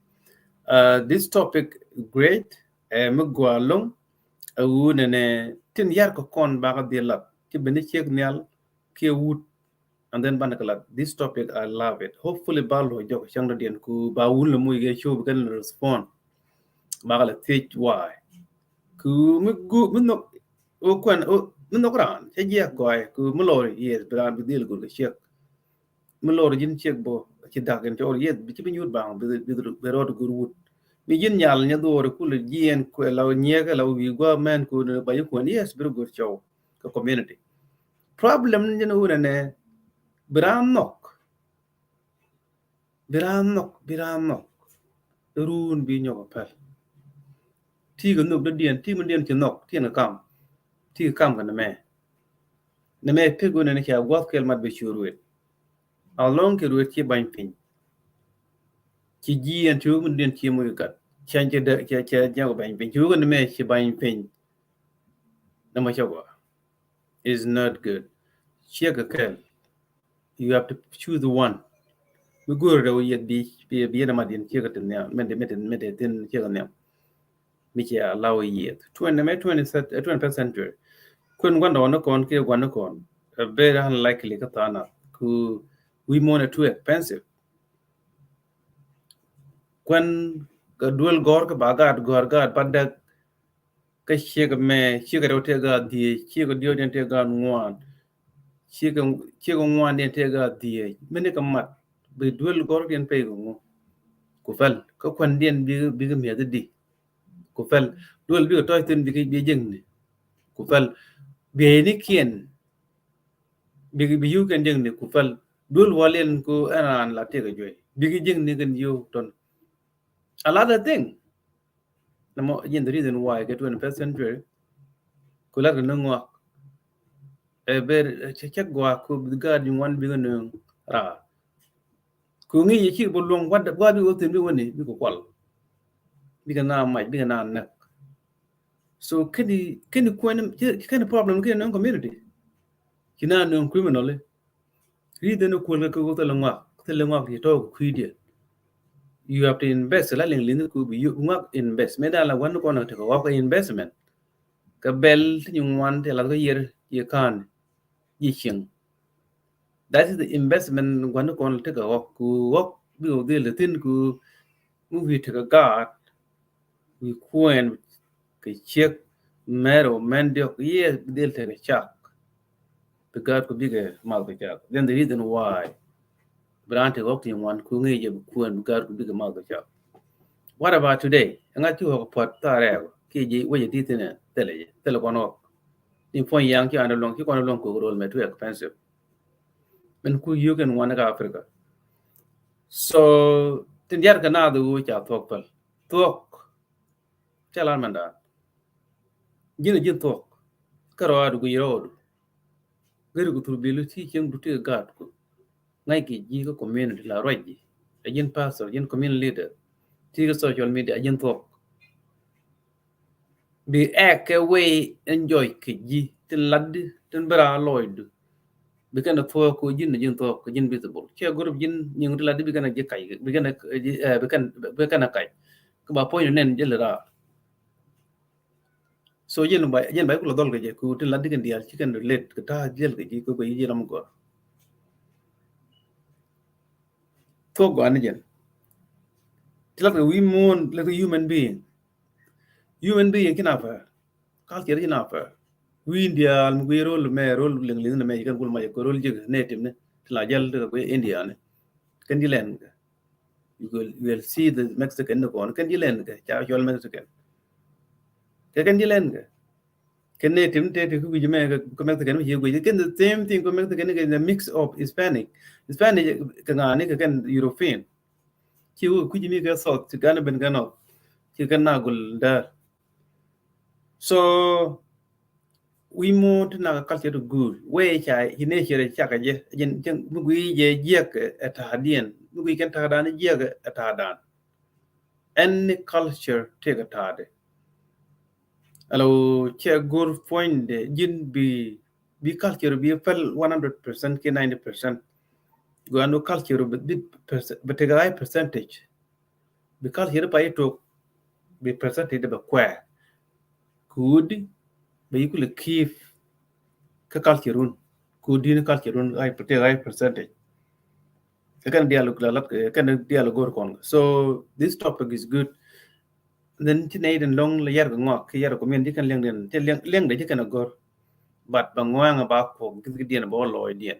Uh, this topic great, uh, mi gua long, a wu nene tin yar kɛ kɔn bakɛ dhil lat. Ti bɛ ni ciek nhial, kiɛ wut, and then banɛ kɛ lat. This topic, I love it. Hopefully ba luɔ jɔk cäŋ dɔ̱diɛn ku ba wun lɛ muc kɛ show bi kɛn lɛ respond. Ba kɛ lɛ thiec why. Ku mi gu, mi nhɔk, o kuɛn, o, mi nhɔk raan cɛ jiɛk gɔy ku mi lɔr, yes, bi raan bi dhil gur kɛ ciek. Mi lɔr ji̱n ciek bɔ ci dak in cɔr, yes, bi ci bi nyuut baŋ bi, bi, bi rɔɔd gur wut. Mi ji̱n nyal nyɛ dhuɔr kulɛ jiɛn kuɛ la nyiɛkɛ la wi̱i̱ gua̱a̱ mɛn ku ba yi kuɛn, yes, bi rɔ gur cɔw kɛ community. Problem ni jɛn wunɛ nɛ bi raan nhɔk. Bi raan nhɔk, bi raan nhɔk. Run bi nyɔk a päl. Ti kɛ nhɔk dɔ̱diɛn, ti mi diɛn ci nhɔk, ti kɛ kam. Ti kɛ kam kɛ nɛ mɛ. Nɛ mɛ pek wen ni ca guath kɛl mat bɛ cu ruet. Alɔŋ kɛ ruet ci bany piny. Ci jiɛn ci wun diɛn ci muc gat. Cɛn ci dɛ cɛ cɛ nyɔk bany piny. Ci wun ni mɛ ci bany piny. Nɛ mɛ ca gua. Is not good. Ciɛ kɛ kɛl. You have to choose one. Mi go̱o̱r dɛ wä yɛt bi bi bi yɛn ma diɛn ciɛ kɛ tin nhiam. Mɛ de mɛ de mɛ de tin ciɛ kɛ nhiam. Mi cɛ allow yieth. Twenty mɛ twenty twenty first century. Kuɛn guandɔɔŋni kɔn kiɛ guandɔɔŋni kɔn. A very unlikely kä tha̱a̱ŋ nath ku wi̱i̱ muɔ̱ɔ̱n ɛ too expensive. Kuɛn kɛ duel gɔ̱r kɛ ba gaat gɔ̱r gaat ba däk. Kä ciek mɛ ciek rɛw tëë gaat dhieec ciek diɔ̱k diɛn tëë gaat ŋuan. Ciek ciek ŋuan diɛn tëë gaat dhieec mini kɛ mat bi duel gɔ̱r diɛn pɛy kɛ ŋu. Ku pɛl kä kuɛn diɛn bi bi kɛ mi̱eth di. Ku pɛl duel bikɛ tɔc thin bikɛ bi jiäkni. Ku pɛl bieynikiɛn bikɛ bi yio̱w kɛn jiäkni ku pɛl duel waliɛn ku ɛn raan la tëëkɛ juey bikɛ jiäkni kɛn yio̱w tɔn. A lot of thing. Nɔmɔ jin the reason why kɛ twenty first century ku lat kɛ ni ŋuak. Ɛ ber cɛ cɛ guak ku bi gaat ji̱ ŋuan bikɛ nööŋ raa. Ku ŋi̱i̱c yɛ ci bä luɔ̱ŋ gua̱t gua̱t bi wä thi̱n bi wä ni bikɛ kual. Bikɛ na mac bikɛ na näk. So keni keni kuɛn keni problem keni nööŋ community. Ci na nööŋ criminal. Ri̱th ɛn kuäl kɛ kɛ wä thilɛ ŋuak thilɛ ŋuak ti tɔɔk kui̱diɛ. You have to invest la liŋ liŋ ku bi yio̱w ŋuak invest mɛ da̱a̱n la gua̱n kɔn kɛ tekɛ ɣɔk investment. Kɛ bɛl ti nyi ŋuan ti lath kä yier yi ka̱n yi cieŋ. That is the investment gua̱n kɔn tekɛ ɣɔk ku ɣɔk bi ɣɔk dhil thin ku mi wi̱i̱ tekɛ gaat wi̱i̱ kuɛn kɛ ciek mɛr ɔ mɛn diɔk yes bi dhil tekɛ cak. Bi gaat ku bikɛ math kɛ cak. Then the reason why bi raan tekɛ ɣɔk ti ŋuan ku ŋi̱i̱c jɛ bi kuɛn bi gaat ku bikɛ math kɛ cak. What about today? Ɛŋa ci ɣɔk puɔt thaarɛ kiɛ ji̱ wecɛ ti thinɛ thilɛ jɛ thilɛ kɔn ɣɔk. Ni puɔ̱ny yaŋ ci an luɔ̱ŋ ci kɔn luɔ̱ŋ kok rol mɛ too expensive. Min ku yio̱k ɛn wan kä Africa. So tin diaar kɛ naath ɣöö ca thuɔ̱k päl thuɔ̱k. Cɛ lar mɛn daan ji̱n a ji̱n thuɔ̱k. Kä rɔɔdu guic rɔɔdu geri ku thur bilu ti cieŋ du ti gat ku ŋa̱c ki ji̱ kä community la ruac ji̱. A ji̱n pastor ji̱n community leader ti kä social media a ji̱n thuɔ̱k. Bi ɛk kɛ wee enjoy kɛ ji̱ tin latdi tin bera lɔcdu. Bi kɛn a thuɔ̱k kɛ ji̱n a ji̱n thuɔ̱k kɛ ji̱n visible cɛ group ji̱n nyiŋ ti latdi bi kɛn a ji̱ kac bi kɛn a bi kɛn a kac. Kɛ ba puɔ̱ny nɛn jɛ lɛ raar. So jɛn ba jɛn ba kulɛ dhɔl kɛ jɛ ku tin latdi kɛn diaal ci kɛn relate kɛ ta̱a̱ diaal kɛ ji̱ kɛ kɛ ji̱ ji̱ ram gɔr. Thuɔ̱k gɔaa ni jɛn ti lat kɛ wi̱i̱ muɔ̱ɔ̱n lat kɛ human being. Human being ci na pɛr. Culture ci na pɛr. Wi̱i̱ diaal mi guiy rol mɛ rol liŋ liŋ ni mɛ ci kɛn kul mac kɛ rol ji̱k native ni ti la jäl ti kɛ guiy India ni. Kɛn ji̱ lɛn kɛ you will, you will see the Mexican ni kɔn kɛn ji̱ lɛn kɛ ca cɔl Mexican. Kɛ kɛn ji̱ lɛn kɛ kɛn native ni te ti ku guic mɛ kɛ Mexican mi ci guic kɛn the same thing kɛ Mexican ni kɛ the mix of Hispanic. Hispanic kɛ ŋa̱a̱ni kɛ kɛn European. Ci wä kui̱c mi kɛ South ci gan ben kɛ North ci kɛn na gul däär. So wi̱i̱ muɔ̱ɔ̱n ti nak culture ti guur wee ca ci nature cakɛ jɛ jɛn mi gui̱i̱ jɛ jiɛk ɛ ta̱a̱diɛn mi gui̱i̱ kɛn ta̱a̱dan jiɛk ɛ ta̱a̱dan. Any culture tëëkɛ ta̱a̱dɛ. Alo cɛ go̱r puɔ̱nydɛ ji̱n bi bi culture bi päl one hundred percent ki ninety percent. Guan bi culture bi bi take a high percentage. Bi culture pa itok bi percentage bɛ kuɛ. Kudi bɛ yikul keep kä culture run kudi ni culture run high take a high percentage. Kɛ kɛn dialogue la lat kɛ kɛn dialogue gor kɔn. So this topic is good. Then ti nɛy den lɔŋ la yar kɛ ŋɔak kɛ yar kɛ min ti kɛn liɛŋ den ti liɛŋ de ti kɛn a gor. But ba ŋɔak ba kɔk gith ki diɛn ba wä lɔɔy diɛn.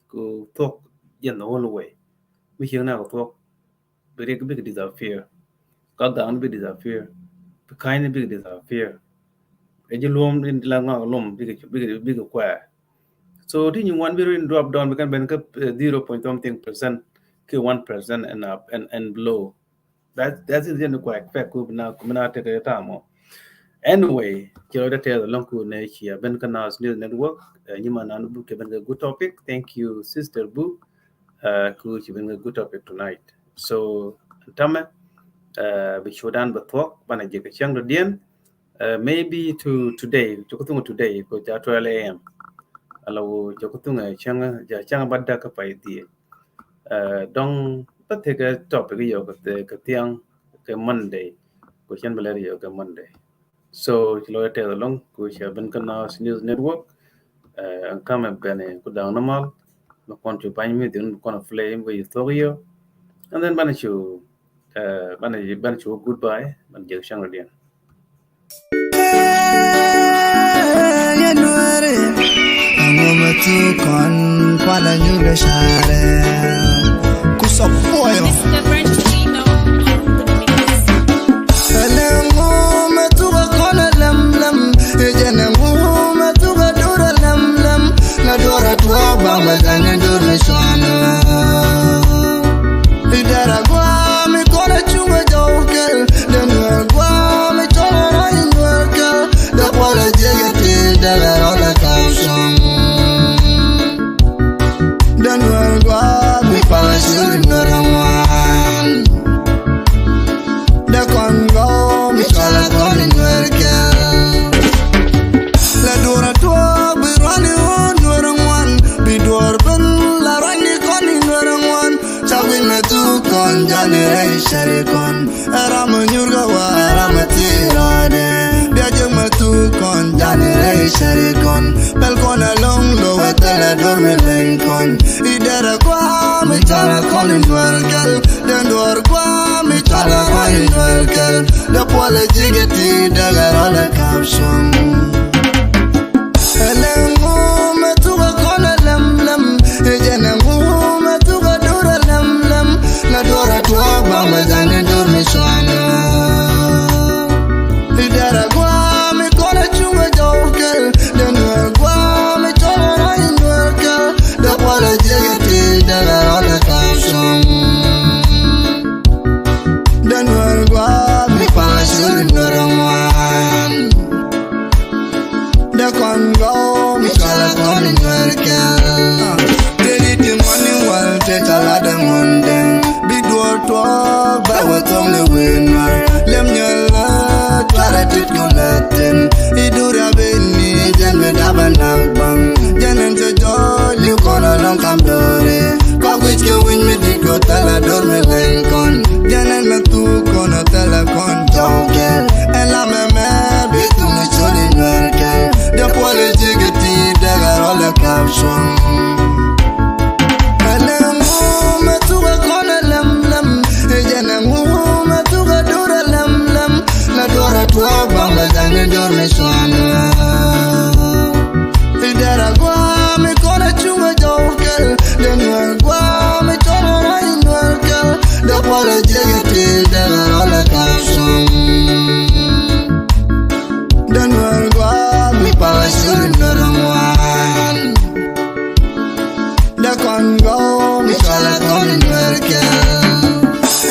Kɛ thuɔk jɛn the whole way. Mi cieŋ na kɛ thuɔk bi riɛk bikɛ disappear. Ka gaŋ ni bikɛ disappear. Bi ka̱ny ni bikɛ disappear. Ɛ ji̱ luɔm in la ŋɔak luɔm bikɛ bikɛ bikɛ kuɛɛr. So ti nyi wan bi rin drop down bi kɛn ben kä zero point something percent ki one percent and up and and below. That that is jɛn kuɛɛr fɛk ku bi na ku bi na tekɛ ta̱a̱ mɔ. Anyway, ci lɔcdä tɛth ɛlɔ̱ŋ ku nɛ ci a ben kä Nas News Network. Nyimanan Bu kɛ ben kɛ good topic. Thank you, Sister Bu. Ku ci ben kɛ good topic tonight. So tamɛ bi cudan bɛ thuɔk banɛ jɛ kɛ cäŋ dɔ̱diɛn. Maybe to today, cɛ ku thuŋ today ku ca twelve a.m. Ala wä cɛ ku thuŋ cäŋ, ca cäŋ ba dak kä pay dhieec. Dɔŋ bä thikɛ topic yɔ kɛ thiaŋ kɛ Monday. Ku cɛn bä lɛr yɔ kɛ Monday. So ci lɔcdä tɛth ɛlɔ̱ŋ ku ci a ben kä Nas News Network. Ɛn kamɛ bɛn ku da̱ŋ ni mal mɛ kɔn cu bany mi dhin kɔn a play mi bä yi thuɔk yɔ. And then banɛ cu banɛ banɛ cu goodbye banɛ jɛ kɛ cäŋ dɔ̱diɛn. Yɛ Nuäri, ɛŋu mɛ thuk kɔn kualɛ nyuur kɛ carɛ? Ku sɔk puɔyɔ. Ɛlɛ ŋu mɛ thuk ɛ kɔn ɛ lɛm lɛm. Ɛ jɛn ɛŋu mɛ thuk ɛ dur ɛ lɛm lɛm. La duɔr ɛ tuɔɔk ba mɛ dhɛn ɛ dur mɛ cuanɛ. Bi dɛrɛ guam mi kɔn a cuŋ a jɔw kɛl. Dɛ Nuɛr guam mi cɔl a rɔy Nuɛr kɛl. Dɛ kuɔl a jiɛc a ti dɛ lɛ rɔl a kap cuŋ. Dɛ Nuɛr guam mi pal a cur Nuɛr a ŋuan. Dɛ kɔn gɔw mi cɔl a kɔn Nuɛr kɛl. La duɔr a tuɔɔk bi ruan i ɣöö Nuɛr a ŋuan. Bi duɔr ben la ruan i kɔn i Nuɛr a ŋuan. Ca wi̱n mɛ thuk kɔn jani rɛy cari kɔn. Ɛ ram mɛ nyur kɛ wa ɛ ram mɛ thir rɔɔdɛ. Bia jek mɛ thuk kɔn jani rɛy cari kɔn. Bɛl kɔn ɛ loŋ lo wɛ thɛlɛ duɔr mi leny kɔn. I dɛrɛ guam mi cɔl ɛ kɔn i Nuɛr kɛl. Dɛ duɔr guam mi cɔl ɛ kɔn i Nuɛr kɛl. Dɛ puɔl ɛ jik ɛ ti dɛ gɛ rɔl ɛ kap cuŋ. Ɛlɛ ŋu mɛ thuk ɛ kɔn ɛ lɛm lɛm. Ɛ jɛn ɛ ŋu mɛ thuk ɛ dur ɛ lɛm lɛm. La duɔr ɛ tuɔɔk ba mɛ dhɛn ɛ dur mi cuanɛ. I dɛrɛ guam mi kɔn ɛ cuŋ ɛ jɔw kɛl. Dɛ Nuɛr guam mi cɔl ɛ rɔy Nuɛr kɛl. Dɛ kuɔl ɛ jiɛc ɛ ti dɛ lɛ rɔl ɛ kap cuŋ. Dɛ Nuɛr guam mi pal a cur Nuɛr a ŋuan. Dɛ kɔn gɔw mi cɔl a kɔn Nuɛr kɛl. Tëë di ti ŋuan ni wal tëë ca lat ɛ ŋuɔ̱n dɛŋ. Bi duɔr tuɔɔk bɛ wä thɔŋ ni wëë Nuɛr. Lem nyɔl lä tuarɛ tit kɔn lä thin. I dur a ben ni jɛn mi dap a nak baŋ. Jɛn ɛn cɛ jɔɔc li̱w kɔn a lɔŋ kam do̱ri. Kɔk wi̱c kɛ wi̱ny mi dit kɔ thɛlɛ dor mi leny kɔn. Jɛn ɛn mɛ thuk kɔn a thɛlɛ kɔn jɔw kɛl. Ɛn la mɛ mɛ bi thuk ni cor i Nuɛr kɛl. Dɛ puɔl i jik i ti dɛ gɛ rɔl ɛ kap cuɔ̱ŋ. Ɛlɛ ŋu mɛ thuk ɛ kɔn ɛ lɛm lɛm. Ɛ jɛn ɛ ŋu mɛ thuk ɛ dur ɛ lɛm lɛm. La duɔr ɛ tuɔɔk ba mɛ dhɛn i dur mi cuanɛ. I dɛrɛ guam mi kɔn a cuŋ a jɔw kɛl. Dɛ Nuɛr guam mi cɔl a rɔy Nuɛr kɛl. Dɛ puɔl a jiɛc a ti dɛ rɔl a kap cuŋ. Dɛ Nuɛr guam mi pal a cur Nuɛr a ŋuan. Dɛ kɔn gɔw mi cɔl a kɔn Nuɛr kɛl.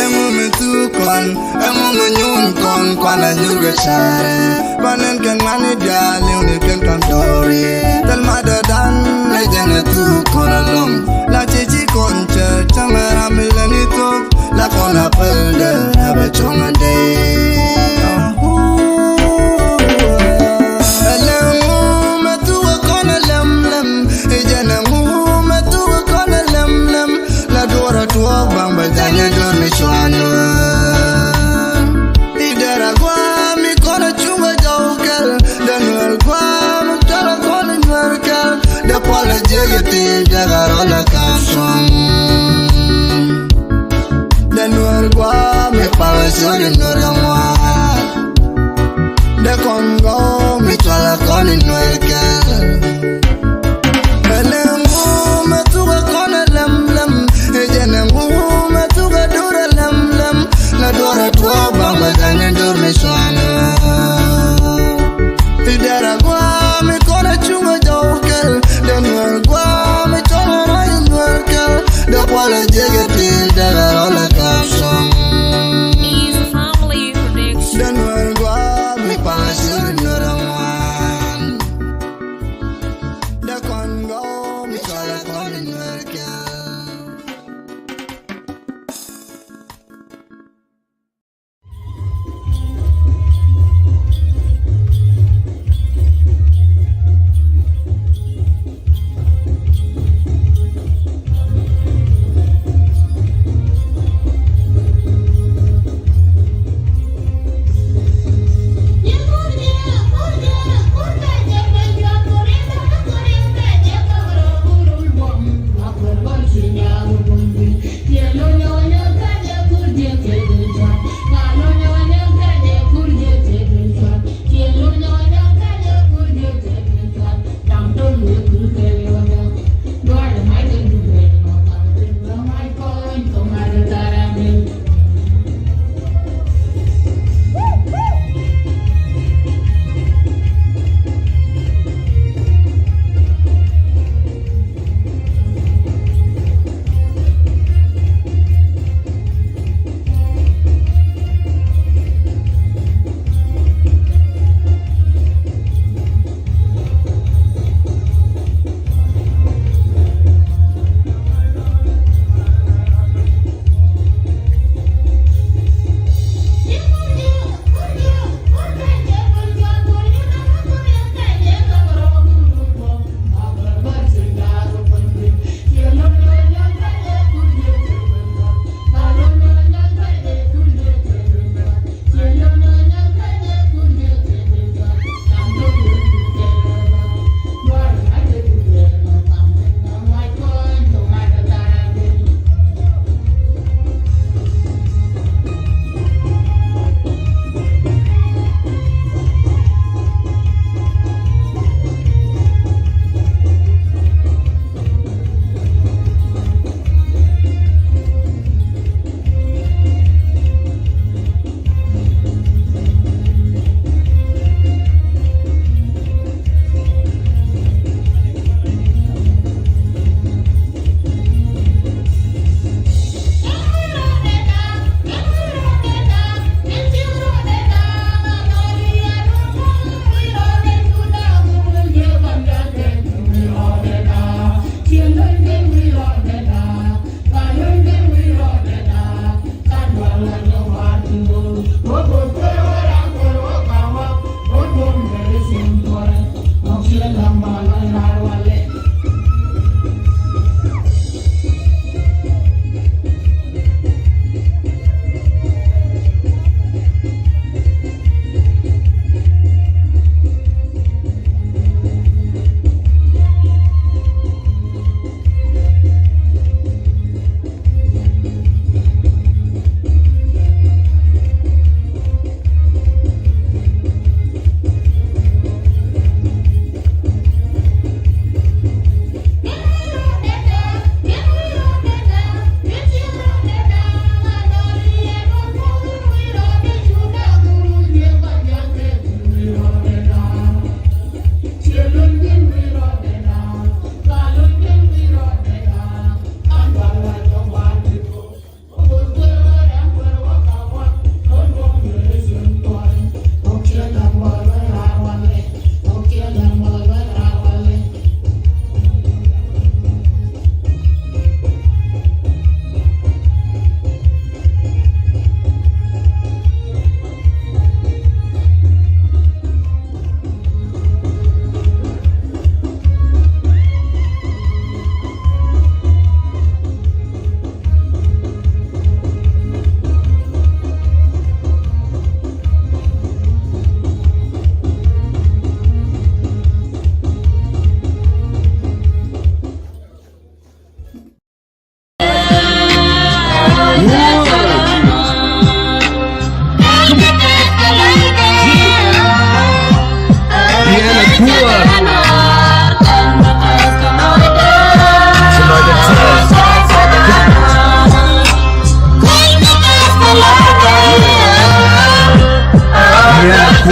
Ɛŋu mi thuk kɔn, ɛŋu mi nyuun kɔn kuan a nyur kɛ carɛ. Banɛn kɛ ŋuani diaal liŋ ni kɛn kam dɔɔri. Thil ma dɔdan ɛ jɛn ɛ thuk kɔn a lɔŋ. La ci ci kɔn cɛ cäŋ ɛ ram mi lɛ ni thuk. La kɔn a päl dɛ ɛ bɛ cuɔ̱ŋ a dee. Ɛ lɛ ŋu mɛ thuk ɛ kɔn ɛ lɛm lɛm. Ɛ jɛn ɛ ŋu mɛ thuk ɛ kɔn ɛ lɛm lɛm. La duɔr ɛ tuɔɔk baŋ bɛ janyɛ duɔr mi cuanɛ. I dɛrɛ guam mi kɔn a cuŋ a jɔw kɛl. Dɛ Nuɛr guam mi cɔl a kɔn Nuɛr kɛl. Dɛ puɔl a jiɛc i ti dɛ gɛ rɔl a kap cuɔ̱ŋ. Dɛ Nuɛr guam mi pal a cur i Nuɛr a ŋuan. Dɛ kɔn gɔw mi cɔl a kɔn Nuɛr kɛl. Ɛlɛ ŋu mɛ thuk ɛ kɔn ɛ lɛm lɛm. Ɛ jɛn ɛ ŋu mɛ thuk ɛ dur ɛ lɛm lɛm. La duɔr ɛ tuɔɔk ba mɛ dhɛn i dur mi cuanɛ. I dɛrɛ guam mi kɔn a cuŋ a jɔw kɛl. Dɛ Nuɛr guam mi cɔl a rɔy Nuɛr kɛl. Dɛ puɔl a jiɛc a ti dɛ rɔl a kap cuɔ̱ŋ.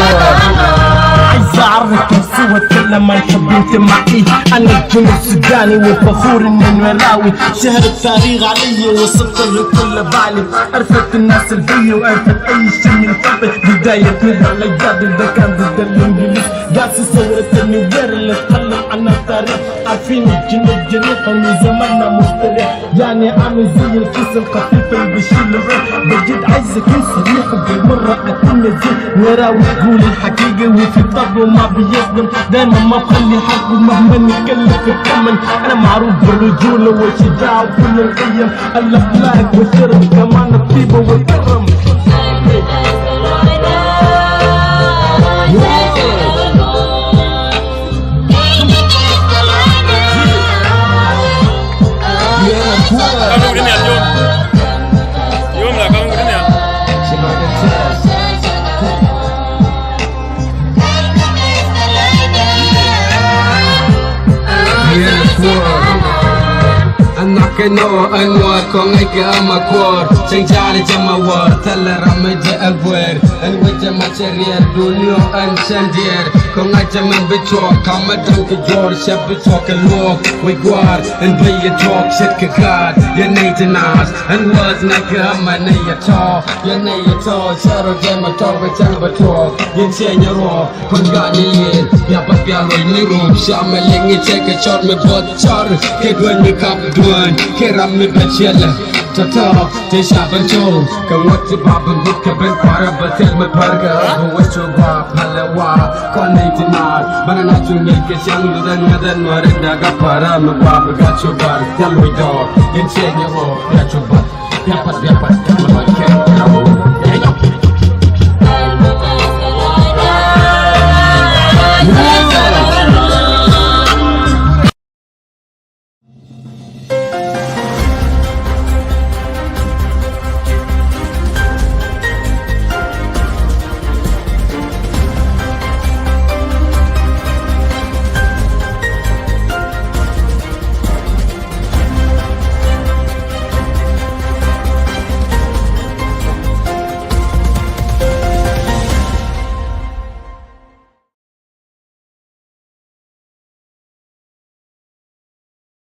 عايز أعرفكم سوا، أتكلم عن حب انتمائي. أنا الجنوب السوداني وفخور إني نويراوي. شهر التاريخ علي وسط الكل بالي. عرفت الناس البي وعرفت أي شيء من قبل. بداية نضال الأجداد اللي كان ضد الإنجليز. قاسي ثورة النوير اللي اتكلم عن التاريخ. عارفين الجنوب جريح ومن زماننا مستريح. يعني عامل زي الكيس الخفيف اللي بيشيل الريح. بجد عايزك صريح بالمرة أكون نزيه. وراوي تقول الحقيقة وفي طبعه ما بيظلم. دايما ما بخلي حقه مهما يكلف الثمن. أنا معروف بالرجولة والشجاعة وكل القيم. الأخلاق والشرف كمان الطيبة والكرم. Ɛn nhɔk kɛ nɔ ɛn ŋuɔ̱t kɔŋ ŋäc kɛ ama kuɔɔr. Cäŋ ja̱a̱n jɛ ma wäär thilɛ ram mi jɛ ɛ guɛɛr. Ɛn wecɛ ma cɛ riɛɛr duniɔ ɛn cɛn diɛɛr. Kɔŋ ŋa̱c jɛ mɛn bi cuɔɔk kamɛ däŋ kɛ juɔ̱ɔ̱r cɛ bi cuɔɔk kɛ luɔɔk. Wec gua̱a̱r ɛn bey yɛ tuɔɔk ce̱tkɛ kaat yɛ nɛy ti naath. Ɛn wäth ŋa̱c kɛ ama nɛy yɛ tɔ̱ yɛ nɛy yɛ tɔ̱ cɛ rɔ jɛ ma tɔ̱ bɛ cɛn bɛ tuɔɔk yɛn ciɛ nyɛ ruɔɔk. Kun gani yen ya ba bia loi ni rum. Sha me ling ni teke chor me bot chor. Ke duany me kap duany ke ram me bachele. Tata te sha ban chou ke ngot ti ba ban but ke ban para ba tel me par ke abu wecho ba pale wa. Kon ni ti nar bana na chung ni ke shang lu dan ngadan mare daga para me ba ba gacho bar tel we dor. Yen che ni ro ya cho ba ya pat ya pat ya ma ke ya.